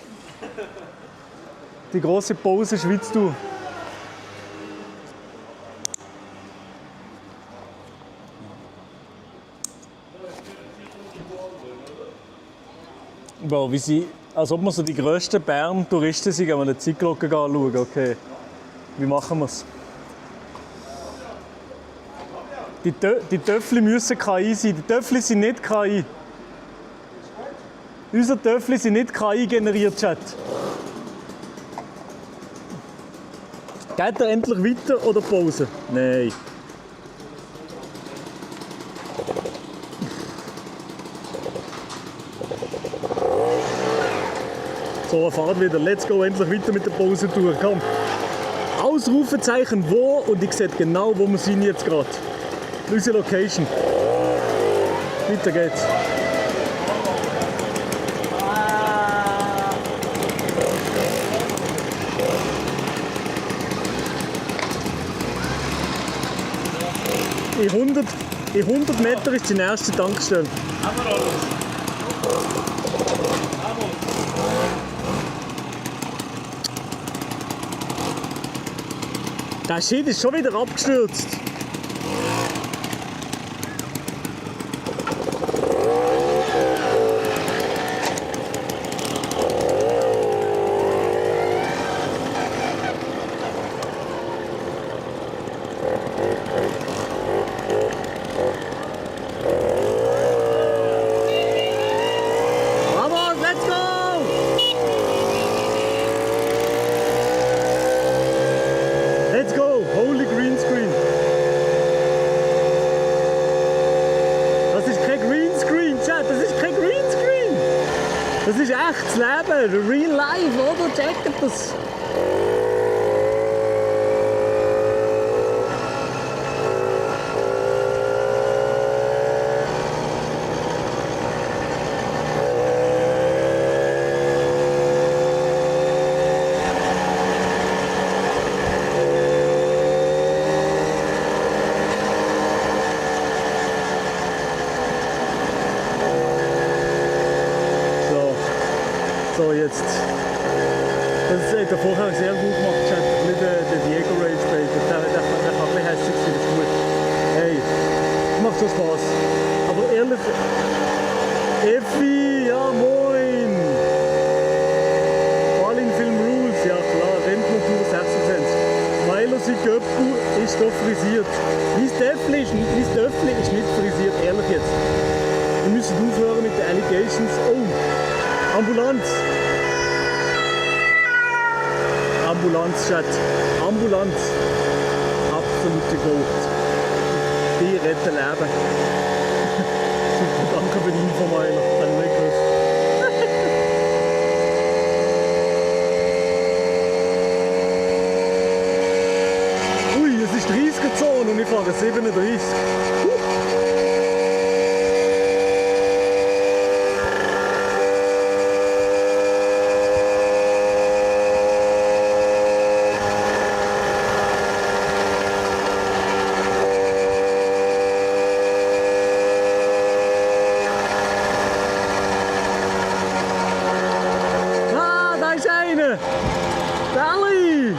Die große Pause-Schweiz-Tour. Bro, wie sie, als ob wir so die grössten Bern-Touristen sind, wenn wir die Zeitglocke anschauen. Okay, wie machen wir es? Die Töffli müssen KI sein. Die Töffli sind nicht KI. Unsere Töffli sind nicht KI generiert, Chat. Geht er endlich weiter oder Pause? Nein. So, er fährt wieder. Let's go, endlich weiter mit der Pause-Tour. Komm. Ausrufezeichen wo und ich sehe genau, wo wir sind jetzt gerade. Unsere Location. Weiter geht's. In 100 Meter ist die nächste Tankstelle. Der Shit ist schon wieder abgestürzt. Vamos, let's go! Let's go! Holy green screen! Das ist echtes Leben, real life, oder? Checkt das. So, jetzt. Das hat er vorher sehr gut gemacht. Chat. Ein bisschen der Diego Rage gespielt. Der kann ein bisschen hässlich sein, das ist gut. Hey, macht so Spaß. Aber ehrlich, Effi, ja moin! Balin Film Rules, ja klar, Rentmotor 26. Milo Sigöppu ist doch frisiert. Mein Töffli ist nicht frisiert, ehrlich jetzt. Wir müssen aufhören mit den Allegations. Oh! Ambulanz! Ambulanz, Chat. Ambulanz. Absolute Gold. Die retten Leben. Super, danke für die Info, Meiler. Das habe ich nicht gewusst. Ui, es ist 30er-Zone und ich fahre 37. Dali!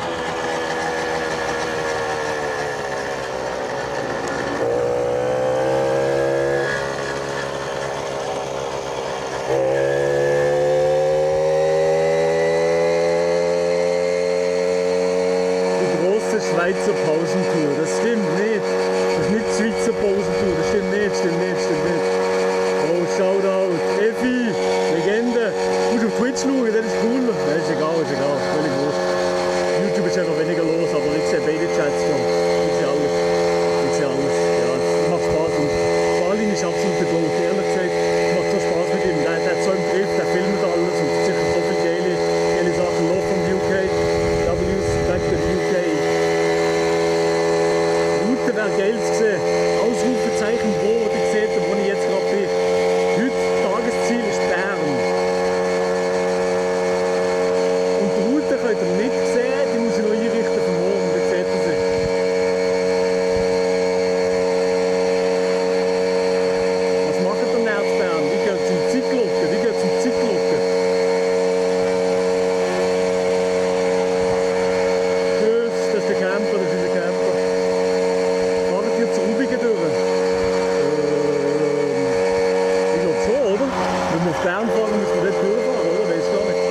Die große Schweizer Pausentour, das stimmt nicht. Das ist nicht die Schweizer Pausentour, das stimmt nicht, stimmt nicht. Oh, Shoutout, Effi, Legende. Du musst auf Twitch schauen, das ist cool. Ja, ist egal, völlig wurscht. YouTube ist einfach weniger los, aber ich sehe beide Chats schon. Ich sehe alles. Ja, es macht Spaß und Balin ist absolut der Gold. Ehrlich gesagt, es macht so Spaß mit ihm. Der hat so im Griff, der filmt alles und sicher so viele geile Sachen. Love from UK, W's back to the UK. Route wäre geil zu sehen. Ausrufezeichen wo, ich sehe, wo ich jetzt gerade bin. Heute Tagesziel ist Bern. Und die Route könnt ihr nicht sehen, die muss ich noch einrichten für morgen, dann seht ihr sie. Was macht der Nerzbern? Die gehen zum Zyklocken. Tschüss, das ist der Camper, das ist unser Camper. Fahrt ihr zu Rubigen durch? Ich glaube schon, oder? Wenn wir auf Bern fahren, müssen wir dort durchfahren, oder? Weiß gar nicht.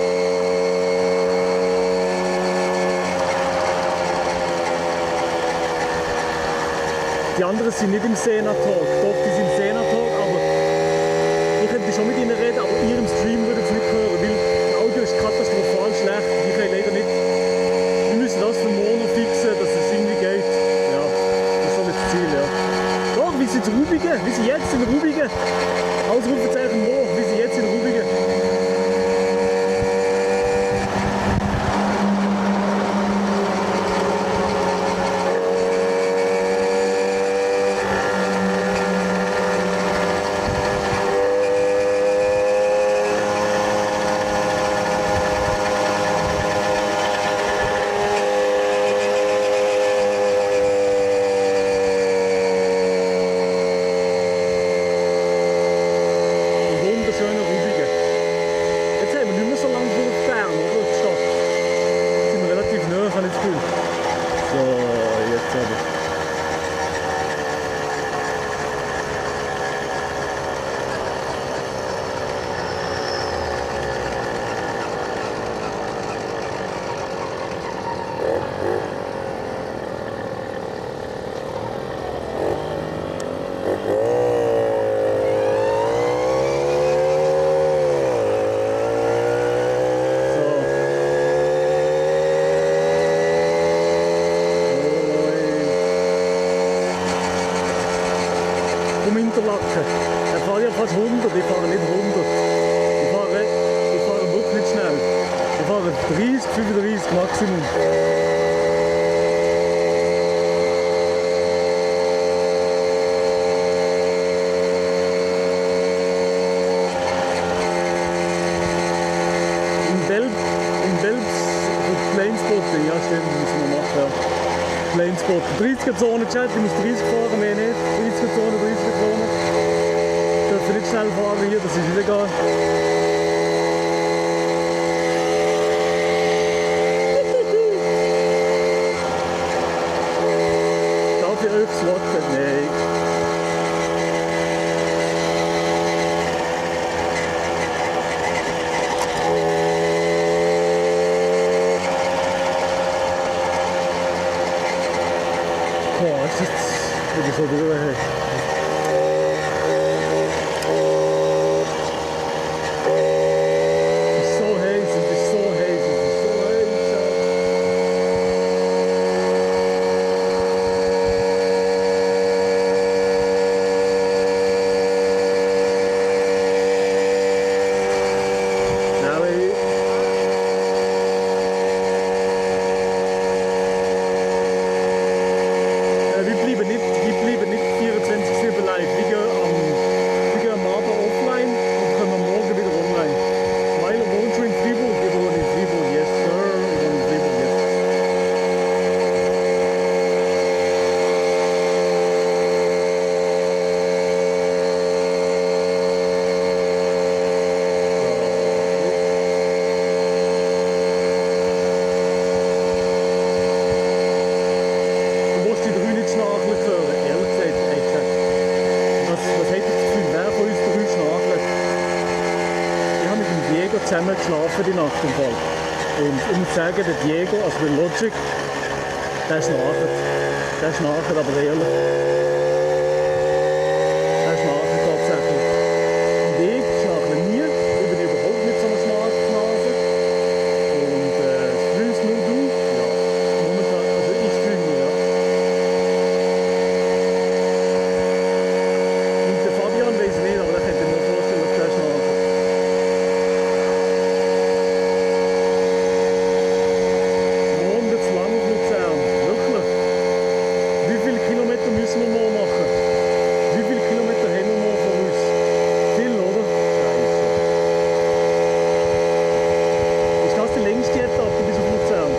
Die anderen sind nicht im Sena-Talk. Doch, die sind im Sena-Talk, aber ich könnte schon mit ihnen reden, aber ihr im Stream würdet es nicht hören, weil das Audio ist katastrophal schlecht. Ich kann leider nicht. Wir müssen das für morgen noch fixen, dass es irgendwie geht. Ja, das ist so das Ziel, ja. Doch, wir sind in Rubigen. Wir sind jetzt in Rubigen. Ausrufezeichen wo, wir sind jetzt in Rubigen. Wunderschöne Rubigen. Jetzt haben wir nicht mehr so lange vor Bern, oder? Die Stadt. Jetzt sind wir relativ nahe, habe ich das Gefühl. So, jetzt aber. Interlaken. Er fährt ja fast 100, ich fahre nicht 100. Ich fahre schnell. Wir fahren 30, 35 Maximum. Planespotting, ja stimmt, müssen wir machen, ja. Planespotting. 30er-Zone, Chat, ich muss 30 fahren, mehr nicht. 30er-Zone, 30er-Zone. Ich darf nicht schnell fahren hier, das ist illegal. Darf ich euch swatten? Nein. Das ist so drüber. Hey. Es ist so heiß, es ist so heiß, es ist so heiß. Wir bleiben nicht 24/7 live. Wir gehen am Abend offline und kommen morgen wieder online. Weil wohnst du in Fribourg? Wir wohnen in Fribourg, yes sir. Wir wohnen in Fribourg, yes. Du musst die drei nicht schnarchen hören, ehrlich gesagt. Was hat das Gefühl, wer von uns drei schnarchelt? Ich habe mit dem Diego zusammen geschlafen die Nacht im Fall. Und ich muss sagen, der Diego, also der Logic, der schnarcht. Der schnarcht aber ehrlich. Der schnarcht tatsächlich. Und ich schnarchle nie, ich bin überhaupt nicht so eine Schnarchnase. Und fühlst nur du? Ja. Momentan, also ich fühle mich, ja. Und der Fabian weiß nicht, aber der könnte mir vorstellen, dass der schnarcht. Morgen wird's lang auf Luzern. Wirklich. Wie viele Kilometer müssen wir morgen machen? Wie viele Kilometer haben wir morgen vor uns? Viel, oder? Scheiße. Ist das die längste Etappe bis auf Luzern?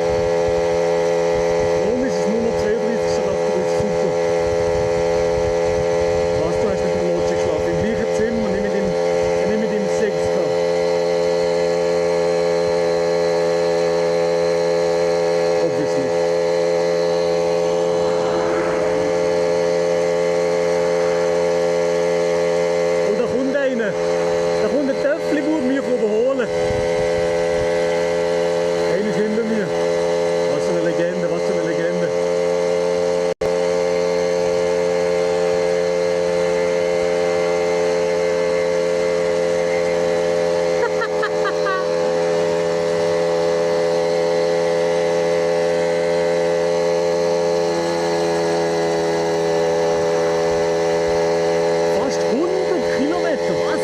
Morgen ist es nur noch 32. Nacht, das ist super. Was, du hast mit dem Logic geschlafen? Im gleichen Zimmer, nicht mit dem Sexter. Obviously. Und da kommt einer. Da kommt ein Töpfli-Bub mich überholen. Einer ist hinter mir. Was für eine Legende, was für eine Legende. Fast 100 Kilometer, was?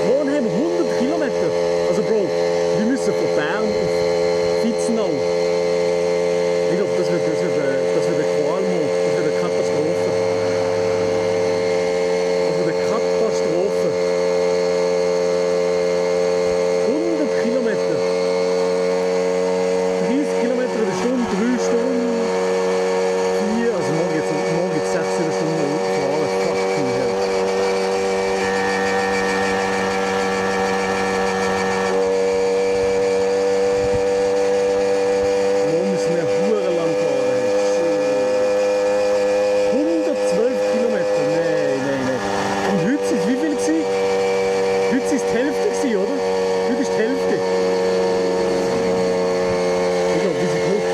Morgen haben wir 100 Kilometer. Also Bro, wir müssen von Bern auf Vitzenau. Ich glaube, das wird eine Qual morgen. Das wird eine Katastrophe. Das wird eine Katastrophe. 100 Kilometer. 30 Kilometer in der Stunde, 3 Stunden. 4, also morgen gibt es 6 Stunden fahren. Fucking hell. Morgen müssen wir hure lang fahren. Shit. 112 Kilometer. Nein. Und heute sind es wie viel gewesen? Heute sind es die Hälfte gewesen, oder? Heute ist die Hälfte. Ich glaube, wie sie guckt.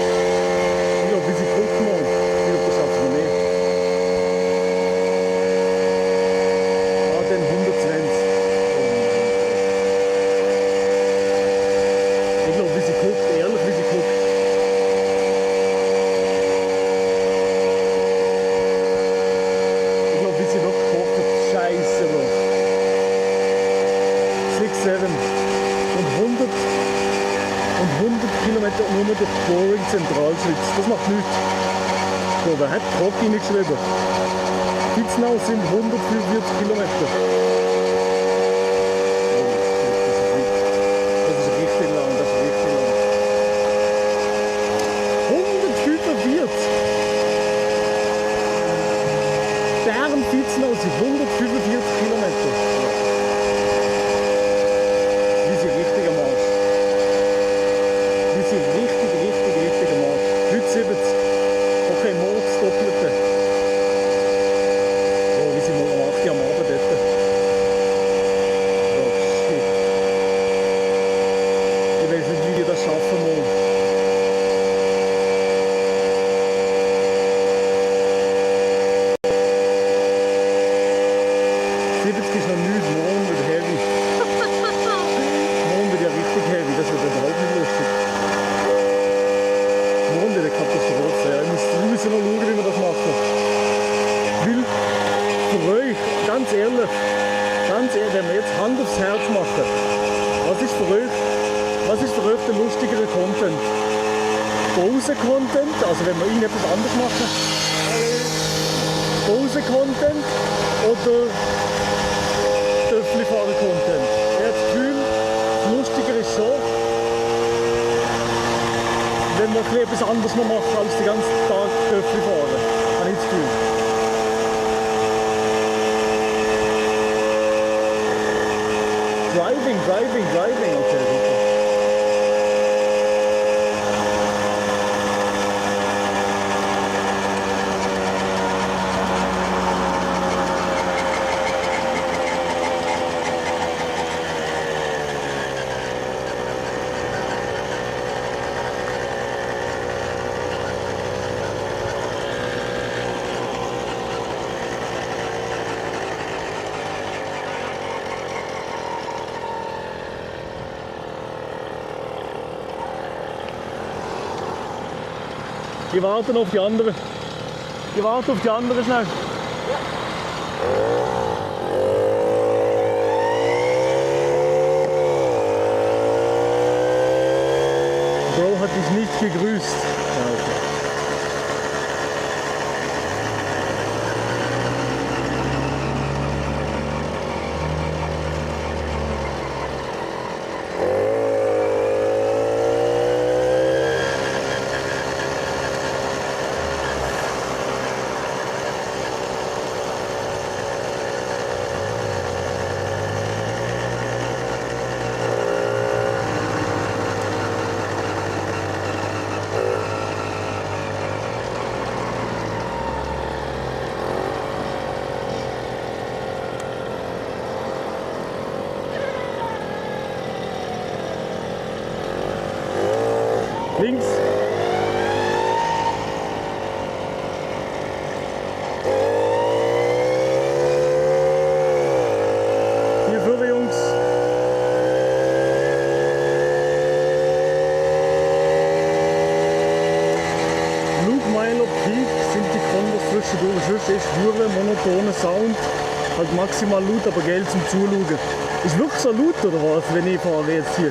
Morgen. Ich glaube, das schaffen wir nicht. Ah, dann 120. Ich glaube, wie sie guckt. Ehrlich, wie sie guckt. Ich glaube, wie sie noch kocht. Scheiße, Bro. 6, 7. Und 100 und 100 Kilometer nur durch Boring Zentralschweiz. Das macht nichts. So, wer hat Trog hineingeschrieben? Fitznau sind 145 Kilometer. Das ist richtig lang, das ist richtig lang. 145! Bern-Fitznau sind 145 Kilometer. Wir sind richtig am Arsch. Wir sind richtig am Arsch. Heute 70. Okay, morgens Doppelte. Oh, wir sind um 8 Uhr am Abend dort. Oh shit. Ich weiß nicht, wie wir das schaffen wollen. Ist noch nichts, morgen wird heavy. Morgen wird ja richtig heavy, das wird überhaupt nicht lustig. Morgen wird eine Katastrophe. Ja. Wir müssen noch schauen, wie wir das machen. Weil für euch, ganz ehrlich, wenn wir jetzt Hand aufs Herz machen, was ist für euch der lustigere Content? Pause-Content, also wenn wir irgendetwas anderes machen. Pause-Content oder Töffli-Fahren-Content. Ich habe das Gefühl, das Lustige ist schon, wenn wir etwas anderes noch machen als den ganzen Tag Töffli fahren. Habe ich das Gefühl. Driving, okay. Die warten auf die anderen. Die warten auf die anderen schnell. Bro hat dich nicht gegrüßt. Ja, okay. Links. Hier vorne, Jungs. Luke Milo Peak sind die Kombos zwischendurch. Sonst ist hure monotoner Sound. Halt maximal laut, aber geil zum Zuschauen. Ist wirklich so laut oder was, wenn ich fahre jetzt hier?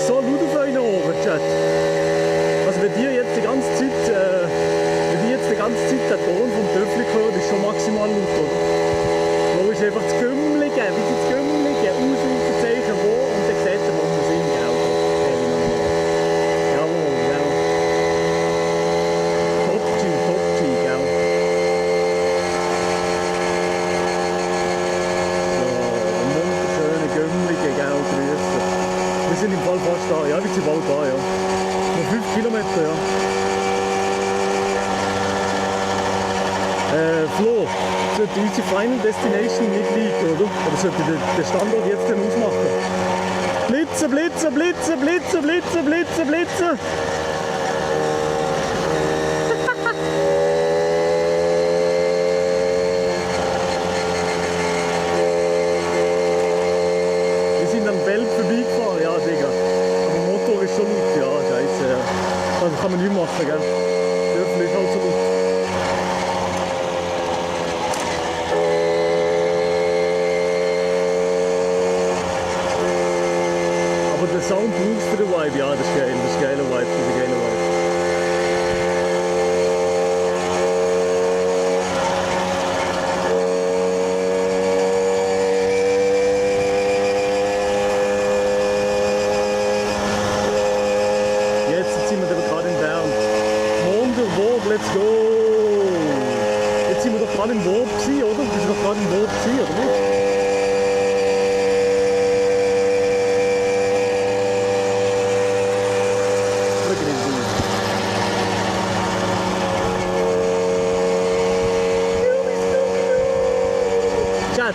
So laut auf euren Ohren, Chat. Also wenn ihr jetzt die ganze Zeit, den Ton vom Töffli hört, ist schon maximal laut, oder? Wo ist einfach das Gümmelige, wie das Gümmelige, Ausrufezeichen wo und dann seht ihr, wo wir sind, gell? Jawohl, gell? Top G, gell? So, wunderschöne Gümmelige, gell? Grüße. Wir sind im Fall fast da, ja, wir sind bald da, ja. Noch 5 Kilometer, ja. Flo, sollte unsere Final Destination nicht liegen, oder? Oder sollte der Standort jetzt denn ausmachen? Blitze, Blitze, Blitze, Blitze, Blitze, Blitze, Blitze! Wir sind am Belt vorbeigefahren, ja, Digga. Aber Motor ist schon laut, ja, scheiße, ja. Also kann man nicht machen, gell? Dürfen ist halt so laut. der Sound brauchst für den Vibe, ja, das ist geil, das ist geiler Vibe, das ist ein geiler Vibe. Jetzt sind wir gerade in Bern. Monderwoog, let's go! Jetzt sind wir doch gerade im Woog gewesen, oder? Wir sind doch gerade im Woog gewesen, oder nicht? Chat,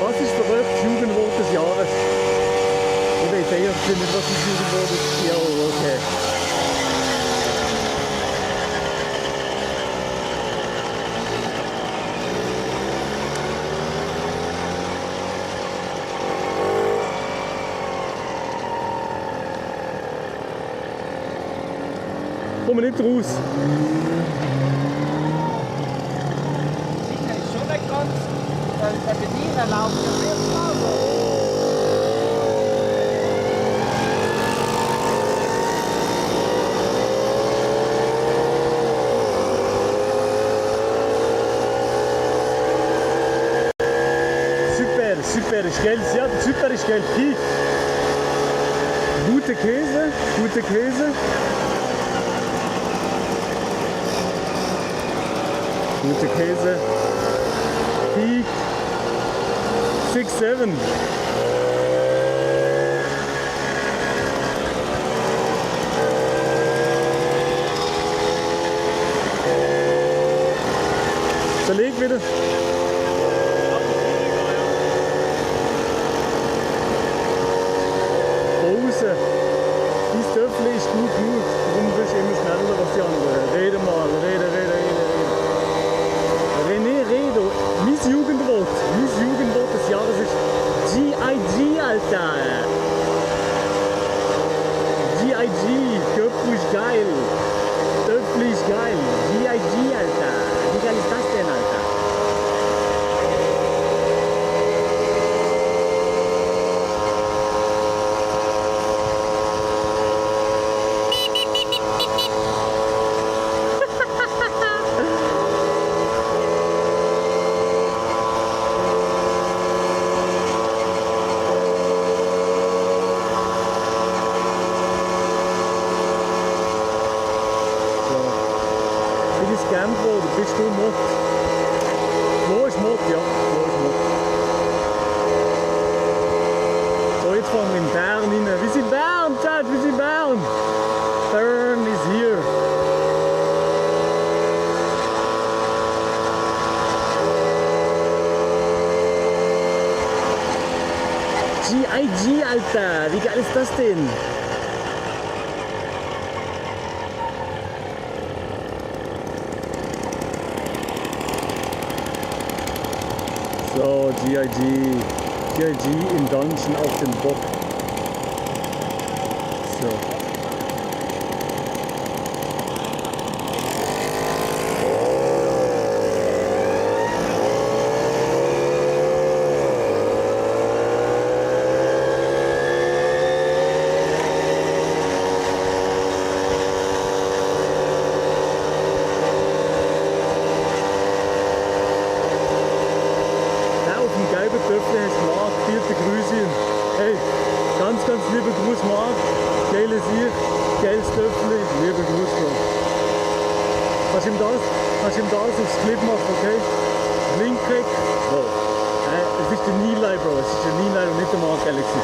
was ist für euch das Jugendwort des Jahres? Ich weiß eher nicht, was das Jugendwort des Jahres ist. Ja, okay. Kommen nicht raus. Das ist schon nicht ganz. Der Bediener läuft ja sehr schnell. Super ist Geld. Ja, super ist Geld. Gute Käse, gute Käse. Gute Käse. Peak 6-7. Zerleg wieder. Pause. Dein Töpfchen ist gut genug. Warum bist du immer schneller als die anderen? Rede mal, rede. René Redo, mein Jugendwort des Jahres ist G.I.G, Alter. G.I.G, Töpfchen ist geil. Töpfchen ist geil. G.I.G, Alter. Wie geil ist das denn, Alter? Bist du Mott? Wo ist Mott? Ja, wo ist Mott? So, jetzt fahren wir in Bern rein. Wir sind Bern, Chat, wir sind Bern! Bern is here. G.I.G, Alter! Wie geil ist das denn? So, G.I.G im Dungeon auf dem Bock. So. Hey, ganz liebe Gruß, Marc. Geile Sieg, geiles Töpfchen, liebe Gruß, Bro. Kannst du ihm das aufs Clip machen, okay? Link weg. Bro. Es ist der Nilay, Bro. Es ist der Nilay und nicht der Marc Galaxy.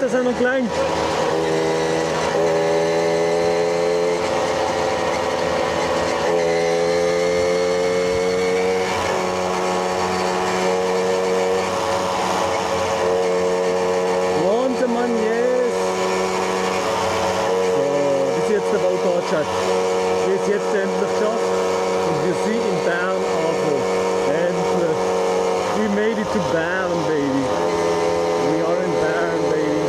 Das ist noch klein. Mann, yes. So, bis jetzt der Bautag. Wie es jetzt endlich geschafft. Und wir sind in Bern angekommen. Endlich. We made it to Bern, baby. We are in Bern, baby.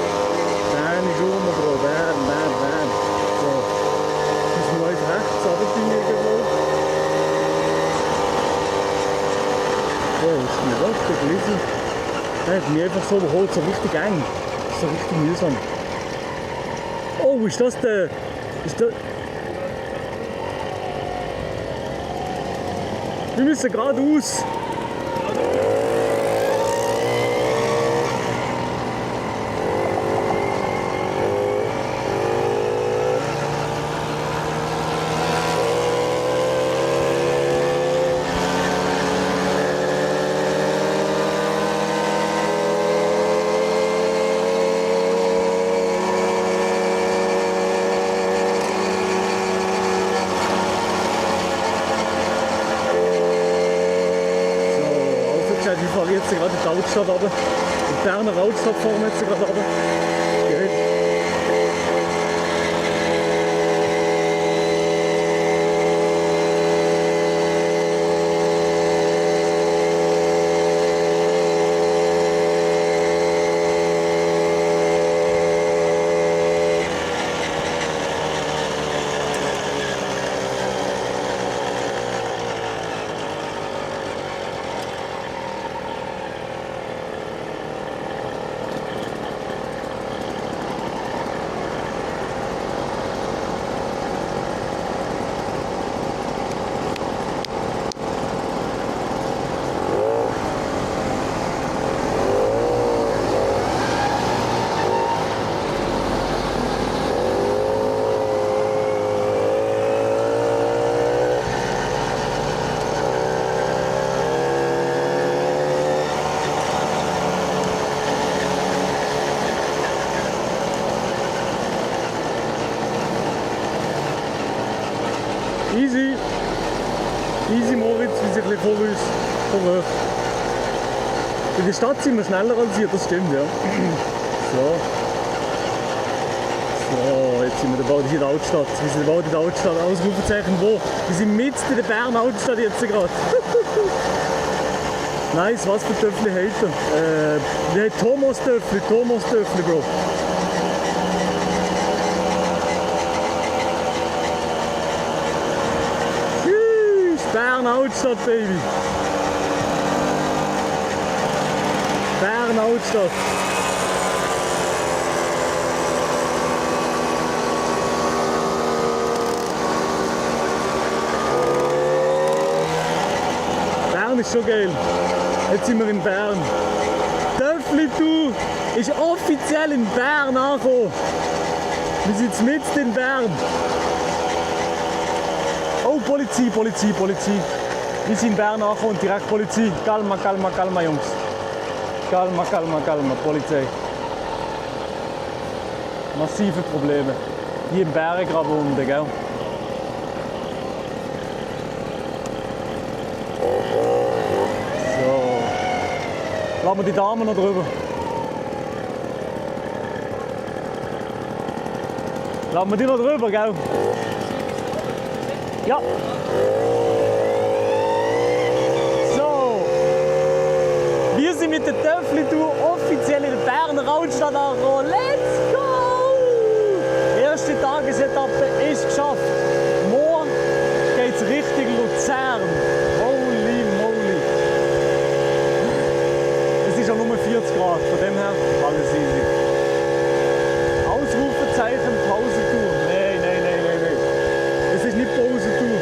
Bern ist rum, Bro. Bern. So. Müssen wir uns rechts runterziehen irgendwo? Oh, ist mir was, der Glissel. Der hat mich einfach so überholt, so richtig eng. So richtig mühsam. Oh, ist das der... Ist der... Wir müssen geradeaus. Ich fahre jetzt gerade in die Altstadt runter. Die Berner Altstadt fahren wir jetzt gerade runter. Geil. Easy. Easy Moritz, wie sich ein bisschen vor uns verwirrt. In der Stadt sind wir schneller als hier, das stimmt, ja. So. So, jetzt sind wir bald hier in der Altstadt. Wir sind bald in der Altstadt. Ausrufezeichen wo? Wir sind mitten in der Berner Altstadt jetzt gerade. Nice, was für Töffli hat er? Wir haben Thomas Töffli, Bro. Bern Altstadt, Baby. Bern Altstadt. Bern ist schon geil. Jetzt sind wir in Bern. Töffli Tour ist offiziell in Bern angekommen. Wir sind mitten in Bern. Oh, Polizei. Wir sind in Bern angekommen und direkt Polizei. Calma, Jungs. Calma, Polizei. Massive Probleme. Hier im Berggraben unten, gell? So. Lassen wir die Damen noch drüber. Lassen wir die noch drüber, gell? Ja. So. Wir sind mit der Töffli-Tour offiziell in der Berner Altstadt angekommen. Let's go! Erste Tagesetappe ist geschafft. Morgen geht es Richtung Luzern. Holy moly. Es ist ja nur 40 Grad, von dem her alles easy. Ausrufezeichen Pausentour. Nein. Es ist nicht Pausentour.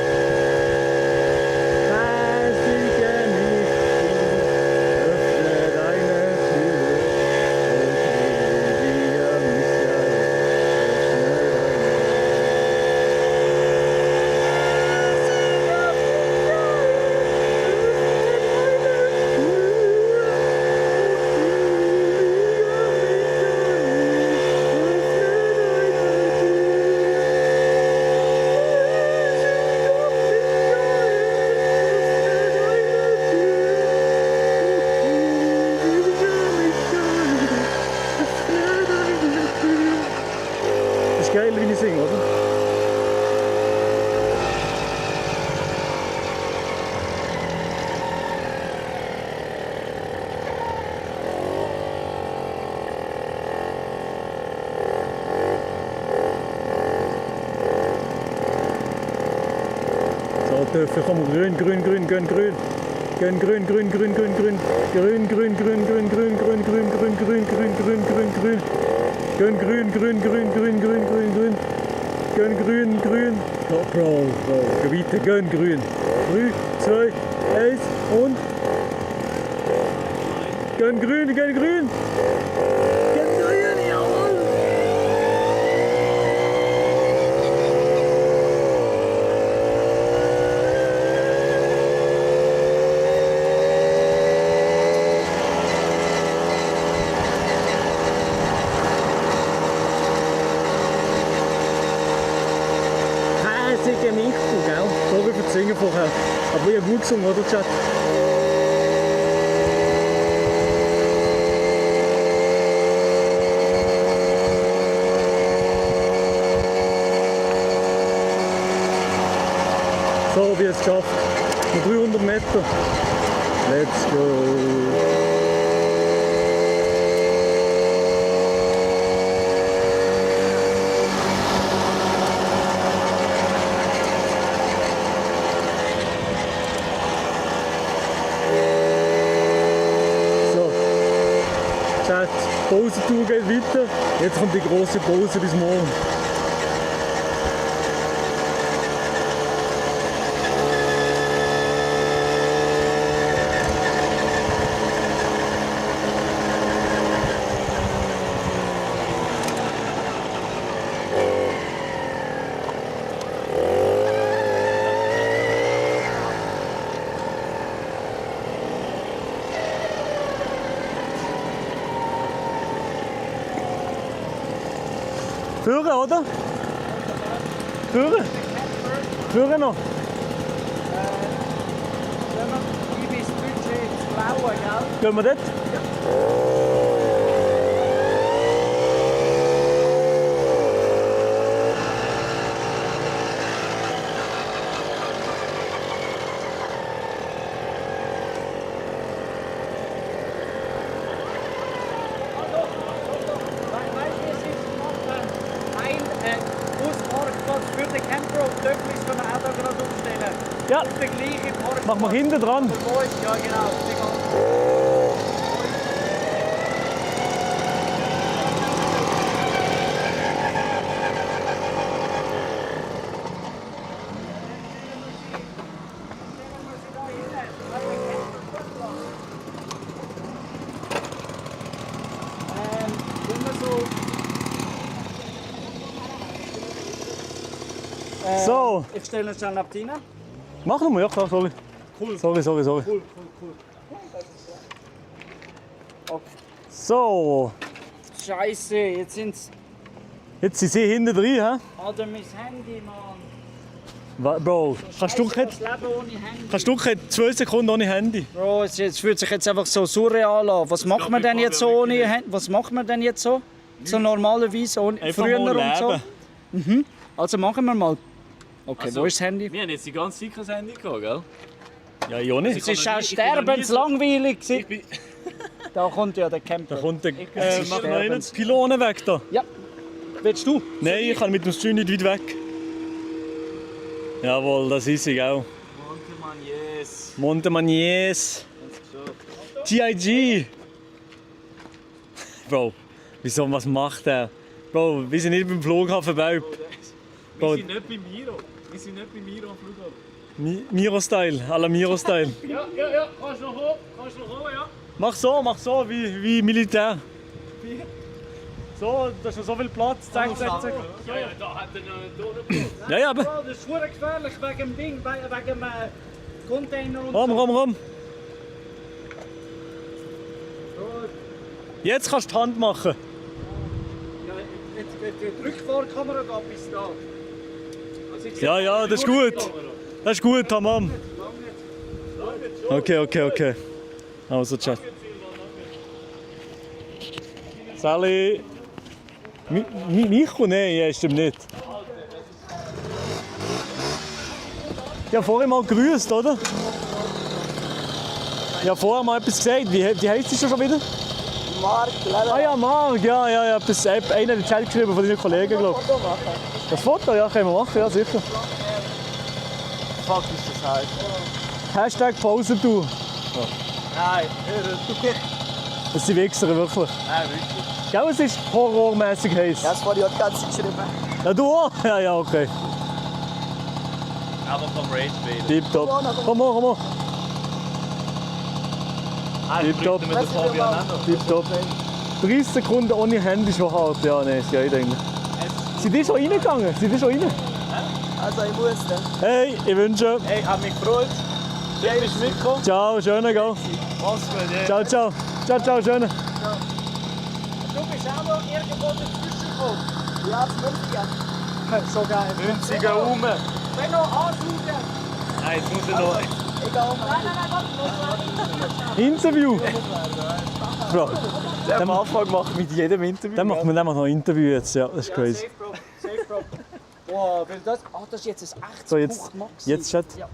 Töpfe, komm, grün, grün, grün, grün, grün. Grün, grün, grün, grün, grün, grün. Grün, grün, grün, grün, grün, grün, grün, grün, grün, grün, grün, grün, grün. Grün, grün, grün, grün, grün, grün, grün, grün. Grün, grün, grün. Oh, Bro. Geh weiter, grün, grün. 3, 2, 1 und... Grün, grün, grün, grün. Grün, grün, jawohl. Käsige Michel, gell? Sorry für das Singen vorher. Aber ich habe gut gesungen, oder, Chat? So, wie es geschafft. Noch 300 Meter. Let's go. Die Pausentour geht weiter. Jetzt kommt die große Pause bis morgen. Führen, oder? Führen? Führen noch? Ibis Budget ins Blaue, gell? Gehen wir dort? Ja, der gleiche Park. Mach mal hinten dran. Ja, genau. So. Ich stelle uns schnell ab rein. Mach nochmal, ja klar, sorry. Cool. Sorry. Cool. Okay. So. Scheiße, jetzt sind's. Jetzt sind sie hinten drin, hä? Alter, mein Handy, Mann. Bro, kannst du Kannst du 2 Sekunden ohne Handy? Bro, es fühlt sich jetzt einfach so surreal an. Was macht man denn jetzt so ohne Handy? Was macht man denn jetzt so? So normalerweise ohne Einfach früher mal und so? leben. Mhm. Also machen wir mal. Okay, Also, wo ist das Handy? Wir haben jetzt die ganze Zeit kein Handy gehabt, gell? Ja, ich auch nicht. Es ist auch sterbenslangweilig. Da kommt ja der Camper. Da kommt der mach noch einen Pylonen weg da. Ja. Willst du? Nein, ich kann mit dem Stream nicht weit weg. Jawohl, das ist ich auch. Montemagnes. G.I.G. Bro, wieso, was macht er? Bro, wir sind nicht beim Flughafen Belp. Wir sind nicht beim Miro. Wir sind nicht beim Miro am Flughafen. Miro-Style, à la Miro-Style. Ja, kannst du noch hoch, ja. Mach so, wie Militär. So, da ist noch so viel Platz. Zack. Ja, da hat er noch einen Platz. Ja, aber... Bro, das ist verdammt gefährlich wegen dem Ding, wegen dem Container und Komm. Jetzt kannst du die Hand machen. Ja, die Rückfahrkamera geht bis da. Also ich Ja, das ist gut. Das ist gut, Tamam. Okay. Also, Chat. Sally. Micho? Nein, stimmt nicht. Ja, vorher mal gegrüßt, oder? Ja, vorher mal etwas gesagt. Wie heisst sie schon wieder? Mark, Ah ja, Mark, ja. Einer hat den Chat geschrieben von deinen Kollegen, glaube ich. Das Foto, ja, können wir machen, ja, sicher. fuck ist das halt? Hashtag Pausentour. Nein, Das sind Wichser, wirklich. nein, wirklich. Gell, es ist horrormäßig heiß. Ja, das war ja die ganze Zeit geschrieben. Ja, du auch? Ja, okay. Aber vom Rage Bait. Tipptopp. Komm mal. Tipptopp. Mit der Fabian auch noch. Tipptopp. 30 Sekunden ohne Handy schon hart. Ja, nein, ist geil eigentlich. Sind die schon reingegangen? Also ich muss dann. Hey, ich wünsche. Hey, hab mich gefreut. Schön, bist du mitgekommen. Ciao, schönen Gau. Mach's gut, ja. Ciao, ciao. Ciao, schönen. Du bist auch noch irgendwo dazwischen gekommen. Ja, das Münzigen. So geil. Münzigen rum. Wenn noch anschauen. Nein, jetzt muss ich noch. Ich gehe auch mal. Interview. Bro, Der am Anfang gemacht mit jedem Interview. dann machen wir noch ein Interview jetzt. Ja, das ist crazy. Safe, Bro. Safe, Bro. Wow, weil das, das ist jetzt ein echtes So, jetzt, Puchmaxi. jetzt, Chat. Ja,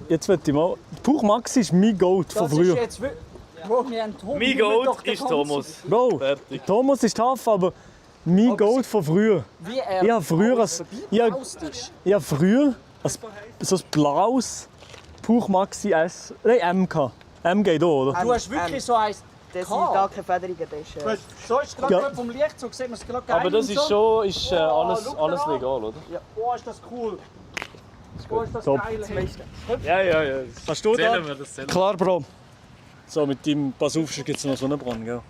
Jetzt will ich mal. Puch Maxi ist mein Goat von das früher. ist jetzt wirklich... Bro, wir haben Thomas. Mein Goat ist Thomas. Bro, Thomas ist tough, aber mein Goat von früher. Wie er Ich habe früher, ist. ich habe früher so ein blaues Puch Maxi S. Nein, M gehabt. M geht auch, oder? Du hast wirklich so eins. Das sind gar keine Federungen. Das ist, So ist gerade Ja. vom Licht, so sieht man es gerade geil. Aber das und ist so. schon alles legal, oder? Ja. Oh, ist das cool. Oh, ist das Top. geil. Ja. Hast du da? Zählen wir das. Klar, Bro. So, mit deinem Pass auf, gibt es noch Sonnenbrand, gell?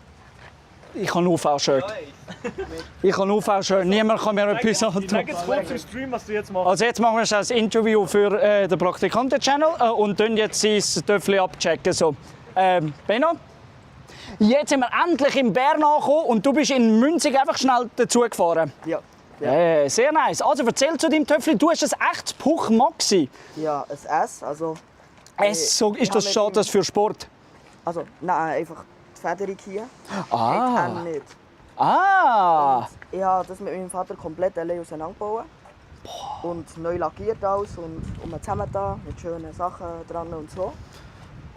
Ich habe ein UV-Shirt. Ich habe ein UV-Shirt. Niemand kann mir etwas antun. Sag jetzt kurz im Stream, was du jetzt machst. Also jetzt machen wir ein Interview für den Praktikanten-Channel und dann jetzt sein Töffel abchecken. So. Benno, jetzt sind wir endlich in Bern angekommen und du bist in Münzig einfach schnell dazu gefahren. Ja. Sehr nice. Also erzähl zu deinem Töffel, du hast ein echtes Puch Maxi. Ja, ein S. Also, So, ist das schade das für Sport? also nein, einfach die Federung hier. Ah. Ich nicht. Ah. Ich habe das mit meinem Vater komplett allein auseinandergebaut. Und neu lackiert alles und zusammen da mit schönen Sachen dran und so.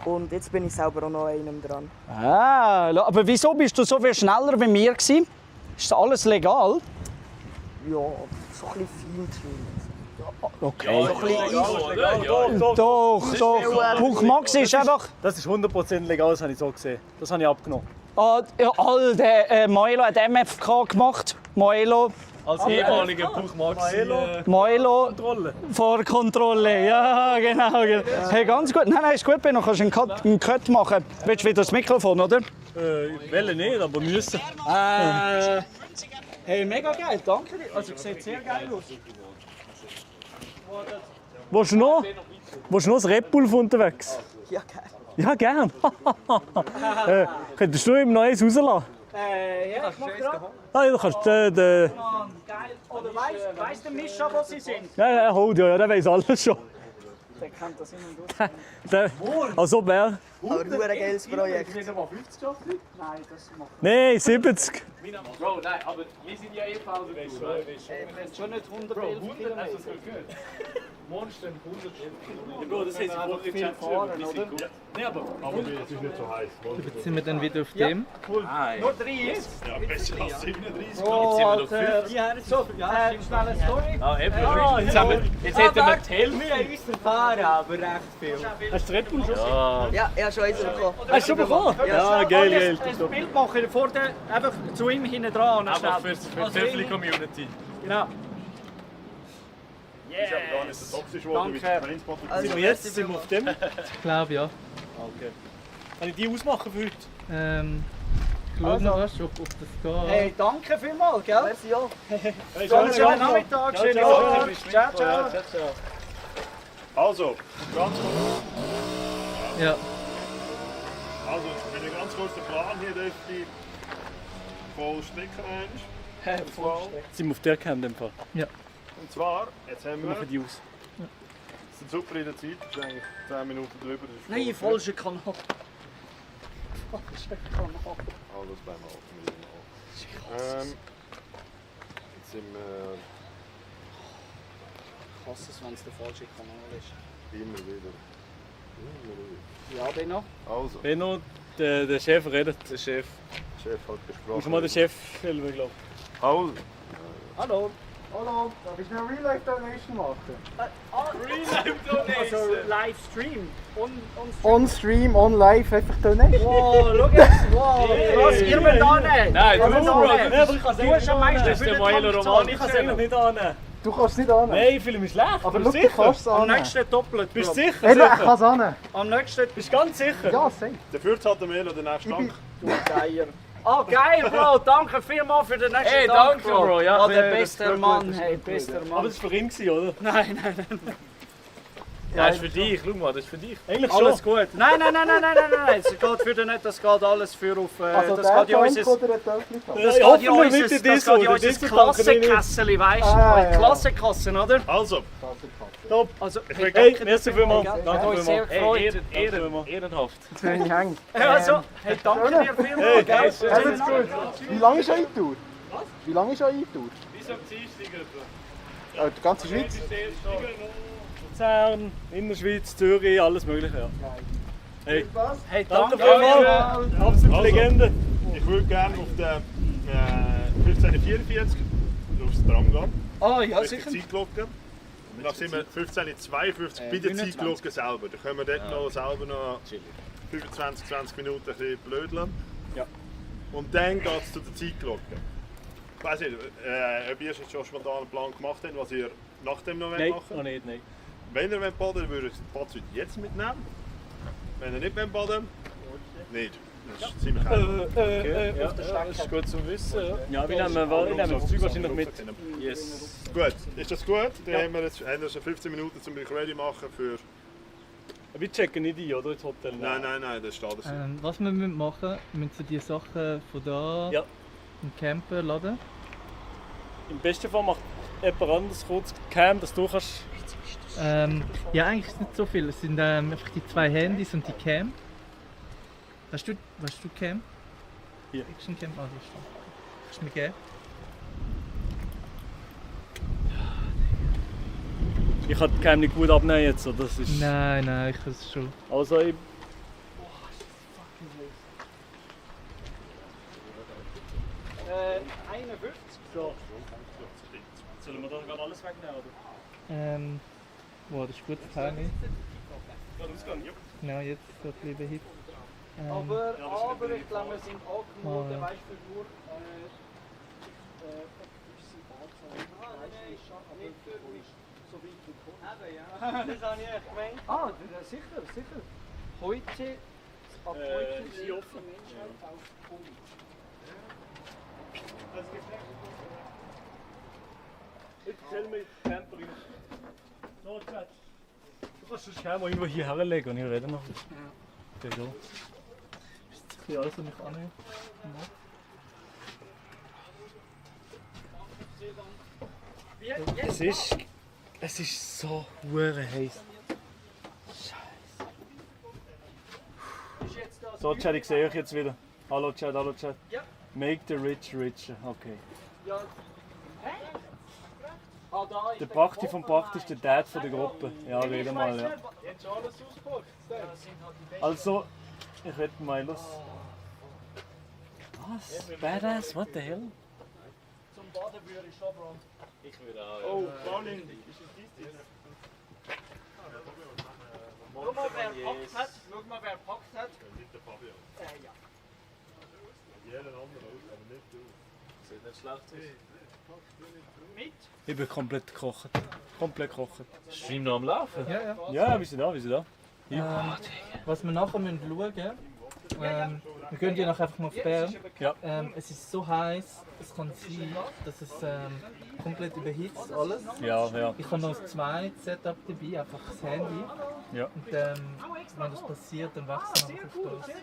Und jetzt bin ich selber auch noch einem dran. Ah, aber wieso bist du so viel schneller wie wir gewesen? Ist das alles legal? Ja, so ein bisschen Feintuning. Okay. So ein bisschen Doch. Puch Maxi ist einfach... Das ist 100% legal, das habe ich so gesehen. Das habe ich abgenommen. All der Moelo hat MFK gemacht. Moelo. Als ehemaliger Puch Maxi. Moelo. Kontrolle. Vor Kontrolle. Ja, genau. Hey, ganz gut. Nein, ist gut, Benno. Kannst einen Cut machen. Willst du wieder das Mikrofon, oder? Ich will nicht, aber müssen. Hey, mega geil. Danke dir. Also, sieht sehr geil aus. Willst du noch ein Red Bull von unterwegs? Ja, geil. Ja, gern. Könntest du ihm noch eins rauslassen? Ja, ich mach gerade. Ah, ja, du kannst den... Geil. Oder weißt du, Mischa, wo sie sind? Ja, holt ja, der weiß alles schon. Der kennt das in und Der, also wer? Aber ein geiles Projekt. Nein, das macht Nein, 70. Bro, nein, aber wir sind ja eh Pause. wir können schon nicht 111 Kilometer. Monster 111 Kilometer. Bro, das heisst, ich wollte viel fahren, oder? Nein, aber Es ist nicht so heiß. Jetzt sind wir dann wieder auf dem. Nur 3 ist. Ja, besser als 37. Oh, Alter. So, schnelle Story. Ah, eben. Jetzt hätten wir die Hälfte. Wir haben uns erfahren, aber recht viel. hast du Red Bull schon? Ja, ich habe schon eins bekommen. Hast du schon bekommen? Ja, geil. Ein Bild machen, vor der, einfach zu ihm hinten dran. Aber für die Töffli-Community. Genau. Ich habe gar nicht so toxisch geworden, wie Danke. das Trainingspartner. Sind wir jetzt sind wir auf dem? Ich glaube ja. Okay. Kann ich die ausmachen für heute? Ich schaue noch was, ob das geht. Hey, danke vielmals, gell? Merci, ja. Schönen Nachmittag, schönen Abend. Ciao, ciao. Also, ganz kurz. Ja. Also, wenn ich ganz kurz den Plan hier dürfte voll stricken Sind wir auf der Cam in dem Fall? Ja. Und zwar, jetzt haben Wir wir, machen die aus. sind super in der Zeit, das ist eigentlich 10 Minuten drüber. Das ist Nein, voll falscher Kanal. Falscher Kanal. Alles beim Alten. Jetzt sind wir Ich hasse es, wenn es der falsche Kanal ist. immer wieder. Ja, Benno. Also, Benno, der Chef redet. der Chef hat gesprochen. Muss mal den Chef filmen, glaube Also, Hallo. Hallo, darf ich eine Real-Life-Donation machen? Also Livestream. On-Stream, on-live, einfach Donation. Wow, schau jetzt. Wow, was? Ihr müsst annehmen. Nein, Ihr müsst annehmen. aber ich kann es Du hast am meisten nicht für den annehmen. Tank Ich kann es eigentlich nicht annehmen. Du kannst es nicht annehmen. Nein, ich fühle mich schlecht. Aber Bist schau, du du kannst es Am annehmen. nächsten doppelt. Bist du Bro. sicher? Eben, ich kann es annehmen. Am nächsten. Bist du ganz sicher? Ja, safe. Dafür zahlt der Mehl oder der nächste Tank. Du Geier. Ah, geil, Bro. Danke vielmals für den nächsten Hey, Tank, danke, Bro. Ja, der das beste tut Mann. gut, das Hey, tut gut, bester ja. Mann. Aber das war für ihn, oder? Nein. Ja, das ist für dich. Schau mal, das ist für dich. Eigentlich schon. Alles gut. Nein. Es geht für den nicht, das geht alles für auf. Also das der geht ja Tank unser. oder der Töpfli-Tank? Das Ja, geht ja hoffentlich unser, nicht das Diesel, geht ja der unser Diesel-Tank kann ich nicht. Klassenkessel, weißt du? ja. Klassenkassen, oder? Also, Top. Also, Hey, merci vielmals. Hat Danke uns sehr vielmals. gefreut. Ehrenhaft. Jetzt bin ich hängen. Also, hey, danke dir vielmals. Hey, gell? geil. Alles gut. Wie lange ist eure Tour? Was? Wie lange ist eure Tour? Bis am Dienstag etwa. Die ganze Schweiz? Luzern, Innerschweiz, Zürich, alles mögliche, ja. Hey, Hey, danke danke vielmals. Absolute Also. Legende. ich würde gerne auf den 1544 aufs Tram gehen. Ah, ja, Richtig sicher. Zeitglocke. Und dann sind wir 1552 bei der Zeitglocke selber. Dann können wir dort noch selber noch 25, 20 Minuten ein bisschen blödeln. Ja. Und dann geht es zu der Zeitglocke. Ich weiss nicht, ob ihr jetzt schon spontan einen Plan gemacht habt, was ihr nach dem noch Nein, machen noch wollt. nicht, nein. Wenn ihr baden wollt, würde ich das Badsuit jetzt mitnehmen. Wenn ihr nicht baden wollt, nicht. Das ist ziemlich einfach. Ja, das ist gut zu wissen. Ja, wir nehmen das Zeug wahrscheinlich mit. Yes. Gut, ist das gut? Dann haben wir jetzt 15 Minuten, um mich ready machen für... Wir checken nicht ein, oder? Ins Hotel. Nein, das steht das. Was wir machen, wir müssen so die Sachen von da Ja. im Camper laden. Im besten Fall macht jemand anderes kurz Cam, dass du kannst. Ja, eigentlich ist es nicht so viel. Es sind einfach die 2 Handys und die Cam. Hast du Cam? Hier. Action Cam? Ah, hier steht. Kannst du mir geben? Ich kann die Cam nicht gut abnehmen jetzt, oder? Das ist... Nein, ich kann es schon. Also ich... Äh, 51. So. Sollen wir da gerade alles wegnehmen, oder? Wow, das ist gut, das Teil nicht. Gerade ausgehen, ja. Genau, jetzt so ein bisschen überhitzt. Aber ich glaube, wir sind angemeldet, ja. weißt du, für das habe ich echt gemeint. Ah, sicher. Heute, ab heute ist sie offen. Jetzt erzähl mir die Camperin. So, Chat. Du kannst das Cam irgendwo hier herlegen und ich rede noch. Okay, so. Ist das alles, was ich annehme? Es ist so hure heiß. So, Chat, ich sehe euch jetzt wieder. Hallo Chat. Ja. Make the rich richer. Okay. Ja. Ah, da ist Der Bachti vom Bachti ist der Dad von der Gruppe. Ja, reden mal, ja. Jetzt schon alles ausgepackt. Also, ich werde mal los. Was? Badass? What the hell? Zum Baden würde ich schon, Bro. Ich würde auch. Oh, Paulin, ist es dies? Schau mal, wer gepackt hat. Nicht der Fabian. Ja. Jeder andere auch, aber nicht du. Sieht nicht schlecht aus. Mit? Ich bin komplett gekocht. Komplett gekocht. Stream noch am Laufen? Ja. Ja, wir sind da. Was wir nachher müssen schauen müssen, wir gehen ja nachher einfach mal auf Bern. Ja. Es ist so heiß, es kann sein, dass es komplett überhitzt alles. Ja. Ich habe noch ein zweites Setup dabei, einfach das Handy. Ja. Und wenn das passiert, dann wechseln wir einfach auf das.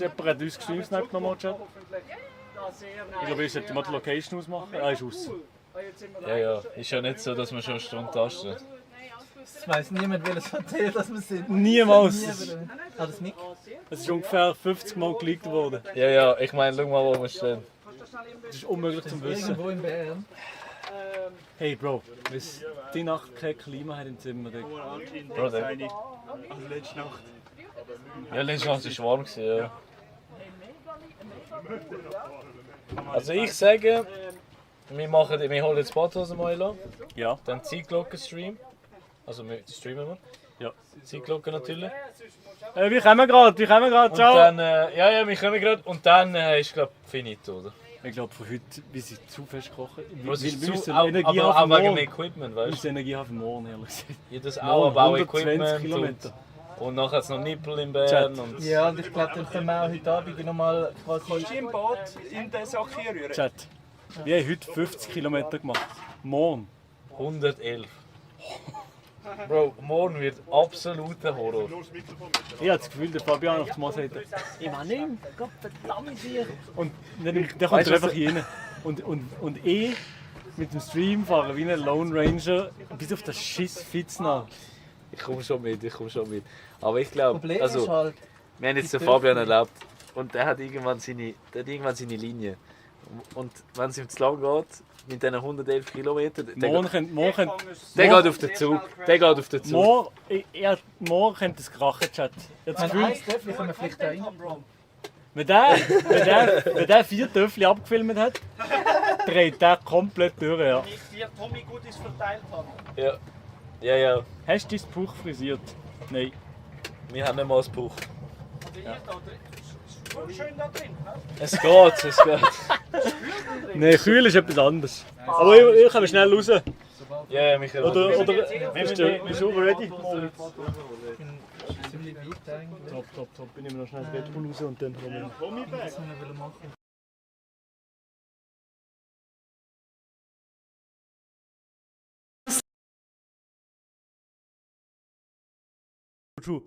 Jemand hat uns gestreamt nochmal, Chat. Ich glaube, ich sollte mal die Location ausmachen. Ist aus. Ja. Ist ja nicht so, dass wir schon eine Stunde tasten. Es weiss niemand, welches Hotel das wir sind. Niemals. Hat das nicht? Es ist ungefähr 50 Mal geleakt worden. Ja, ich meine, schau mal, wo wir stehen. Das ist unmöglich zu wissen. Irgendwo in Bern. Hey Bro, was die Nacht kein Klima hat im Zimmer. Bro, der... Also letzte Nacht. Ja, letzte Nacht war es warm, ja. Also ich sage, wir holen jetzt Badhose mal. Ja. Dann Zeitglocken-Stream. Also wir streamen wir. Ja. Zeitglocken natürlich. Wir kommen gerade, ciao. Und dann, ja, wir kommen gerade. Und dann ist glaube ich finito, oder? Ich glaube von heute, wir sind zu fest gekocht. Wir müssen Energie aber haben auch für wegen morgen. dem Equipment, weißt du? Wir müssen Energie haben für morgen, ehrlich gesagt. Ja, das auch, aber auch Equipment. Kilometer. Und nachher hat es noch Nippel in Bern. Und Ja, und ich glaube, dann können wir auch heute Abend nochmal quasi... im Boot in den Sack hier rühren? Chat, wir haben heute 50 Kilometer gemacht. Morgen 111. Bro, morgen wird absoluter Horror. Ich habe das Gefühl, der Fabian auf dem Mal sagt, ich war nicht, Gott verdammt dir. Und dann kommt Weißt du, er einfach was- hin. Und ich mit dem Stream fahren wie ein Lone Ranger bis auf das Schiss Fitznach. Ich komme schon mit. Aber ich glaube, Problem also, ist halt, wir haben jetzt die den Fabian dürfen- erlebt und der hat irgendwann seine Linie. Und wenn es ihm zu lang geht, mit diesen 111 Kilometern, Morgen der geht auf den Zug. Morgen könnte es krachen, Chat. Ich habe das Wenn Gefühl, eins Töpfchen können wir vielleicht rein. wenn der 4 Töpfchen abgefilmt hat, dreht der komplett durch. Ja. Die Tommy Goodies verteilt haben. Ja. Hast du dein Buch frisiert? Nein. Wir haben nicht mal das Buch. Schon schön da drin, ne? Es geht. Nein, kühl ist etwas anderes. Aber ich komme schnell raus. Ja, Michael. Oder bist du ready? Ziemlich weit eigentlich. Top. Ich nehme noch schnell das Red Bull raus und dann kommen wir. Was wir wollen machen. True.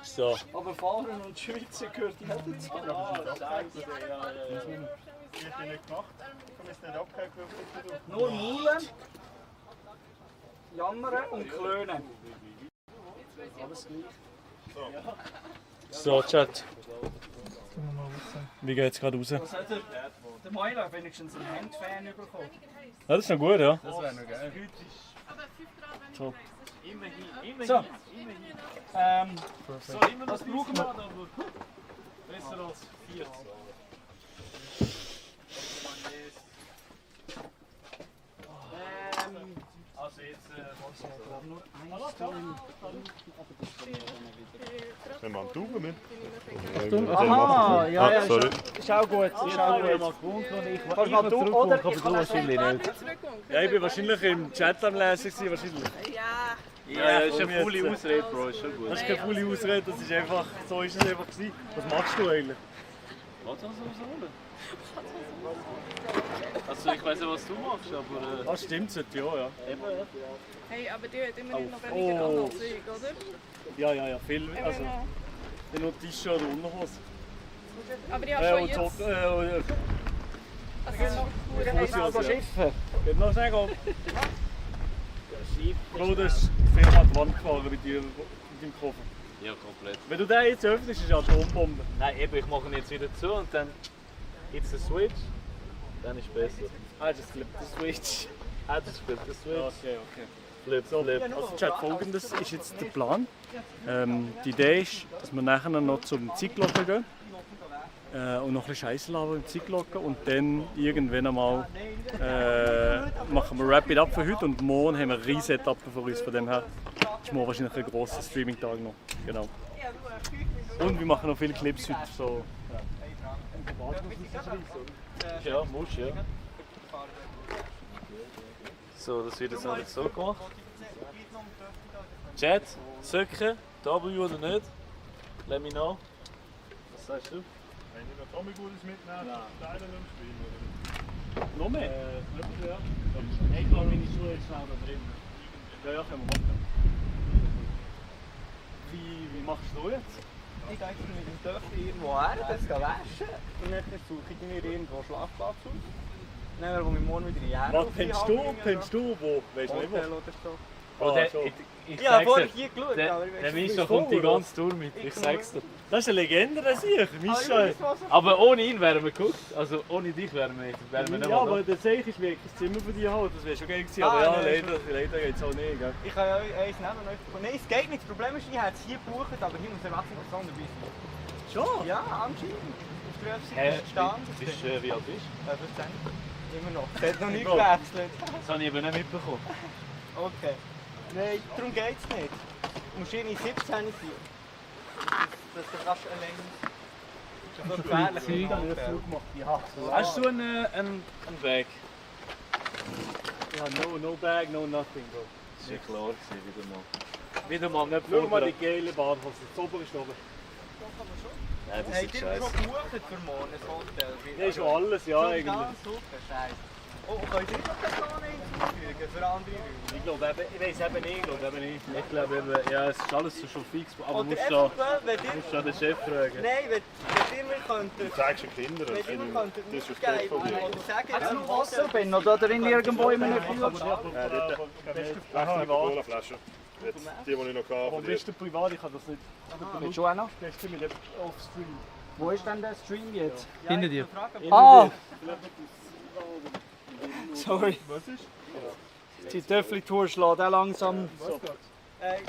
So. Aber Fahren und Schweizer gehört ja dazu. Ich habe nicht gemacht. Ich kann es nicht abgeben. Nur maulen, jammern und klönen. Alles gleich. So, Chat. Wie geht's gerade raus? Was hat der Meiler wenigstens einen Handfan bekommen? Ja, das ist noch gut, ja. Das wäre noch geil. So. So. Was brauchen wir? Besser als 4. Also jetzt Wenn man einen Tauben mit. Aha, ja, sorry. ist auch gut. Ist auch gut. Kannst mal du oder ich kann wahrscheinlich nicht. Ja, ich bin wahrscheinlich im Chat am Lesen gewesen, wahrscheinlich. Ja, das ist eine coole Ausrede, Bro, ist schon gut. Das ist keine coole Ausrede, das ist einfach, so ist es einfach gewesen. Was machst du eigentlich? Was soll ich holen? Also ich weiß nicht, was du machst, aber... Das stimmt, sollte ja. Hey, aber die hat immer noch weniger an als ich, oder? Ja, viel. Also, nur T-Shirt und Unterhose. Aber ich habe schon jetzt... Also schiffen. Geht noch schnell gehen. Bro, du hast die Firma an die Wand gefahren mit deinem Koffer. Ja, komplett. Wenn du den jetzt öffnest, ist es eine Atombombe. Nein, eben, ich mache ihn jetzt wieder zu und dann gibt es einen Switch. Dann ist es besser. Das flippt der Switch. Das flippt der Switch. Okay. Flip. Also Chat, folgendes ist jetzt der Plan. Die Idee ist, dass wir nachher noch zum Zeitglocken gehen. Und noch ein bisschen Scheiße labern im Zeitglocken. Und dann irgendwann einmal machen wir Wrap It Up für heute. Und morgen haben wir ein riesen Etappe vor uns. Von dem her ist morgen wahrscheinlich ein grosser Streaming-Tag noch. Genau. Und wir machen noch viele Clips heute. So. Ja, muss ja. So, das wird jetzt alles so gemacht. Chat, Söcke, W oder nicht? Let me know. Was sagst du? Wenn ich noch Tommy Goodies mitnehme, teilen wir im Stream, oder? Noch mehr? Ja. Ich glaube, meine Schuhe jetzt schnell da drin. Ja, können wir machen. Wie machst du jetzt? Ich gehe jetzt mit dem Töpfchen irgendwo her, das waschen. Und dann suche ich mir irgendwo einen Schlafplatz aus. Dann, wo wir morgen wieder in Jahre Was, pennst du wo? Weißt du nicht wo? Hotel oder so. Ich Ja, sag's vorher dir, hier geschaut, der- aber ich der weiß Mischa nicht, kommt die wo, ganze Tour mit, ich sag's dir. Das ist eine Legende, das ich. Mischa. Aber ohne ihn wären wir geguckt, also ohne dich wären wir nicht Ja, da. aber der Seich ist wirklich das Zimmer von dir halt. Das wäre schon geil gewesen. Ah, Aber ja, nein, leider geht's auch nicht. Gell? Ich kann ja eins nehmen und euch bekommen. Nein, es geht nicht. Das Problem ist, ich hätte es hier gebucht, aber hier muss eine erwachsene Person dabei sein. Schon? Ja, anscheinend. Auf der Webseite Hä? stand. Wie alt bist du? 15. Immer noch. Das hat noch nicht Bro. gewechselt. Das habe ich eben nicht mitbekommen. Okay. Nein, darum geht es nicht. Du musst irgendwie 17 sein. Dass du kannst allein... Das ist gefährlich. Ja. Hast du einen Bag? Ja, no bag, no nothing, Bro. Das war klar wieder mal. Wieder mal nicht Schau mal die vorbereitet. geile Badhose. Das oben ist oben. Nein, das Hey, ist die haben scheiße. schon gebucht für morgen ein Hotel. Ja, ist schon alles, ja, Schon eigentlich. ganz super, scheiße. Oh, könnt ihr noch Personen hinzufügen für andere Räume? Ich glaube eben, ich weiß eben nicht, Ich glaube eben, ja, es ist alles schon fix, aber Oder musst eventuell, wenn ihr... musst du den Chef fragen. Nein, wenn ihr mir könntet... Du zeigst den Kindern, Wenn ihr mir könntet das ist mitgeben oder sagen, Hat es noch Wasser bin oder in irgendwo in einem Kühlschrank? Ja, dort. Aha, eine Colaflasche. Jetzt, die ich noch Aber hatte. bist du privat? Ich kann das nicht. Willst du auch noch? Gestern mit Offstream. Wo ist denn der Stream jetzt? Hinter dir. Ah! Sorry. Was ist? Die Töffli-Tour schlägt auch langsam.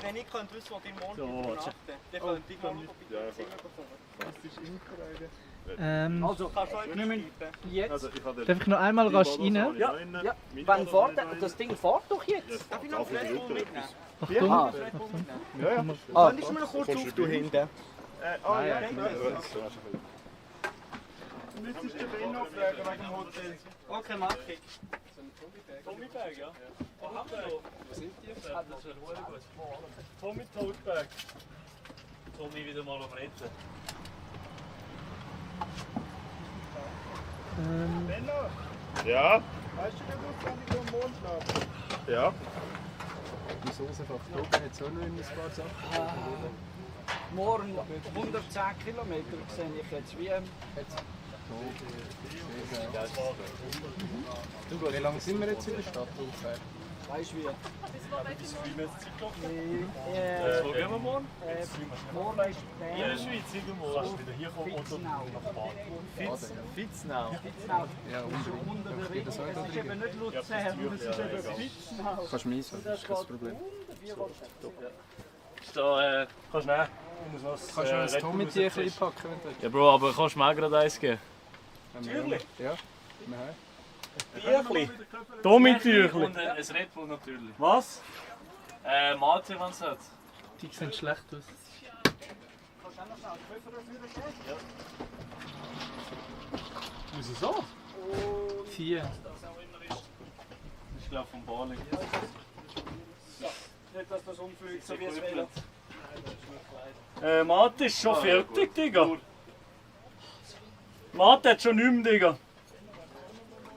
Wenn ich könnte wissen, wo ihr morgen So, übernachten, dann könnte ich noch ein Ja, bisschen bekommen. Das ist Imkerei. Also, Kannst du euch wir müssen jetzt. Also, ich habe Darf ich noch einmal rasch rein? Ja, ja. Wann fährt das Ding fährt doch jetzt? Darf ich noch einen Red Bull mitnehmen? Achtung. Ah. Ja, ja. Könntest du mir noch kurz auftun hinten? Ah, ja. Müsstest du den Benno fragen wegen dem Hotel? Okay, mach ich. Tommy Bag, ja? Was sind die? Tommy Tote Bag. Tommy wieder mal am Retten. Benno! Ja? Weißt du gewusst, wann ich am Mond schlafe? Ja. Wieso ist einfach da? Jetzt auch noch in ein paar Sachen. Morgen 110 Kilometer sehe ich jetzt. Wie Wie lange sind wir jetzt in der Stadt ungefähr? weißt du wie? Wo gehen wir morgen? Morgen ist In der Schweiz, irgendwo. Wieder hier kommen und nach Baden. Fitznau. Ja, unter der Ring. Es ist eben nicht Luzern, es ist eben Fitznau. Kannst du mich sagen, das ist kein Problem. Da, kannst du nehmen. Ich muss was, Kannst du ein Red Bull Tommy-Tier rausziehen. einpacken, wenn du willst? Ja, Bro, aber kannst du mir auch gerade eins geben? Türchen? Ja, wir haben. Tierchen. Tommy-Tierchen. Und ein Red Bull natürlich. Was? Mate, wenn es hat. Die sehen schlecht aus. Wieso so? 4. Ich glaube vom Bowling. Nicht, dass das umfliegt, so wie es will. Mate ist schon fertig, Digga. Mate hat schon nichts mehr, Digga.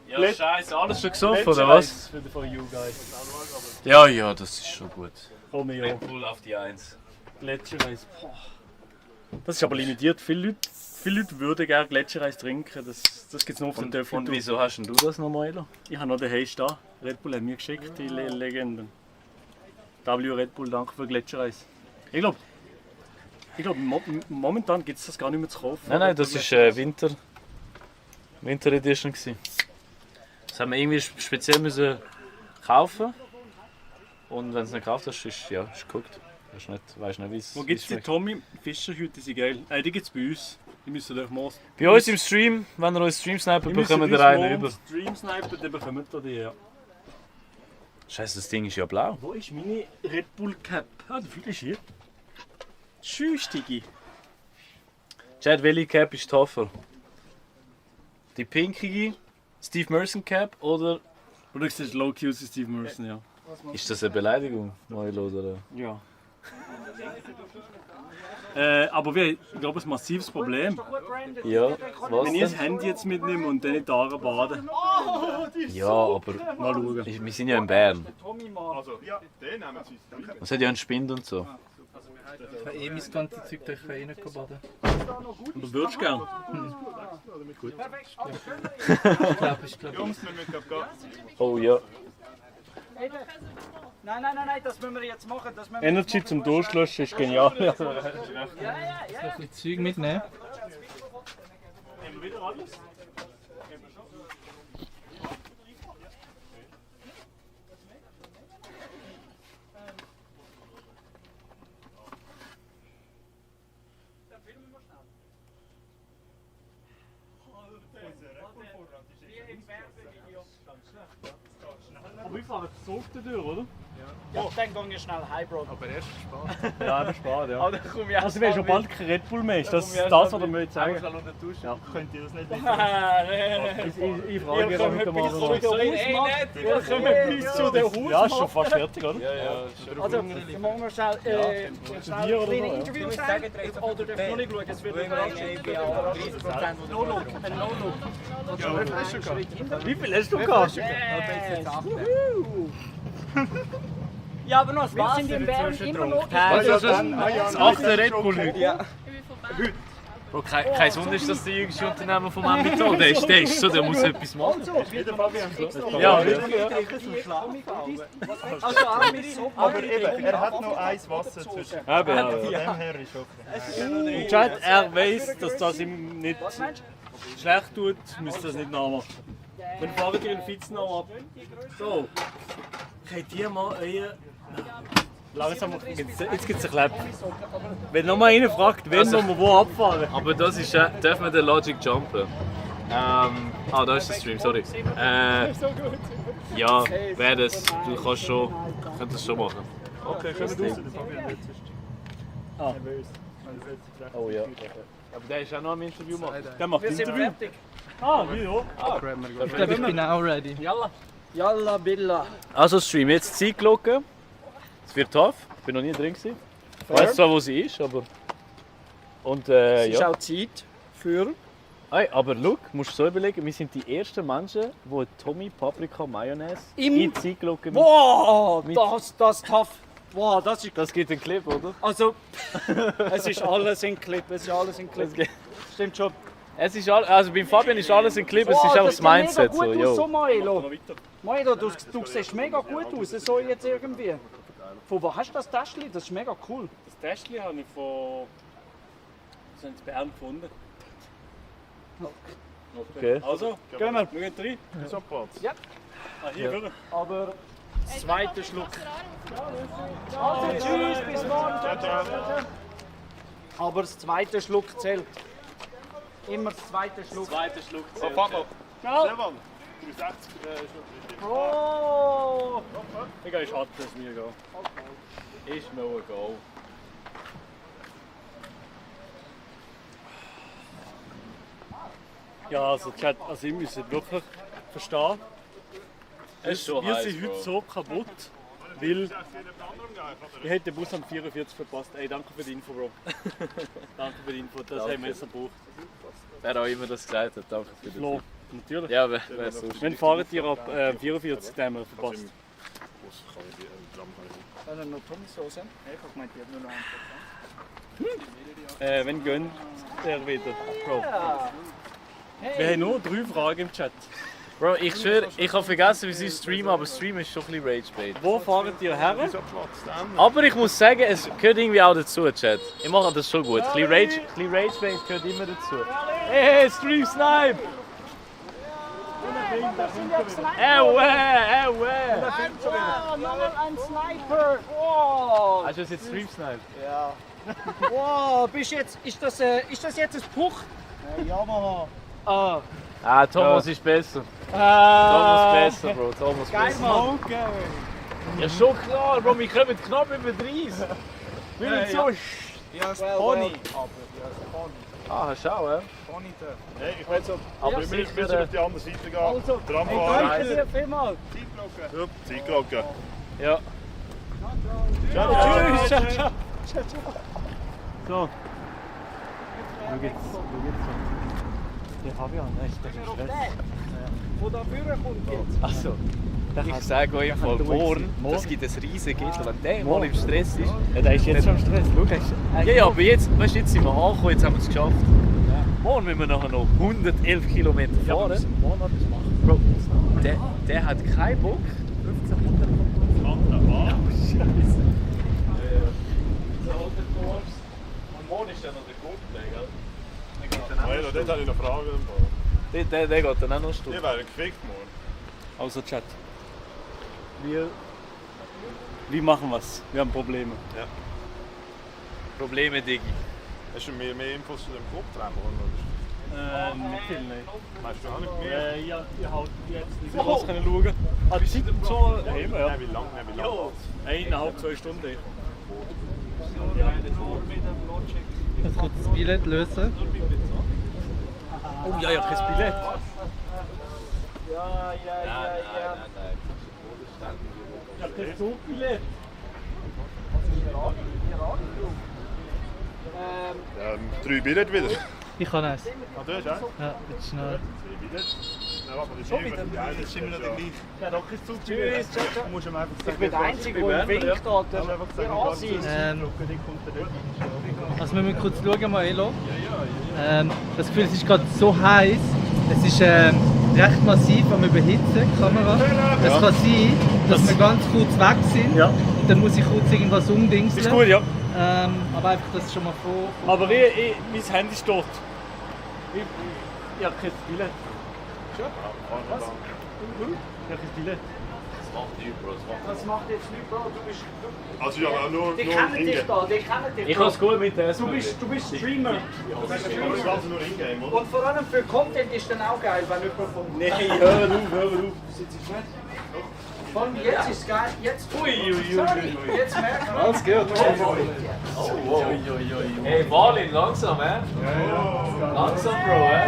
Ja, scheiße, alles schon gesoffen, oder was? Für you guys. Ja, ja, das ist schon gut. Komm ja. Red Bull auf die 1. Gletschereis. Das ist aber limitiert. Viele Leute würden gerne Gletschereis trinken. Das gibt es nur auf den Töpfen. Und wieso hast denn du das noch, Elo? Ich habe noch den Haze da. Red Bull hat mir geschickt, die Legenden. W Red Bull, danke für Gletschereis. Ich glaube, momentan gibt es das gar nicht mehr zu kaufen. Nein, das ist Winter Edition gewesen. Das haben wir irgendwie speziell müssen kaufen. Und wenn du es nicht gekauft hast, ist geguckt. Weißt nicht, wie es Wo gibt es die schmeckt. Tommy Fischerhüte? Die sind geil. Die gibt es bei uns. Die müssen euch mal... Bei uns im Stream, wenn ihr uns Stream snipert, bekommen wir einen über. Stream snipen, dann bekommt ihr die, ja. Scheiße, das Ding ist ja blau. Wo ist meine Red Bull Cap? Ah, der ist hier. Tschüss, Digi. Chad, welche Cap ist tougher? Die pinkige Steve Merson Cap oder... Oder du siehst low cute Steve Merson, ja. Ist das eine Beleidigung, Moilo, oder? Ja. Aber wir haben, ich glaube, ein massives Problem. Ja, was Wenn ich das denn? Handy jetzt mitnehme und dann in die Aare baden. Ja, aber Mal schauen. wir sind ja in Bern. Also, ja, den nehmen Sie. Es hat ja einen Spind und so. Ich mein ganzes Zeug durch rein baden. Aber würdest du gern? Gut. Ich glaube. Jungs, wir müssen gehen. Oh ja. Nein, das müssen wir jetzt machen. Das müssen wir Energy jetzt zum machen. Durchlöschen ist genial. Ja. Ein bisschen Zeug mitnehmen. Nehmen wir wieder alles? Aber ich fahre jetzt so durch, oder? Ja, dann gehen wir schnell heim, Bro. Aber erst spät. Ja, das ist spät, ja. Aber dann komme ich auch Also, wir schon bald kein Red Bull mehr. Ist das das, was wir jetzt sagen? Schnell unter die Dusche. Ja. Könnt ihr das nicht Ich frage heute mal. Wir kommen bis zu der Hausmauer. Ja, ist schon fast fertig, oder? Also, dann machen wir schnell ein kleines Interview. Oder darf noch nicht schauen, es wird überraschend. No-Look, ein No-Look. Wie viel hast du gehabt? Ja, aber noch, wir sind in Bern immer noch... Das 8. Red Bull heute. Ja. Bro, kein Wunder ist, dass der jüngste Unternehmer vom Ambition, der ist so, der muss etwas machen. Ja, aber eben, er hat noch eins Wasser zwischen. Eben, ja. Von dem her ist okay. Im Chat, er weiss, dass das ihm nicht schlecht tut, müsst ihr das nicht nachmachen. Dann fahrt ihr den Fitz noch ab. So. Könnt ihr mal euer... Langsam, jetzt gibt es einen Clap. Wenn noch mal einer fragt, wenn wir wo abfahren. Aber das ist ja, dürfen wir den Logic jumpen? Da ist der Stream, sorry. Ja, wäre das, du könntest das schon machen. Okay, können wir raus, der Fabian wird Ah. Oh ja. Aber der ist auch noch im Interview machen. Der macht Wir sind Interview. fertig. Ah, wieso? Ich glaube, ich bin auch ready. Yalla Billa. Also Stream, jetzt Zeitglocke. Es wird tough, ich bin noch nie drin gewesen. Ich weiß zwar, wo sie ist, aber... Und Es ist ja. auch Zeit für... Hey, aber look, musst du so überlegen, wir sind die ersten Menschen, die Tommy Paprika Mayonnaise in die Zeitglocke Wow, das tough. Wow, das ist... Das gibt einen Clip, oder? Also, es ist alles in Clip, Stimmt schon. Es ist also beim Fabian ist alles in Clip, es ist auch das Mindset. So, yo. so Maelo. Maelo, du siehst mega gut aus, so jetzt irgendwie. Von wo hast du das Täschchen? Das ist mega cool. Das Täschchen habe ich von Bern gefunden. Okay. Also, gehen wir. Wir gehen rein. So Platz. Ja. Ah, hier, oder? Aber zweiter Schluck. Also tschüss, bis morgen. Aber das zweite Schluck zählt. Immer das zweite Schluck. Zweiter Schluck zählt. Ciao. Stefan, 60 Oh! Egal, ich hatte es mir egal. Ist mir egal. Ja, also Chat, also ihr müsst wirklich verstehen, Es ist schon wir heiß, sind heute Bro. so kaputt, weil ich hätte den Bus am 44 verpasst. Ey, danke für die Info, Bro. Danke für die Info, das Danke. haben wir jetzt gebraucht. Wer auch immer das gesagt hat, danke für Flo, das. natürlich. Ja, wer sonst? Wenn fahrt ihr ab 44, den haben wir verpasst. Kann er noch Tomatensoße? Ich habe gemeint, die hat nur noch Wenn gönnt er wieder, Bro. Ja. Wir haben nur 3 Fragen im Chat. Bro, ich schwöre, ich habe vergessen, wie sie streamen, aber Stream ist schon ein bisschen Rage-Bait. Wo fahren ihr her? Aber ich muss sagen, es gehört irgendwie auch dazu, Chat. Ich mache das schon gut. Ein bisschen Rage-Bait gehört immer dazu. Hey, Stream Snipe! Nochmal ein Sniper! Wow! Hast du das jetzt Stream Snipe? Ja. Wow, bist jetzt, ist das jetzt ein Puch? Yamaha. Ah. Thomas ist besser. Thomas besser, Bro. Thomas Geil, besser. Mann. Ja, schon klar, Bro. Wir kommen knapp über 30. Wir sind so... Ja, das Pony. Ah, schau, hä? Pony da. Hey, ich weiß so, Aber wir müssen sicher, auf die andere Seite gehen. Also, Dran hey, fahren. danke dir vielmals. Zeitglocke. Ja. Ciao, Tschüss. ciao. Ciao, So. Schau jetzt. Der Fabian, der ist Stress. Wo da vorne kommt jetzt. Also, ich sage euch mal, morgen, das gibt ein riesen Gitter. Wenn der mal im Stress ist... Ja, der ist jetzt schon im Stress. Schau, Ja, aber jetzt, weißt du, jetzt sind wir angekommen, jetzt haben wir es geschafft. Morgen müssen wir nachher noch 111 Kilometer fahren. Bro, der hat keinen Bock. 1500 Und morgen ist dann noch der Coldplay, gell? Dort habe ich noch Fragen. Der geht dann auch noch eine Stunde. Die werden gefickt morgen. Also Chat. Wie machen wir es? Wir haben Probleme. Ja. Probleme, Digi. Hast du mehr Infos zu dem Clubtreffen? Nicht viel, nein. Weißt du auch nicht mehr? Ja, ich halt jetzt nicht so können schauen. Ah, die Zeit und so haben wir, ja. Wie lange? Ja, 1,5, 2 Stunden. Ich kurz das Billett lösen. Oh ja, ich habe kein Billett. Ja. Ich habe kein Zugbillett. Ja, 3 Billett wieder. Ich kann es. Ah, du hast eins? Ja, bitte schnell. 3 Billett. Nein, warte, das ist Schon immer wieder? ja, das ist immer noch der gleiche. Ja, doch kein Zugbillett. Du musst ihm einfach sagen, Ich bin der Einzige, der winkt da. Also wir müssen kurz schauen, Maelo. Das Gefühl, es ist gerade so heiß. Es ist recht massiv am Überhitzen, die Kamera. Es kann sein, dass wir ganz kurz weg sind. Ja. Und dann muss ich kurz irgendwas umdingseln. Ist gut, ja. Aber einfach, dass es schon mal vor. Aber mein Handy ist dort. Ich habe kein Billett. Was? Ich habe kein Billett. Das macht nichts, Bro. Das macht jetzt nichts, Bro. Du bist... Also ja, nur Die kennen dich da, die kennen dich. Ich kann es gut mit der Du bist Streamer. Das ist also nur Ingame, oder? Und vor allem für Content ist dann auch geil, wenn jemand von... Nein, hör auf. Sitzt du nicht? Von jetzt ist es geil. Jetzt... Ui. Sorry, jetzt merkt man... Alles gut. Oh. Hey, Marlin, langsam, hä? Langsam, Bro, hä?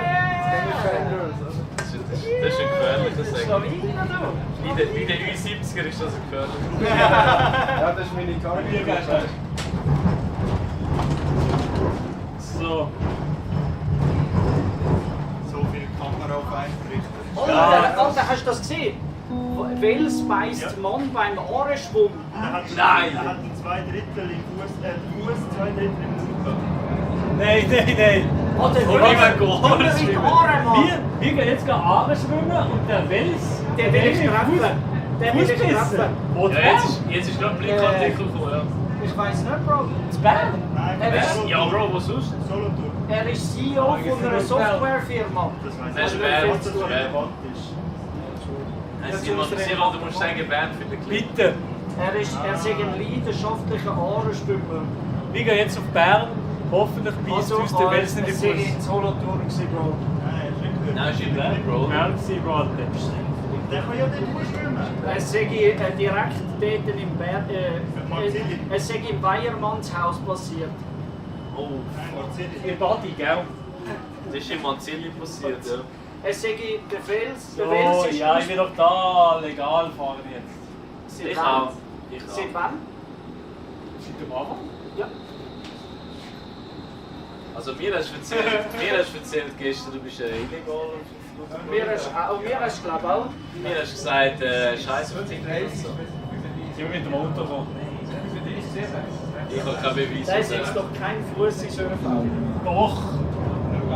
Das ist ein gefährlicher Sänger. Wie der Ü70er ist das ein gefährlicher. Ja, das ist meine Karte. So. So viel Kamera auf einen gerichtet. Alter, hast du das gesehen? Wels beißt Mann beim Ahrenschwung. Nein! Er hat 2 Drittel im Fuß, 2 Drittel im Mund. Nein. Alter, Wir gehen jetzt Aare schwimmen und der Wels. Der will ich treffen. Der will ich treffen. Ja, jetzt ist noch ein Blickartikel gekommen, ja. Ich weiß nicht, Bro. Zu Bern? Ja, Bro, wo sonst? Solothurn. Er ist CEO von einer Softwarefirma. Das ist Bern. Simon, du musst sagen, Bern für den Clip. Bitte. Er ist ein leidenschaftlicher Ahrenschwimmer. Wir gehen jetzt auf Bern. Hoffentlich beißt uns der Wels nicht in Ich den war Fuß. in Solothurn, Bro. Nein, ist in Bern, Bro. Bern, Bro. Der kann ja nicht schwimmen. Es sei direkt dort im Berg. Es sei im Weiermannshaus passiert. Oh, Ihr Body, gell? das ist in Manzilli passiert, ja. Es sei der Fels. Der Oh Fels ist ja, ich will doch da legal fahren jetzt. Seit Ich wann? auch. Seit wann? Seit dem Anfang? Ja. Also mir hast du erzählt gestern, du bist illegal. Mir hast du glaube auch. Mir hast du gesagt, scheiß auf Tinder und so. Sind wir mit dem Auto gekommen? Ich habe keinen Beweis. Da ist jetzt doch kein Fuß in ÖV. Doch!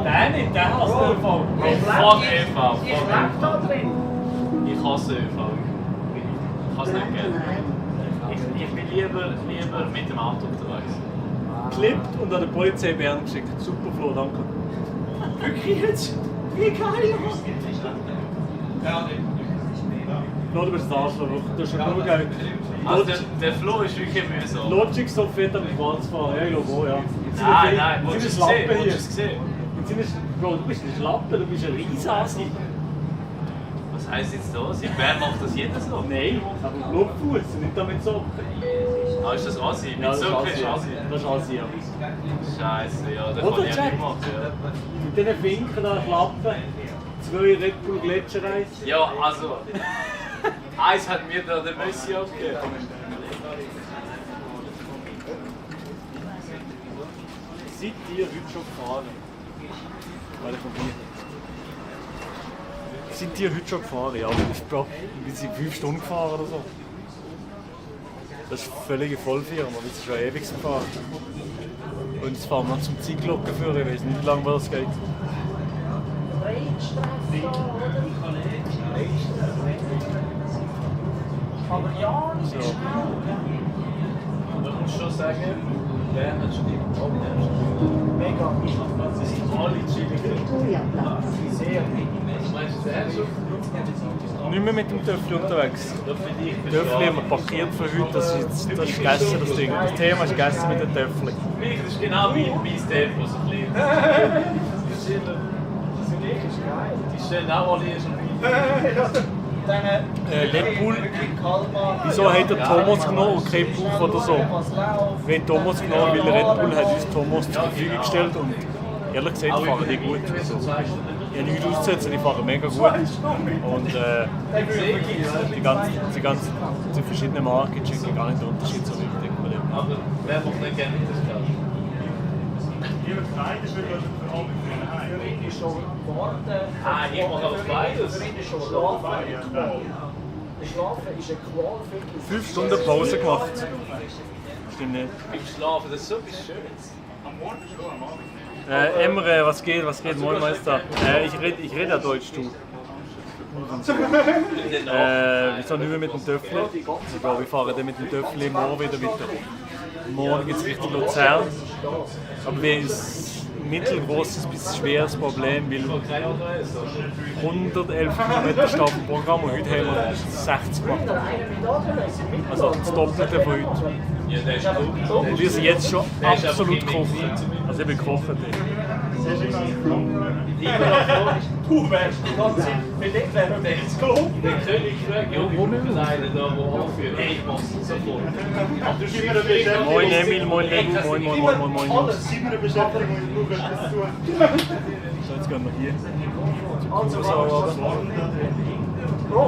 Der nicht, der hasst den ÖV. Fuck ÖV. Ich lebe da drin. Ich hasse ÖV. Ich kann es nicht gerne. Ich bin lieber mit dem Auto unterwegs. Geklippt und an die Polizei Bern geschickt. Super, Flo, danke. Wirklich jetzt? Wie geil! Flo, du bist ein Arschloch. Du hast schon nur Geld. Also der Flo ist wirklich mühsam. Logic-Stop fährt am Schwarz fahren. Ja, ich glaube auch, ja. Nein, Jetzt willst sind du wir es Schlappen hier. gesehen? Bro, du bist ein Schlappe, du bist ein Riesasi. Was heisst jetzt das? In Bern macht das jeder so? Nein, aber Blutfuß, nicht damit so. Ah, ist das Asi? Ja, Mit das ist so Asi. ist Asi. Das ist Asi, ja. Scheiße, ja, da Oder, kann ich ja Jack? nicht machen. Ja. Mit diesen Finken da klappen. 2 Red Bull Gletschereis. Ja, also. Eins hat mir da der Messi abgegeben. Seid ihr heute schon gefahren? Warte, von mir. Sind ihr heute schon gefahren? Ja, Bro. Wir sind 5 Stunden gefahren oder so. Das ist eine völlige Vollfirma, wir sind schon ewig gefahren. Und jetzt fahren wir zum Zeitglocken für, ich weiß nicht, wie lange das geht. Aber ja, nicht so. Da muss ich schon sagen, Bern hat schon immer top. Mega. Sie sind alle chillig. Sehr. Meinst du das ernst? Nicht mehr mit dem Töffli unterwegs. Töffli haben wir parkiert für heute, das ist gegessen, das Ding. Das Thema ist gegessen mit den Töffli. Das ist genau mein Tempo, so ein bisschen. Die stellen auch alle schon Red Bull, wieso hat der Thomas genommen und kein Buch oder so? Wir haben Thomas genommen, weil Red Bull hat uns Thomas zur Verfügung gestellt und ehrlich gesagt fahren die gut. Also, ich habe nichts auszusetzen, die fahren mega gut. Und die verschiedenen Marken checken gar nicht den Unterschied so richtig. Aber wer macht nicht gerne das Geld? Ich schon warten. Ich mache aber beides. Schlafen ist eine Qual für 5 Stunden Pause gemacht. Stimmt nicht. Beim Schlafen, das ist so etwas Schönes. Emre, was geht? Moin Meister. Ich rede ja Deutsch, du. Wir sind nicht mehr mit dem Töffli. Wir fahren dann mit dem Töffli morgen wieder weiter. Morgen geht es Richtung Luzern. Aber wir haben ein mittelgroßes bis schweres Problem, weil 111 km steht auf dem Programm und heute haben wir 60 gemacht. Also das Doppelte von heute. Wir sind jetzt schon absolut gekocht. Also ich bin gekocht. Du wärst die ganze Zeit, mit dem wären wir jetzt gekommen. Der König fragt, ja, wo einer da, der anführt. Hey, ich mach's sofort. Moin Emil, moin Lego, moin Jungs. Alles 7 Beschäftigungen, ich brauche etwas zu tun. So, jetzt gehen wir hier. Also, Bro,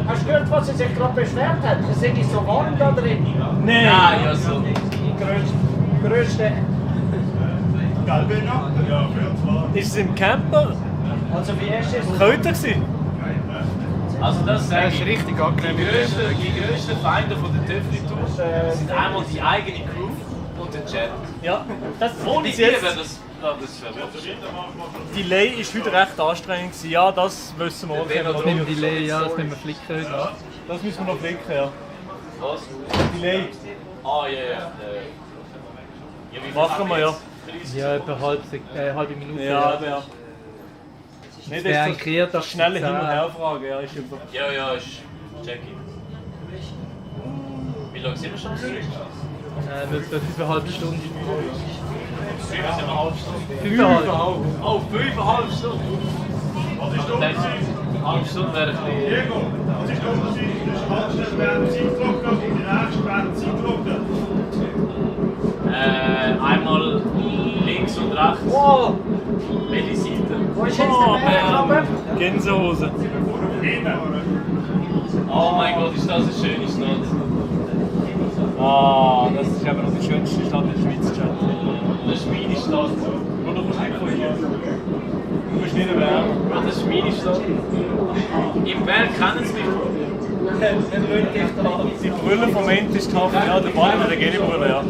hast du gehört, was sie sich gerade beschwert hat? Es ist so warm da drin. Nein! Ja, so. Größte. Ist es im Camper? Also, wie ist es? Kälter gewesen? Also das sage ich. richtig angenehm. Die grössten Feinde von der Töffli-Tour sind einmal die eigene Crew und der Chat. Ja, das Ohne bis die jetzt. wäre das Die Delay war heute recht anstrengend. Ja, das wissen wir auch. Das mit dem Delay, ja, das müssen wir flicken heute. Das müssen wir noch flicken, ja. Was? Delay. Ah, ja. Machen wir, ja. Ja, etwa halbe Minute. Ja, ja. Nicht, das schnelle Hin- und Herfragen, ja, ist super. Ja, ist checking. Wie lange sind wir schon? Etwa 5,5 Stunden. 5,5 Stunden. 5,5. Oh, 5,5 Stunden. Was ist das? Eine halbe Stunde wäre ein bisschen... Diego, was ist der Unterschied zwischen Halbstelle während Zeitlupe und der nächsten während Zeitlupe? Einmal links und rechts. Wow! Welche Seite? Wo ist jetzt der Bergkammer? Gänsehose. Oh mein Gott, ist das eine schöne Stadt. Ah, das ist aber noch die schönste Stadt in der Schweiz, Chat. Das ist meine Stadt. Und du kommst nicht von hier. Du bist nicht in Bern. Das ist meine Stadt. Im Bern kennen sie mich. Die Brille vom Ent ist top. Ja, der Balin ist eine Legende-Brille, ja.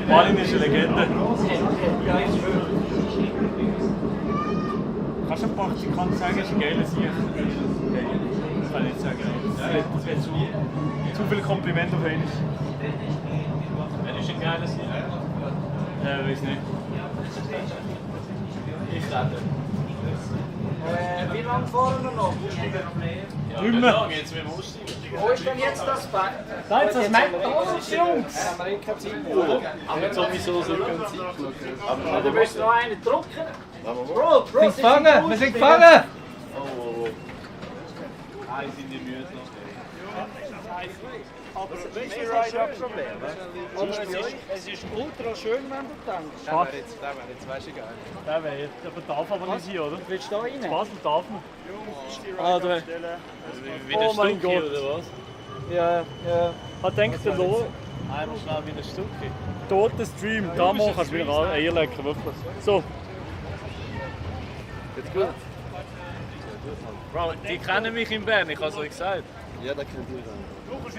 Balin ist eine Legende. Kannst du ein Praktikant sagen, es ist ein geiler Sieg? Das kann ich nicht sagen. Das wäre zu viel Kompliment auf einmal. Wer ist ein geiler Sieg? Weiß nicht. Ich rede. Wie lange fahren wir noch? Ja, nicht lange, jetzt müssen wir aussteigen. Wo ist denn jetzt das Bett? Da ist das McDonald's, Jungs! Haben wir keine Zeit mehr. Aber sowieso so keine Zeit. Aber du musst noch einen drücken. Bro, Wir sind gefangen! Wir sind gefangen! Oh. Nein, sind die müde noch. Aber es ist ein Ride-Up-Problem. Es ist ultra schön, wenn du denkst. Der wäre jetzt weißt du geil. Der wäre jetzt. Aber darf aber nicht hier, oder? Willst du da rein? Basel darf man. Ah, da. Wie der Oh mein Stucki, Gott. oder was? Ja. Was denkt der Lo? Einmal schnell wie der Stucki. Toter Stream, da mal kannst du wieder Eier lecken, wirklich. So. Jetzt gut? Bro, die kennen mich in Bern, ich habe es euch gesagt. Ja, der kennt mich dann.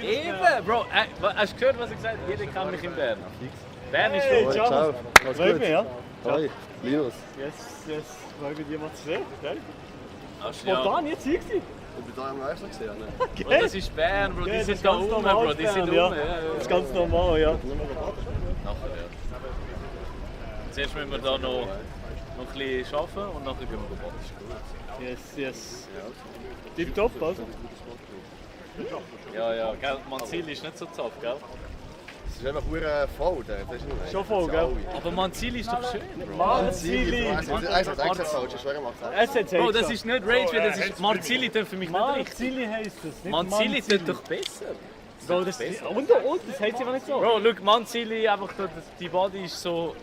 Eben, Bro, hast du gehört, was ich gesagt habe? Jeder kennt mich in Bern. Bern ist Hey, gut. ciao. Ciao. Alles Freut gut? mich, ja. Hi, Linus. Yes, freut mich, dich mal zu sehen. Gell? Ja. Spontan, jetzt hier gewesen. Ich bin da am meisten gesehen. Bro, das ist Bern, Bro. Die sind da rum, Bro. Die sind ja. rum. Das ist ganz normal, ja. Nachher, ja. Zuerst müssen wir da noch ein bisschen arbeiten und nachher gehen wir baden. Yes. Tipptopp, also. Ja, gell? Manzili ist nicht so tough, gell? Es ist einfach nur voll, das ist nicht. Schon voll, gell? Aber Manzili ist doch schön, Bro. Manzili! Es hat extra falsch, ich schwöre mal. Bro, das ist nicht Rage, das ist Marzili, tönt für mich nicht richtig. Manzili heisst das, nicht Manzili tönt doch besser. Bro, das heißt sie aber nicht so. Bro, schau, Manzili, einfach die Body ist so...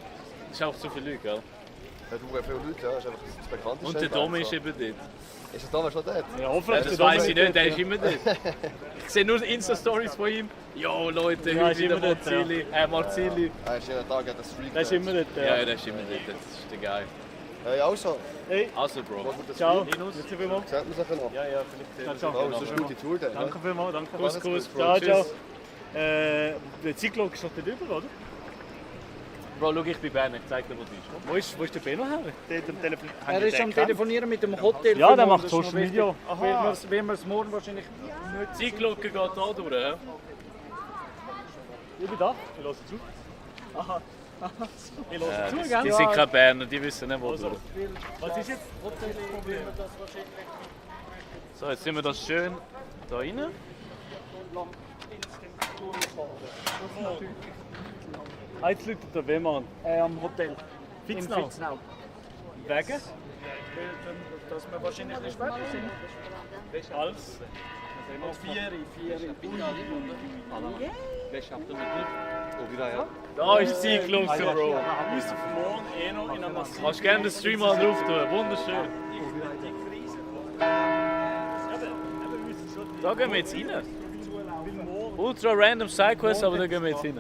ist auch so viele Leute, gell? Ja, du, viele Leute, ja, ist einfach das bekannteste. Und der Dom ist eben dort. Ist der Dom schon dort? Ja, hoffentlich. Das weiß ich nicht, der ist immer dort. Ich sehe nur Insta-Stories von ihm. Jo Leute, Ja, heute ist wieder immer dort, Marzili. Marzili. Er ist jeden Tag der Streak. Der ist immer dort. Ja, der ist immer dort, das ist der Geil. Hey, also. Hey. Also, Bro. Ciao. Linus. Merci vielmals. Sieht man sich noch? Ja, vielleicht Ciao. Oh, so eine gute Tour dann. Danke vielmals, danke. Kuss, Bro. Ciao, ciao. Tschüss. Der Zeitlog ist noch dort drüber, oder? Bro, schau, ich bin Bern, ich zeig dir, wo du bist. Wo ist der Benno her? Er ist am Telefonieren mit dem Hotel. Ja, der von macht uns, das ist Social noch Media. wichtig. Weil wir es morgen wahrscheinlich Die Glocke geht da durch, hä? Ich bin da, ich höre zu. Aha. Ich höre zu, gell? Die sind keine Berner, die wissen nicht, wo Also, du. was ist jetzt? So, jetzt sind wir das schön da rein. Jetzt läutet der wem an? am Hotel. Fitznau? In Fitznau. Wegen? Dass wir wahrscheinlich nicht später sind. Alles. Vier. Da ist die Glocke, Bro. Wir müssen für morgen eh noch in einer Masse. Kannst gerne den Stream mal drauf tun, wunderschön. Da gehen wir jetzt rein. Ultra random Sidequest, aber da gehen wir jetzt rein.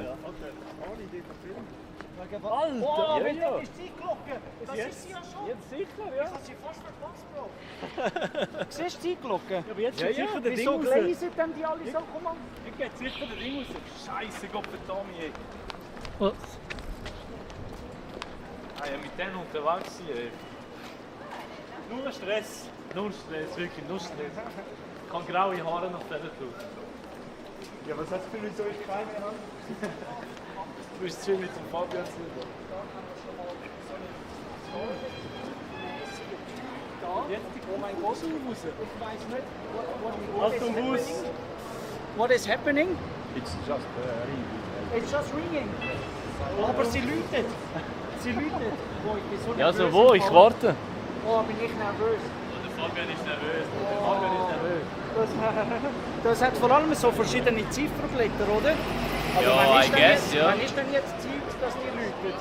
Alter! Ja. Das ist die Glocke. Das ist sie ja schon. Jetzt sicher, ja. Ich habe sie fast verpasst, Bro. Siehst du die Glocke? Aber jetzt geht sicher der Ding Wieso raus. gläsen denn die alle so? Komm mal. Jetzt geht sicher der Ding raus. Scheiße, Gott verdammt, ey. Ja, mit denen unterwegs sein, ey. Nur Stress. Nur Stress, wirklich nur Stress. Ich kann graue Haare nach dieser tun. Ja, was hast du für so ich keine Hand? Du bist schön mit dem Fabian Silber. Jetzt oh mein Gott, raus. Ich weiß nicht, Achtung, Bus. What is happening? It's just ringing. It's just ringing. Aber sie läutet. Sie läutet. Oh, ich bin so Ja, nervös so wo? Ich im Fall. warte. Oh, bin ich nervös. Der Fabian ist nervös. Der Fabian ist nervös. Das hat vor allem so verschiedene Zifferblätter, oder? Aber Ja, wann ist I denn guess, jetzt, ja. Wann ist denn jetzt Zeit, dass die läutet?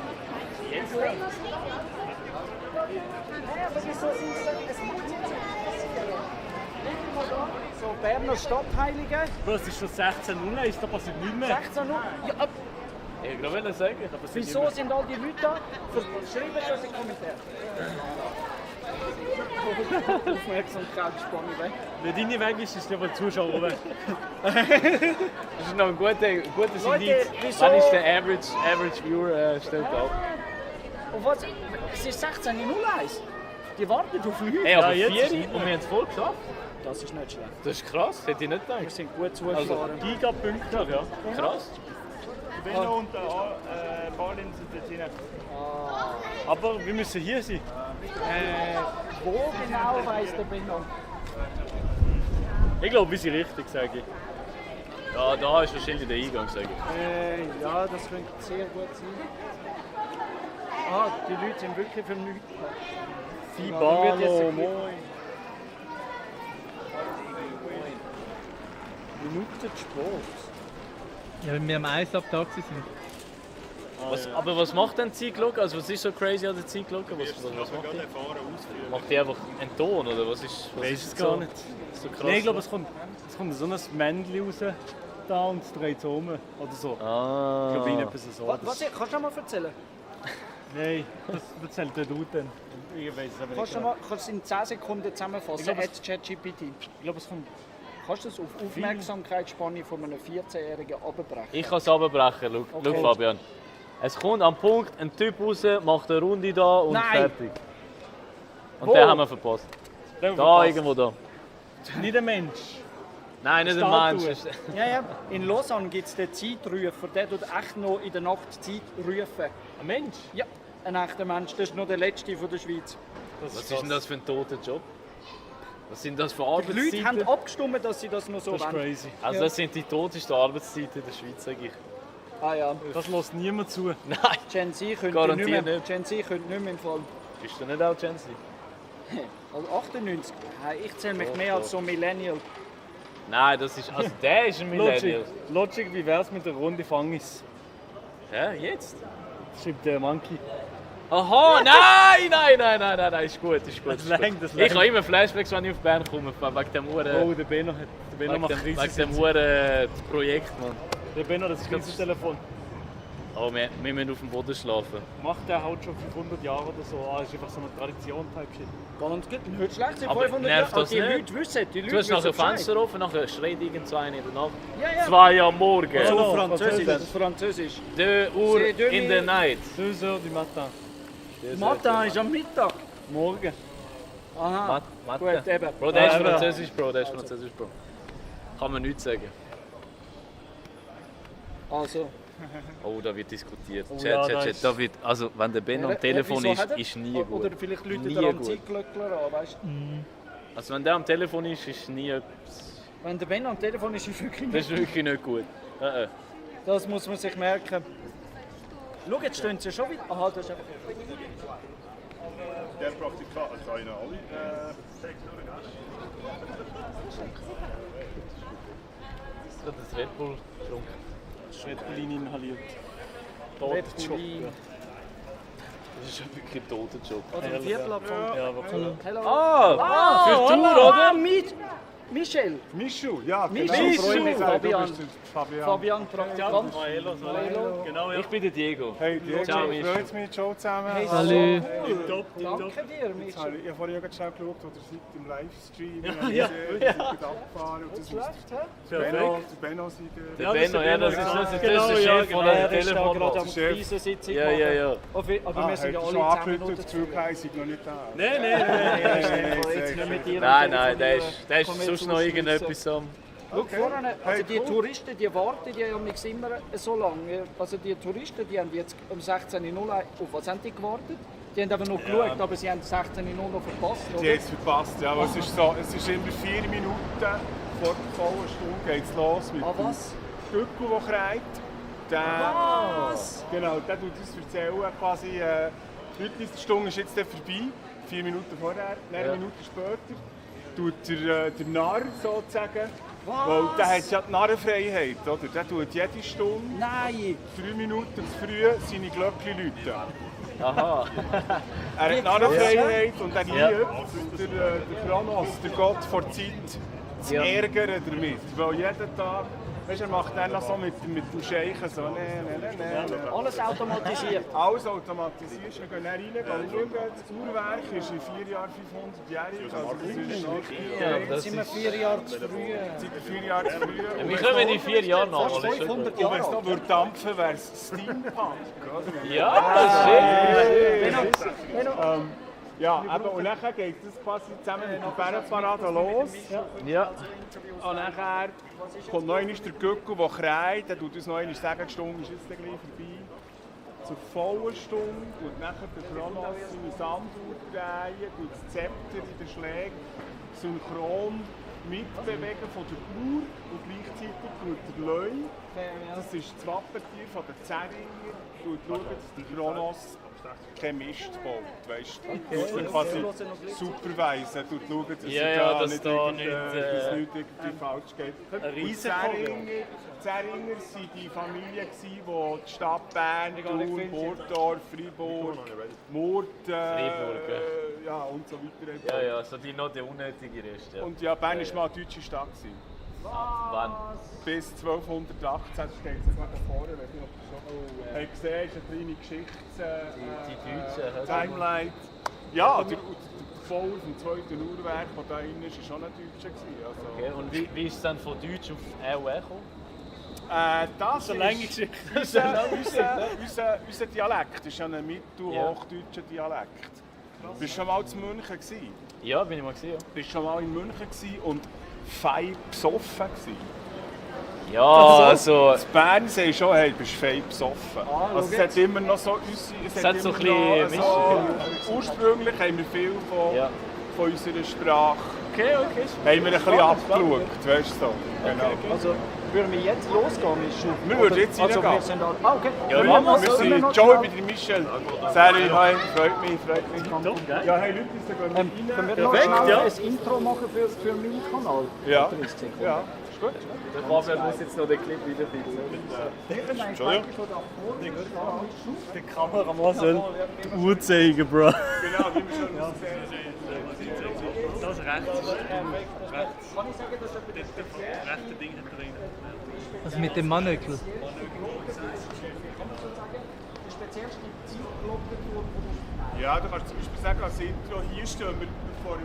Jetzt? Hey, aber wieso sind sie... Es muss jetzt passieren. Irgendwo da, so Berner Stadtheilige. Bro, es ist schon 16:01, ist da passiert nichts mehr. 16 Uhr. Ja, ab, Ich wollte sagen. wieso sind all die Leute da? Schreiben das in die Kommentare. Aufmerksamkeitsspanne weg. Wenn deine weg ist, ist der von Zuschauer weg. Das ist noch ein gutes Leute, Indiz. wieso- Wann ist der Average Viewer stellt ab? Und was? Es ist 16:01. Die warten auf Leute. Ey, aber Ja, jetzt 4 ist- und wir haben es voll geschafft. Das ist nicht schlecht. Das ist krass, hätte ich nicht Wir gedacht. sind gut Also, zugefahren. Gigapünktler, ja. krass. Benno und der Balin sind dort hinein. Aber wir müssen hier sein. Wo genau weiss der Benno? Ich glaube, wir sind richtig, sage ich. Ja, da ist wahrscheinlich der Eingang, sage ich. Ja, das könnte sehr gut sein. Ah, die Leute sind wirklich für nichts. Fibalo, moin. Minuten Sport. Ja, wenn wir am Eisabtag sind. Aber was macht denn die Zeitglocke? Also was ist so crazy an der Zeitglocke? Was macht die? Macht die einfach einen Ton oder was ist? Was Weiß ist es gar so, nicht. So krass. Nein, ich glaube, es kommt so ein Männchen raus da und es dreht so um. Oder so. Ah. Ich glaube, irgendetwas so. Was, kannst du mal erzählen? Nein, das erzählt der Dude dann. Ich weiß es aber Kannst nicht. du es in 10 Sekunden zusammenfassen? Ich glaube, At ChatGPT. Ich glaube, es kommt. Kannst du das auf Aufmerksamkeitsspanne von einem 14-Jährigen abbrechen? Ich kann es abbrechen, schau, Okay. schau Fabian. Es kommt am Punkt ein Typ raus, macht eine Runde da und Nein. fertig. Und Wo? den haben wir verpasst. Da, irgendwo da. Nicht ein Mensch. Nein, nicht ein Statue. Mensch. Ja. In Lausanne gibt es den Zeitrufer, der tut echt noch in der Nacht Zeit rufen. Ein Mensch? Ja, ein echter Mensch. Das ist noch der letzte von der Schweiz. Was ist denn das für ein toter Job? Was sind das für Die Arbeitszeiten? Leute haben abgestimmt, dass sie das noch so Das ist wollen. crazy. Also das sind die totesten Arbeitszeiten in der Schweiz, sage ich. Ah ja. Das lässt niemand zu. Nein. Gen Z könnte Garantiert nicht mehr. nicht. Gen Z könnte nicht mehr im Fall. Bist du nicht auch Gen Z? Also 98. Ich zähle mich mehr als so Millennial. Nein, das ist, also der ist ein Millennial. Logic, wie wär's mit der Runde Fangis? Ja, jetzt? Schreibt der Monkey. Aha, nein, ist gut. Das längt. Ich habe immer Flashbacks, wenn ich auf Bern komme, wegen dem Oh, der Benno macht wegen riesig. dem Projekt, Mann. Der Benno, das Telefon. Aber wir müssen auf dem Boden schlafen. Macht der halt schon 500 Jahre oder so. Ah, ist einfach so eine Tradition, Type-Shit. Ganz gut, nicht schlecht, sind Aber 500 nervt Jahre. das Die nicht? Leute wissen, die Leute Du hast nachher wissen Bescheid. Fenster offen, nachher schreit irgend zwei in der Nacht. Ja. 2 Uhr am Morgen. So Französisch, das ist Französisch. 2 Uhr C'est 2 in the night. 2 Uhr du matin. Matin ist am Mittag. Morgen. Aha, Mathe. gut, eben. Bro, der ist eben. Französisch, Bro. Kann man nichts sagen. Also. Oh, da wird diskutiert. Oh, Chat, ja, Chat, da Chat. ist- Da wird, also, wenn der Ben am Telefon wieso hat er? ist nie gut. Oder vielleicht Leute Nie der am gut. Zeitglöckler an, weißt du? Also, wenn der am Telefon ist nie etwas. Wenn der Ben am Telefon ist, ist wirklich Das ist wirklich nicht gut. Das muss man sich merken. Schau, jetzt stehen sie schon wieder. Aha, das ist einfach... Der Praktikant, das kann ich noch alle. Ich habe das Red Bull getrunken. Red Bullin inhaliert. Red Toter Bullin. Job. Das ist wirklich ein toter Job. Oder ein Viertel ab von... Ja, wirklich. Hello. Für Tour, oder? Michel. Michu, ja, Michu, genau. freue mich. Fabian. Fabian Praktikant. Hello. Genau, ja. Ich bin der Diego. Hey, Diego, Ciao, Michu. freut mich, ciao zusammen. Hey, Hallo. Danke dir, Michel. Ich habe vorhin gerade schnell geschaut, wo ihr seid im Livestream. Ja. Ihr seid abgefahren. Und das ist der Benno seid ihr. Der Benno, ja, das ist Genau, der Chef von der Er ist da gerade Telefon. am Krisensitzung Ja, ja, ja. Aber wir sind ja schon alle 10 angerufen, Minuten das zu Gefühl, ich sei noch nicht da. Nein. Jetzt nicht mit dir Nein, telefonieren. der ist Kann man sonst jetzt noch ausschliessen. irgendetwas am... Schau, vorne, also die cool. Touristen, die warten ja immer so lange. Also die Touristen, die haben jetzt um 16:00 auf was haben die gewartet? Die haben aber noch geschaut, aber sie haben 16:00 noch verpasst, oder? Die haben es verpasst, ja. Aber es ist so, es ist immer 4 Minuten vor der vollen Stunde geht's los mit dem was? Gückel, der kreit. Was? Genau, der tut uns erzählen, quasi, die Stunde ist jetzt vorbei, 4 Minuten vorher, eine Minute später, tut der Narr sozusagen, weil der hat ja die Narrenfreiheit, oder? Der tut jede Stunde, Nein! 3 Minuten zu früh, seine Glöckchen läuten. Aha. Er hat Narrenfreiheit und er liebt der Kronos, der Gott vor Zeit, zu ärgern damit. Weil jeden Tag, weißt, er macht dann noch so mit dem Scheichen so, nee. Alles automatisiert. Alles automatisiert. Wir gehen dann rein, gehen schauen, das Uhrwerk ist in 4 Jahren 500-jährig. Also das ist richtig. Ja, Jetzt das sind wir ist... 4 Jahre zu früh. Seit 4 Jahren zu früh. Wir kommen in 4 Jahren nach. Fast 500 Und Jahre wenn es alt. noch würde dampfen, wäre es Steampunk. Oder? Ja, Ja, eben, und dann geht es quasi zusammen mit der Bärenparade los. Ja. Und nachher kommt noch einmal der Gückel, der kreit, der tut uns noch einmal sagen, die Stunde ist jetzt gleich vorbei. Zur vollen Stunde und nachher der Kronos seine Sanduhr drehen, tut das Zepter in den Schlägen synchron mitbewegen von der Uhr und gleichzeitig tut der Löwe, das ist das Wappentier von der Zerringer, tut schauen, dass der Kronos kein Mist baut, weißt du? Okay. Quasi superweisen, tut schauen, dass dass nicht da dass nichts irgendwie falsch geht. Ein riesen Zerringer waren die Familie, die die Stadt Bern, Thun, Burgdorf, Freiburg, Murten ja, und so weiter. Ja, so die noch der unnötige Rest. Ja. Und ja, Bern war mal eine deutsche Stadt. Wann? Bis 1218 steht es noch vorne, ich weiß nicht, ob du schon gesehen hast, eine kleine Geschichts Timeline. Ja, der Bau vom zweiten Uhrwerk, der da drin ist, war schon ein Deutscher. Also. Okay, und wie ist es dann von Deutsch auf LW gekommen? Das ist eine lange Geschichte. Unser Dialekt ist ja ein mittelhochdeutscher Dialekt. Bist du schon mal zu München gewesen? Ja, bin ich mal gesehen. Ja. Bist du schon mal in München gewesen und fein besoffen gewesen? Ja, also... Das Bern sagen schon, hey, du bist fein besoffen. Also es hat immer noch so... Es hat so ein bisschen... Ursprünglich haben wir viel von unserer Sprache... Okay. Haben wir ein bisschen abgeschaut, weißt du so. Genau. Okay. Also würden wir jetzt losgehen? Wir würden jetzt reingehen. Wir sind da... Okay. Ja, wir sind Joey bei der Michelle. Salut, hi, freut mich. Ja, hey Leute, dann gehen wir rein. Können wir noch schnell ein Intro machen für meinen Kanal? Ja. Ja. Ist gut. Der Fabian muss jetzt noch den Clip wiederfinden. Entschuldigung. Der Kameramann soll die Uhr zeigen, Bro. Genau, wie wir schon Das rechts. Rechts. Kann ich sagen, dass das rechte Ding hat drin. Also mit dem Manökel. Ja, du kannst zum Beispiel sagen, als Intro, hier stehen wir vor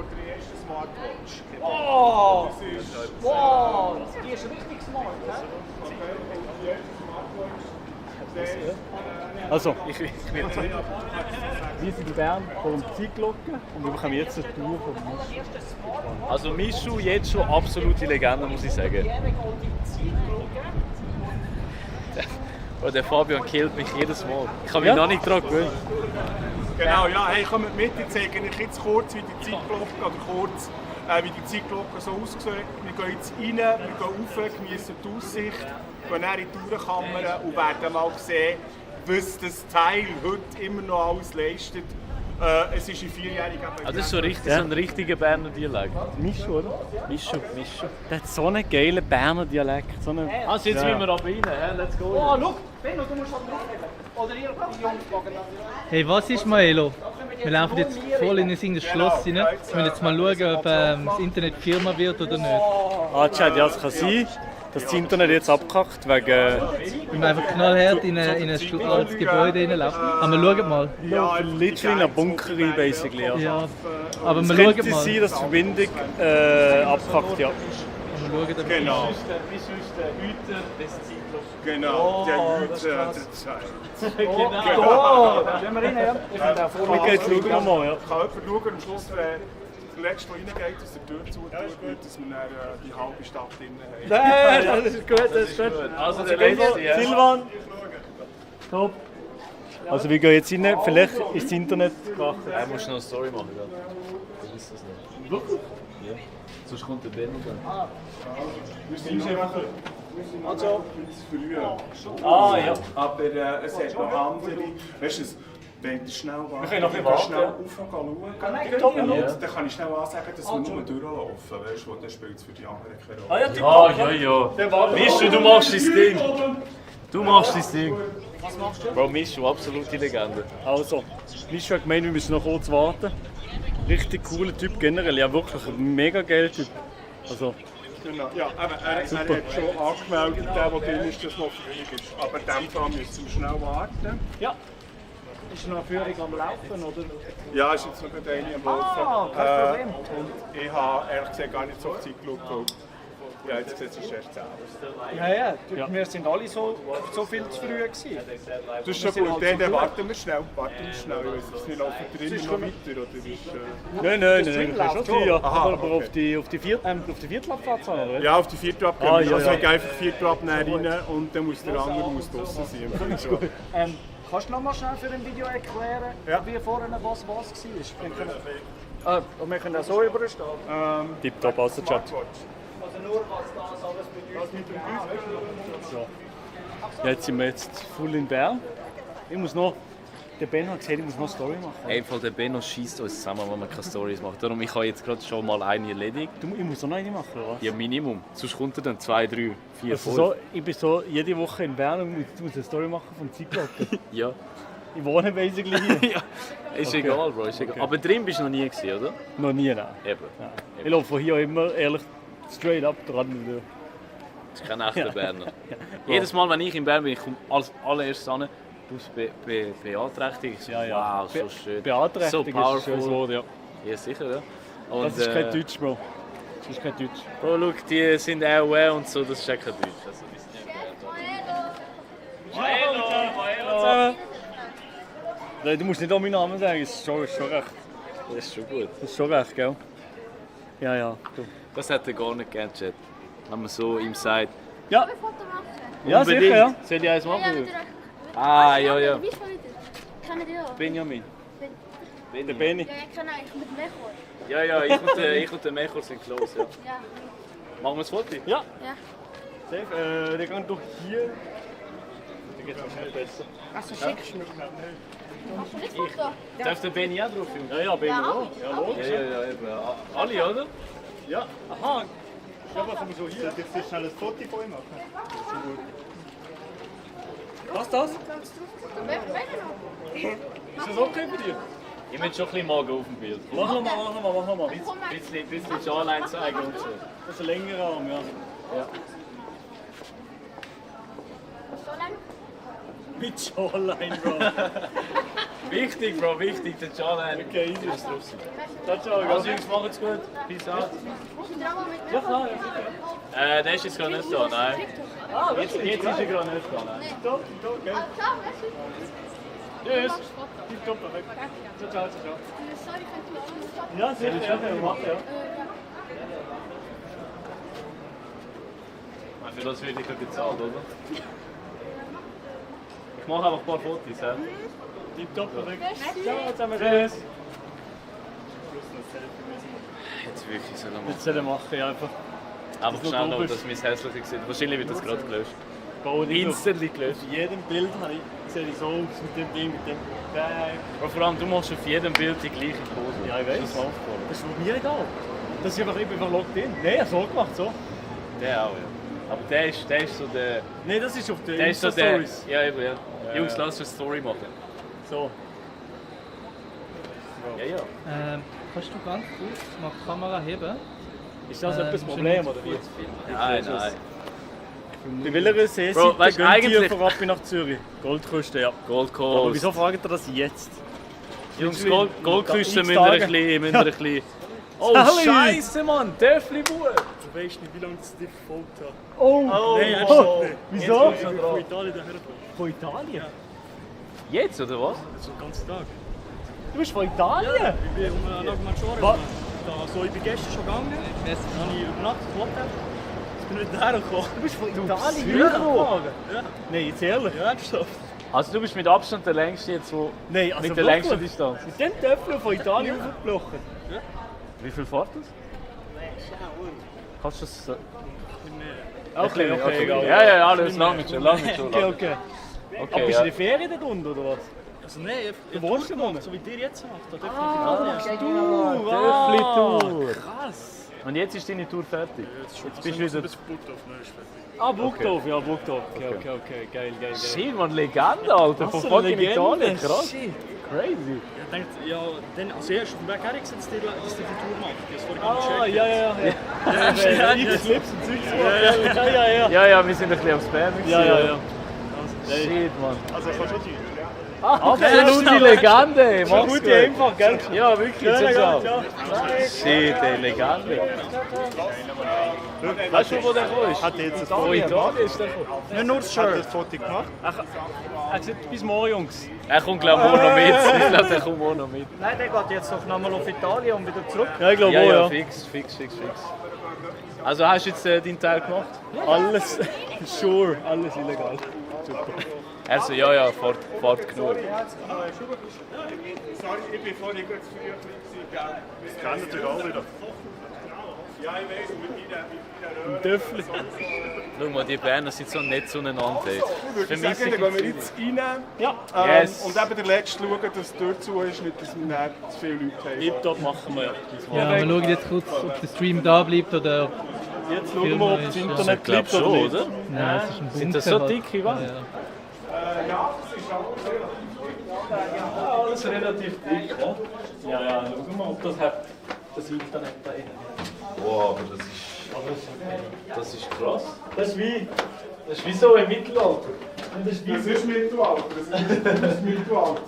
der ersten Smartwatch. Oh! Das ist... Wow! Die ist richtig smart, ne? Okay, und die erste Smartwatch. Also, wir sind in Bern vor dem Zeitglocken und wir bekommen jetzt eine Tour von Mischu. Also Mischu jetzt schon absolute Legende, muss ich sagen. Der Fabian killt mich jedes Mal. Ich kann mich noch nicht daran gewöhnen. Genau, ja, hey, kommt mit, ich zeige euch jetzt kurz, wie die Zeitglocke, oder kurz, wie die Zeitglocke so aussieht. Wir gehen jetzt rein, wir gehen rauf, genießen die Aussicht, gehen dann in die Tourenkammer und werden mal sehen, was das Teil heute immer noch alles leistet. Es ist in 4-jähriger Das ist so ein richtiger Berner Dialekt. Mischu, oder? Mischu. Der hat so einen geilen Berner Dialekt. So einen... Also jetzt müssen wir aber rein, let's go. Oh, schau, Benno, du musst halt mitnehmen. Oder ihr die Jungs packen das. Hey, was ist Maelo? Wir laufen jetzt voll in ein Schloss rein. Wir müssen jetzt mal schauen, ob das Internet Firma wird oder nicht. Ah, Chad, ja, es kann sein, dass das Internet jetzt abkackt wegen... Wenn wir einfach knallhart in ein altes Gebäude reinlaufen. Aber wir schauen mal. Ja, literally eine Bunkerin, basically. Ja. Ja, aber es wir könnte schauen mal. sein, dass die Verbindung abkackt, ja. Wir schauen dann mal. Genau. Wie sonst der Hüter des Zeitglocks. Genau, der Hüter der Zeit. Genau. Da gehen wir rein, ja. Ich finde auch voll Okay, jetzt schauen wir mal, ja. Kann jemand schauen, am Schluss, der Letzte, der reingeht, dass die Tür zutut, dass wir dann die halbe Stadt drinnen haben. Nein, das ist gut, das ist gut. Also der Letzte, ja. Silvan! Top! Also wir gehen jetzt rein, vielleicht ist das Internet gekracht. Ja, musst du noch eine Story machen, ja. Du weißt das nicht. Wirklich? Ja. Sonst kommt der Benno dann. Wir sind einfach... Also, früher. Ah, ja. Aber es hat noch andere... Weißt du, wenn du schnell warten, wir können noch ein bisschen schnell raufschauen. Dann kann ich schnell ansagen, dass wir nur durchlaufen. Weißt du, dann spielt es für die anderen keine Rolle. Ja. Mischu, du machst dein Ding. Du machst dein Ding. Was machst du? Bro, Mischu, absolute Legende. Also, Mischu hat gemeint, wir müssen noch kurz warten. Richtig cooler Typ generell, ja wirklich ein mega geiler Typ. Also, Genau. Ja, aber er hat schon angemeldet, der drin ist, dass noch Führung ist. Aber in dem Fall müssen wir schnell warten. Ja. Ist noch eine Führung am Laufen, oder? Ja, ist jetzt noch gerade eine am Laufen. Kein Problem. Und ich habe ehrlich gesagt gar nicht so viel Zeit geschaut. Ja, jetzt sieht es erst 10. Ja. Wir sind alle so viel zu früh gewesen. Das ist schon gut, dann warten wir schnell. Ich weiß jetzt nicht, laufen drinnen noch weiter, oder ist... Nein, das ist schon hier. Aber auf die Viertelabfahrt, oder? Ja, auf die Viertelabfahrt. Ah, ja, also ich ja. gehe einfach Viertelabfahrt rein und dann muss der andere draussen sein. Ist gut. Kannst du noch mal schnell für ein Video erklären, wie vorhin was war? Und wir können auch so überstehen. Tipptopp, also Chat. Also nur was das alles bedeutet. So. Jetzt sind wir voll in Bern. Ich muss noch... Der Ben hat gesagt, ich muss noch eine Story machen. Einfach der Benno schießt uns zusammen, wenn wir keine Stories machen. Darum, ich habe jetzt gerade schon mal eine erledigt. Ich muss noch eine machen, oder was? Ja, Minimum. Sonst kommt er dann 2, 3, 4, 5. Also so, ich bin so jede Woche in Bern und muss eine Story machen von Zeitglocken. Ja. Ich wohne basically hier. Ja, ist Okay. egal, Bro. Ist egal. Okay. Aber drin bist du noch nie gewesen, oder? Noch nie, nein. Eben. Ja. Ich laufe von hier immer ehrlich straight up dran. Das ist kein echter Ja. Berner. Ja. Jedes Mal, wenn ich in Bern bin, ich komme als allererstes an. Beeinträchtigt. Ja. Wow, so schön. Beeinträchtigt so ist ein schönes powerful. Wort, ja. Ja, sicher, ja. Und, Das ist kein Deutsch, Bro. Das ist kein Deutsch. Bro, schau, die sind auch und so, das ist ja kein Deutsch. Also, die sind ja Nein, du musst nicht auch meinen Namen sagen, ist schon recht. Das ist schon gut. Das ist schon recht, gell? Ja, ja. Du. Das hat er gar nicht gern, Chat. Wenn man so ihm sagt. Ja. Ja, sicher, ja. Soll ich eins machen? Ja, Ah, ja, ja. Wie soll ich das? Kennen die auch? Benjamin. Der Benni. Ja, ich kann eigentlich mit Mechor. Ja, ja, ich und der Mechor sind close, ja. Ja. Machen wir das Foto? Ja. Ja. Safe, der geht durch hier. Da geht es wahrscheinlich besser. Also schickst du mich? Machst du nicht Foto? Darf der Benni auch drauf filmen? Ja, ja, Benni Ja, auch. Ja, logisch. Ja, ja, eben. Alle, oder? Ja, aha. Ich habe einfach so hier. Soll ich jetzt schnell ein Foto von ihm machen? Was das? Ist das okay bei dir? Ich bin schon ein bisschen morgen auf dem Bild. Mach nochmal. Ein bisschen Jawline zeigen und so. Das ist ein längerer Arm, ja. Mit Jawline, Bro. Wichtig, Bro, wichtig, der Jawline. Okay, easy. Muss drauf sein. Ciao, ciao. Also Jungs, macht's gut. Peace out. Ja, klar. Der ist jetzt gerade nicht da, nein. Jetzt ist er gerade nicht da, nein. Top, okay. Tschüss. Top, perfekt. Ciao, ciao, ciao. Sorry, kannst du auch Ja, sicher, ja, mach ja. Für das werde ich gezahlt, oder? Ich mache einfach ein paar Fotos, hä? Top, perfekt. Ciao, zusammen. Tschüss. Jetzt wirklich so machen. Jetzt soll er machen, ja, einfach. Einfach schnell noch, dass mein Hässliches sieht. Wahrscheinlich wird das gerade gelöscht. Instantly Instantly gelöscht. Auf jedem Bild sehe ich so aus mit dem Ding, mit dem Bag. Aber vor allem, du machst auf jedem Bild die gleiche Pose. Ja, ich weiß. Das ist mir aufgefallen. Das ist mir egal. Das ist einfach, ich bin logged in. Nein, so gemacht, so. Der auch, ja. Aber der ist so der... Nein, das ist auf den Der ist so der... Insta-Stories. Ja, eben, ja. Jungs, lass uns eine Story machen. So. Ja, ja. Kannst du ganz kurz mal die Kamera heben? Ist das etwas Problem, oder wie? Nein, nein. Bei welcher Seeseite Bro, weißt du, gehen eigentlich- die vorab nach Zürich? Goldküste, ja. Gold Coast. Aber wieso fragt ihr das jetzt? Jungs, Goldküste müssen wir ein bisschen... Oh, Sally! Scheiße, Mann! Dörfli-Bub! Du weißt nicht, wie lange das die verfolgt hat. Oh! Nein, ernsthaft nicht. Wieso? Ich bin von Italien daher gekommen. Von Italien? Jetzt, oder was? So den ganzen Tag. Du bist von Italien? Ja, ich bin nach Maggiore. Was? Also, ich bin gestern schon gegangen. Dann habe ich übernachtet im Hotel. Jetzt bin ich wieder hergekommen. Du bist von Italien? Ja. Nein, jetzt ehrlich. Ja, ernsthaft. Also du bist mit Abstand der längste jetzt, wo... Nein, also mit der wirklich? längsten Distanz. Mit dem Töpfel von Italien aufgebrochen. Ja. Wie viel fährt das? Kannst du das... Okay, egal. Ja, ja, alles, lange schon, lange schon. Okay, okay. Okay, Aber bist ja. du in den Ferien dort unten, oder was? Also nein, Du wohnst da unten? So wie dir jetzt macht. Da Dörfli-Tour. krass. Und jetzt ist deine Tour fertig? Jetzt bist du wieder... Ah, Burgdorf, ja, Burgdorf. Okay, okay, okay, geil, geil, geil. Shit, man, Legende, Alter, von Was für fucking eine Italien, Legende. krass. Shit. Crazy. Ich dachte, ja, dann als erstes auf dem Weg her gesehen, dass die Tour macht. Das vorher gar Ah, nicht ja, ja, ja. Ja, ich Clips und Zeugs gemacht. Ja, ja, ja. Ja, ja, wir sind ein bisschen aufs Bär. Ja, ja, ja. Shit, Mann. Also kannst du die... Absolute Legende, Schon mach's gute Info, gell? Ja, wirklich, Ja, so ja, so. ja. Shit, ey, Legende. Weißt du, wo der ist? Hat jetzt ein Von Foto Italien ist der gekommen. Nicht nur das Hat er Shirt. ein Foto gemacht? Er hat gesagt, bis morgen, Jungs. Er kommt, glaube ich, auch noch mit. Ich glaube, der kommt auch noch mit. Nein, der geht jetzt doch nochmal auf Italien und wieder zurück. Ja, ich glaube Ja, auch, ja, ja. fix. Also hast du jetzt deinen Teil gemacht? Alles, sure, alles illegal. Super. Also, ja, fahrt genug. Sorry, ich bin vorhin gut zu früh gewesen. Das kennen natürlich alle da. Ja, ich weiss, mit deinen Töffel. Schau mal, die Berner sind so nett zueinander. ey. Ich würde sagen, dann gehen wir jetzt rein. Ja. Yes. Und eben der Letzte schauen, dass es dort zu ist, nicht, dass wir nicht zu viele Leute haben. Tipptopp machen wir ja. Ja, wir schauen jetzt kurz, ob der Stream da bleibt oder ob Jetzt schauen wir, ob das Internet klappt schon, oder nicht. oder? Nein, es ist ein Sind das Bunker so halt. dicke Wände? Ja, das ist auch Ja, alles relativ dick, ja. Ja, ja, schauen wir, ob das hat, das Internet da innen. Wow, aber das ist krass. Das ist wie so im Mittelalter. Das ist Das ist Mittelalter, das ist Mittelalter.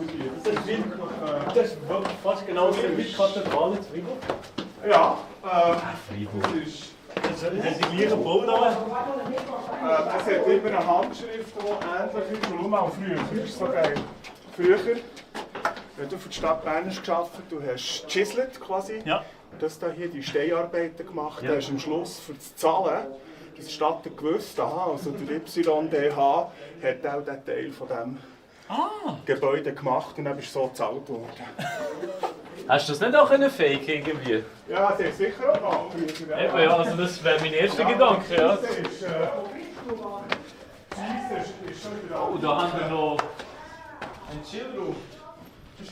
Das ist wirklich fast genau wie die Kathedrale zu Fribourg. Ja, das ist... Das hat die gleichen Baunamen. Es hat immer eine Handschrift, die ähnlich ist. Schau mal, früher, das ist so geil. Früher, Wenn du für die Stadt Bern hast gearbeitet, du hast chiselt quasi. Ja. Das da hier, die Steinarbeiten gemacht, Ja. da hast am Schluss für das Zahlen, dass die Stadt gewusst, aha, also der YDH hat auch diesen Teil von diesem Gebäude gemacht und dann bist du so gezahlt worden. Hast du das nicht auch fake irgendwie? Ja, das ist sicher auch gemacht. Eben, ja, also das wäre mein erster Gedanke. Ja. Das ist schon wieder Oh, da haben wir noch einen Chillraum.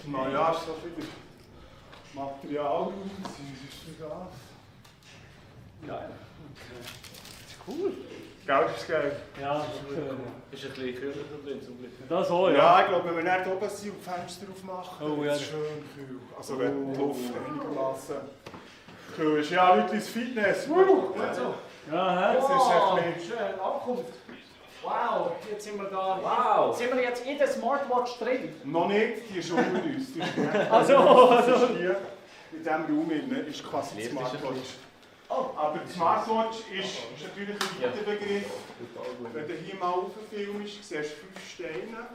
Naja, ist das wieder Material. Das ist das. Geil. Cool. Geld ist geil. Ja, ist ein bisschen kühler drin zum Glück. Das auch, ja. Ja, ich glaube, wenn wir nicht oben sind und Fenster aufmachen, Oh, ja. ist es schön kühl. Also wenn die Luft einigermaßen kühl ist. Ja, Leute ins Fitness. Ja, das ist ein bisschen... Schön, Ankunft. Wow, jetzt sind wir da. Wow. Sind wir jetzt in der Smartwatch drin? Noch nicht, die ist unter uns. Die ist nicht. Also. Hier in diesem Raum ist quasi die Smartwatch. Aber die Smartwatch ist natürlich ein weiter Begriff. Wenn du hier mal rauffilmst, siehst du 5 Steine.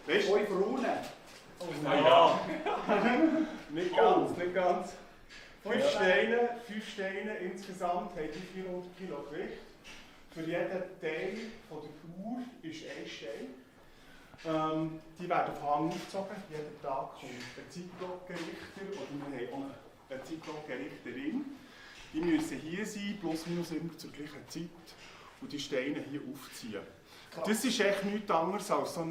Weißt du? 5 Runen. Ja. Nicht ganz, nicht ganz. 5 Steine insgesamt haben 400 Kilo Gewicht. Für jeden Teil von der Uhr ist ein Stein. Die werden auf Hang aufgezogen. Jeden Tag kommt ein Zeitglockgerichter oder wir haben auch eine Zeitglockgerichterin. Die müssen hier sein, plus minus immer zur gleichen Zeit und die Steine hier aufziehen. Das ist echt nichts anderes als so ein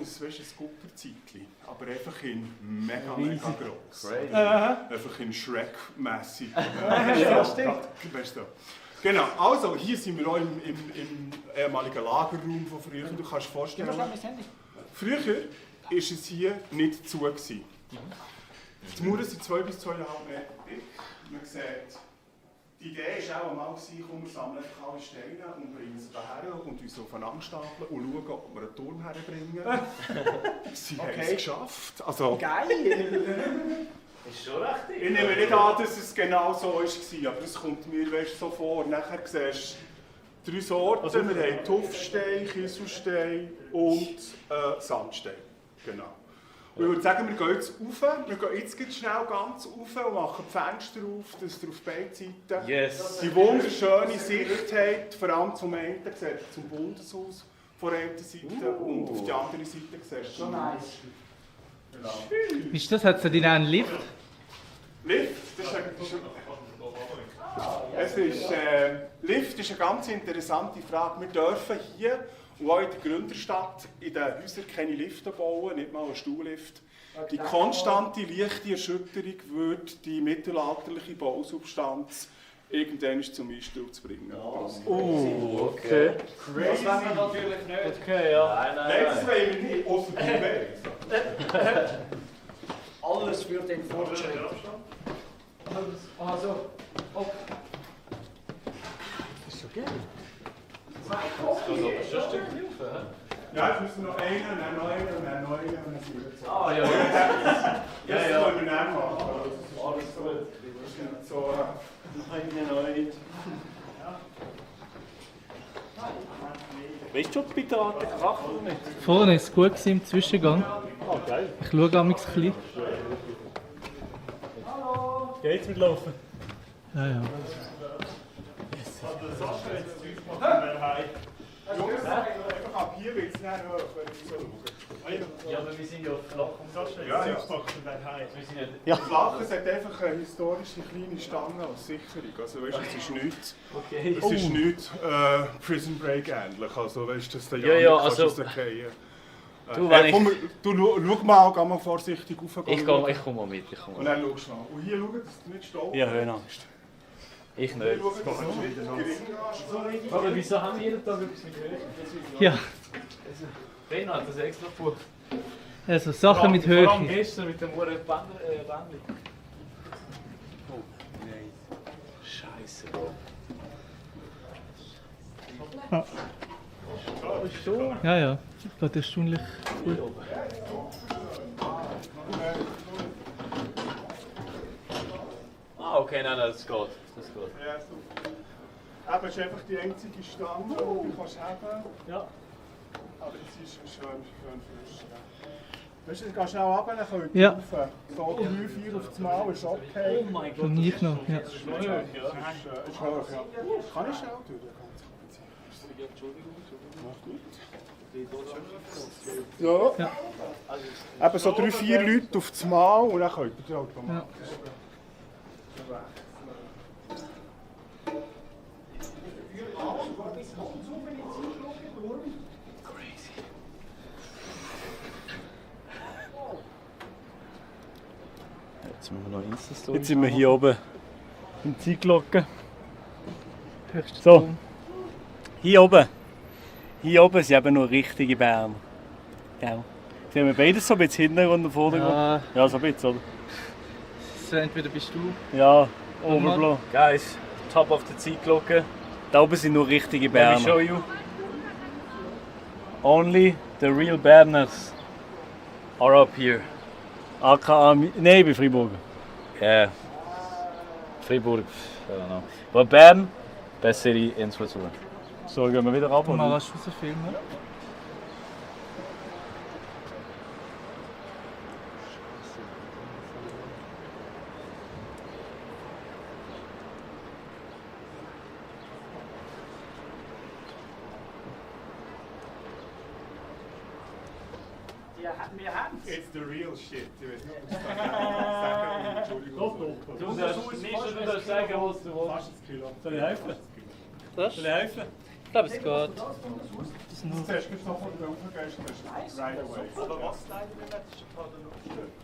Gupperzeitchen, aber einfach in mega gross. Einfach in Shrek-mässig. Ja, stimmt. Weißt du? Genau, also hier sind wir auch im ehemaligen Lagerraum von früher. Du kannst dir vorstellen, früher war es hier nicht zu. Die Mauern sind 2 bis 2,5 Meter dick. Man sieht, die Idee war auch einmal, komm, wir sammeln einfach alle Steine und bringen sie hierher und uns aufeinander stapeln und schauen, ob wir einen Turm herbringen. Sie haben es geschafft. Also, geil! Ist schon recht. Ich nehme nicht an, dass es genau so war, aber es kommt mir so vor. Nachher siehst du 3 Sorten. Also, wir haben Tuffstein, Kieselstein und Sandstein. Genau. Und ich würde sagen, wir gehen jetzt rauf. Wir gehen jetzt schnell ganz rauf und machen die Fenster auf, dass ihr auf beiden Seiten die wunderschöne Sicht habt. Vor allem zum einen seht ihr zum Bundeshaus von der einen Seite und auf der anderen Seite siehst du schon nice. Genau. Ist das? Hat es da einen Lift? Lift? Lift ist eine ganz interessante Frage. Wir dürfen hier und auch in der Gründerstadt in den Häusern keine Lifte bauen, nicht mal einen Stuhllift. Die konstante, leichte Erschütterung würde die mittelalterliche Bausubstanz irgendwann zum Einsturz bringen. Okay. Das wollen wir natürlich nicht. Okay, ja. Nein, das wollen wir nicht, ausser du willst. Alles für den Fortschritt. Also, okay. Das ist so geil. Ja, jetzt müssen wir noch einen, dann noch einen, dann noch einen und dann sind wir jetzt. Ah, ja, ja. Das können wir dann machen. Alles gut. So, nein. Weißt du, bitte an den Krach nicht? Vorne war es gut gewesen im Zwischengang. Oh, geil. Ich schaue auch ein bisschen. Geht's mit Laufen? Ja, ja. Jungs, einfach ab hier wird es nicht höher, wenn ich so schaue. Ja, aber wir sind ja flach. Ja, ja. Ja. Flach, es hat einfach eine historische kleine Stange als Sicherung. Also weißt, es ist nichts, Okay. es ist nichts Prison Break ähnlich. Also weißt du, dass der Ja, kannst also- rausfallen. Du, wenn komm, schau mal, geh mal vorsichtig rauf. Ich komm mal mit. Und dann schaust du mal. Und hier schau, dass du nicht stolperst. Ich habe Höhenangst. Ich nicht. Hier schau, dass du nicht gering gehst. Aber wieso haben wir jeden Tag etwas mit Höhe? Ja. Ben hat das extra vor. Also Sachen mit Vor allem Höhe. gestern mit dem Bändchen. Oh, nein. Scheiße, Bro. Ja, ja. Geht erstaunlich gut. Ah, okay, nein, das geht. Das geht. Ja, super. Eben, es ist einfach die einzige Stange, die du kannst haben. Ja. Aber es ist schön frisch. Ja. Weißt du, du gehst schnell runter, dann könnt ihr Ja. rauf. So 3, 4 auf das Mal ist okay. Oh mein Gott. Und ich noch, ja. Das ist hoch, ja. Ist hoch, ja. Kann ich schnell tun? So. Ja. Eben so 3, 4 Leute auf das Mal und dann könnt ihr automatisch. Jetzt müssen wir noch Insta-Story. Jetzt sind wir hier oben im Zeitglocken. So, hier oben sind eben nur richtige Berner. Gell? Sehen wir beides so ein bisschen Hintergrund und Vordergrund? Ja. Ja, so ein bisschen, oder? So, entweder bist du. Ja, oberblau. Guys, top of the Zeitglocke. Da oben sind nur richtige Let me Berner. show you. Only the real Berners are up here. AKA, nein, ich bin Freiburger. Yeah. Freiburg, I don't know. But Bern, best city in Switzerland. So, gehen wir wieder runter. Mal was rausfilmen. It's the real shit. Ich weiß nicht, ob ich das sagen. Entschuldigung. Du darfst sagen, was du willst. Fast ein Kilo. Soll ich helfen? Was? Soll ich helfen? Ich glaube, es geht. Das zuerst gibst du noch von der Aufgehst, das ist right away. Aber was leider nicht, ist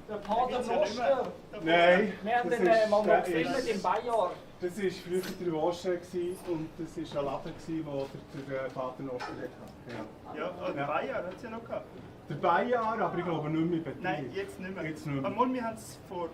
Der Paternoster. Nein. Wir haben das den ist- mal der gefilmt ist- im Beijahr. Das war früher der Wasche und das war ein Laden, wo der Paternoster hatte. Ja, der Bayer hat es ja noch gehabt. Der Bayer, aber ich glaube nicht mehr in Betrieb. Nein, jetzt nicht mehr. Jetzt nicht mehr. Einmal, wir haben es vor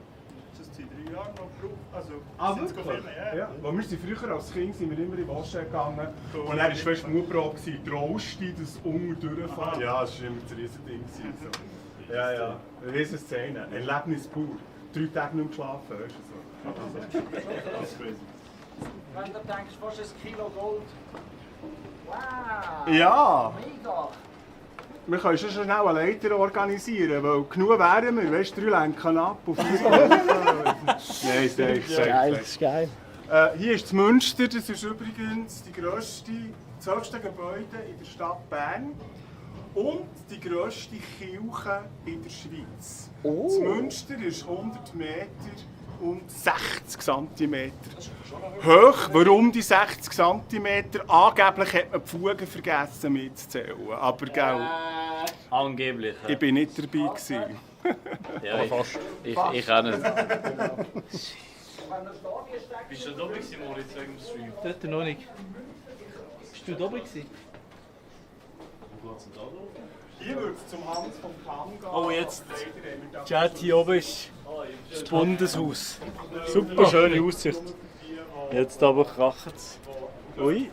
3 Jahren noch gebraucht. Also, Wirklich? sind filmen, Ja. Weil wir sind früher als Kind sind wir immer in Wasche gegangen und dann war fest Mutprobe, die Rosti, das unten durchfahren. Ja, das war immer das Riesending. So. Ja, ja, eine riesen Szene. Erlebnis pur. 3 Tage nicht mehr geschlafen, weißt du so. Das ist crazy. Wenn du denkst, fast ein Kilo Gold. Wow! Ja! Mega! Wir können schon schnell eine Leiter organisieren, weil genug wären wir, weißt du, 3 lenken ab und 4 Nein, safe. Geil, das ist geil. Hier ist das Münster, das ist übrigens das höchste Gebäude in der Stadt Bern und die grösste Kirche in der Schweiz. Oh. Das Münster ist 100 Meter und 60 cm hoch. Warum die 60 cm? Angeblich hat man die Fugen vergessen mitzuzählen. Aber gell, Angeblich. Ja. ich bin nicht dabei gewesen. Ja, ich auch nicht. Bist du da gewesen, Moritz, wegen dem Stream? Dort noch nicht. Bist du da oben gewesen? Wo geht's denn da drauf? Hier wird es zum Hans vom Kamm gehen. Oh, jetzt. Leider haben wir da- Chat, hier oben ist das Bundeshaus. Super schöne Aussicht. Jetzt aber kracht es. Ui.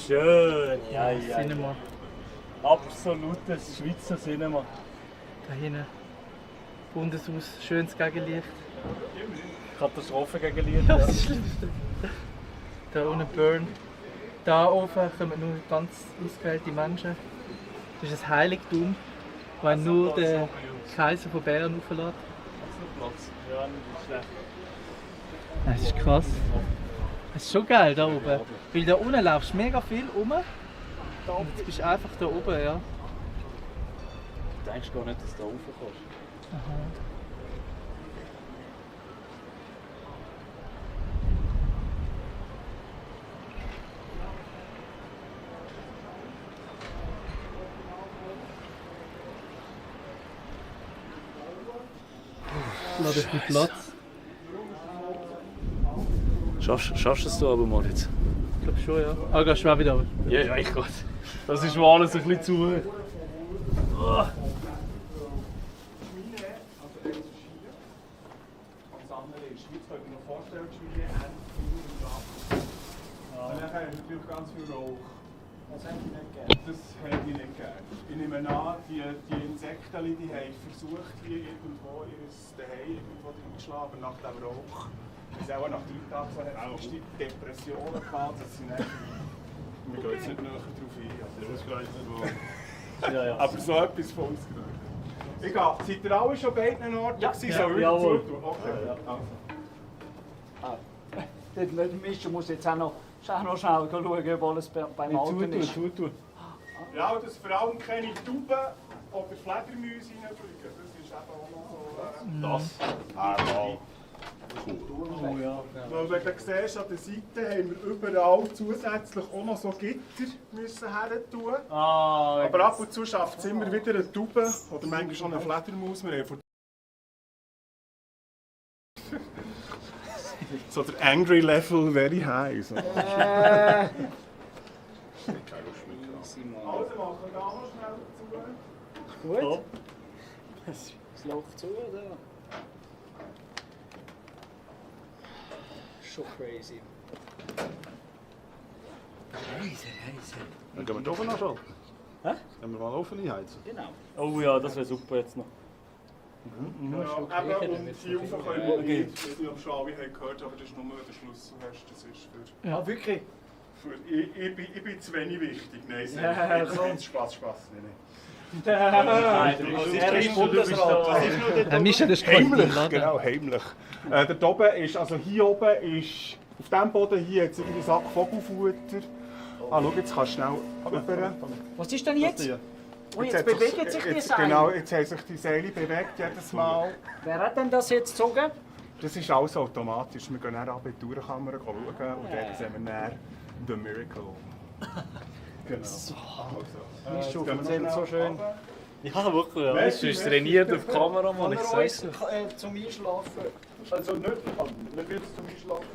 Schön. Ja, ja. Cinema. Absolutes Schweizer Cinema. Da hinten. Bundeshaus, schönes Gegenlicht. Katastrophe gegen Lied. Ja, das ist das Schlimmste. Da unten Burn. Da oben kommen nur ganz ausgewählte Menschen. Das ist ein Heiligtum, weil nur der Kaiser von Bern auflässt. Ja, nicht schlecht. Das ist krass. Das ist schon geil da oben. Weil da unten laufst du mega viel rum. Und jetzt bist du einfach da oben, ja. Du denkst gar nicht, dass du da raufkommst. Aha. Lass dich mit Platz. Schaffst du es da aber mal jetzt? Ich glaube schon, ja. Ah, gehst du auch wieder runter? Ja, ja, ich gut. Das ist mir alles ein bisschen zu. Und dann haben wir natürlich ganz viel Rauch. Das hätte ich nicht gerne. Das hätte ich nicht gerne. Ich nehme an, die Insekten die haben versucht, hier irgendwo ihr Zuhause irgendwo reinzuschlagen, aber nach dem Rauch. Das ist auch nach 3 Tagen so eine Depressionen gehabt, dass sie nicht. Wir gehen jetzt nicht näher darauf ein. Also, das weiß nicht wo. Ja, ja. Aber so etwas von uns. Ich gehe. Seid ihr alle schon beiden Orten gewesen? Ja, Soll ich jawohl. dazu tun? Okay. Also. Der Mischer muss jetzt auch noch schnell schauen, ob alles beim Alten ist. Ja, dass vor allem keine Tauben oder Fledermäuse reinfliegen. Das ist eben auch noch so. Oh ja. Weil wenn du siehst, an der Seite haben wir überall zusätzlich auch noch so Gitter müssen her tun. Aber ab und zu schafft es immer wieder eine Taube oder manchmal schon eine Fledermaus. Wir haben so der Angry Level very high. So. Also machen wir da noch schnell dazu. Gut. Es läuft zu, oder? Schon crazy. Dann gehen wir die Ofen anschalten. Hä? Können wir mal Ofen einheizen? Genau. Oh ja, das wäre super jetzt noch. Genau, eben, und hier rauf können wir nicht. Ich weiß nicht, ob schon alle haben gehört, aber das ist nur, wenn du den Schlüssel hast. Das ist für... Ja, wirklich? Ich bin zu wenig wichtig. Nein, Ja, Spaß. Heimlich, genau, heimlich. Dort oben ist, also hier oben ist, auf diesem Boden hier hat es irgendwie einen Sack Vogelfutter. Ah, schau, jetzt kannst du schnell rüber. Was ist denn jetzt? Oh, jetzt bewegt sich die Seile. Genau, jetzt haben sich die Seile bewegt jedes Mal. Wer hat denn das jetzt gezogen? Das ist alles automatisch. Wir gehen dann ab in die Tourenkamera schauen und dort sehen wir dann The Miracle. Genau. So. Also, erzählt so schön. Ja, wirklich. Ja. Es ist trainiert auf Kamera, Mann. Ich sag's dir. Zum Einschlafen. Also nicht zum Einschlafen.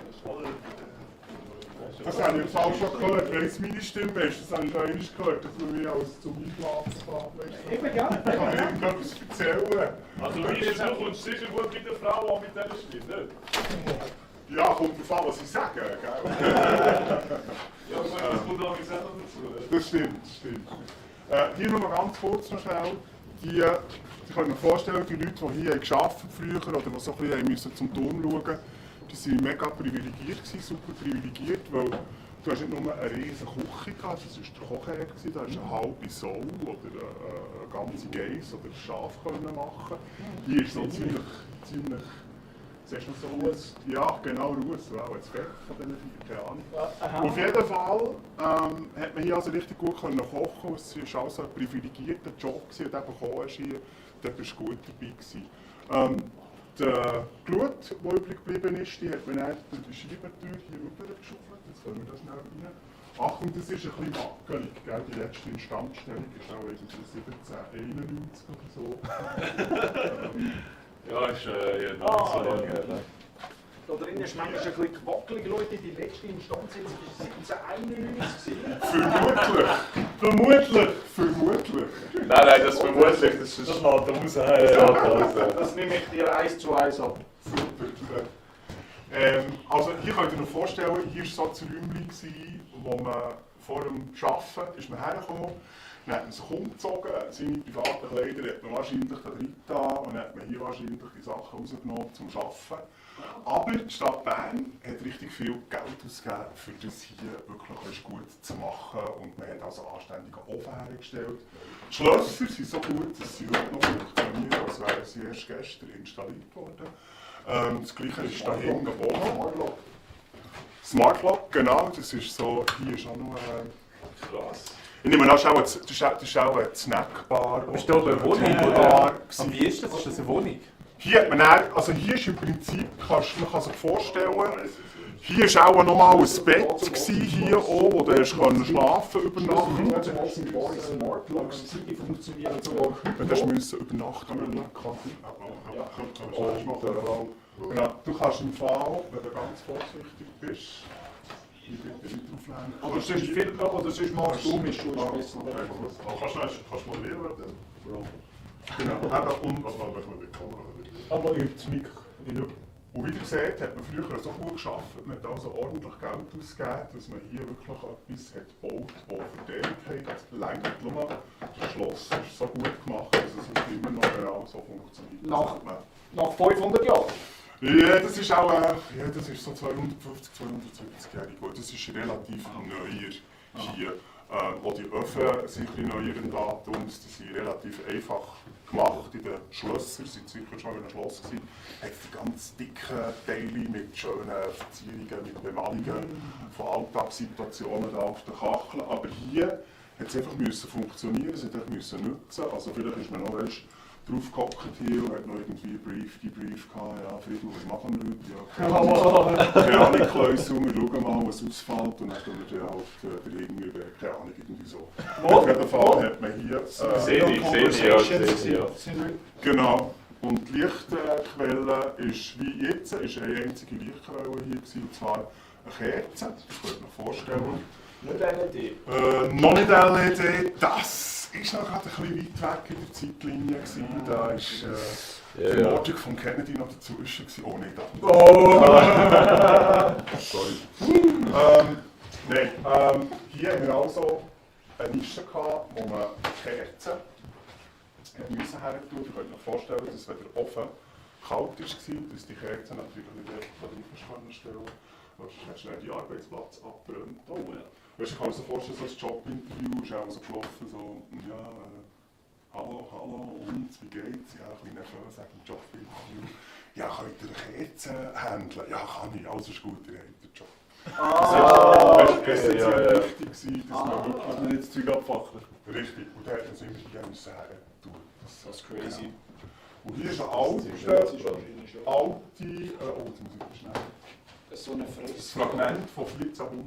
Das habe ich im Fall schon gehört, wenn es meine Stimme ist. Das habe ich schon einmal gehört, dass man mich als zum Einschlafen kann. Eben, ja. Ich kann irgendetwas erzählen. Also wie ist es, du kommst sicher gut mit der Frau an mit dieser Stimme, nicht? Ja, kommt darauf an, was ich sage, gell? Ja, das kommt auch gesagt dazu. Das stimmt. Hier nur mal ganz kurz noch schnell. Die können mir vorstellen, die Leute, die hier gearbeitet haben früher oder die so ein bisschen müssen zum Turm schauen, die waren mega privilegiert, super privilegiert, weil du hast nicht nur eine riesige Küche gehabt, das war der Kochherd, da hast du eine halbe Sau oder eine ganze Geiss oder ein Schaf können machen. Hier ist so ziemlich siehst du so Ruß? Ja, genau, Ruß, wow, jetzt Fett von diesen Vieren, keine Ahnung. Auf jeden Fall hat man hier also richtig gut kochen können. Es war also ein privilegierter Job, den du bekommen hast hier. Dort warst du gut dabei gewesen. Die Glut, die übrig geblieben ist, die hat man dann durch die Scheibentür hier rüber geschaufelt. Jetzt können wir das schnell rein. Achtung, das ist ein bisschen wackelig, gell? Die letzte Instandstellung ist auch irgendwie 1791 oder so. Ja, ist ja nicht so lange her. Da drinnen ist manchmal ein bisschen gewackelig, Leute. Die letzte Instanz war 1791. Vermutlich. Nein, das vermutlich. Das ist das halt, da muss er Das nehme ich dir 1:1 ab. Also hier könnt ihr euch vorstellen, hier war so das Räumchen, wo man vor dem Arbeiten ist man hergekommen. Dann hat man sich umgezogen, seine privaten Kleider hat man wahrscheinlich da drin getan und dann hat man hier wahrscheinlich die Sachen rausgenommen zum Arbeiten. Aber die Stadt Bern hat richtig viel Geld ausgegeben, für das hier wirklich gut zu machen. Und man hat also anständige Ofen hergestellt. Die Schlösser sind so gut, dass sie heute noch funktionieren, als wären sie erst gestern installiert worden. Das Gleiche ist da hinten oben. Smart Lock, genau, das ist so, hier ist auch noch krass. Ich nehme an, das ist auch eine Snackbar. Ist da eine Wohnung? Wie ist das? Ist das eine Wohnung? Hier hat man dann, also hier ist im Prinzip, man kann sich vorstellen, hier war auch noch mal ein Bett gewesen, hier auch, wo du schlafen über Nacht. Du musst übernachten. Du kannst im Fall, wenn du ganz vorsichtig bist, Oder sonst viel Club oder sonst machst du mich schon. Kannst du mal lernen? Genau, und was war das mit der Kamera? Aber und wie ihr seht, hat man früher so gut gearbeitet, man hat also ordentlich Geld ausgegeben, dass man hier wirklich etwas hat gebaut, das Verdehnung hat. Längert nur, das Schloss ist so gut gemacht, dass es immer noch genau so funktioniert. Nach 500 Jahren? Ja, das ist auch das ist so 250, 270-jährig. Das ist relativ neuer hier. Auch die Öfen sind ein bisschen neuer im Datum, die sind relativ einfach gemacht in den Schlössern, sind sicher schon in einem Schloss gewesen, hat die ganz dicken Teile mit schönen Verzierungen, mit Bemalungen von Alltagssituationen da auf der Kachel. Aber hier hat es einfach funktionieren, es hat einfach nutzen. Also vielleicht ist man noch draufgehockt hier und hat noch irgendwie Debrief gehabt, ja, Friedel, was machen wir heute? Ja, keine Ahnung, Klausung, wir schauen mal, was ausfällt und dann können wir halt irgendwie, keine Ahnung, irgendwie so. Auf jeden Fall hat man hier Genau. Und die Lichtquelle ist wie jetzt, ist eine einzige Lichtquelle hier gewesen, und zwar eine Kerze, das könnt ihr euch vorstellen. Nicht LED? Noch nicht LED, das ist noch gerade ein bisschen weit weg in der Zeitlinie gewesen. Da war die Mordung von Kennedy noch dazwischen. Oh nein, da. Oh! Sorry. Nein, hier haben wir also eine Nische gehabt, wo man Kerzen her tun. Ihr könnt euch vorstellen, dass wenn der Ofen kalt war, dass die Kerzen natürlich nicht einfach drauf stellen konnten. Sonst hast du schnell den Arbeitsplatz abbrennt. Oh, ja. Weißt du, ich kann mir so vorstellen, so ein Jobinterview ist auch so gelaufen, so, ja, hallo, und, wie geht's? Ja, ein bisschen nervös wegen dem Jobinterview. Ja, könnt ihr eine Kerze handeln? Ja, kann ich, alles ist gut, ihr habt den Job. Das war wichtig, dass man wirklich nicht das Zeug abfachert. Richtig, und da hat man es immer gerne her tun. Das ist crazy. Und hier ist eine alte, oh, jetzt muss ich schnell. So ein Fragment von 1400.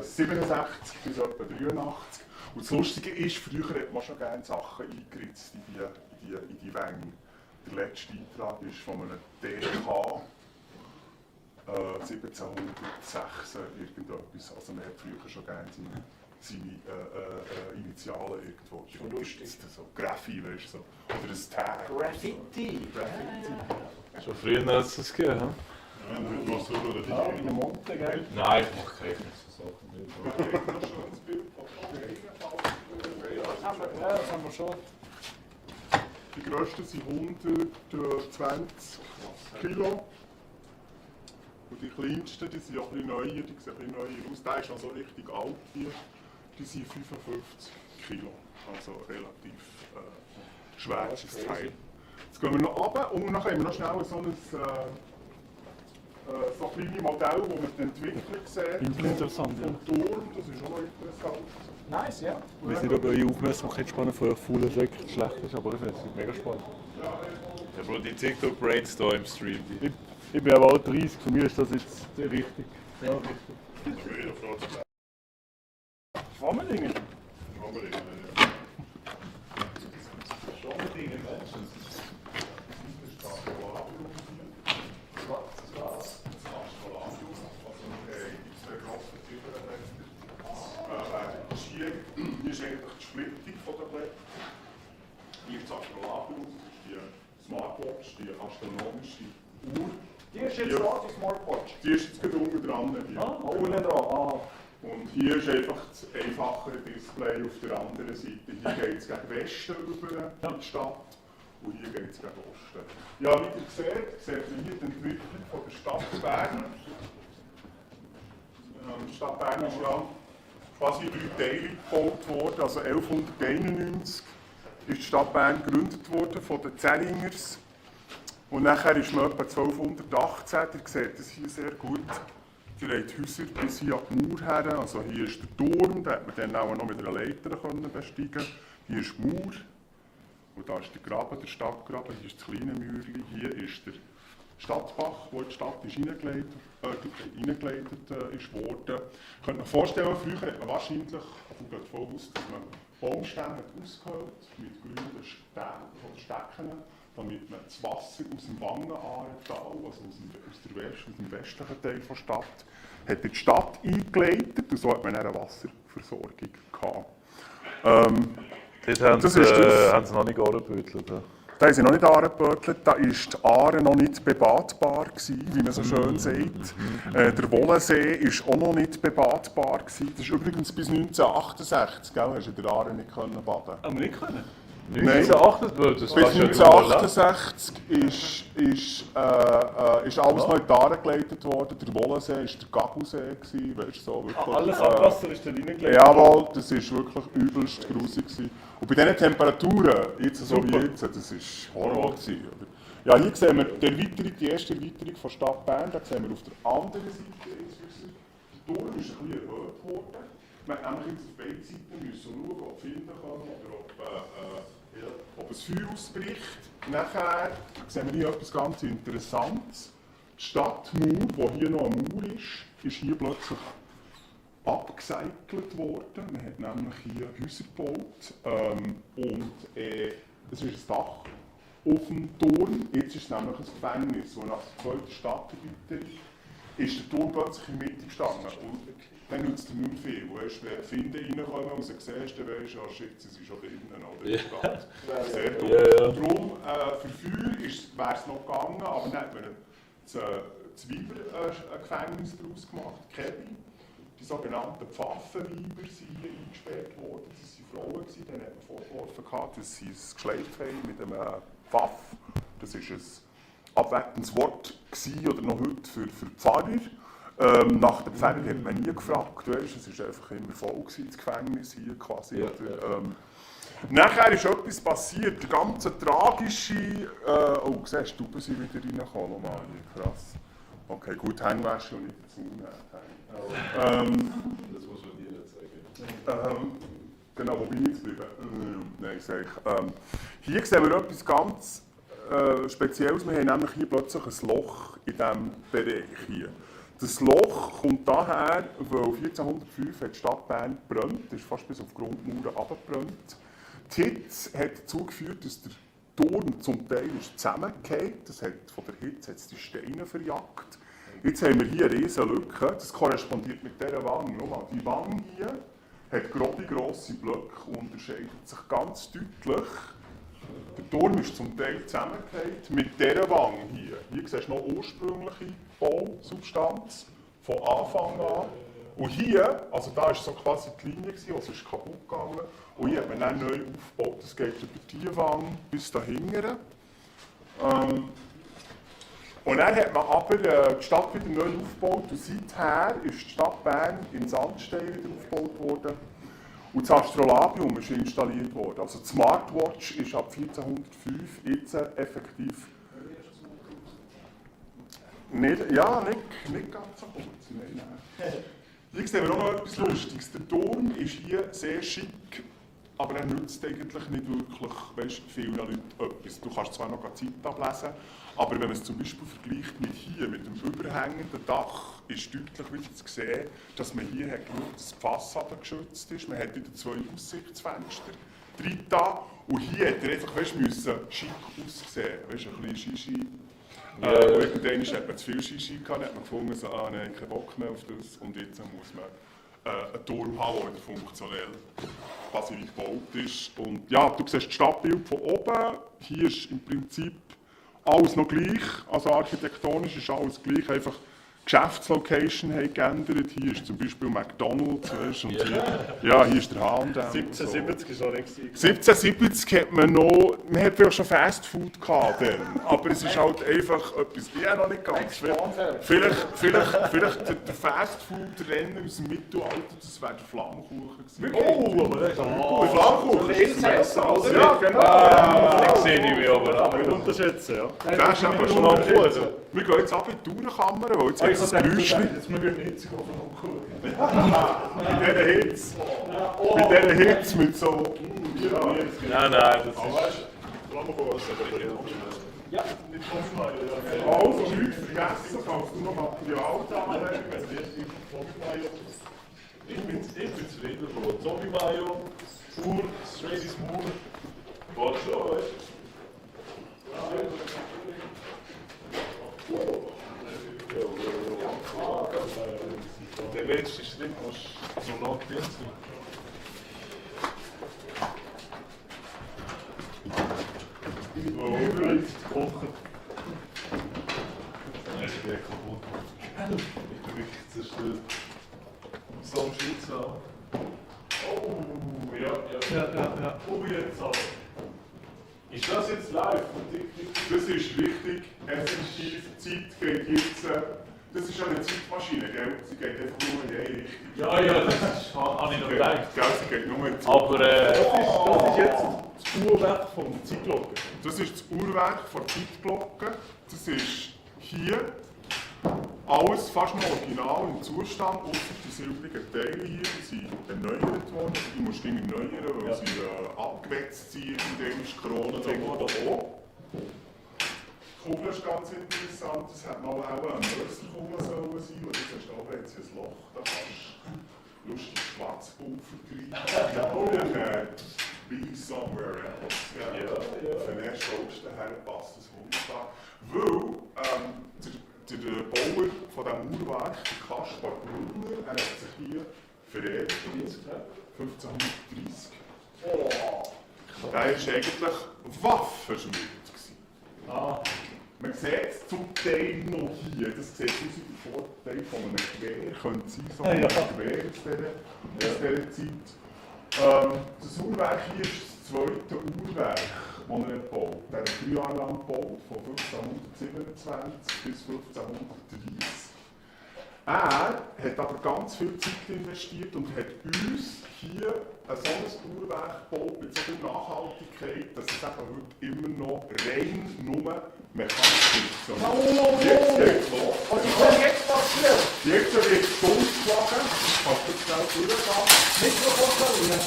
67 bis etwa 83. Und das Lustige ist, früher hat man schon gerne Sachen eingeritzt in die Wänge. Der letzte Eintrag ist von einem DK 1706 irgendetwas. Also man hat früher schon gerne seine Initialen irgendwo. Schon lustig. So Graffiti, weißt du, so. Oder ein Tag. Graffiti. Schon früher hat es das gegeben, hm? Ja, du hast so oder die Monte, gell? Nein, ich mache keine Sachen nicht. Ja, das haben wir schon. Die grössten sind 120 Kilo. Und die kleinsten, die sind auch ein bisschen neuer, die sehen ein bisschen neuer aus. Der ist noch so richtig alt hier. Die sind 55 Kilo. Also relativ schweres Teil. Jetzt gehen wir noch runter und dann haben wir noch schnell so ein so kleine Modell, wo man die Entwicklung sieht. Interessant, ja. Vom Turm, das ist auch noch interessant. Nice, ja. Ich weiß nicht, ob eure Aufmerksamkeitsspanne von euch faulen Säcken schlecht ist, aber ich finde es mega spannend. Ja, Bro, die TikTok-Brains da im Stream. Ich bin aber auch 30, für mich ist das jetzt richtig. Ja, richtig. Schwammerdingen? Schwammerdingen, ja. Schwammerdingen, Menschen. Hier ist eigentlich die Splittung der Blätter. Hier ist das Astrolabium, die Smartwatch, die astronomische Uhr. Die ist jetzt da, die Smartwatch? Die ist jetzt gerade unten dran. Unten dran, Und hier ist einfach das einfachere Display auf der anderen Seite. Hier geht es gegen Westen über in die Stadt und hier geht es gegen Osten. Ja, wie ihr seht ihr hier die Entwicklung von der Stadt Bern. Die Stadt Bern ist ja quasi in 3 Teile gebaut worden. Also 1191 ist die Stadt Bern gegründet worden von den Zellingers. Und nachher ist man etwa 1218, ihr seht das hier sehr gut. Ihr habt Häuser bis hier an die Mauer her. Also hier ist der Turm, den hat man dann auch noch mit einer Leiter besteigen. Hier ist die Mauer. Und da ist der Graben, der Stadtgraben. Hier ist das kleine Mäuerchen. Hier ist der Stadtbach, wo die Stadt ist reingeleitet ist worden. Ihr könnt euch vorstellen, früher hat man wahrscheinlich, ich gehe davon aus, dass man Baumstämme ausgehöhlt mit grünen Stecken, damit man das Wasser aus dem Wangenaartal, also aus dem westlichen Teil der Stadt, hat in die Stadt eingeleitet und so hat man eine Wasserversorgung gehabt. Dort haben sie noch nicht angebüttelt. Da sind sie noch nicht angebüttelt, da war die Aare noch nicht bebadbar, wie man so schön sagt. Der Wollensee war auch noch nicht bebadbar. Das ist übrigens bis 1968, gell? Hast du in der Aare nicht baden können. Aber nicht können? 1968? Bis 1968 ist alles neu dargeleitet worden. Der Wollensee war der Gagelsee, weißt du, so wirklich. Alles Abwasser ist da reingelegt? Jawohl, das war wirklich übelst grusig. Und bei diesen Temperaturen, jetzt so wie jetzt, das war Horror. Ja, hier sehen wir die erste Erweiterung von Stadt Bern. Da sehen wir auf der anderen Seite, der Turm ist ein bisschen erhöht worden. Man hat nämlich jetzt auf beiden Seiten müssen schauen, ob finden können oder ob ein Feuer ausbricht. Nachher sehen wir hier etwas ganz Interessantes. Die Stadtmauer, die hier noch eine Mauer ist hier plötzlich abgesäckelt worden. Man hat nämlich hier Häuser gebaut und es ist ein Dach auf dem Turm. Jetzt ist es nämlich ein Gefängnis. Und nach der zweiten Stadterweiterung ist der Turm plötzlich in der Mitte gestanden. Und dann nützt es nicht mehr viel. Wenn Finden reinkommen und sie siehst, dann weisst du, shit, sie sind schon drinnen oder in der Stadt. Sehr dumm. Darum, für Feuer wäre es noch gegangen, aber dann hat man das Weiber-Gefängnis daraus gemacht, Kevin. Die sogenannten Pfaffenweiber sind hier eingesperrt worden. Das waren Frauen, denen hat man vorgeworfen, dass sie es geschleift haben mit einem Pfaff. Das war ein abwertendes Wort oder noch heute für Pfarrer. Nach der Pfarrer hat man nie gefragt, weißt, es war einfach immer voll, das Gefängnis hier quasi. Ja. Nachher ist etwas passiert, der ganze tragische... oh, siehst du, die sind wieder reingekommen, krass. Okay, gut, Hängwäsche und nicht dazu nehmen. Das muss man dir nicht sagen. Genau, wo bin ich jetzt geblieben? Nein, sag ich. Hier sehen wir etwas ganz Spezielles. Wir haben nämlich hier plötzlich ein Loch in diesem Bereich hier. Das Loch kommt daher, weil 1405 hat die Stadt Bern gebrannt, ist fast bis auf die Grundmauern abgebrannt. Die Hitze hat dazu geführt, dass der Turm zum Teil zusammengefallen ist. Von der Hitze hat es die Steine verjagt. Jetzt haben wir hier eine riesige Lücke. Das korrespondiert mit dieser Wange. Die Wange hier hat grosse Blöcke und unterscheidet sich ganz deutlich. Der Turm ist zum Teil zusammengefallen mit dieser Wange hier. Hier siehst du noch ursprüngliche Bausubstanz von Anfang an. Und hier, also da war so quasi die Linie, die ist kaputt gegangen. Und hier hat man dann neu aufgebaut. Das geht über diese Wange bis dahinter. Und dann hat man aber die Stadt wieder neu aufgebaut. Und seither ist die Stadt Bern in Sandstein wieder aufgebaut worden. Und das Astrolabium ist installiert worden. Also die Smartwatch ist ab 1405 jetzt effektiv. Nicht ganz so gut. Nein. Hier sehen wir auch noch etwas Lustiges. Der Turm ist hier sehr schick, aber er nützt eigentlich nicht wirklich, weißt, vielen Leuten etwas. Du kannst zwar noch die Zeit ablesen, aber wenn man es zum Beispiel vergleicht mit hier, mit dem überhängenden Dach, ist deutlich wieder zu sehen, dass man hier hat geschaut, dass die Fassade geschützt ist. Man hat wieder 2 Aussichtsfenster drin und hier hat er einfach, weißt, müssen schick aussehen, weißt, ein bisschen Shishi. Und irgendwann hat man zu viel Shishi gehabt, hat man gefunden, so, nein, keinen Bock mehr auf das. Und jetzt muss man einen Turm haben, der wieder funktionell quasi gebaut ist. Und ja, du siehst das Stadtbild von oben. Hier ist im Prinzip alles noch gleich. Also architektonisch ist alles gleich. Einfach die Geschäftslocation haben geändert. Hier ist zum Beispiel McDonald's. Weißt, und hier ist der H&M. 1770 ist auch nichts. 1770 hat man noch, man hat vielleicht schon Fast Food gehabt dann, aber es ist halt einfach etwas, ja noch nicht ganz. Vielleicht der Fast Food Rennen aus dem Mittelalter, das wäre der Flammkuchen gewesen. Oh, aber das ist der Flammkuchen ist besser, oder? Ja, genau. Ich sehe nicht mehr, aber nicht unterschätzen, ja. Das ist aber schon mal cool. Wir gehen jetzt ab in die Tourenkammer, weil jetzt das Geräuschchen. Jetzt müssen wir in die Hitze gehen. Mit dieser Hitze, mit so... Nein, das ist... Ja, also, nichts vergessen, falls du noch Material da hast. Ich bin zufrieden, Bro. Zombie Mayo, pur, straight is pur. Geht schon, weißt du? Der letzte Schritt muss so noch drin sein. Oh, kochen. Er ist wieder kaputt. Ich bin wirklich zerstört. So ein Schutz haben. Oh, ja. Oh, jetzt aber. Ist das jetzt live? Das ist richtig effektiv. Die Zeit geht jetzt. Das ist ja eine Zeitmaschine, gell? Sie geht einfach nur in eine Richtung. Ja, das habe ich noch gedacht. Gell, sie geht nur in die Aber das ist jetzt das Uhrwerk von der Zeitglocke. Das ist das Uhrwerk der Zeitglocke. Das ist hier alles fast noch original im Zustand, außer die silbrigen Teile hier, die sind erneuert worden. Die musst du erneuern, weil sie abgewetzt sind. Und ist die Krone da auch. Die Kugel ist ganz interessant, das hätte mal auch eine Mörserkugel sollen sein, und jetzt hast du aber jetzt ein Loch, da kannst du lustig Schwarzpulver rein. Be somewhere else. Ja. Für den ersten Osten her passt das wunderbar. Weil der Bauer von diesem Uhrwerk, Kaspar Brunner, hat sich hier verehrt, 1530. Der war eigentlich Waffenschmied. Man sieht es zum Teil noch hier, das sieht aus wie der Vorteil von einem Gewehr, könnte sein, so ein Gewehr aus dieser Zeit. Das Uhrwerk hier ist das zweite Uhrwerk, das er gebaut hat. Er hat 3 Jahre lang gebaut, von 1527 bis 1530. Er hat aber ganz viel Zeit investiert und hat uns hier so ein Uhrwerk gebaut mit so viel Nachhaltigkeit, dass es eben heute immer noch rein nur mechanisch funktioniert. Jetzt geht's los. Was ist denn jetzt passiert? Jetzt wird es durchgeschlagen. Kannst du schnell durchgehen? Mikrofon.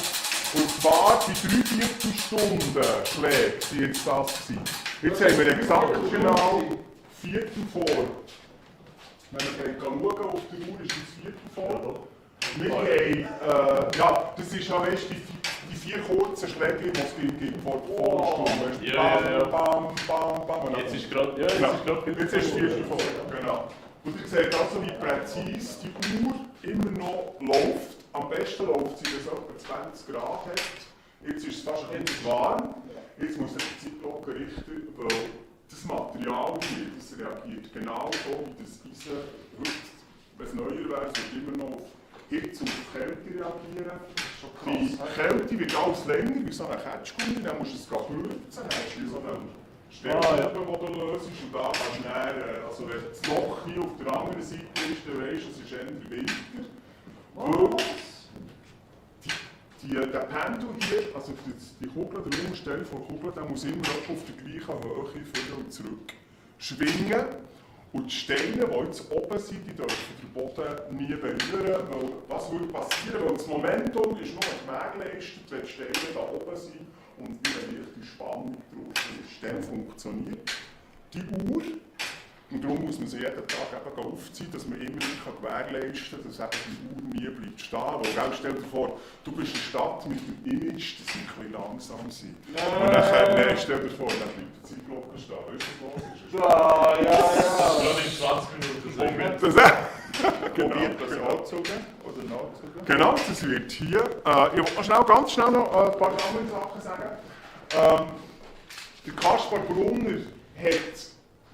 Und zwar die 3/4 Schläge sind jetzt das gewesen. Jetzt haben wir exakt genau 4 vor. Wenn wir schauen auf die Uhr, ist es 4 vor. Wir haben, ja, das ist ja weißt, die 4 kurzen Schläge, die es gibt vor der Stunde. Bam, bam, bam. Jetzt ist gerade, jetzt ist 4 vor, genau. Und ihr seht also, wie präzise die Uhr immer noch läuft. Am besten läuft sie, wenn es etwa 20 Grad hat. Jetzt ist es fast ein bisschen warm. Jetzt muss die Zeitglocke richten, weil das Material hier, das reagiert genau so wie das Eisen heute. Wenn es neuer wäre, es wird immer noch auf Hitze und auf Kälte reagieren. Die Kälte wird alles länger, wie so eine Ketschgummi, dann musst du es würzen. Dann hast du so einen Stellschreiber, den du löst, und da kannst du dann, also wenn das Loch hier auf der anderen Seite ist, dann weisst du, es ist eher Winter. Der Pendel hier, also die Kugel, der Umstell von der Kugel, der muss immer auf der gleichen Höhe vor und zurück schwingen. Und die Steine, die jetzt oben sind, die dürfen den Boden nie berühren. Weil was würde passieren? Weil das Momentum ist nur gewährleistet, wenn die Steine da oben sind und eine leichte Spannung drauf ist. Dann funktioniert die Uhr. Und darum muss man sie jeden Tag eben aufziehen, dass man immer gewährleisten kann, dass eben die Uhr nie bleibt stehen. Weil, stell dir vor, du bist eine Stadt mit dem Image, dass sie ein bisschen langsam sind. Und dann stell dir vor, dann bleibt die Zeitglocke stehen. Weißt du, was los ist? Ja. Gerade in 20 Minuten. Probiert das anzugehen oder nachzugehen? Genau, das wird hier. Ich will ganz schnell noch ein paar andere Sachen sagen. Der Kaspar Brunner hat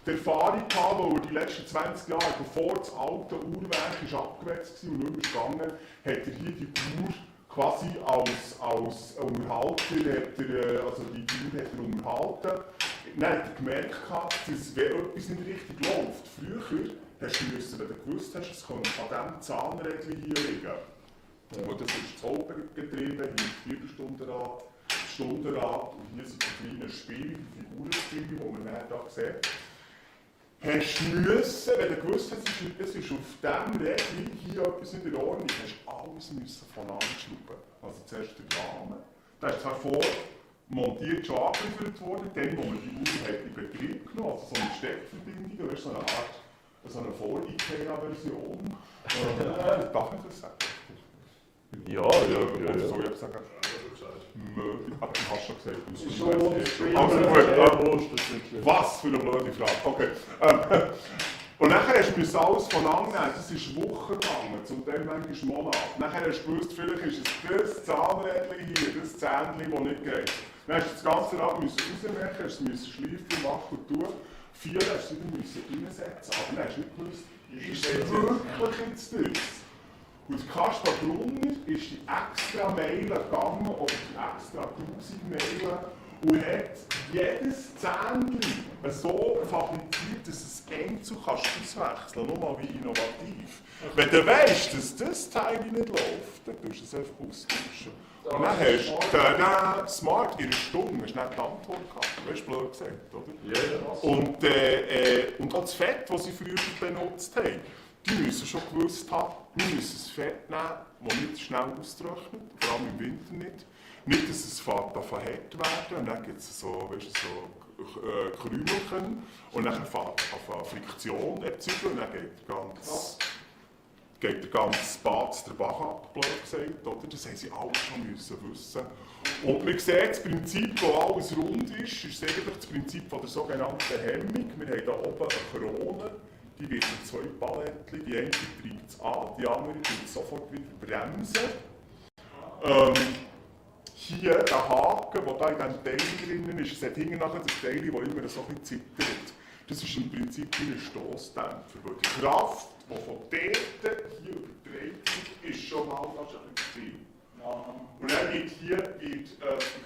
die Erfahrung gehabt, weil er die letzten 20 Jahre, bevor das alte Uhrwerk abgewetzt war und nicht mehr gegangen, hat er hier die Uhr quasi als Unterhalter, also die Uhr hat er unterhalten. Dann hat er gemerkt, dass wenn etwas nicht richtig läuft, früher hast du wenn du gewusst hast, es könnte an diesem Zahnrädchen hier liegen. Und das ist das Hauptgetriebe, hier 4 Stundenrad, Stundenrad, und hier sind die kleinen Spiele, die Figurenspiele, die man hier sieht. Hast du müssen, wenn du gewusst hast, es ist auf diesem Rädchen hier etwas in der Ordnung, hast du alles müssen voneinander schrauben. Also zuerst der Rahmen. Der ist zwar montiert schon abgeliefert worden, dann, wo man die Uhr in Betrieb genommen hat, also so eine Steckverbindung, du hast so eine Art, so eine Vor-IKEA-Version. Darf ich das sagen? Ja. So, ich sagen. Aber du hast schon gesagt, also gut, was für eine blöde Frage. Okay. Und nachher hast du alles voneinander nehmen, das ist Wochen gegangen, zum Teil manchmal Monate. Nachher hast du gewusst, vielleicht ist es das Zahnrädchen hier, das Zähnchen, das nicht geht. Dann hast du das ganze Rad rausnehmen, hast es schleifen, machen und tun. 4 hast du wieder reinsetzen, aber dann hast du nicht gewusst, ist es wirklich jetzt das? Und Kaspar Brunner ist die extra Meile gegangen, oder die extra 1000 Meilen, und hat jedes Zähnchen so fabriziert, dass es einzeln auswechseln kannst. Nur mal wie innovativ. Wenn du weißt, dass das Teil nicht läuft, dann tust du es einfach austauschen. Und dann hast du den Smart in einer Stunde hast du nicht die Antwort gehabt. Weißt du, blöd gesagt, oder? Ja. Und auch das Fett, das sie früher benutzt haben, die müssen schon gewusst haben, wir müssen das Fett nehmen, das nicht schnell austrocknet, vor allem im Winter nicht. Nicht, dass es fährt verhärtet werden, und dann gibt es so, weißt du, so Krümelchen, und dann fährt Friktion erzeugen, und dann geht der ganze Spatz der Bach ab, blöd gesagt, oder? Das haben sie alles schon müssen wissen. Und man sieht, das Prinzip, wo alles rund ist eigentlich das Prinzip von der sogenannten Hemmung. Wir haben hier oben eine Krone, die wird in 2 Paletten, die eine treibt es an, die andere tut sofort wieder bremsen. Hier der Haken, der hier in diesem Teil drin ist, es hat hinten nachher das Teil, das immer so ein bisschen zittert. Das ist im Prinzip wie ein Stossdämpfer, weil die Kraft, die von dort hier übertragen wird, ist schon mal fast ein bisschen viel. Und dann wird hier die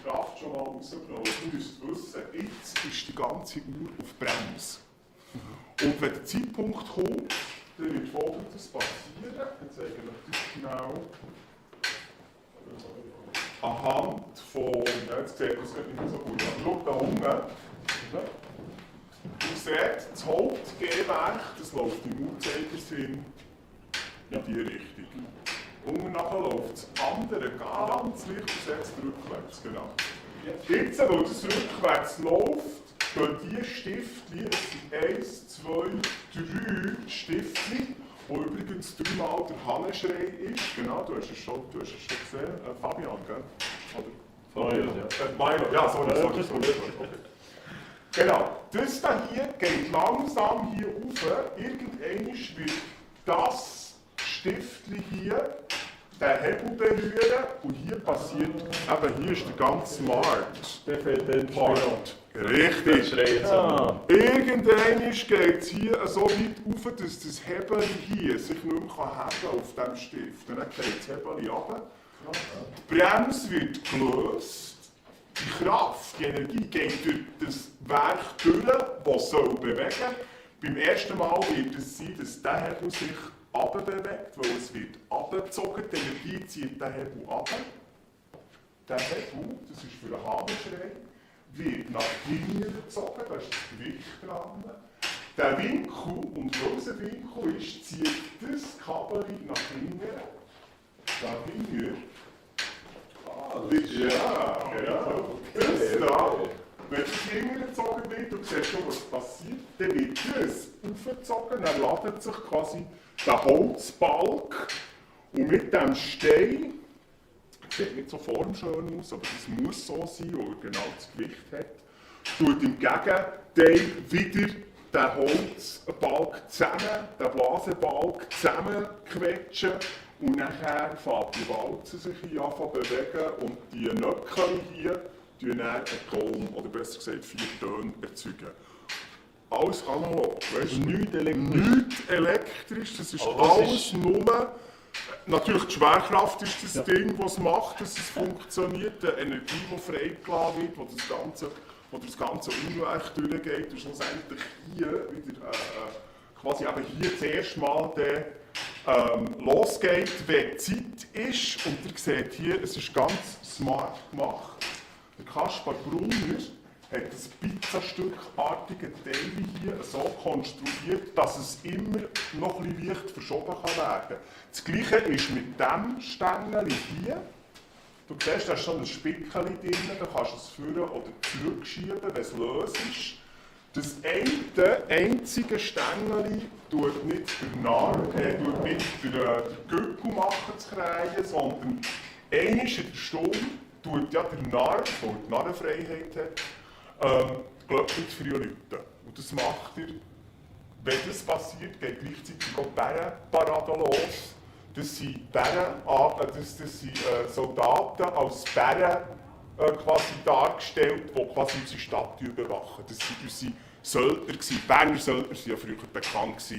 Kraft schon mal rausgenommen. Du musst wissen, jetzt ist die ganze Uhr auf Bremse. Und wenn der Zeitpunkt kommt, dann wird Folgendes passieren. Ich zeige euch das genau. Anhand von, ja, jetzt sieht man es nicht mehr so gut, aber schau da unten. Du siehst, das Hauptgehwerk, das läuft im Uhrzeigersinn in diese Richtung. Unten nachher läuft das andere ganz leicht, du siehst rückwärts, genau. Jetzt, weil das rückwärts läuft, gehen diese Stiftchen, es sind 1, 2, 3 Stiftchen, wo übrigens 3-mal der Hanneschrei ist. Genau, du hast es schon gesehen. Fabian, gell? Oder? Fabian, ja. Milo, ja, sorry. Genau, das hier geht langsam hier rauf. Irgendwann wird das Stiftchen hier den Hebel berühren und hier passiert, eben hier ist der ganz Smart Part. Richtig. Irgendwann geht es hier so weit rauf, dass das Hebel hier sich nicht mehr heben auf diesem Stift. Und dann geht das Hebel runter. Die Bremse wird gelöst. Die Kraft, die Energie geht durch das Werk durch, das soll bewegen. Beim ersten Mal wird es sein, dass der Hebel sich abbewegt, weil es wird abgezogen. Die Energie zieht den Hebel ab. Der Hebel, das ist für einen Hanneschrei, wird nach hinten gezogen, da ist das Gewicht dran. Der Winkel, und weil es ein Winkel ist, zieht das Kabel nach hinten. Da hinten. Ja, genau. Das da, wenn es hinten gezogen wird, du siehst schon, was passiert, dann wird das aufgezogen, dann ladet sich quasi der Holzbalk und mit dem Stein, das sieht nicht so formschön aus, aber das muss so sein, weil er genau das Gewicht hat, tut im Gegenteil wieder den Holzbalk zusammen, den Blasenbalk zusammenquetschen und nachher fängt die Walze sich hier an zu bewegen und die Nöckel hier tun dann einen Ton, oder besser gesagt 4 Töne erzeugen. Alles analog, weißt du? Nichts elektrisch, das ist alles nur. Natürlich die Schwerkraft ist das Ding, das es macht, dass es funktioniert. Die Energie, die freigelassen wird, wo das ganze Uhrwerk durchgeht und schlussendlich hier wieder quasi eben hier zuerst mal losgeht, wenn Zeit ist. Und ihr seht hier, es ist ganz smart gemacht. Der Kaspar Brunner hat das Pizzastückartige Teil hier so konstruiert, dass es immer noch ein bisschen leicht verschoben kann werden. Das Gleiche ist mit diesem Stängel hier. Du siehst, da ist schon ein Spickchen drin, da kannst du es führen oder zurückschieben, wenn es los ist. Das einzige Stängel tut nicht den Narr, tut nicht den Gürtel machen zu kreien, sondern einmal in der Stunde tut ja der Narr, der die Narrenfreiheit hat, Glöckchen zu läuten. Und das macht er, wenn das passiert, geht gleichzeitig auch die Bärenparade los. Das sind Soldaten als Bären quasi dargestellt, die quasi unsere Stadt überwachen. Das waren unsere Söldner. Berner Söldner waren ja früher bekannt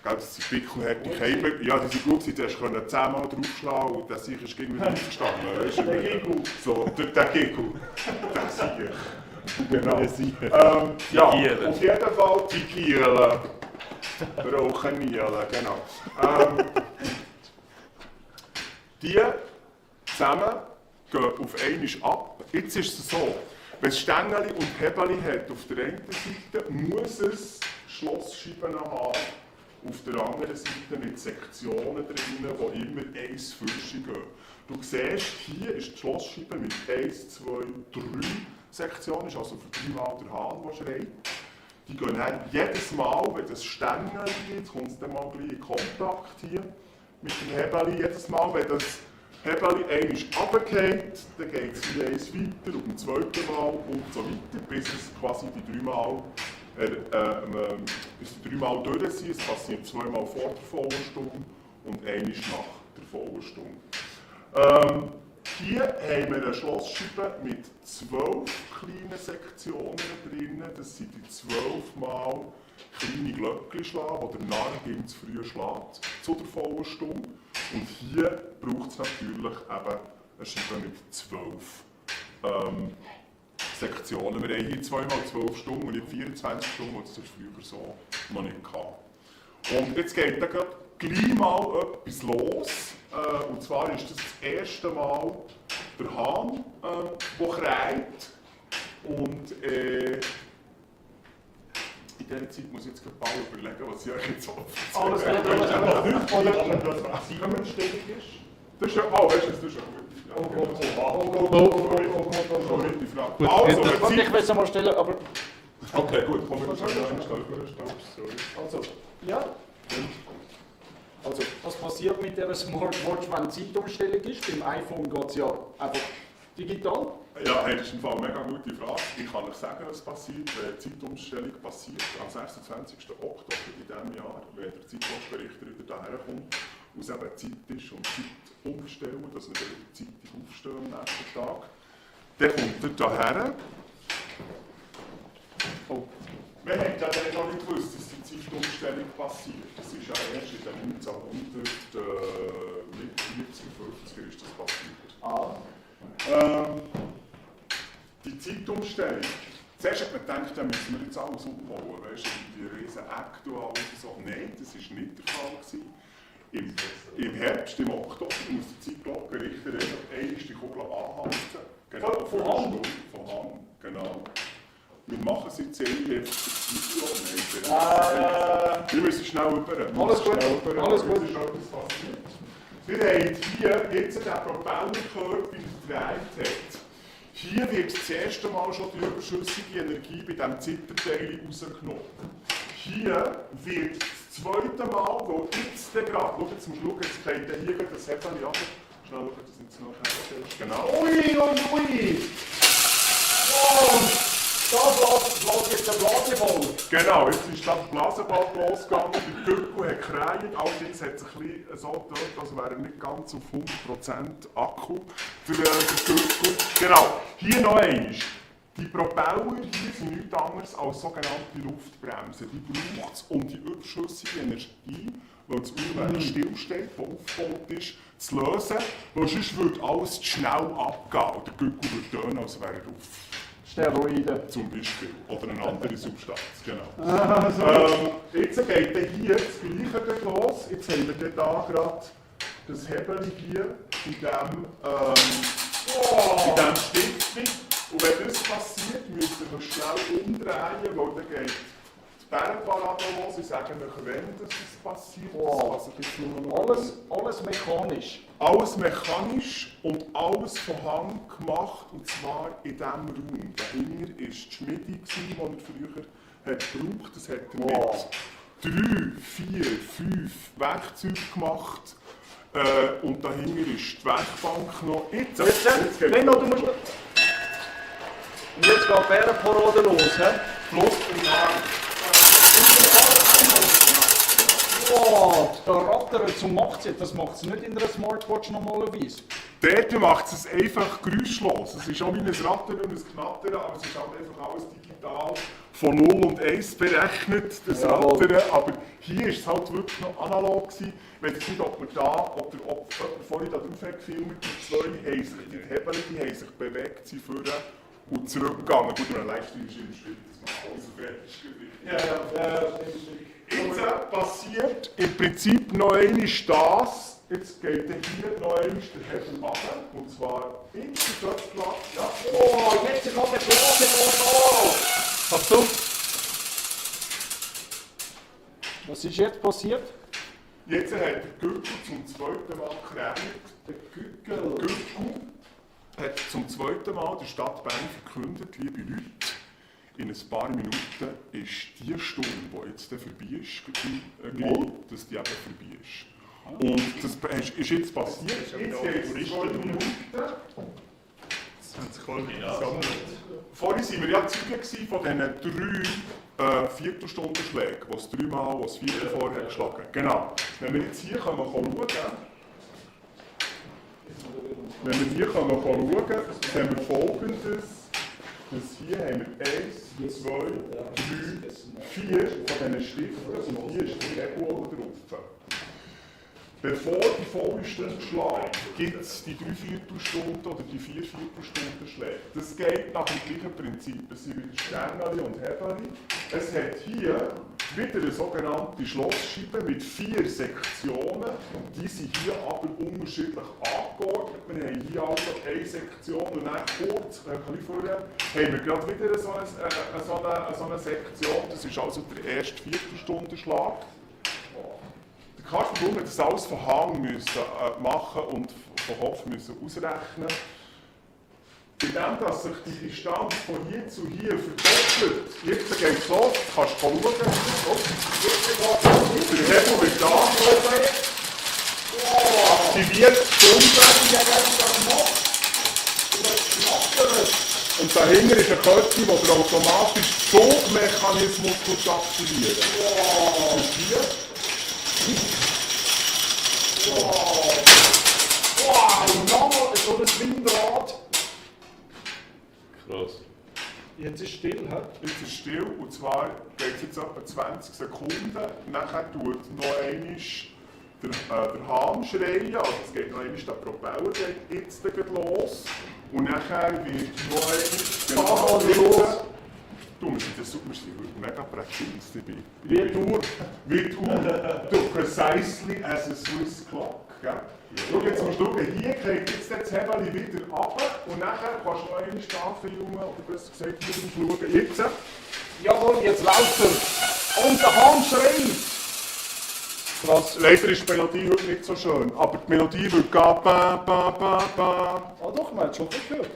Das sind pickelharte Kabel. Ja, die sind gut, du hast 10-mal draufschlagen und der Sieg ist irgendwie aufgestanden. Weißt du? Der Giggle. So, der Giggle. Der Sieg. Genau. Ja, auf jeden Fall die Kiele. Brauchen Niele, genau. Die zusammen gehen auf einmal ab. Jetzt ist es so, wenn es Stängeli und Hebeli hat auf der einen Seite, muss es Schlossscheiben haben. Auf der anderen Seite mit Sektionen drin, die immer 1 Fürsche gehen. Du siehst, hier ist die Schlossscheibe mit 1, 2, 3 Sektionen, ist also für 3 Mal der Hahn, der schreit. Die gehen dann jedes Mal, wenn das Stängel gibt, kommt es dann mal gleich in Kontakt hier mit dem Hebeli. Jedes Mal, wenn das Hebeli einmal runtergeht, dann geht es wieder eins weiter und beim zweiten Mal und so weiter, bis es quasi die 3 Mal bis die 3 Mal durch sind. Es passiert 2 Mal vor der vollen Stunde und einmal nach der vollen Stunde. Hier haben wir eine Schlossscheibe mit 12 kleinen Sektionen drin. Das sind die 12 Mal kleine Glöckchen schlagen, die der Narr ganz früh schlägt zu der vollen Stunde. Und hier braucht es natürlich eben eine Scheibe mit 12 Sektionen. Wir haben hier 2 mal 12 Stunden und nicht 24 Stunden, das ist früher so noch nicht gehabt. Und jetzt geht dann gleich mal etwas los. Und zwar ist das erste Mal der Hahn, der kräht. Und in dieser Zeit muss ich jetzt gerade mal überlegen, was ich euch jetzt so erzähle. Alles, was 7-stellig ist. Das ist ja, weißt du, das ist ja gut. Also, ich will es mal stellen, aber... Okay, gut, kommen wir zu Also, ja. Also, was passiert mit der Smartwatch, wenn die Zeitumstellung ist? Beim iPhone geht es ja einfach digital. Ja, das ist im Fall eine mega gute Frage. Ich kann euch sagen, was passiert. Die Zeitumstellung passiert am 26. Oktober in diesem Jahr, wenn der Zeitwatchberichter wieder daher kommt, wo es eben Zeit ist und Zeit umstellen, dass wir wieder zeitig aufstehen am nächsten Tag. Dann kommt er daher. Oh. Wir haben ja noch nicht gewusst, dass die Zeitumstellung passiert. Das ist ja erst in den 1900, mit 40, 50 ist das passiert. Die Zeitumstellung. Zuerst hat man gedacht, da müssen wir jetzt alles umbauen, weißt du, die riesen Äckte und alles so. Nein, das war nicht der Fall gewesen. Im Herbst, im Oktober, muss der Zeitglockenrichter einmal die Kugel anhalten. Genau, von Hand. Von Hand, genau. Wir machen es jetzt jetzt für die wir müssen schnell über. Alles gut, alles gut. Es ist etwas passiert. Wir haben hier jetzt den Propellerkörper gedreht hat. Hier wird das erste Mal schon die überschüssige Energie bei diesem Zitterteil rausgenommen. Hier wird das zweite Mal, wo jetzt gerade, schau jetzt zum Schluck, jetzt geht hier das Hebel ab. Schnell schauen, dass jetzt noch herstellst. Genau. Ui! Oh! Da bläst jetzt der Blaseball. Genau, jetzt ist der Blaseball losgegangen, der Gürtel hat gekräht, allerdings hat es ein bisschen so gedacht, als wäre er nicht ganz auf 100% Akku für den Gürtel. Genau, hier noch einmal. Die Propeller hier sind nichts anderes als sogenannte Luftbremsen. Die braucht es, um die überschüssige Energie, weil das Uhrwerk stillsteht, das aufgebaut ist, zu lösen, weil sonst würde alles zu schnell abgehen und der Gürtel würde tönen, als wäre er auf Steroide. Zum Beispiel. Oder eine andere Substanz, genau. Jetzt geht hier das Gleiche los. Jetzt haben wir da gerade das Hebel hier in diesem Stift. Und wenn das passiert, müsst ihr euch schnell umdrehen, weil dann geht die Bärenparade los. Ich sage euch, wenn das passiert. Wow. Alles mechanisch. Alles mechanisch und alles von Hand gemacht, und zwar in diesem Raum. Dahinter war die Schmiede, die er früher gebraucht hat. Das hat er mit 3, 4, 5 Werkzeugen gemacht. Und dahinter ist die Werkbank noch. Jetzt geht noch, du musst... Und jetzt geht die Bärenparade los, hä? Plus im Hand. Wow, da rattert es und macht es. Das macht es nicht in einer Smartwatch normalerweise. Dort macht es einfach geräuschlos. Es ist auch wie ein Rattern und ein Knattern, aber es ist halt einfach alles digital von 0 und 1 berechnet, das Rattern. Aber hier ist es halt wirklich noch analog gewesen. Ich weiß nicht, ob jemand vorhin da drauf hat gefilmt, die zwei haben sich, die Hebel, die haben sich bewegt, sind vorne und zurückgegangen. Gut, wenn ein Livestream ist, im Schritt, das macht alles fertig. Jetzt passiert im Prinzip noch einmal das. Jetzt geht hier noch einmal der Hebel runter, und zwar in den Platz. Ja. Oh, jetzt kommt der große Motor! Hast du? Was ist jetzt passiert? Jetzt hat der Gürtel zum zweiten Mal gekrämt. Der Gürtel hat zum zweiten Mal der Stadt Bern verkündet, liebe Leute, in ein paar Minuten ist die Stunde, die jetzt vorbei ist, dass die eben vorbei ist. Und das ist jetzt passiert. Jetzt geht es 2 Minuten. Vorhin waren wir ja Zeugen von diesen 3 Viertelstundenschlägen, die es 3-mal, was 4 vorher geschlagen. Genau. Wenn wir jetzt hier schauen können, sehen wir Folgendes. Hier haben wir 1, 2, 3, 4 von diesen Stiften und hier ist die Regel drauf. Bevor die volle Stunde schlägt, gibt es die 3 Viertelstunden oder die 4 Viertelstunden Schläge. Das geht nach dem gleichen Prinzip. Es sind wieder Sternchen und Hebel. Es hat hier wieder eine sogenannte Schlossscheibe mit 4 Sektionen. Die sind hier aber unterschiedlich angeordnet. Wir haben hier also eine Sektion und dann kurz, vorher, haben wir gerade wieder so eine Sektion. Das ist also der erste Viertelstundenschlag. Carsten Blum hat das alles von Hand machen und von Kopf ausrechnen. Indem dass sich die Distanz von hier zu hier verdoppelt, jetzt geht es los, kannst du schauen, der Hebel wird angehoben, aktiviert die und dahinter ist ein Köpfchen, der den automatischen Zugmechanismus aktiviert. Und hier. Wow, nochmal so ein Windrad. Krass. Jetzt ist still, Jetzt ist still, und zwar geht es jetzt etwa 20 Sekunden. Nachher tut noch einmal der Hahn schreien, also es geht noch einmal, der Propeller geht jetzt los. Und nachher wird noch einmal los. Du, wir sind mega präzise dabei. Wie precisely as a Swiss clock. Gell? Schau, jetzt musst du schauen, hier kriegt jetzt das Hebel wieder runter und nachher kannst du noch eine Staffel oder besser gesagt hier drauf schauen. Jetzt. Jawohl, jetzt läuft er. Und der Hahn schreit. Krass. Leider ist die Melodie heute nicht so schön, aber die Melodie wird gehen. Ah doch, man hat schon gehört.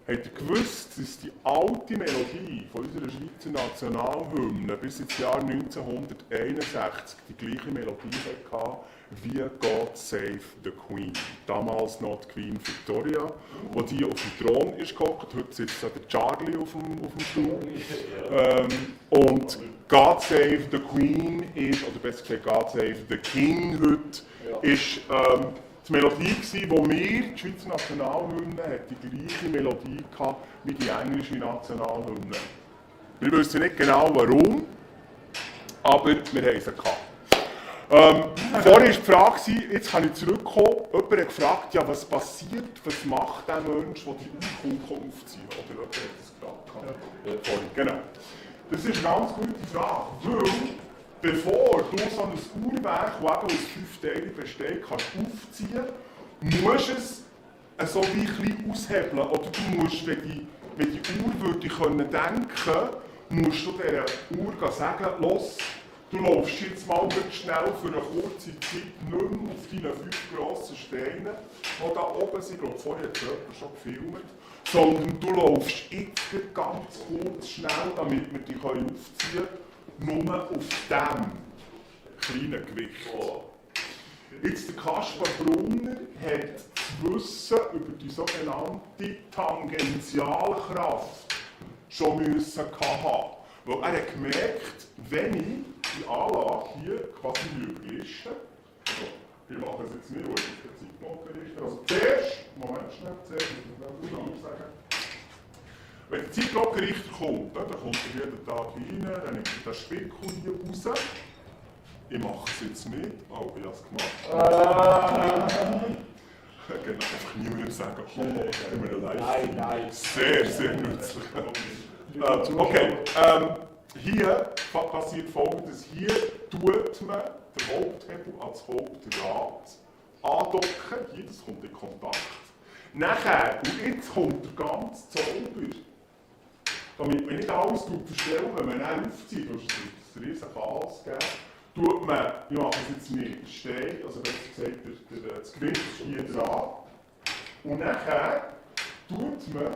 Habt ihr gewusst, dass die alte Melodie von unserer Schweizer Nationalhymne bis ins Jahr 1961 die gleiche Melodie hatte wie God Save the Queen? Damals noch die Queen Victoria, wo die auf dem Thron ist gehockt. Heute sitzt der Charlie auf dem Stuhl. Und God Save the Queen ist, oder besser gesagt God Save the King heute, ist die Melodie, die wir, die Schweizer Nationalhymne, hat die gleiche Melodie gehabt wie die englische Nationalhymne. Wir wissen nicht genau warum, aber wir haben sie gehabt. Vorher war die Frage, jetzt kann ich zurückkommen, jemand hat gefragt, ja, was passiert, was macht der Mensch, der die Urkunde aufzieht? Oder jemand hat das gefragt. Genau. Das ist eine ganz gute Frage, weil bevor du so ein Uhrwerk, das aus 5 Teilen besteht, kannst aufziehen, musst du es so wie ein bisschen aushebeln. Oder du musst, wenn die Uhr würde denken, musst du dieser Uhr sagen, los, du läufst jetzt mal schnell für eine kurze Zeit nicht mehr auf deinen 5 grossen Steinen, die da oben sind. Ich glaube, vorher hat jemand schon gefilmt. Sondern du läufst jetzt ganz kurz schnell, damit wir dich aufziehen können. Nur auf diesem kleinen Gewicht. Jetzt der Kaspar Brunner hat das Wissen über die sogenannte Tangentialkraft schon müssen haben. Weil er hat gemerkt, wenn ich die Anlage hier quasi überliste, Ich mache es jetzt nicht, wo ich den Zeitblocker richte. Also zuerst, Moment schnell, zuerst muss ich sagen. Wenn der Zeitblockerrichter kommt, dann kommt er jeden Tag rein, dann nimmt er den Spickel hier raus. Ich mache es jetzt nicht, aber ich habe es gemacht. Genau, einfach niemandem sagen, immer live. Nein. Sehr, sehr nützlich. Okay, hier passiert Folgendes. Hier tut man den Haupthebel als Hauptrad andocken. Hier, das kommt in Kontakt. Nachher, und jetzt kommt der ganze Zauber. Damit man nicht alles verstellen, wenn man dann aufzieht, du hast ein riesen Chaos gegeben, tut man, ich mache es jetzt mit Stein, also besser gesagt, das Gewicht ist hier dran. Und nachher tut man,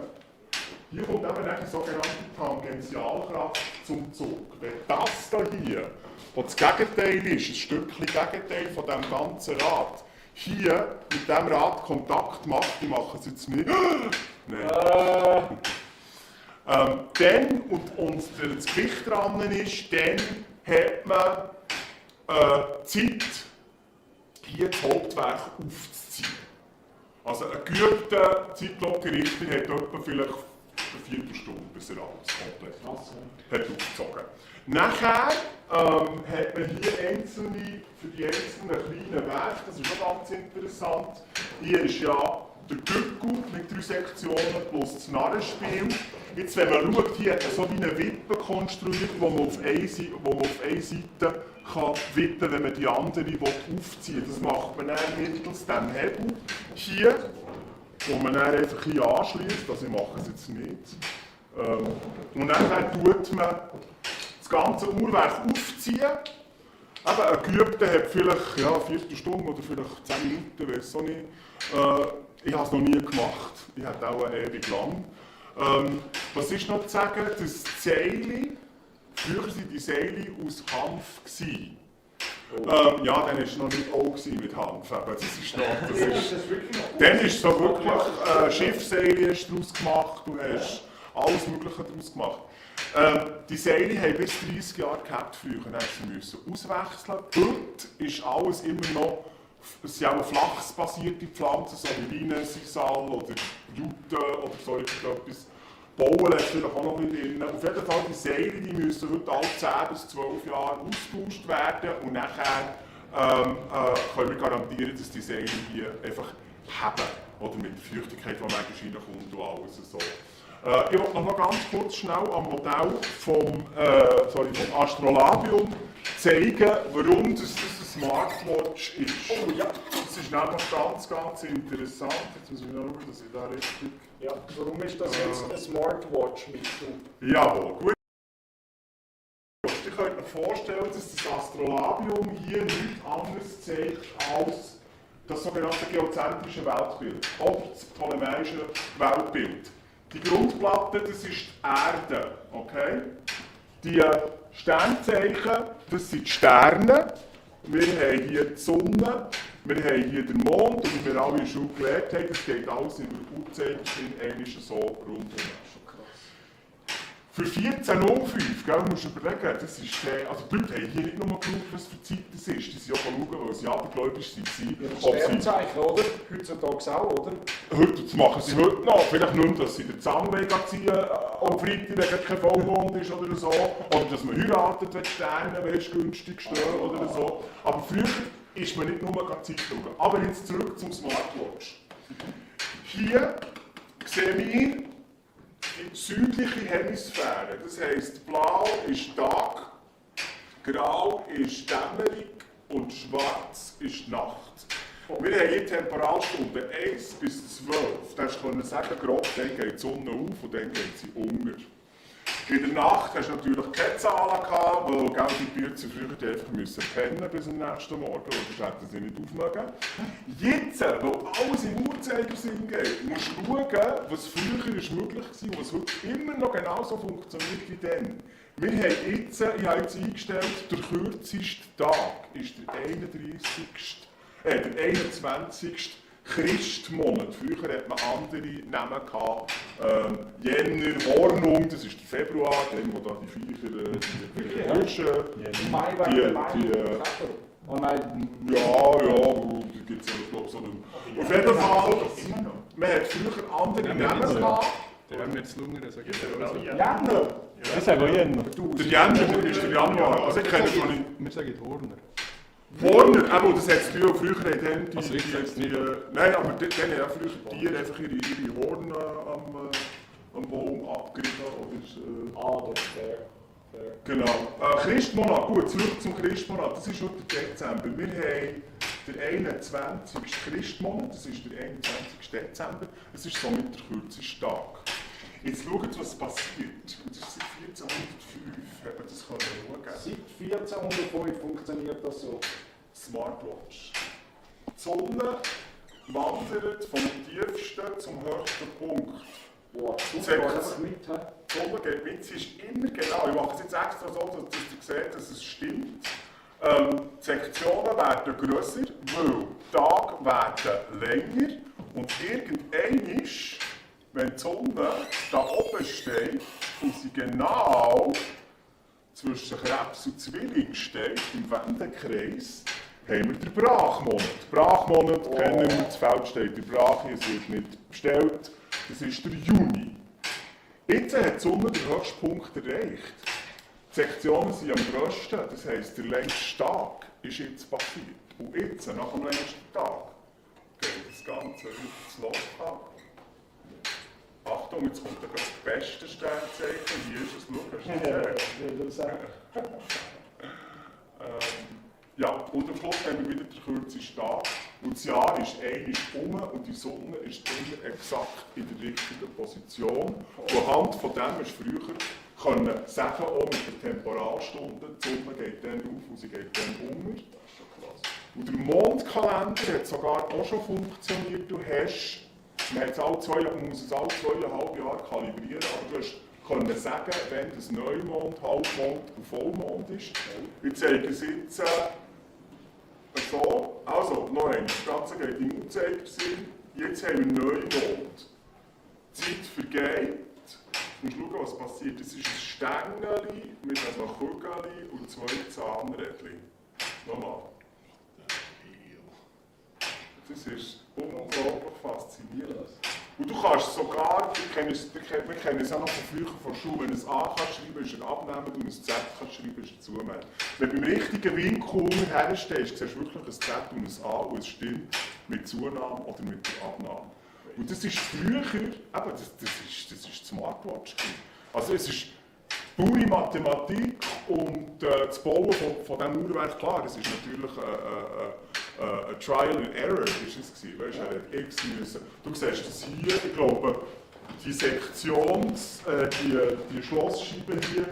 hier kommt eben die sogenannte Tangentialkraft zum Zug. Wenn das hier, was das Gegenteil ist, ein Stückchen Gegenteil von diesem ganzen Rad, hier mit diesem Rad Kontakt macht, ich mache es jetzt nicht. Nein. Dann, und das Gewicht dran ist, dann hat man Zeit, hier das Hauptwerk aufzuziehen. Also ein geübter Zeitblockerrichter hat etwa vielleicht eine Viertelstunde, bis er alles komplett aufgezogen. Nachher hat man hier einzelne, für die einzelnen kleinen Werke, das ist auch ganz interessant. Hier ist ja der Gürtel mit 3 Sektionen plus das Narrenspiel. Jetzt, wenn man schaut, hier hat man so wie eine Wippe konstruiert, wo man auf eine Seite kann wippen, wenn man die andere aufziehen will. Das macht man dann mittels diesem Hebel hier, wo man dann einfach hier anschließt. Also ich mache es jetzt nicht. Und dann tut man das ganze Uhrwerk aufziehen. Eben, ein Geübter hat vielleicht eine Viertelstunde oder vielleicht 10 Minuten, weiß auch nicht. Ich habe es noch nie gemacht. Ich habe auch ewig lang. Was ist noch zu sagen? Das Seil, früher waren die Seile aus Hanf. Ja, dann war es noch nicht auch mit Hanf. Das ist noch, dann ist so wirklich Schiffsseile daraus gemacht, du hast alles Mögliche daraus gemacht. Die Seile haben bis 30 Jahre gehabt, früher mussten sie auswechseln. Heute ist alles immer noch, es sind auch flachsbasierte Pflanzen, so wie Leinensisal oder Jute oder so etwas. Bauen ist vielleicht auch noch ein bisschen drin. Auf jeden Fall, die Seile die müssen heute alle 10 bis 12 Jahre austauscht werden und nachher können wir garantieren, dass die Seile hier einfach haben. Oder mit der Feuchtigkeit, die manchmal reinkommt und alles so. Ich wollte noch ganz kurz schnell am Modell vom Astrolabium zeigen, warum das eine Smartwatch ist. Oh ja, das ist nämlich ganz interessant. Jetzt muss ich noch schauen, dass ich da richtig... Ja, warum ist das jetzt eine Smartwatch mit so? Jawohl, gut. Ihr könnt euch vorstellen, dass das Astrolabium hier nichts anderes zeigt als das sogenannte geozentrische Weltbild oder das ptolemäische Weltbild. Die Grundplatte, das ist die Erde, okay? Die Sternzeichen, das sind die Sterne. Wir haben hier die Sonne, wir haben hier den Mond und wie wir alle in der Schule gelernt haben, das geht alles in der Uhrzeit, in so rundum. Für 14.05 Uhr, musst du überlegen, das ist, also die Leute haben hier nicht nur geschaut, was für Zeit das ist, die sind auch schauen, weil sie abergläubisch sind. Ja, Sternzeichen, oder? Heutzutage auch, oder? Das machen sie heute noch, vielleicht nur, dass sie den Zahn ziehen am Freitag, wenn kein Vollmond ist oder so, oder dass man heiratet, wenn die Sterne günstig stehen oder so. Aber früher ist man nicht nur Zeit schauen. Aber jetzt zurück zum Smartwatch. Hier sehen wir die südliche Hemisphäre, das heisst, blau ist Tag, grau ist Dämmerung und schwarz ist Nacht. Wir haben hier Temperaturstunden 1 bis 12. Da können wir sagen, grob, dann geht die Sonne auf und dann geht sie unter. In der Nacht hast du natürlich keine Zahlen gehabt, weil die Bürzer früher einfach pennen bis am nächsten Morgen, oder sonst hätten sie nicht aufmögen. Jetzt, wo alles im Uhrzeigersinn geht, musst du schauen, was früher ist möglich war und was heute immer noch genauso funktioniert wie dann. Wir haben jetzt, ich habe jetzt eingestellt, der kürzeste Tag ist der 21. Christmonat. Früher hat man andere Namen gehabt. Jänner, Hornung, das ist der Februar, dann wo da die Viecher, die Hirsche, Oh nein. Ja, da gibt es ja, glaube ich, so einen. Auf jeden Fall, man hat früher andere Namen gehabt. Der haben jetzt Lungen, sag ich. Jänner! Ich sage auch Jänner. Der Jänner ist der Januar. Also ich kenne schon nicht. Wir sagen Horner. Warner, aber das hat es früher dann die... Also ich sag's nicht. Nein, aber dann haben ja früher Tiere einfach ihre Horn am Baum abgerissen. Das ist fair. Genau. Christmonat, gut, zurück zum Christmonat. Das ist schon der Dezember. Wir haben den 21. Christmonat, das ist der 21. Dezember. Es ist somit der kürzeste Tag. Jetzt schaut, was passiert. Und das ist seit 1405, haben wir das schauen. Seit 1405 funktioniert das so. Smartwatch. Die Sonne wandert vom tiefsten zum höchsten Punkt. Wow, Die super, einfach mit. Die Sonne geht mit, sie ist immer genau. Ich mache es jetzt extra so, dass ihr seht, dass es stimmt. Die Sektionen werden grösser, weil die Tage werden länger und irgendwann, wenn die Sonne da oben steht und sie genau zwischen Krebs und Zwilling steht, im Wendekreis, haben wir den Brachmonat. Brachmonat kennen wir, das Feld steht in Brache, es wird nicht bestellt, das ist der Juni. Jetzt hat die Sonne den höchsten Punkt erreicht. Die Sektionen sind am grössten, das heisst, der längste Tag ist jetzt passiert. Und jetzt, nach dem längsten Tag, geht das Ganze wieder zu Loch. Achtung, jetzt kommt das beste Sternzeichen. Hier ist es, schau, hast du ja, und am Schluss haben wir wieder den kürzesten Tag. Und das Jahr ist einmal um und die Sonne ist immer exakt in der richtigen Position. Und anhand von dem ist früher können sagen, auch mit der Temporalstunde, die Sonne geht dann auf und sie geht dann unter. Und der Mondkalender hat sogar auch schon funktioniert. Du hast, man muss es alle 2,5 Jahre kalibrieren, aber du hast können sagen, wenn das Neumond, Halbmond und Vollmond ist. Ich zeige es jetzt so. Also, noch einmal, das Ganze geht im Uhrzeigersinn. Jetzt haben wir Neumond. Die Zeit vergeht. Und schau, was passiert. Es ist ein Stängeli mit einem Kügeli und 2 Zahnrädchen. Nochmal. Das ist unglaublich faszinierend. Und du kannst sogar, wir kennen es auch noch von früher von der Schule, wenn du ein A kannst schreiben, ist er abnehmen, und ein Z kannst schreiben, ist er zunehmen. Wenn du beim richtigen Winkel herstehst, siehst du wirklich ein Z und ein A und es stimmt mit Zunahme oder mit der Abnahme. Und das ist früher, eben, das ist Smartwatch. Also es ist pure Mathematik und das Bauen von diesem Uhrwerk, klar, das ist natürlich ein Trial and Error, ist es gewesen, weißt du, X müssen. Du siehst das hier, ich glaube, die die Schlossscheibe hier,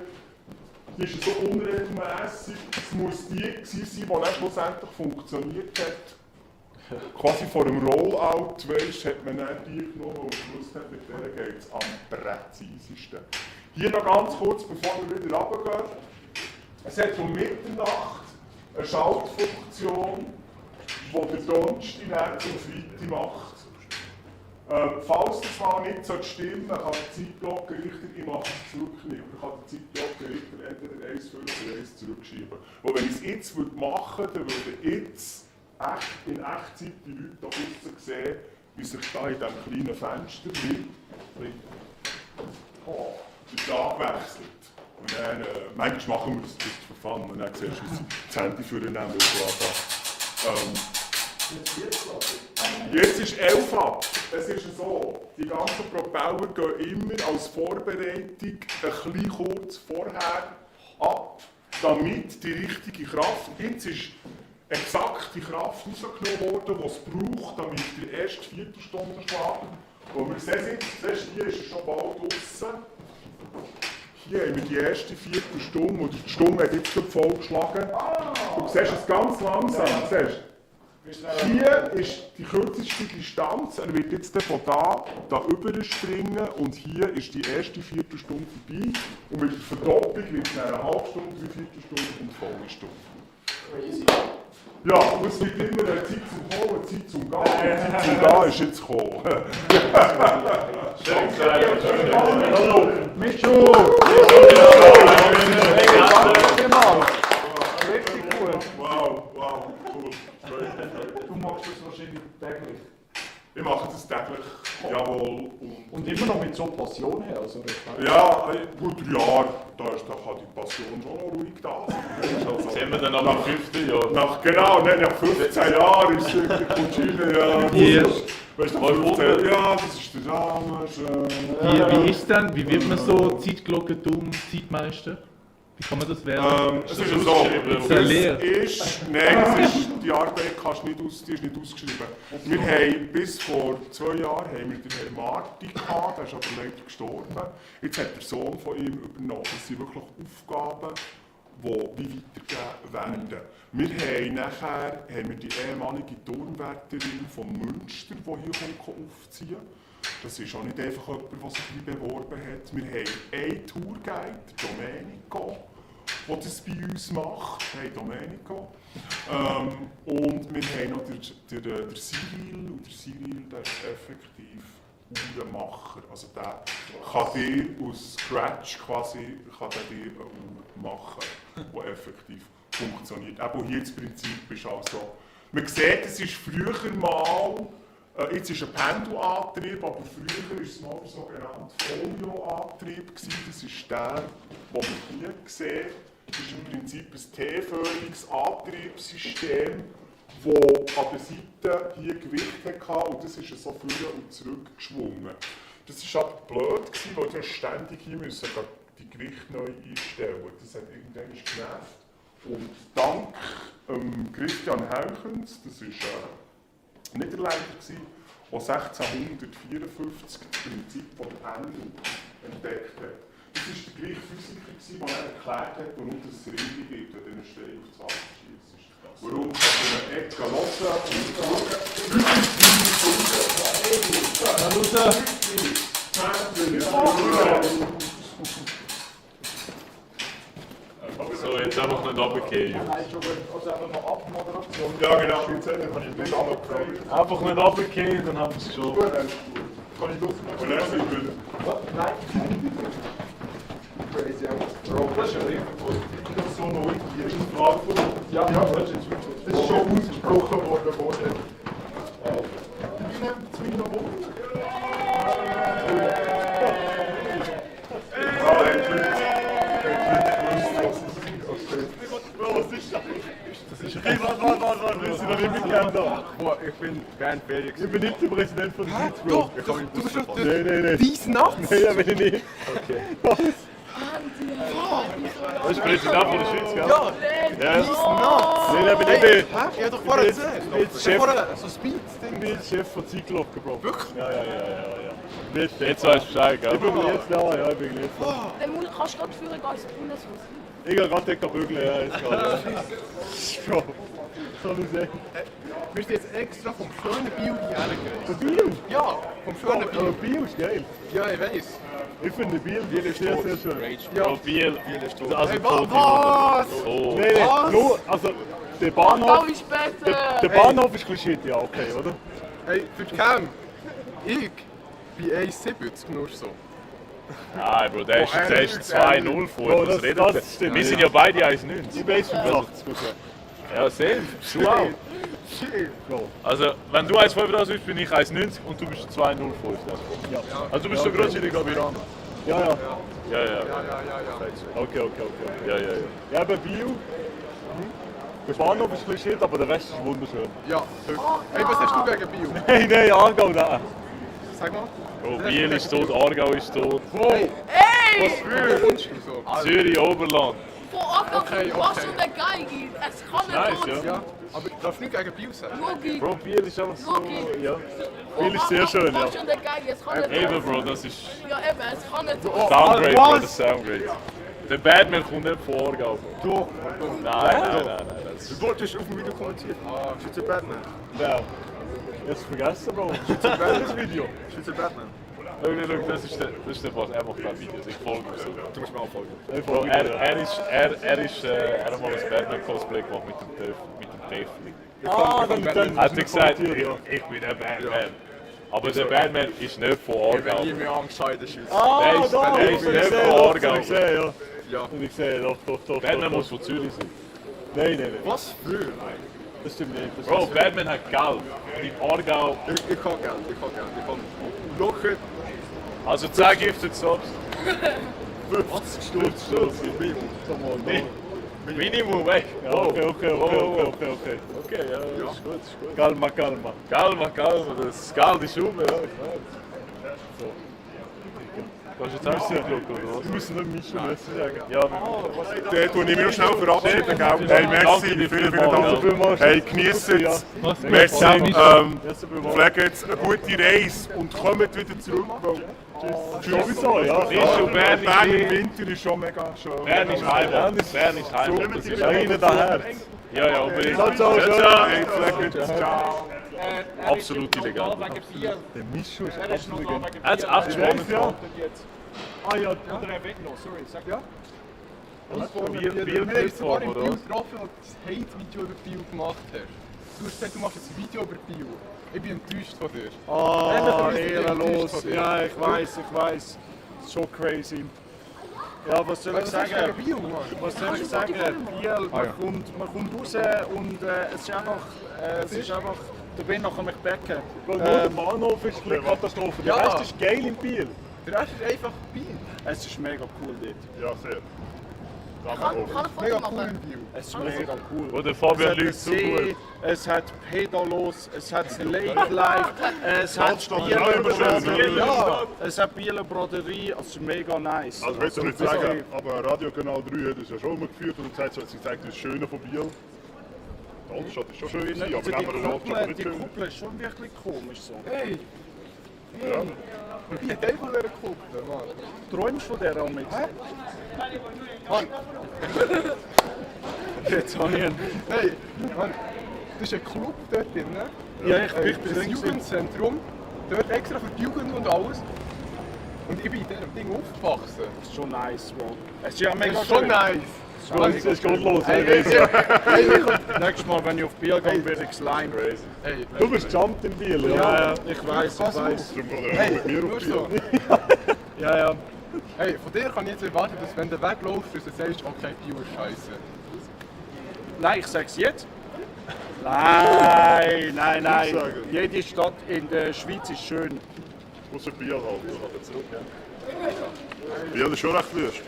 die ist so unregelmäßig, es muss die gewesen sein, die dann schlussendlich funktioniert hat. Quasi vor dem Rollout, weisst, hat man dann die genommen und gewusst hat, mit der geht es am präzisesten. Hier noch ganz kurz, bevor wir wieder runtergehen. Es hat um Mitternacht eine Schaltfunktion, die der Donnerstag zum Freitag macht. Falls das mal nicht stimmt, dann kann die Zeitglocke richten, ich mache es zurücknehmen. Ich kann die Zeitglocke richten entweder 1 vor oder 1 zurückschieben. Und wenn ich es jetzt machen würde, dann würden jetzt in Echtzeit die Leute da draussen sehen, wie sich da in diesem kleinen Fenster der Tag wechselt. Und dann, manchmal machen wir das für Fun und dann siehst du, wie sie das Handy für den nehmen. Jetzt ist 11 ab. Es ist so, die ganzen Propeller gehen immer als Vorbereitung ein bisschen kurz vorher ab, damit die richtige Kraft, jetzt ist exakt die Kraft rausgenommen worden, die es braucht, damit die erste Viertelstunde schlagen. Und wir sehen jetzt, hier ist es schon bald draussen. Hier haben wir die erste Viertelstunde und die Stunde hat jetzt voll geschlagen. Du siehst es ganz langsam. Hier ist die kürzeste Distanz, er wird jetzt von da rüber springen und hier ist die erste Viertelstunde vorbei und mit der Verdopplung wird es eine halbe Stunde, 3 Viertelstunde und volle Stunde. Ja, und es gibt immer eine Zeit zum Kommen, eine Zeit zum Gehen. Die Zeit zum Gehen ist jetzt gekommen. Hallo, Michu! Richtig gut. Wow, wow. so Passion her? Also, Ja, gut, 3 Jahre, da kann die Passion schon noch ruhig da sein. Sehen wir dann aber im 5. Jahr? Nach 15 Jahren ist die Cucine, ja. Weißt du, 15, ja, das ist der Name. Wie ist denn, wie wird man so Zeitglockentum, Zeitmeister? Wie kann man das werden? Es ist ja so, es ist, die Arbeit die ist nicht ausgeschrieben. Wir haben bis vor 2 Jahren haben wir den Herrn Marti gehabt, der ist aber leider gestorben. Jetzt hat der Sohn von ihm übernommen. Das sind wirklich Aufgaben, die weitergegeben werden. Wir haben nachher die ehemalige Turnwärterin von Münster, die hier aufziehen kommt. Das ist auch nicht einfach jemand, der sich beworben hat. Wir haben einen Tourguide, Domenico, der das bei uns macht. Hey Domenico. Und wir haben noch den Cyril. Und der Cyril, der ist effektiv Uhrenmacher. Also der kann dir aus Scratch quasi eine Uhr machen, die effektiv funktioniert. Eben hier das Prinzip ist also, man sieht, es ist früher mal, jetzt ist ein Pendelantrieb, aber früher war es mal der sogenannte Folioantrieb. Das ist der, den wir hier sehen. Das ist im Prinzip ein T-förmiges Antriebssystem, das an der Seite hier Gewicht hatte und das ist so vorne und zurück geschwungen. Das war aber blöd, weil du ständig hier müssen die Gewichte neu einstellen. Das hat irgendwann genervt. Und dank Christian Heuchens, das war ein Niederländer, der 1654 das Prinzip von Pendel entdeckt hat. Das war der gleiche Physiker, der erklärt hat, warum es Ringe gibt, wenn ein Stein aufs Wasser schießt. Warum kann man eine Ecke hören und So, jetzt einfach nicht runtergehen. Ja, genau. Einfach nicht runtergehen, dann haben wir es schon. Kann ich das? Und er ist gut. Nein. Crazy, Bro, das ist ja richtig gut. Das ist so neu hier in Frankfurt. Ja, das ist schon ausgesprochen worden vorher. Wie nennt es mich noch Warte, wir sind noch nicht mitgegangen da. Boah, ich bin Bernd Felix. Ich bin nicht der Präsident von der Schweiz, Bro. Doch, du bist doch der Wiesnachts? Nein, ja, bin ich nicht. Okay. Was? Das ist Präsident von der Schweiz, gell? Ja, Wiesnachts? Nein, bin ich nicht. Hä? Ich hab doch vorher erzählt. Ich bin so Speed-Ding. Ich bin Chef von Zeitglocken, Bro. Wirklich? Ja. Jetzt weißt du Bescheid, gell? Ich bin jetzt da, ja, ich bin jetzt da. Dann kannst du gerade führen, geh ins Bundeshaus. Ich gehe gerade bügeln, ja, jetzt gerade. Bro, soll ich sagen? Wir sind jetzt extra vom schönen Bio hierher gereist. Von Bio? Ja, vom schönen Bio. Aber Bio ist geil. Ja, ich weiss. Ich finde Biel ist sehr, sehr schön. Ja. Oh, Biel ist tot. Also, was? Oh. Nein, nur, also der Bahnhof. ist besser. Der Bahnhof ist ein bisschen shit, ja, okay, oder? Hey, für die Cam, ich bin 1,70 nur so. Nein, Bro, der ist 2-0 vor. Bro, das stimmt. Wir sind ja beide 1,90. Ich weiß 85. Ja, same. Du auch. Also, wenn du 1,85 bist, bin ich 1,90 und du bist 2,05. Ja. Also, du bist so groß wie der Gabiran. Ja. Ja. Okay. Ja. Ja, bei Bio. Der Bahnhof ist ein bisschen shit, aber der Rest ist wunderschön. Ja, hey, was hast du gegen Bio? Nein, Aargau, nein. Sag mal. Oh, Biel ist tot, Aargau ist tot. Hey! Ey! Was für? Zürich, Oberland. Von Aargau, was und der Geige. Es kann nicht Nice, ja. Aber du darfst nicht gegen Bio sagen. Logisch. Bro, Biel ist einfach so. Ja. Biel ist sehr schön, ja. Was und der Geige, es kann nicht Eben, Bro, das ist. Ja, eben, es kann nicht Downgrade, Bro, das ist Downgrade. Der Batman kommt nicht von Aargau. Doch. Nein. Du wolltest auf dem Video kommentiert. Schütze Batman. Ja. Jetzt vergessen, Bro. Schütze Batman das Video. Schütze Batman. Schau, das ist der Boss, er macht da Videos, ich folge ihm so. Du musst mir auch folgen. Bro, er hat mal ein Batman-Cosplay gemacht mit dem Täfli. Dann Hat er gesagt, ich bin der Batman. Aber der Batman ist nicht von Aargau. Ich bin mir angeschaltet, Schütze. Der ist nicht von Aargau. Ich sehe, ja. Ja. Ich sehe, doch. Batman muss von Zürich sein. Nein. Was für? Das stimmt nicht. Bro, Batman hat Geld. Und im Aargau... Ich kann Geld. Ich kann locker Also 10 Gifted Subs. 50 Stutz. Minimum, ey. Ja, okay. Okay, ja, ist gut. Calma. Calma, das Geld ist rum, ja, ich weiß. So. Kannst du jetzt auch sehen, oder? Wir müssen nicht mischen, was ich sagen. Ja, der tue ich mich noch schnell verabschieden, gell? Hey, merci, vielen Dank. Hey, genießt es. Merci. Pflegt jetzt eine gute Reise und kommt wieder zurück. Tschüss. Sowieso, ja. Bern im Winter ist schon mega schön. Bern ist Heimat. Das ist Ihnen daher. Ja, unbedingt. Ciao. Ciao. Absolut illegal. Der Mischu ist absolut illegal. Er hat 8 Monate. Ah ja, oder er weggenommen, sorry, sag ja. Wir haben sogar im Bio getroffen, wo du das Hate-Video über Bio gemacht hast. Du hast gesagt, du machst ein Video über Bio. Ich bin enttäuscht von dir. Ah, ehrenlos. Ja, ich weiß. So crazy. Ja, was soll ich sagen? Was soll ich sagen? Biel, man kommt raus und es ist einfach, der Ben kann mich becken. Nur der Bahnhof ist eine Katastrophe. Der Rest ist geil in Biel. Der Rest ist einfach Biel. Es ist mega cool dort. Ja, sehr. Mega cool in Bio. Es ist mega cool. Oder Fabian lügt so gut. Es hat Pedalos, es hat Lake Life, es hat Bieler Braderie, also mega nice. Also willst du nicht sagen, aber Radiokanal 3 hat es ja schon mal geführt und gesagt, sie zeigt das Schöne von Biel. Die Altstadt ist schon schön, aber neben der Altstadt nicht die schön. Kuppel ist schon wirklich komisch so. Hey! Ja. Ich hätte einfach von dieser Kuppel, Mann. Träumst du von der auch mit? Mann! Jetzt habe ich einen. Hey, Mann, das ist ein Club dort drin. Ja, ich bin das Jugendzentrum. Dort extra für die Jugend und alles. Und ich bin in diesem Ding aufgewachsen. Das ist schon nice, Mann. Es ist ja mega Das ist schon nice. Es geht los. Nächstes Mal, wenn ich auf Biel gehe, werde ich geslimed. Hey, Du bist jumped in Biel, ja, ich weiß. Darum geht er Hey, mit mir auf so. Biel. Ja. Hey, von dir kann ich jetzt erwarten, dass wenn du wegläufst, dass du sagst, okay, Bio ist scheiße. Nein, ich sag's jetzt. Nein. Jede Stadt in der Schweiz ist schön. Außer Biel halt. Biel ist schon recht wüst.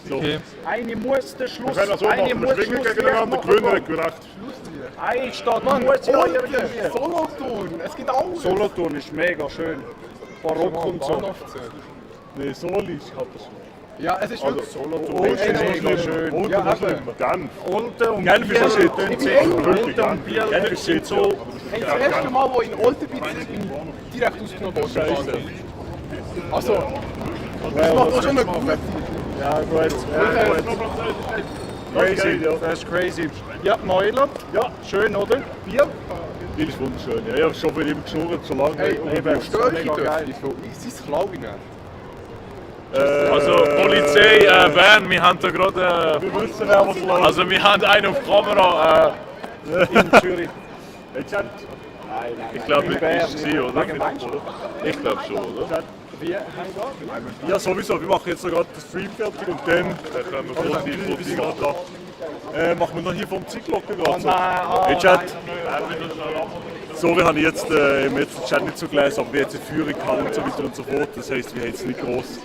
Okay. Eine muss den Schluss. Wir können das so machen, wir schwingen gegeneinander, gewinnen, gerecht. Eine Stadt muss ja irgendwie. Solothurn, es gibt alles. Solothurn ist mega schön. Barock und so. Nee, Soli ist Katastrophe. Ja, es ist wirklich Solothurn ist mega schön. Ja, Genf. Olten und Genf ist shit. Olten und Biel sind so. Hey, das erste Mal, wo ich in Olten bin, bin ich direkt ausgenommen worden. Also, das macht auch schon eine gute. Ja, gut. Crazy, das ist crazy. Ja, Neuler. Ja, schön, oder? Bier? Biel ist wunderschön. Ja, ich habe schon von ihm geschnurrt, so lange. Hey, und Eben, du störst dich mega geil. Sie ist Klauingen. Also Polizei, Bern, wir haben da gerade... Wir wissen, wer was läuft. Also wir haben einen auf Kamera In Zürich. ich glaube, das ist sie, oder? Ich glaube schon, oder? Wie? Ja, sowieso. Wir machen jetzt noch gerade den Stream fertig und dann können wir machen wir noch hier vom Zeitglocken gerade. Hey Chat. So, wir haben jetzt im letzten Chat nicht so gelesen, aber wir jetzt eine Führung haben und so weiter und so fort. Das heisst, wir haben jetzt nicht groß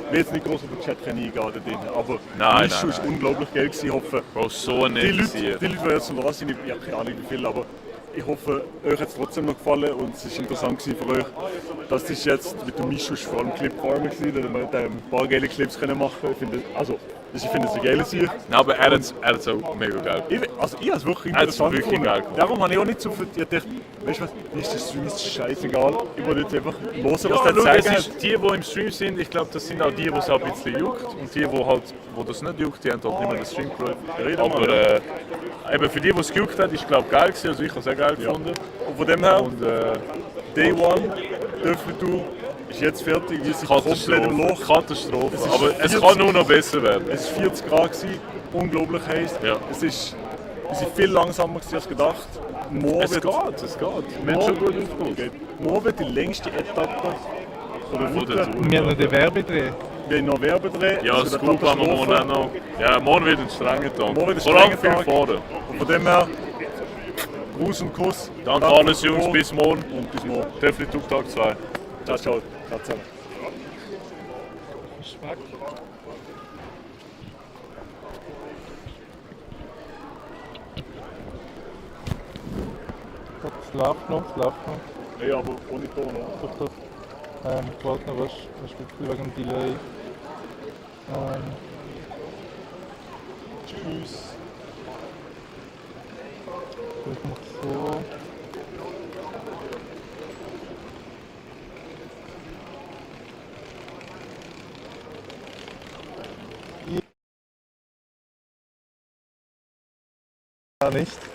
auf den Chat eingehen drin. Aber Nein, Mischu ist unglaublich geil gewesen. Ich hoffe, Bro, so die nett Leute, die jetzt noch da sind, ich habe keine Ahnung wie viel, aber ich hoffe, euch hat es trotzdem noch gefallen und es war interessant für euch. Das ist jetzt mit dem Mischu vor allem Clip Farmer gewesen, da wir ein paar geile Clips können machen. Ich finde es eine geile Sache. Nein, aber er hat es auch mega geil. Ich habe es wirklich interessant gefunden. Darum habe ich auch nicht so viel gedacht, weißt du was, mir ist der Stream scheißegal. Ich wollte jetzt einfach hören, was der Schau, sagt. es ist die im Stream sind, ich glaube, das sind auch die es auch ein bisschen juckt. Und die, wo das nicht juckt, die haben halt nicht mehr den Stream geschaut. Aber eben für die es gejuckt hat, ist glaube geil gewesen, also ich habe es sehr geil gefunden. Und von dem her, Und Day One, Döffeltour ist jetzt fertig, wir sind komplett im Loch. Katastrophe. Aber es kann nur noch besser werden. Es war 40 Grad, unglaublich heiß. Ja. Wir sind viel langsamer als gedacht. Es geht. Wir haben schon gut aufgepasst. Morgen wird die längste Etappe von der Route. Wir haben noch den Werbedreh. Wir haben noch Werbedreh. Ja, das Scoop haben wir morgen auch noch. Ja, morgen wird ein strenger Tag. Morgen wird ein Vor allem strenger viel Tag. fahren. Und von dem her, Gruß und Kuss. Danke alles Jungs, bis morgen. Und bis morgen. Döffli Tag 2. Ciao, ciao. Ciao zusammen. Geschmack. Es läuft noch. Ja, aber ohne Ton, oder? Doch. Ich wollte noch was wegen dem Delay. Tschüss. Ich mach so. Ja, nicht.